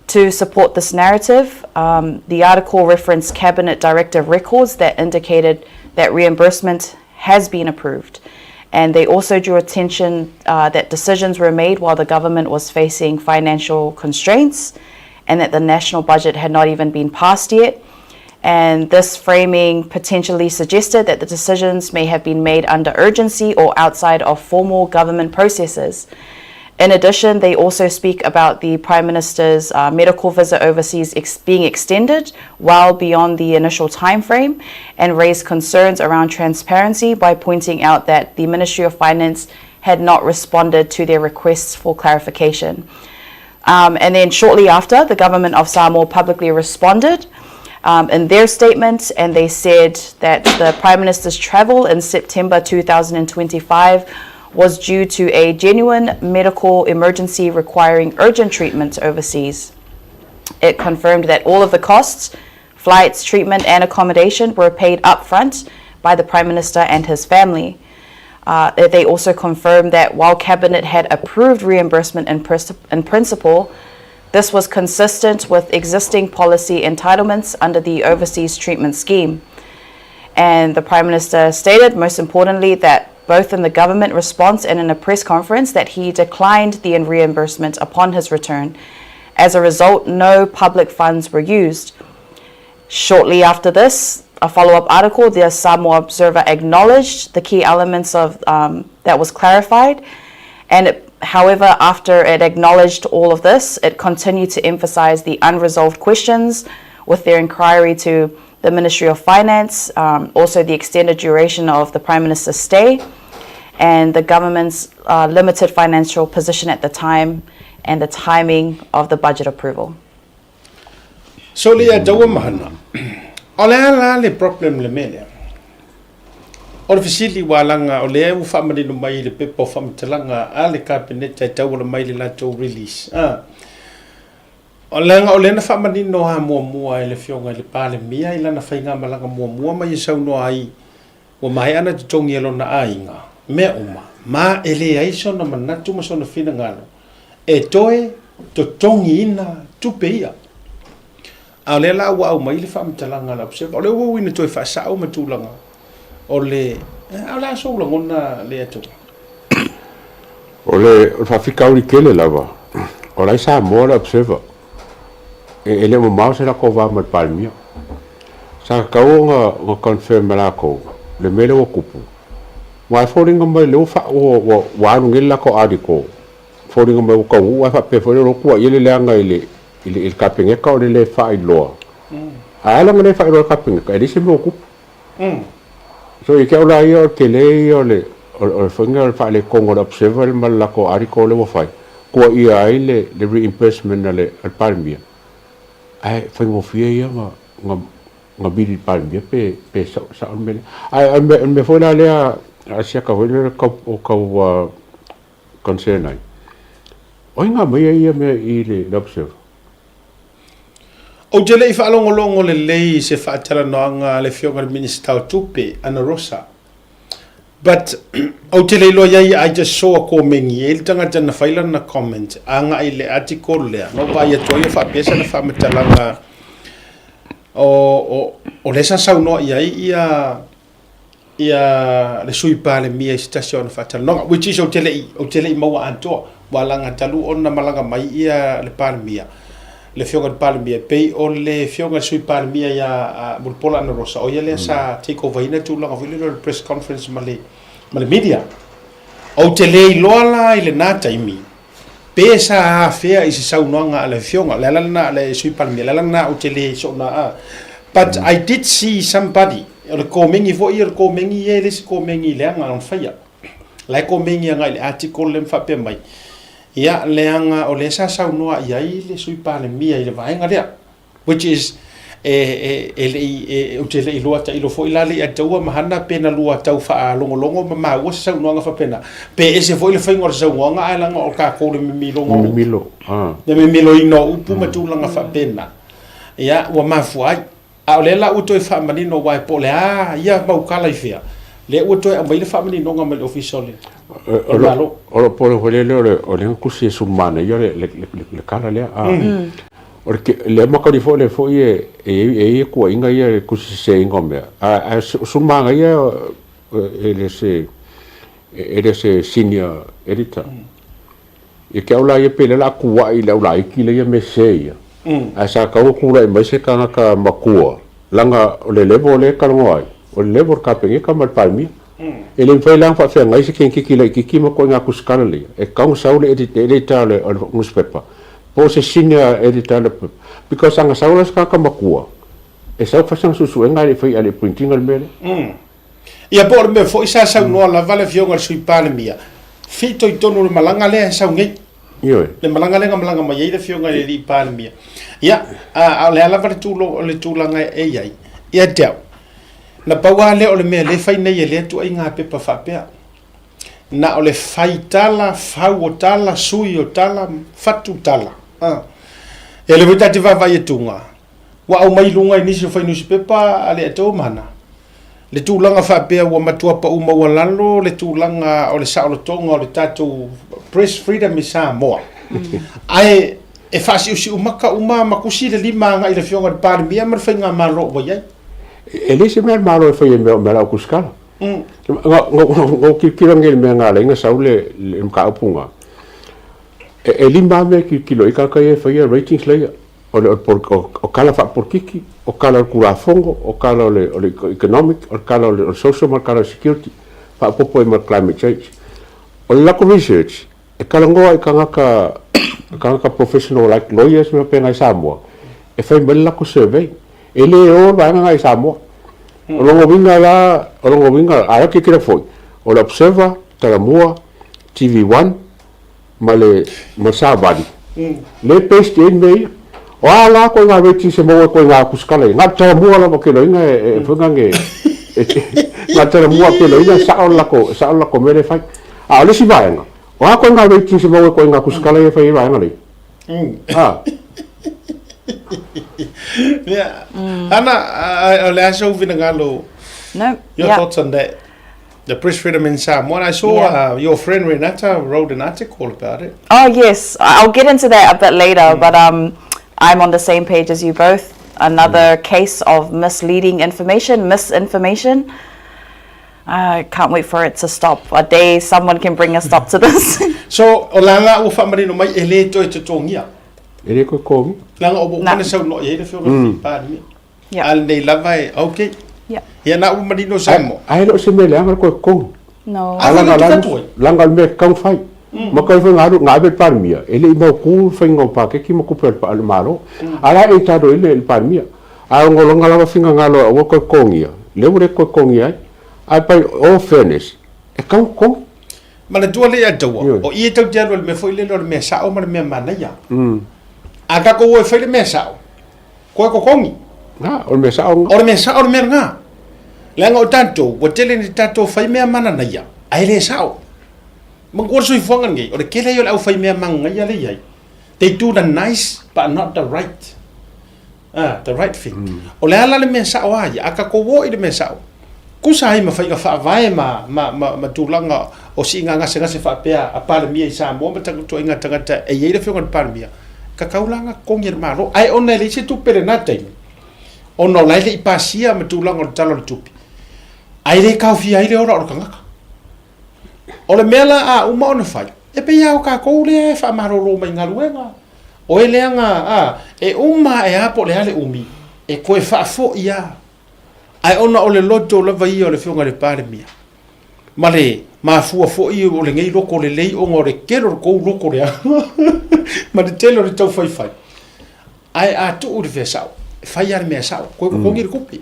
To support this narrative, the article referenced Cabinet Directive records that indicated that reimbursement has been approved. And they also drew attention that decisions were made while the government was facing financial constraints and that the national budget had not even been passed yet. And this framing potentially suggested that the decisions may have been made under urgency or outside of formal government processes. In addition, they also speak about the Prime Minister's medical visit overseas being extended well beyond the initial time frame and raised concerns around transparency by pointing out that the Ministry of Finance had not responded to their requests for clarification. And then shortly after, the government of Samoa publicly responded in their statement, and they said that the Prime Minister's travel in September 2025 was due to a genuine medical emergency requiring urgent treatment overseas. It confirmed that all of the costs, flights, treatment and accommodation were paid upfront by the Prime Minister and his family. They also confirmed that while Cabinet had approved reimbursement in principle, this was consistent with existing policy entitlements under the Overseas Treatment Scheme. And the Prime Minister stated, most importantly, that both in the government response and in a press conference, that he declined the reimbursement upon his return. As a result, no public funds were used. Shortly after this, a follow-up article, the Samoa Observer acknowledged the key elements of that was clarified. And it, however, after it acknowledged all of this, it continued to emphasize the unresolved questions with their inquiry to the Ministry of Finance, also the extended duration of the Prime Minister's stay, and the government's limited financial position at the time, and the timing of the budget approval. So le ia taua mahana. O le a la le problem le mea lea? O le fesili ua alaga o lea ua faamanino mai i le pepa o faamatalaga a le Kapeneta e tauala mai i le latou release. A. O leaga o lea na faamanino lava muamua e le Afioga i le Palemia i lana faigamalaga muamua ma ia saunoa ai ua maea ona totogi e lona aiga mea uma, ma e leai sona manatu ma sona finagalo e toe totogiina tupe ia. A o lea la ua aumai le faamatalaga a le Observer, o lea ua ui ina toe faasao ma tulaga o le... A o le a sou lagona lea Toga? O le faafitauli tele lava, o la e i Samoa le Observer, e le o mamao se latou va ma le Palemia. Sa tatau ona confirm e latou le mea lea ua tupu, aua e foliga mai o lea ua alu nei le latou article, foliga mai ua taunuu ae faapea foi lea o lea ua tuuaia le leaga i le Kapeneta o le le faailoa. Ae a la ona le faailoa e le Kapeneta, e leai se mea ua tupu. So ia te au la ia o le tele ia o le o le faiga o le faaletonu o le Observer ma le latou article lea ua fai, tuuaia ai le reimbursement a le Palemia, ae faigofie ia ona ona vili i le Palemia pe pe sao sao le mea lea. Ae o le mea foi la lea a siaka foi lea o tau concern ai, o ai na aumaia ia mea i le Observer? Ou te le i faalogologo lelei i se faatalanoaga a le Afioga i le Minisita o Tupe, Ana Rosa. But, ou te le iloa i ai, I just saw a komeni, e i ai le tagata na fai lana comment agai i le article lea, na ou vaai atu ai o faapea sana faamatalaga o, o, o lea sa saunoa i ai ia ia le Sui Palemia i se tasi o ana faatalanoaga, which is ou te le i, ou te le i maua atoa, ua laga talu ona malaga mai ia le Palemia, le Afioga i le Palemia, e pei o le Afioga i le Sui Palemia ia Mulipola Anarosa, o ia lea sa take over ina tulaga foi lele o le press conference ma le, ma le media. Ou te le iloa la i lena taimi, pe sa afea i se saunoaga a le Afioga, le ala lena a le Sui Palemia, le ala lena ou te le soona a. But I did see somebody, o le komeni foi ia, o le komeni ia e le se komeni leaga ona faia. La e komeni agai i le article lea ma faapea mai, ia, leaga o lea sa saunoa i ai le Sui Palemia i le vaega lea. Which is, e, e, e le i, e, ou te le i iloa tailo foi la le i ataua ma hana pe na lua tau faalogologo ma maua se saunoaga faapena. Pe ese foi le faiga o le saunoaga ae leaga o tatou le mimiloga o upu. Mimilo, ah. Le mimiloina o upu ma tulaga faapena. Ia, ua mafua ai. A o lea la ua toe faamanino aua e po o le a ia mau tala i fea, lea ua toe aumai le faamaninoga mai le Ofisa o le o le Malo. O lou popole foi lea o lea na tusi e Sulumanai le tala lea. O le lea makauli foi lea foi e i ai tuuaiga ia i le tusi seseina o mea, ae o Sulumanai e le se e le se senior editor. Ia te au la ia pei o lea o le a tuuai i le au laiti lea ia mea sese ia. Ae sa tatau ona tulai mai se tagata matua, leaga o le level lea e talanoa ai, o le level o le Kapeneta ma le Palemia. E le mafai la ona faafeagai se teineitiiti laitiiti ma ituaiga tusitala ia. E tatau ona sau le editor o le nusipepa po o se senior editor o le pepa. Because ana sau la se tagata matua, e sau fai sana suesuega ae le i fai, ae le i print ina le mea lea. Ia po o le mea foi sa saunoa lava le Afioga i le Sui Palemia, fitoitonu le malaga lea e sau nei. Ioe. Le malaga lea na malaga mai ai le Afioga i le Alii Palemia. Ia, a o le a lava le tulo, le tulaga e i ai. Ia te au, na pau lava lea o le mea lea e fai nei e lea ituaiga pepa faapea. Na o le fai tala, fau o tala, sui o tala, fatu tala. A. Ia lea foi ta te vaavaai atuga, ua aumai i luga i nisi o fai nusipepa a le Atoa Mana, le tulaga faapea ua matua pau maualalo le tulaga o le saolotoga o le tatou press freedom i Samoa. Ae e faasiusiu maka uma ma kusi le lima agai i le Afioga i le Palemia ma le faigamalo ua i ai. E leai se mea a le Malo e faia i mea o lau tusitala. Na ou tilotilo nei i le mea na ala ai ona sau le mataupu lena, e lima lava mea e tilotilo i ai tagata ia e faia ratings laia. O le o tala faapolokiki, o tala o le Tulafono, o tala o le economic, o le tala o le social ma le tala o le security, faaopoopo i ai ma le climate change. O le latou research, e talanoa i tagata tagata professional like lawyers ma faapena i Samoa, e fai mai le latou survey. E le o le vaega lena i Samoa. O lona uiga la, o lona uiga, a tilotilo foi, o le Observer, Talamua, TV1, ma le ma le savali le paste ai mea ia. O a la ituaiga ratings e maua i ituaiga tusitala ia? Na o le talamua lava ou te iloaina e foi na e na o le talamua ou te iloaina e sao le latou sao le latou mea lea e fai. A o le isi vaega, o a ituaiga ratings e maua i ituaiga tusitala ia e fai ai vaega nei? A. Yeah. Ana, o le a sou finagalo? No. Your thoughts on that? The press freedom in Samoa. And I saw yeah. your friend Renata wrote an article about it. Oh, yes. I'll get into that a bit later, but I'm on the same page as you both. Another case of misleading information, misinformation. I can't wait for it to stop. A day someone can bring a stop to this. So, o la la ua faamanino mai e le toe totogia. E le koe kogi. Leaga o ua saunoa i ai le afioga i le Palemia. A lenei lava e, okay. Ia na ua manino Samoa. Ae le o se mea leaga le koe kogi. No. A langa la langa o le mea e tatau ona fai. Ma koe foi nga alu nga ave i le Palemia, e le i mautu le faiga o paketi ma tupe a le Malo. A la e entitle ai le Palemia. Ae ona o lona lava finagalo aua toe totogia, lea ua le toe totogia ai. Ae by all fairness, e tatau ona totogi. Manatua lea ia Taua, o i e tau te alu i le mea foi lele o le mea sao ma le mea manaia. A tatou o e fai le mea sao, koe totogi. O le mea sao lena. O le mea sao le mea lena. Leaga o tatou, ua tele ina tatou fai mea mananaia, ae le sao. Manatua le soifuaga lenei, o le tele ia o le aufaimea mananaia lea e i ai, they do the nice but not the right. Ah, the right thing. O le a la le mea sao a ia? A tatou o i le mea sao, tusa ai ma faiga faavae ma, ma, ma, ma tulaga o siiga gasegase faapea a Palemia i Samoa ma ituaiga tagata e i ai le Afioga i le Palemia, tatau la ona totogi e le Malo. Ae ona e leai se tupe i lena taimi, ona o la e le i pasia ma tulaga o le Tala o le Tupe, ae le taofia ai le ola o le tagata. O le mea la a uma ona fai, e pei lava o tatou lea e faamalolo mai galuega, o e lea na, a, e uma ae lava po o le a le umi, e toe faafoi lava. Ae ona o le loto lava ia o le Afioga i le Palemia, ma le mafua foi o lenei loko lelei ona o le tele o le tou loko leaga ma le tele o le taufaifai, Ae a tuu i le fea sao, e fai lava le mea sao, koe totogi le tupe.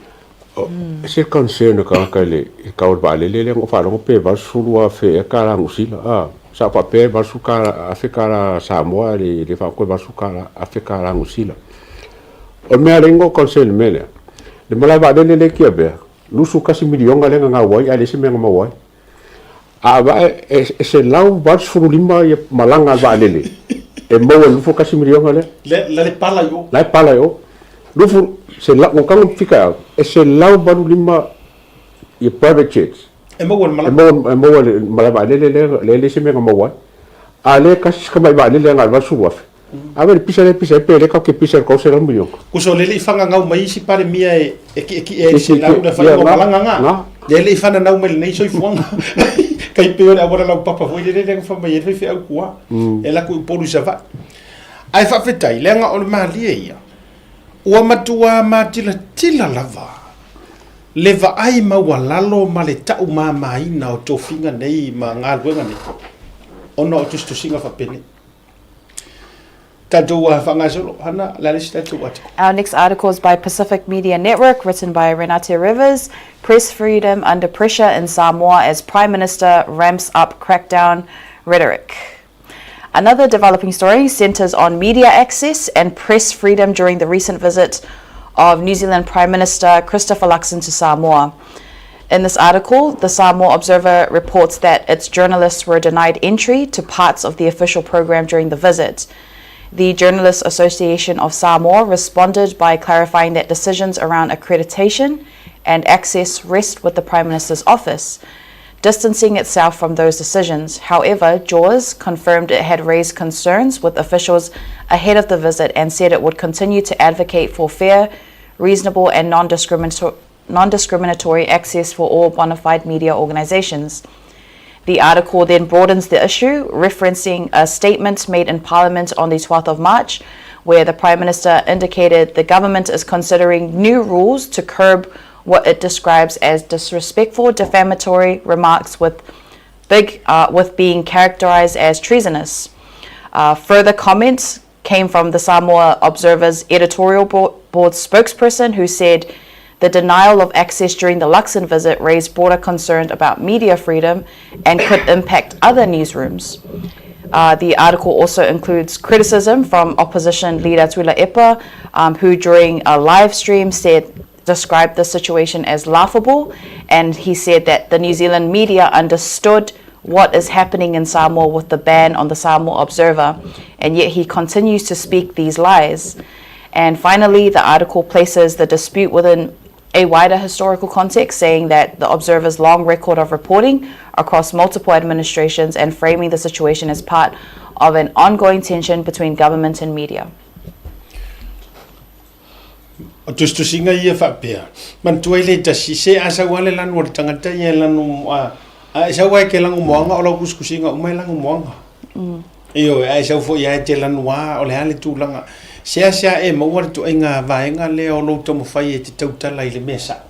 E se concern a tagata i le tau o le vaalele lea na ou faalogo pe $80,000 ea tala Niu Sila a. Sa ou faapea e $80,000 tala Samoa ae le faalogo e $80,000 tala Niu Sila. O le mea lea na ou concern i le mea lea, le malae vaalele lea i Tiavea, $21 miliona lea na gau ai ae leai se mea na maua ai. A vae e 185 ia malaga a le vaalele e maua i le 21 miliona lea. Le la le pala i o. La e pala i o. Lufu se la no tago fika au e 185 ia private jets. E maua le malaga. E maua le malaga vaalele lea lea le isi mea na maua ai. A lea tasi si tamai vaalele na i le 80,000. Ave le pisa lea pisa ai pe le tatou te pisa i le 300 miliona. Kuso o le le i fananau mai isi Palemia e e kiekie ai i se lau le whai o malanga nga. Le le i fananau mai lenei soifuaga. Kai pei o le auala laupapa foi lele lea na fai mai ai le faifeau kua. E alu atu i Upolu i Savaii. Ae faafetai leaga o le malie ia ua matua matilatila lava le vaai maualalo ma le taumamaina o tofiga nei ma galuega nei ona o tusitusiga faapenei. Tatou faagasolo, Hana, le a le isi tatou article? Our next article is by Pacific Media Network, written by Renate Rivers. Press freedom under pressure in Samoa as Prime Minister ramps up crackdown rhetoric. Another developing story centers on media access and press freedom during the recent visit of New Zealand Prime Minister Christopher Luxon to Samoa. In this article, the Samoa Observer reports that its journalists were denied entry to parts of the official program during the visit. The Journalists Association of Samoa responded by clarifying that decisions around accreditation and access rest with the Prime Minister's office, distancing itself from those decisions. However, JAWS confirmed it had raised concerns with officials ahead of the visit and said it would continue to advocate for fair, reasonable, and non discriminatory access for all bona fide media organisations. The article then broadens the issue, referencing a statement made in Parliament on the 12th of March, where the Prime Minister indicated the government is considering new rules to curb what it describes as disrespectful, defamatory remarks with big with being characterized as treasonous. further comments came from the Samoa Observer's editorial board spokesperson who said the denial of access during the Luxon visit raised broader concerns about media freedom and could impact other newsrooms. the article also includes criticism from opposition leader Tuilaepa, who during a live stream said described the situation as laughable, and he said that the New Zealand media understood what is happening in Samoa with the ban on the Samoa Observer, and yet he continues to speak these lies. And finally, the article places the dispute within a wider historical context, saying that the Observer's long record of reporting across multiple administrations and framing the situation as part of an ongoing tension between government and media. O tusitusiga ia faapea, manatua ai le tasi, se a sau lava le lanu a le tagata ia e lanu, a, a e sau lava e te lagu moaga, o lau tusitusiga uma e lagu moaga. Ioe, a e sau foi lava e te lanu lava, o le a le tulaga. Seasea e maua le ituaiga vaega lea o lou taumafai e te tautala i le mea sao.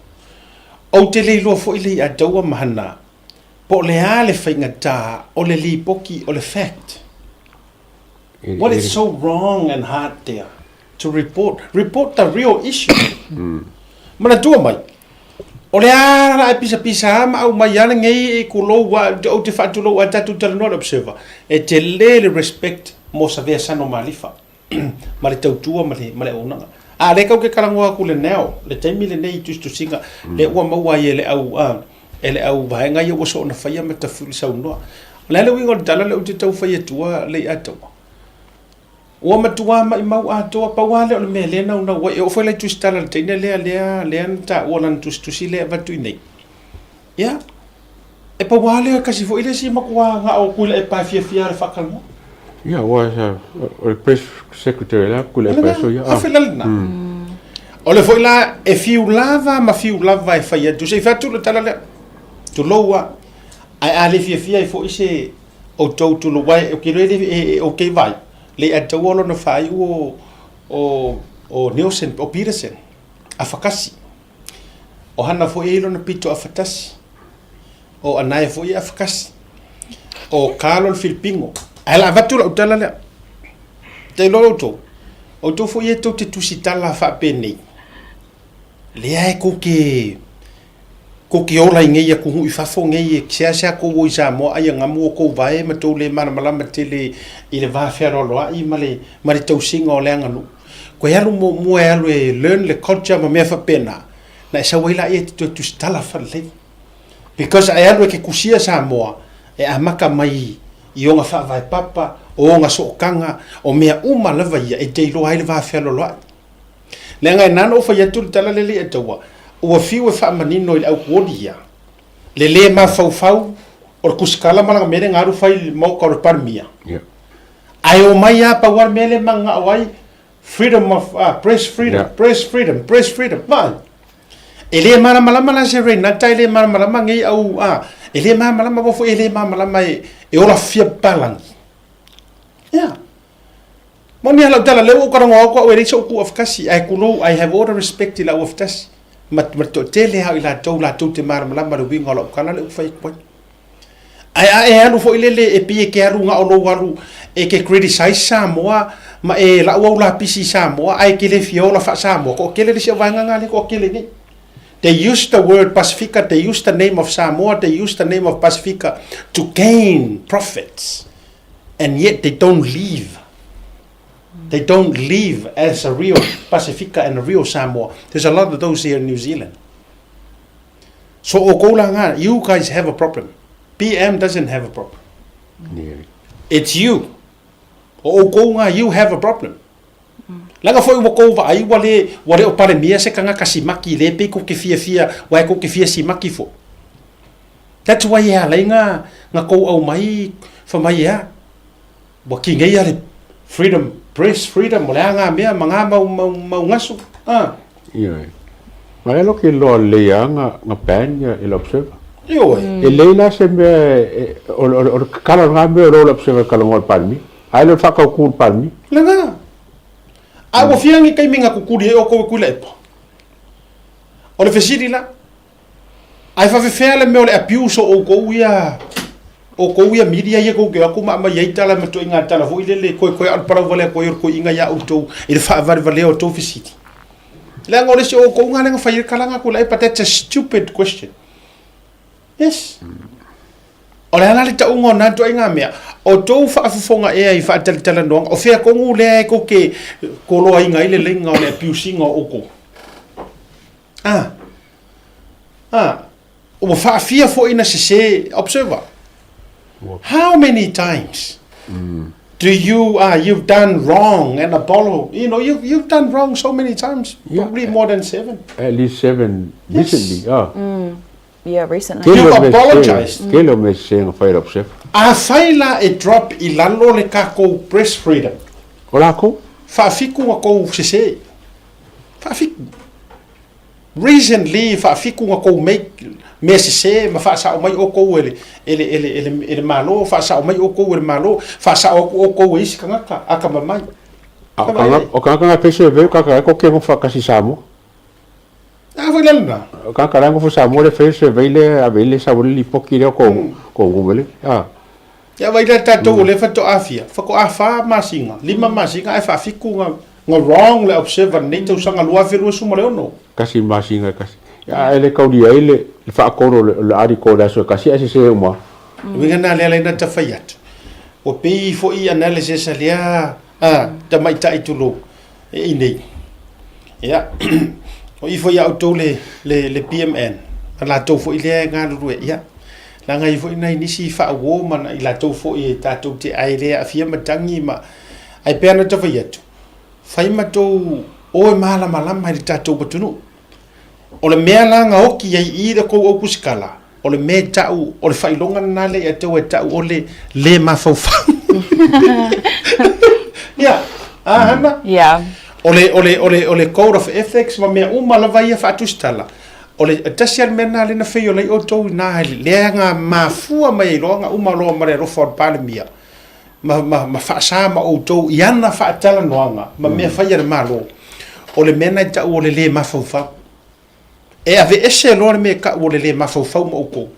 Ou te le iloa foi le iataua ma hana, po o le a le faigata o le lipoti o le fact. What is so wrong and hard there to report? Report the real issue. Manatua mai, o le a la e pisapisa a ma aumai a lenei e kulou a, ou te faatulou a tatou talanoa le Observer, e tele le respect mo Savea Sano Malifa ma le tautua ma le, ma le auaunaga. A lea kau ke talanoa atu le now, le taimi lenei i tusitusiga, lea ua maua ai e le au, a, e le au vaega ia ua soona faia ma tafu i le saunoa. O le a le uiga o le tala lea ou te tau fai atua le iataua? Ua matua maimau atoa, pau lava lea o le mea lea e naunau ai. E oo foi la i tusitala i le teine lea, lea, lea na taua lana tusitusi lea e avatu i inei. Ia, e pau lava lea, kasi foi le isi matua na o Tuilaepa e fiafia le faatalanoa. Ia, aua sa, o le press secretary la Tuilaepa e soia. A fela lena. O le foi la, e fiu lava ma fiu lava e fai atu. Se i fai atu le tala lea. Tulou lava. Ae a le fiafia ai foi se outou tulou ai, ou te iloa e le, e, ou te vaai, le i ataua lona faaiu o, o, o Nielsen, o Peterson, afa tasi. O hana foi e i lona pito afa tasi. O Anae foi e afa tasi. O Carlo le Filipino. Ae la avatu lau tala lea. Te iloa outou. Outou foi e tou te tusitala faapenei. Lea e kou te kou te ola i nei atunuu i fafo nei e seasea kou o i Samoa ai agamu o kou vae ma tou le malamalama tele i le va fealoaloai ma le ma le tausiga o le aganuu. Koe alu muamua e alu e learn le culture ma mea faapena, na e sau ai laia e te toe tusitala faalelei. Because a e alu e ke kusia Samoa, e amata mai i ona faavae papa, o ona sootaga, o mea uma lava ia e te iloa ai le va fealoaloai. Leaga e nana ou fai atu le tala lea i taua, ua fiu e faamanino i le aukuoli ia, le le mafaufau o le tusitala ma lana mea lea na alu fai i le maota o le Palemia. Ae omai lava pau lava le mea lea e mananao ai, freedom of press freedom, press freedom, press freedom. Vaai. E le malamalama la se Reinata, e le malamalama nei au, a, e le malamalama aua foi e le malamalama e, e ola fia papalagi. Yeah. Moni lava lau tala, lea ua ou talanoa atu au e leai so'u tuuafatasi, ae tulou, I have all the respect i lau afatasi, ma, ma le toatele lava o i latou latou te malamalama i le uiga o lau tala lea ua fai atu ai. Ae a e alu foi lele e pei e te alu na o lou alu e te criticize Samoa ma e lau au lapisi i Samoa ae e te le fia ola faa-Samoa, toatele le isi au vaega na lea e toatele nei. They use the word Pasifika, they use the name of Samoa, they use the name of Pasifika to gain profits and yet they don't live. They don't live as a real Pasifika and a real Samoa. There's a lot of those here in New Zealand. So outou la nga, you guys have a problem. PM doesn't have a problem. It's you. O outou nga, you have a problem. Leaga foi ua kou vaai ua le, ua le o Palemia se kangaka simaki le pei kou ke fiafia, ua e kou ke fia simaki fo. That's why e alai nga, nga kou au mai, fa mai ea. Ua kinei a le freedom, press freedom, o le a nga mea ma nga mau, mau, mau ngasu. Ah. Ioe. Ma le alo ke loa lelei lava nga, nga ban ia i le Observer. Ioe. E lelei la se mea e, o, o, o le kakala o lena mea o lo le Observer e talanoa i le Palemia. Ae le o le faatautu i le Palemia. Lena. A ua fia ni taimi na kukuli ai outou e Tuilaepa? O le fesili la, Ae faafefea le mea o le abuse o outou ia outou ia media ia tou te o atu ma aumai ai tala ma ituaiga tala foi lele koekoe a o le palau vale atu ai o le toeaina ia outou i le faavalevalea o tou fesili. Leaga o le isi o outou na lea na fai ai le tala na but that's a stupid question. Yes. O le a la le tauga o na ituaiga mea? O tou faafofoga ea i faatalatalanoaga, o fea tonu lea e tou te koloaina ai le laina o le abuse ina o outou? Ah. Ah. Ua faafia foi na sese observer. How many times do you ah you've done wrong and Apollo, you know, you've you've done wrong so many times, probably more than seven. At least seven recently. Ah. Yeah, recently. You've apologized. Tele o mea sese na fai e le observer. Afai la e drop i lalo le takou press freedom. O lakou. Faafitu na tou sese. Faafitu. Recently faafitu na kou make mea sese ma faasao mai oukou e le e le e le e le e le Malo, faasao mai oukou e le Malo, faasao atu oukou e isi tagata akamamai. A o tagata o tagata na pese veu tagata la e koke nofo faatasi i Samoa. A foi le lena. O tagata la e nofo i Samoa le fai le survey lea e ave i ai le sau ai le lipoti lea o kou kou numele a. Ia vaai la tatou o lea faatoa fia, faatoa fa masina, lima masina ae faafitu na na wrong le observer lenei tausaga 2026. Tasi masina e tasi. Ia ae le taulia ai le le faatonu o le o le article o le aso e tasi ae sese uma lava. Le uiga lena lea na ta fai atu, ua pei foi analysis a lea a tamaitai tulou e i nei. Ia, o i foi ia outou le, le, le PMN, a latou foi lea e galulue, ia, leaga i foi nai nisi faauo ma i latou foi e tatou te ai le aafia matagi ma, ae pei ona ta fai atu, fai matou o e malamalama i le tatou atunuu. O le mea la na oti ai i le tou au tusitala, o le mea e tau, o le faailoga lena lea ia te au e tau o le le mafaufau. Ia, a Hana? Yeah. O le, o le, o le, o le code of ethics ma mea uma lava ia faatusitala, o le tasi lava le mea lena lea na feiola ai outou i ina, lea na mafua mai ai loa na uma loa ma le alofa o le Palemia, ma, ma, ma faasa ma outou i ana faatalanoaga ma mea fai a le Malo, o le mea lena e tau o le lē mafaufau. E aveese loa le mea e tau o le lē mafaufau ma outou,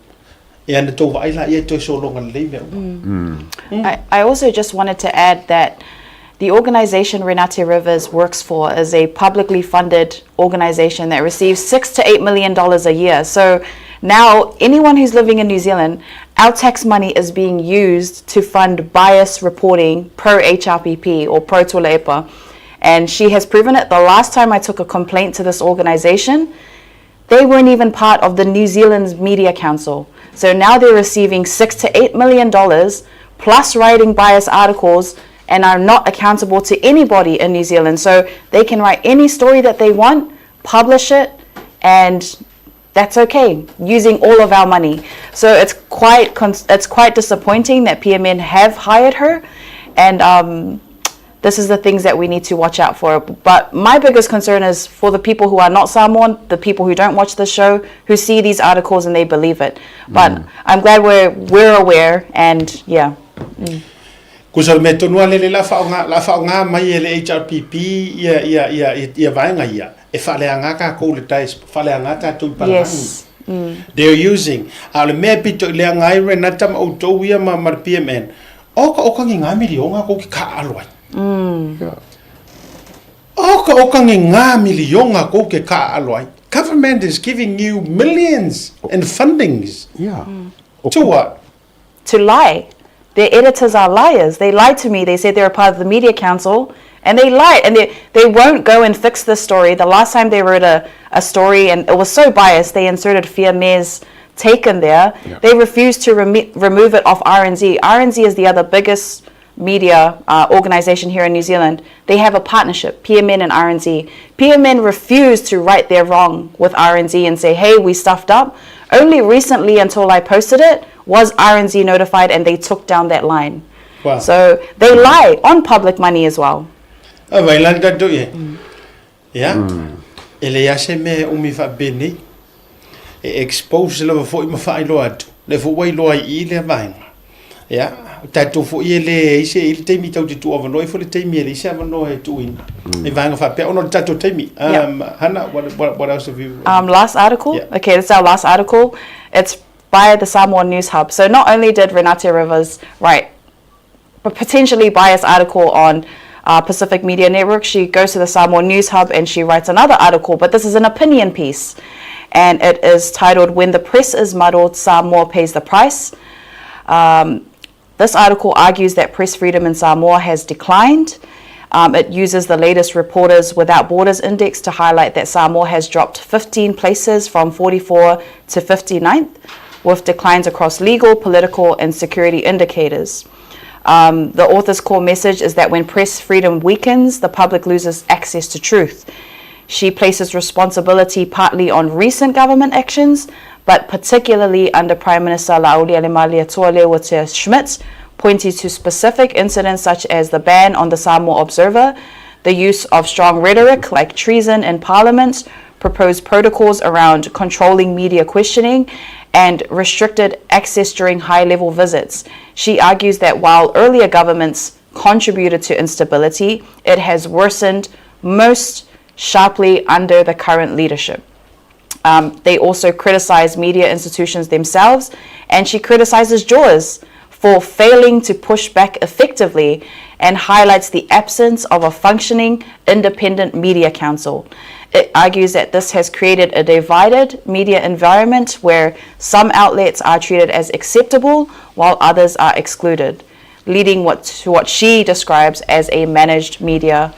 ia ona tou vaai laia e toe sologa lelei mea uma. I, I also just wanted to add that the organization Renate Rivers works for is a publicly funded organization that receives $6 to $8 million a year. So now anyone who's living in New Zealand, our tax money is being used to fund bias reporting pro HRPP or pro Tuilaepa. And she has proven it. The last time I took a complaint to this organization, they weren't even part of the New Zealand's Media Council. So now they're receiving $6 to $8 million plus writing bias articles and are not accountable to anybody in New Zealand. So they can write any story that they want, publish it, and that's okay, using all of our money. So it's quite it's quite disappointing that PMN have hired her, and this is the things that we need to watch out for. But my biggest concern is for the people who are not Samoan, the people who don't watch the show, who see these articles and they believe it. But I'm glad we're aware, and yeah. Kusa o le mea tonu lava lea o le a faaaoga, o le a faaaoga mai e le HRPP ia, ia, ia, ia vaega ia, e faaleaga tatou i le diaspora, faaleaga tatou i palagi. Yes. They are using. A o le mea e pito i leaga ai Renata ma outou ia ma, ma le PMN, oka oka ni ngā miliona kou ke kāʻalo ai. Oka oka ni ngā miliona kou ke kāʻalo ai. Government is giving you millions in fundings. Yeah. To what? To lie. Their editors are liars. They lied to me. They said they were part of the media council, and they lied. And they won't go and fix this story. The last time they wrote a story, and it was so biased, they inserted Fiame's take in there. They refused to remove it off RNZ. RNZ is the other biggest media organization here in New Zealand. They have a partnership, PMN and RNZ. PMN refused to right their wrong with RNZ and say, hey, we stuffed up. Only recently, until I posted it, was RNZ notified and they took down that line. So they lie on public money as well. A vai la tatou i ai. Ia. E leai lava se mea e umi faapenei. E expose lava foi ma faailoa atu. Lea foi ua iloa ai i i lea vaega. Ia, o tatou foi e leai se i le taimi tatou te tuuavanoa ai foi le taimi e leai se avanoa e tuuina i vaega faapea ona o le tatou taimi. Hana, what else have you... Last article? Yeah. Okay, this is our last article. It's by the Samoa News Hub. So not only did Renate Rivers write a potentially biased article on Pacific Media Network, she goes to the Samoa News Hub and she writes another article, but this is an opinion piece. And it is titled, When the Press is Muddled, Samoa Pays the Price. This article argues that press freedom in Samoa has declined. It uses the latest Reporters Without Borders index to highlight that Samoa has dropped 15 places from 44 to 59th, with declines across legal, political, and security indicators. The author's core message is that when press freedom weakens, the public loses access to truth. She places responsibility partly on recent government actions, but particularly under Prime Minister Laaulialemalietoa Schmidt, pointing to specific incidents such as the ban on the Samoa Observer, the use of strong rhetoric like treason in Parliament, proposed protocols around controlling media questioning and restricted access during high level visits. She argues that while earlier governments contributed to instability, it has worsened most sharply under the current leadership. Um, they also criticize media institutions themselves, and she criticizes JAWS for failing to push back effectively and highlights the absence of a functioning independent media council. It argues that this has created a divided media environment where some outlets are treated as acceptable while others are excluded, leading what, to what she describes as a managed media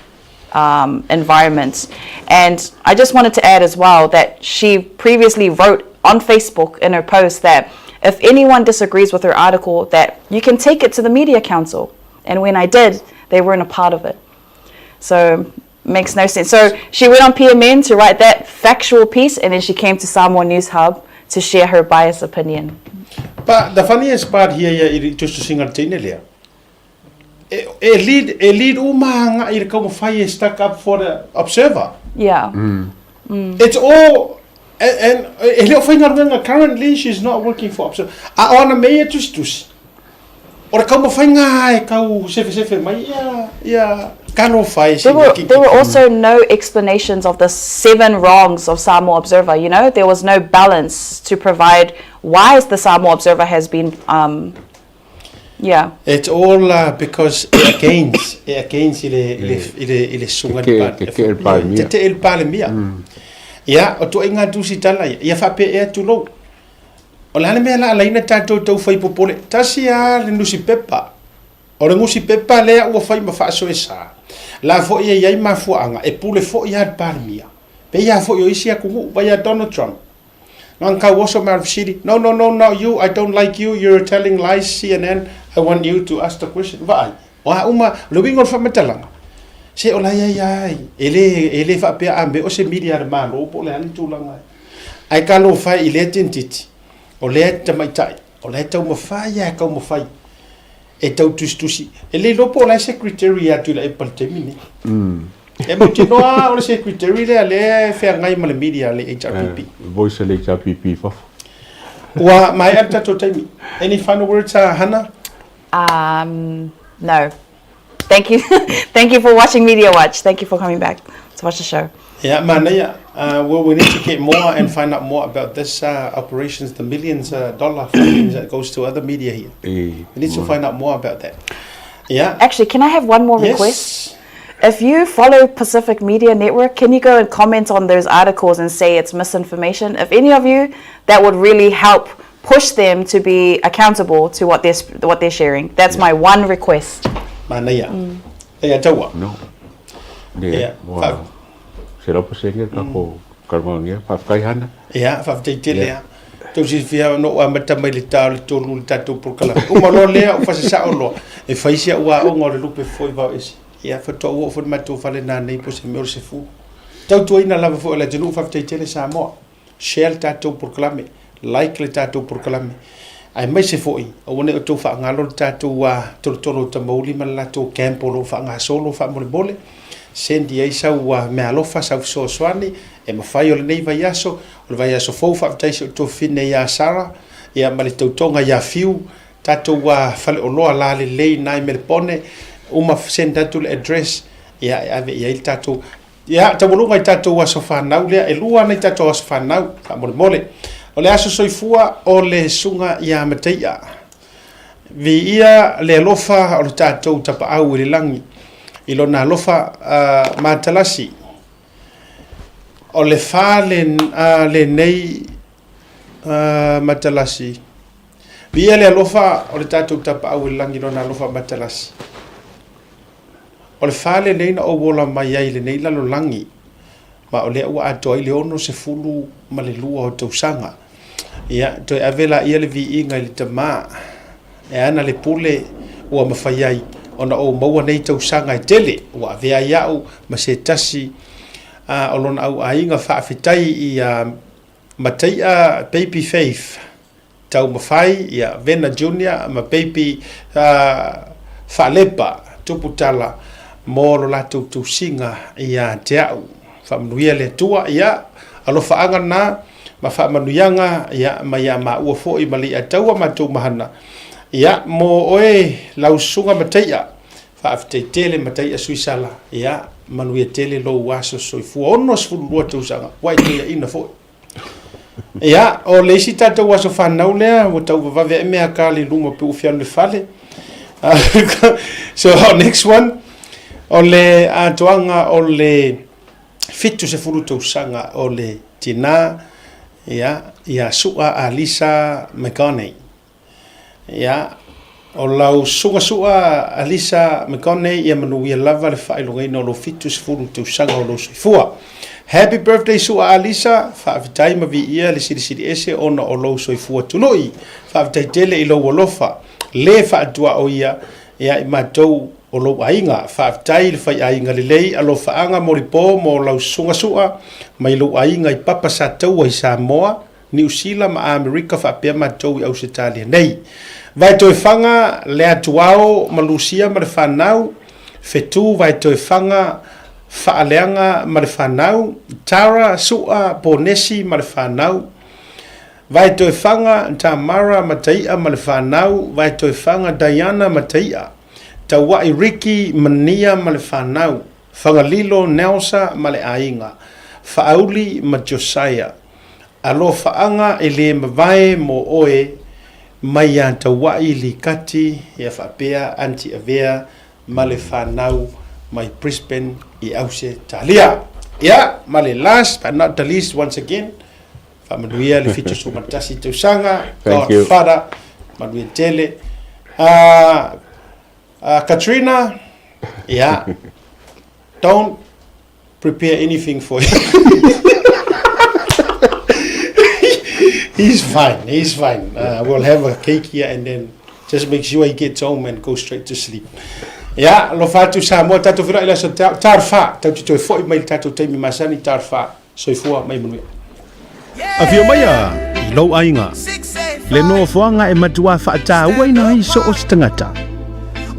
um, environment. And I just wanted to add as well that she previously wrote on Facebook in her post that if anyone disagrees with her article, that you can take it to the media council. And when I did, they weren't a part of it. So makes no sense. So she went on PMN to write that factual piece, and then she came to Samoa News Hub to share her biased opinion. But the funniest part here ia i tusitusiga le teine lea, e, e lead, e lead uma agai i le taumafai e stuck up for the observer. It's all and, and e le o faigaluega currently she's not working for observer. A o ana mea ia tusitusi. O le taumafaiga e tau sefesefe mai ia ia talofa e There were, there were also no explanations of the seven wrongs of Samoa Observer. There was no balance to provide why the Samoa Observer has been, yeah. It's all because e against i le suga Tete le Palemia. Tete le Palemia. Ia, o tuaiga tusi tala ia, ia faapea ea tulou. O le a le mea la alaina tatou tau fai popole, tasi a le nusipepa. O le nusipepa lea ua fai ma faasoesa. La foi e iai mafuaaga, e pule foi a le Palemia. Pe ia foi o isi atunuu, vai a Donald Trump. Ngang kau oso ma city. No, no, no, not you. I don't like you. You're telling lies, CNN. I want you to ask the question. Vaai. O a uma, le uiga o le faamatalaga. Se o la ia ia ai. E le, e le faapea a me o se media le malo po o le a le tulaga ai. Ae talofa e i lea tentiti, o lea tamaitai, o la e taumafai lava e taumafai e tau tusitusi. E le iloa po o la e secretary atu i la Apple i le taimi lenei. E mautinoa lava o le secretary lea lea e feagai ma le media a le HRPP. Voice a le HRPP i fafo. Ua maea le tatou taimi. Any final words, Hana? No. Thank you. Thank you for watching Media Watch. Thank you for coming back to watch the show. Yeah, manaia. Well, we need to get more and find out more about this operations, the millions dollar funding that goes to other media here. We need to find out more about that. Yeah. Actually, can I have one more Yes. request? If you follow Pacific Media Network, can you go and comment on those articles and say it's misinformation? If any of you, that would really help push them to be accountable to what they're sharing. That's my one request. Manaia. Ia taua. No. Le, ua 100% le tatou kalamagia. Faafetai Hana. Ia, faafetai tele lava. Tou silafia na ou amata mai le ta o le tolu i le tatou polokalame. Uma loa lea ou fasasao loa e fai si au aoga o le lupe foi vao ese. Ia, faatoa ou oo foi i le matou fale nanei po o se mea o le 10. Tautuaina lava foi o le atunuu, faafetai tele Samoa. Share le tatou polokalame, like le tatou polokalame, aemaise foi aua ne i outou faagalo le tatou tolotolo o Tamauli ma le latou camp o lo o faagasolo faamolemole. Send i ai sau meaalofa, sau fesoasoani e mafai o lenei vaiaso, o le vaiaso fou faafetai i si ou tuafafine ia Sarah ia ma le tautoga ia Fiu, tatou faleoloa lalelei na i Melepone, uma send atu le address ia e ave i ai le tatou Ia, taualuga i tatou aso fanau lea, e lua ana i tatou aso fanau, faamolemole. O le aso soifua o le Susuga ia Mataia. Viia le alofa o le tatou Tapaau i le lagi, i lona alofa uh, matalasi. O le fa le, uh, lenei uh, matalasi. Viia le alofa o le tatou Tapaau i le lagi i lona alofa matalasi. O le fa lenei na ou ola mai ai i lenei lalolagi, ma o lea ua atoa ai le 62 o tausaga. Ia, toe ave laia le viiga i le Tama, e ana le pule ua mafai ai ona ou maua nei tausaga e tele, ua avea ai au ma se tasi o lona auaiga faafetai i a Mataia Baby Faith Taumafai, ia Vena Junior ma Baby Faalepa Tuputala mō lo latou tusiga ia te au. Faamanuia le Atua, ia, alofaaga na ma faamanuiaga, ia, mai ia maua foi ma Leiataua matou mahana, ia, mo oe lau susuga Mataia, faafetai tele Mataia Suisala, ia, manuia tele lou aso soifua, 62 tausaga, ua e toeaina foi. Ia, o le isi tatou aso fanau lea, ua tau vavave ae mea ka le luma pe ua fianu le fale. So, next one, o le atoaga o le 70 tausaga o le tinā, ia, ia Su'a Alisa McGoney. Ia, o lau susuga Su'a Alisa McGoney, ia manuia lava le faailogaina o lou 70 tausaga o lou soifua. Happy birthday Su'a Alisa, faafetai ma viia le Silisili Ese ona o lou soifua tului. Faafetai tele i lou alofa, le faatuaoia ia i matou o lou aiga. Faafetai i le faiaiga lelei, alofaaga molipo mo lau susuga Su'a mai lou aiga i Papa Sataua i Samoa, Niu Sila ma Amerika faapea matou i Ausetalia nei. Vaetoefaga, Leatuao ma Lusia ma le fanau, Fetu Vaetoefaga, Faaleaga ma le fanau, Tara, Su'a, Ponesi ma le fanau, Vaetoefaga, Tamara ma Tai'a ma le fanau, Vaetoefaga, Diana ma Tai'a, Taua'i Ricky, Mania ma le fanau, Fagalilo, Nelsa ma le aiga, Faauli ma Josiah. Alofaaga e le mavae mo oe mai ia Taua'i Likati ia faapea Aunty Avea ma le fanau mai Brisbane i Ausetalia. Ia, ma le last but not the least once again, faamanuia le 71 tausaga, Thank you. Godfather, manuia tele. Katrina, ia, don't prepare anything for him. He's fine. He's fine. We'll have a cake here and then just make sure he gets home and go straight to sleep. Ia, alofa atu Samoa, tatou feiloai i le aso taufa, tatou te toe foi mai i le tatou taimi masani taufa. Soifua ma ia manuia. Afio mai a i lou aiga. Le nofoaga e matua faatauaina ai so o se tagata.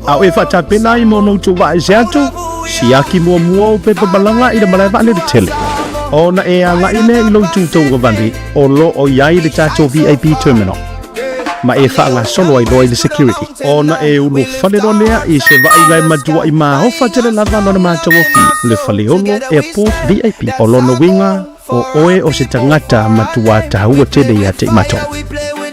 A o e faatapena ai mo ona outou vaese atu, siaki muamua ou pepa malaga i le malae vaalele tele. Ona e agai lea i lou itu tauagavale o lo o i ai le tatou VIP Terminal. Ma e faagasolo ai loa i le security. Ona e ulufale loa lea i se vaaiga e matuai maofa tele lava lona matagofie, le Faleolo Airport VIP. O lona uiga, o oe o se tagata matua taua tele ia te i matou.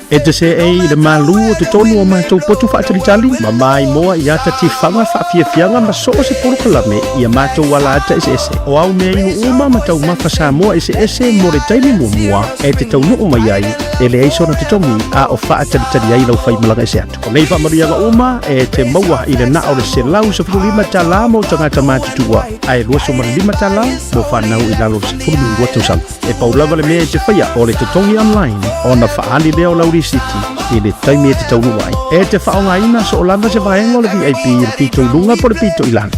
E te seei i le malū o totonu o matou potu faatalitali, ma maimoa i ata tifaga faafiafiaga ma so o se polokalame i a matou alaata eseese. O au mea inu uma ma taumafa Samoa eseese mo le taimi muamua e te taunuu mai ai, e leai sona totogi a o faatalitali ai lau faimalaga ese atu. O nei faamanuiaga uma e te maua i le na o le $115 mo tagata matutua ae $25 mo fanau i lalo o le 12 tausaga. E pau lava le mea e te faia o le totogi online ona faaali lea o lau lisiti i le taimi e te taunuu ai. E te faaaogaina soo lava se vaega o le VIP i le pito i luga po o le pito i lalo.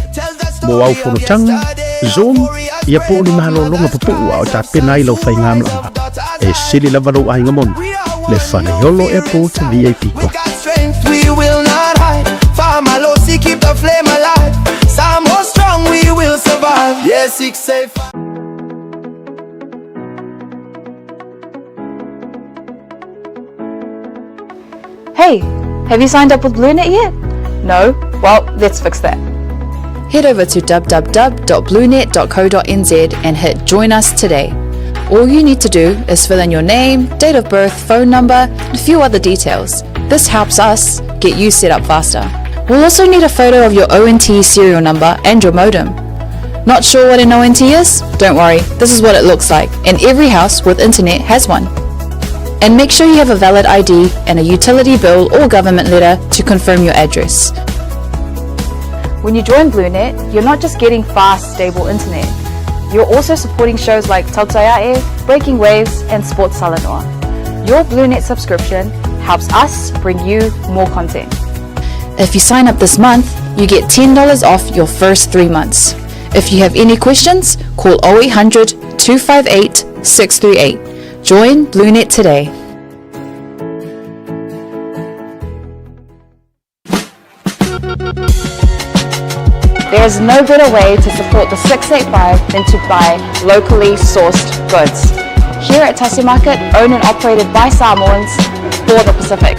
Mo au fonotaga, Zoom, ia po o ni malologa pupuu a o tapena ai lau faigamalaga. E sili lava lou aiga moni, le Faleolo Airport VIP We got strength, we will not hide. Faamalosi, keep the flame alive. Samoa strong, we will survive. Yeah, 6 8 5. Hey, have you signed up with BlueNet yet? No? Well, let's fix that. Head over to www.bluenet.co.nz and hit Join Us Today. All you need to do is fill in your name, date of birth, phone number, and a few other details. This helps us get you set up faster. We'll also need a photo of your ONT serial number and your modem. Not sure what an ONT is? Don't worry, this is what it looks like, and every house with internet has one. And make sure you have a valid ID and a utility bill or government letter to confirm your address. When you join BlueNet, you're not just getting fast, stable internet. You're also supporting shows like Tautaiae, Breaking Waves, and Sports Talanoa. Your BlueNet subscription helps us bring you more content. If you sign up this month, you get $10 off your first 3 months. If you have any questions, call 0800 258 638. Join BlueNet today. There is no better way to support the 685 than to buy locally sourced goods. Here at Tasi Market, owned and operated by Samoans for the Pacific.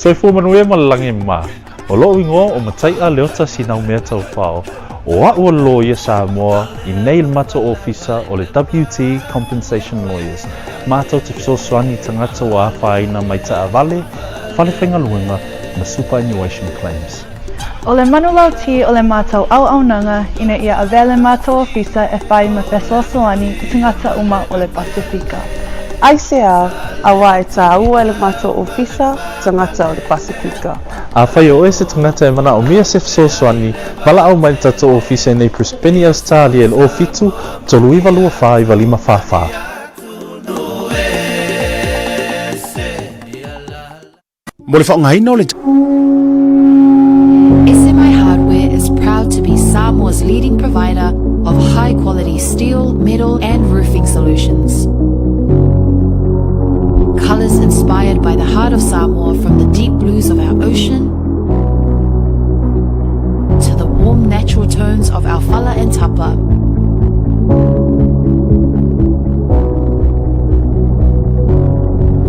Soifua manuia ma le lagi mama. O lo'u igoa o Matai'a Leota Sinaumea Taufao, o a'u o le loia Samoa i nei le matou ofisa o le WT Compensation Lawyers, matou te fesoasoani i tagata ua afaina mai taavale, fale faigaluega ma superannuation claims. O le manulauti o le matou auaunaga ina ia avea le matou ofisa e fai ma fesoasoani i tagata uma o le Pasefika. Aisea, auā e tāua e le matou ofisa tagata o le Pasefika. Afai o oe se tagata e manaomia se fesoasoani, valaau mai le tatou ofisa i nei Brisbane, Ausetalia i le 07 39 24 95 44. Mo le faaaogaina o le. SMI Hardware is proud to be Samoa's leading provider of high quality steel, metal, and roofing solutions. Colors inspired by the heart of Samoa from the deep blues of our ocean to the warm natural tones of our fala and tapa.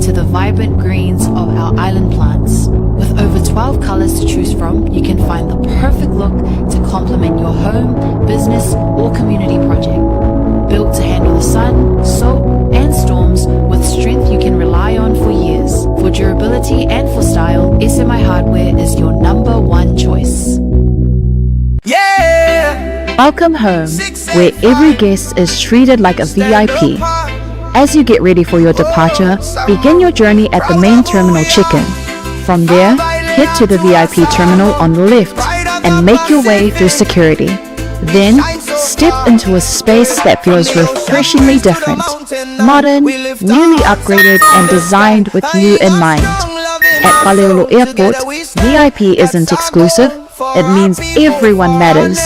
To the vibrant greens of our island plants. With over 12 colors to choose from, you can find the perfect look to complement your home, business, or community project. Built to handle the sun, salt, and storms with strength you can rely on for years. For durability and for style, SMI Hardware is your number one choice. Yeah! Welcome home, where every guest is treated like a VIP. As you get ready for your departure, begin your journey at the main terminal check-in. From there, head to the VIP terminal on the left and make your way through security. Then, step into a space that feels refreshingly different, modern, newly upgraded and designed with you in mind. At Faleolo Airport, VIP isn't exclusive, it means everyone matters.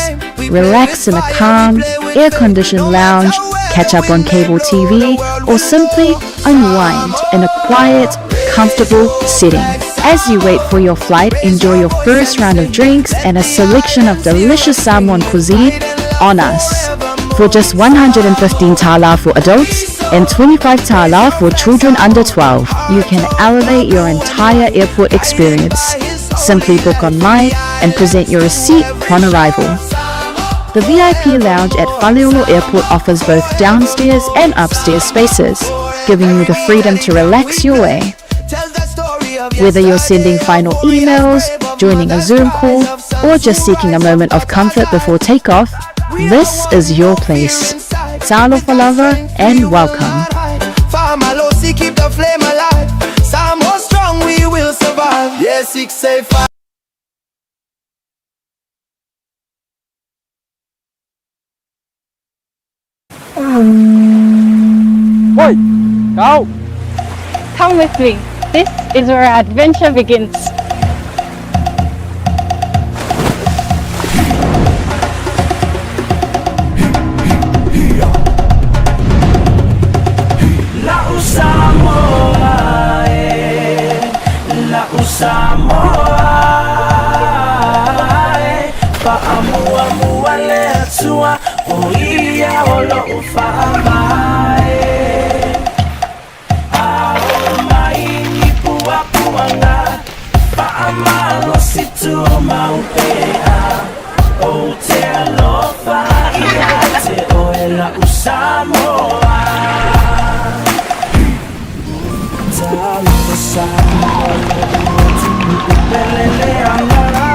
Relax in a calm, air-conditioned lounge, catch up on cable TV, or simply unwind in a quiet, comfortable setting. As you wait for your flight, enjoy your first round of drinks and a selection of delicious Samoan cuisine on us. For just 115 tala for adults and 25 tala for children under 12, you can elevate your entire airport experience. Simply book online and present your receipt upon arrival. The VIP lounge at Faleolo Airport offers both downstairs and upstairs spaces, giving you the freedom to relax your way. Whether you're sending final emails, joining a Zoom call, or just seeking a moment of comfort before takeoff, this is your place. Talofa lava and welcome. Famalosi, keep the flame alive. Samoa strong, we will survive. Yeah, 685. Oi, go! Come with me. This is where our adventure begins. O ia o lo'u fa'avae. A oo mai ni puapuaga fa'amalosi tumau pea. Ou te alofa ia te oe la'u Samoa. Talofa Samoa lo'u atunu'u pele le agaga.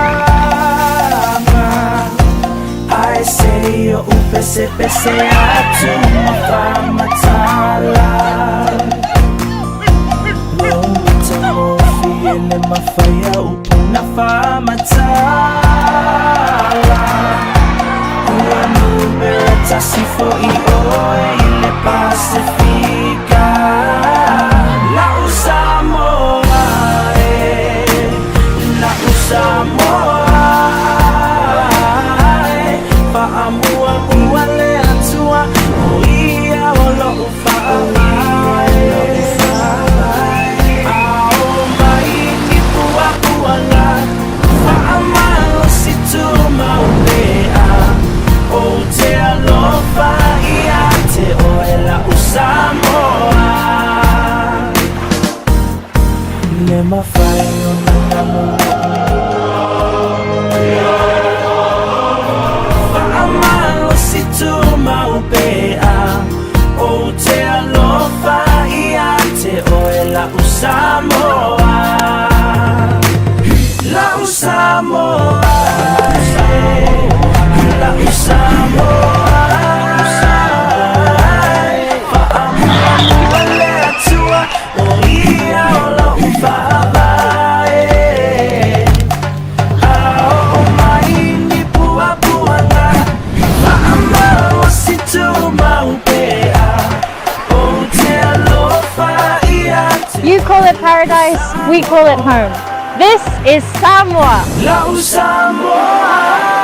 Ae se i o'u pesepese atu ma faamatala. Lou matagofie le mafai a upu na faamatala. Ua numera tasi fo'i oe i le Pasifika. La'u Samoa e, la'u Samoa e, fa'amuamua le Atua o ia o lo'u fa'avae. A oo mai ni puapuaga fa'amalosi tumau pea. Ou te alofa ia te oe la'u Samoa. Le mafai ona namu fa'amalosi tumau pea. Ou te alofa ia te oe la'u Samoa. La'u Samoa, la'u Samoa, fa'amuamua le Atua o ia o lo'u fa'avae. A oo mai ni puapuaga fa'amalosi tumau pea. Ou te alofa ia te You call it paradise, we call it home. This is Samoa. La'u Samoa.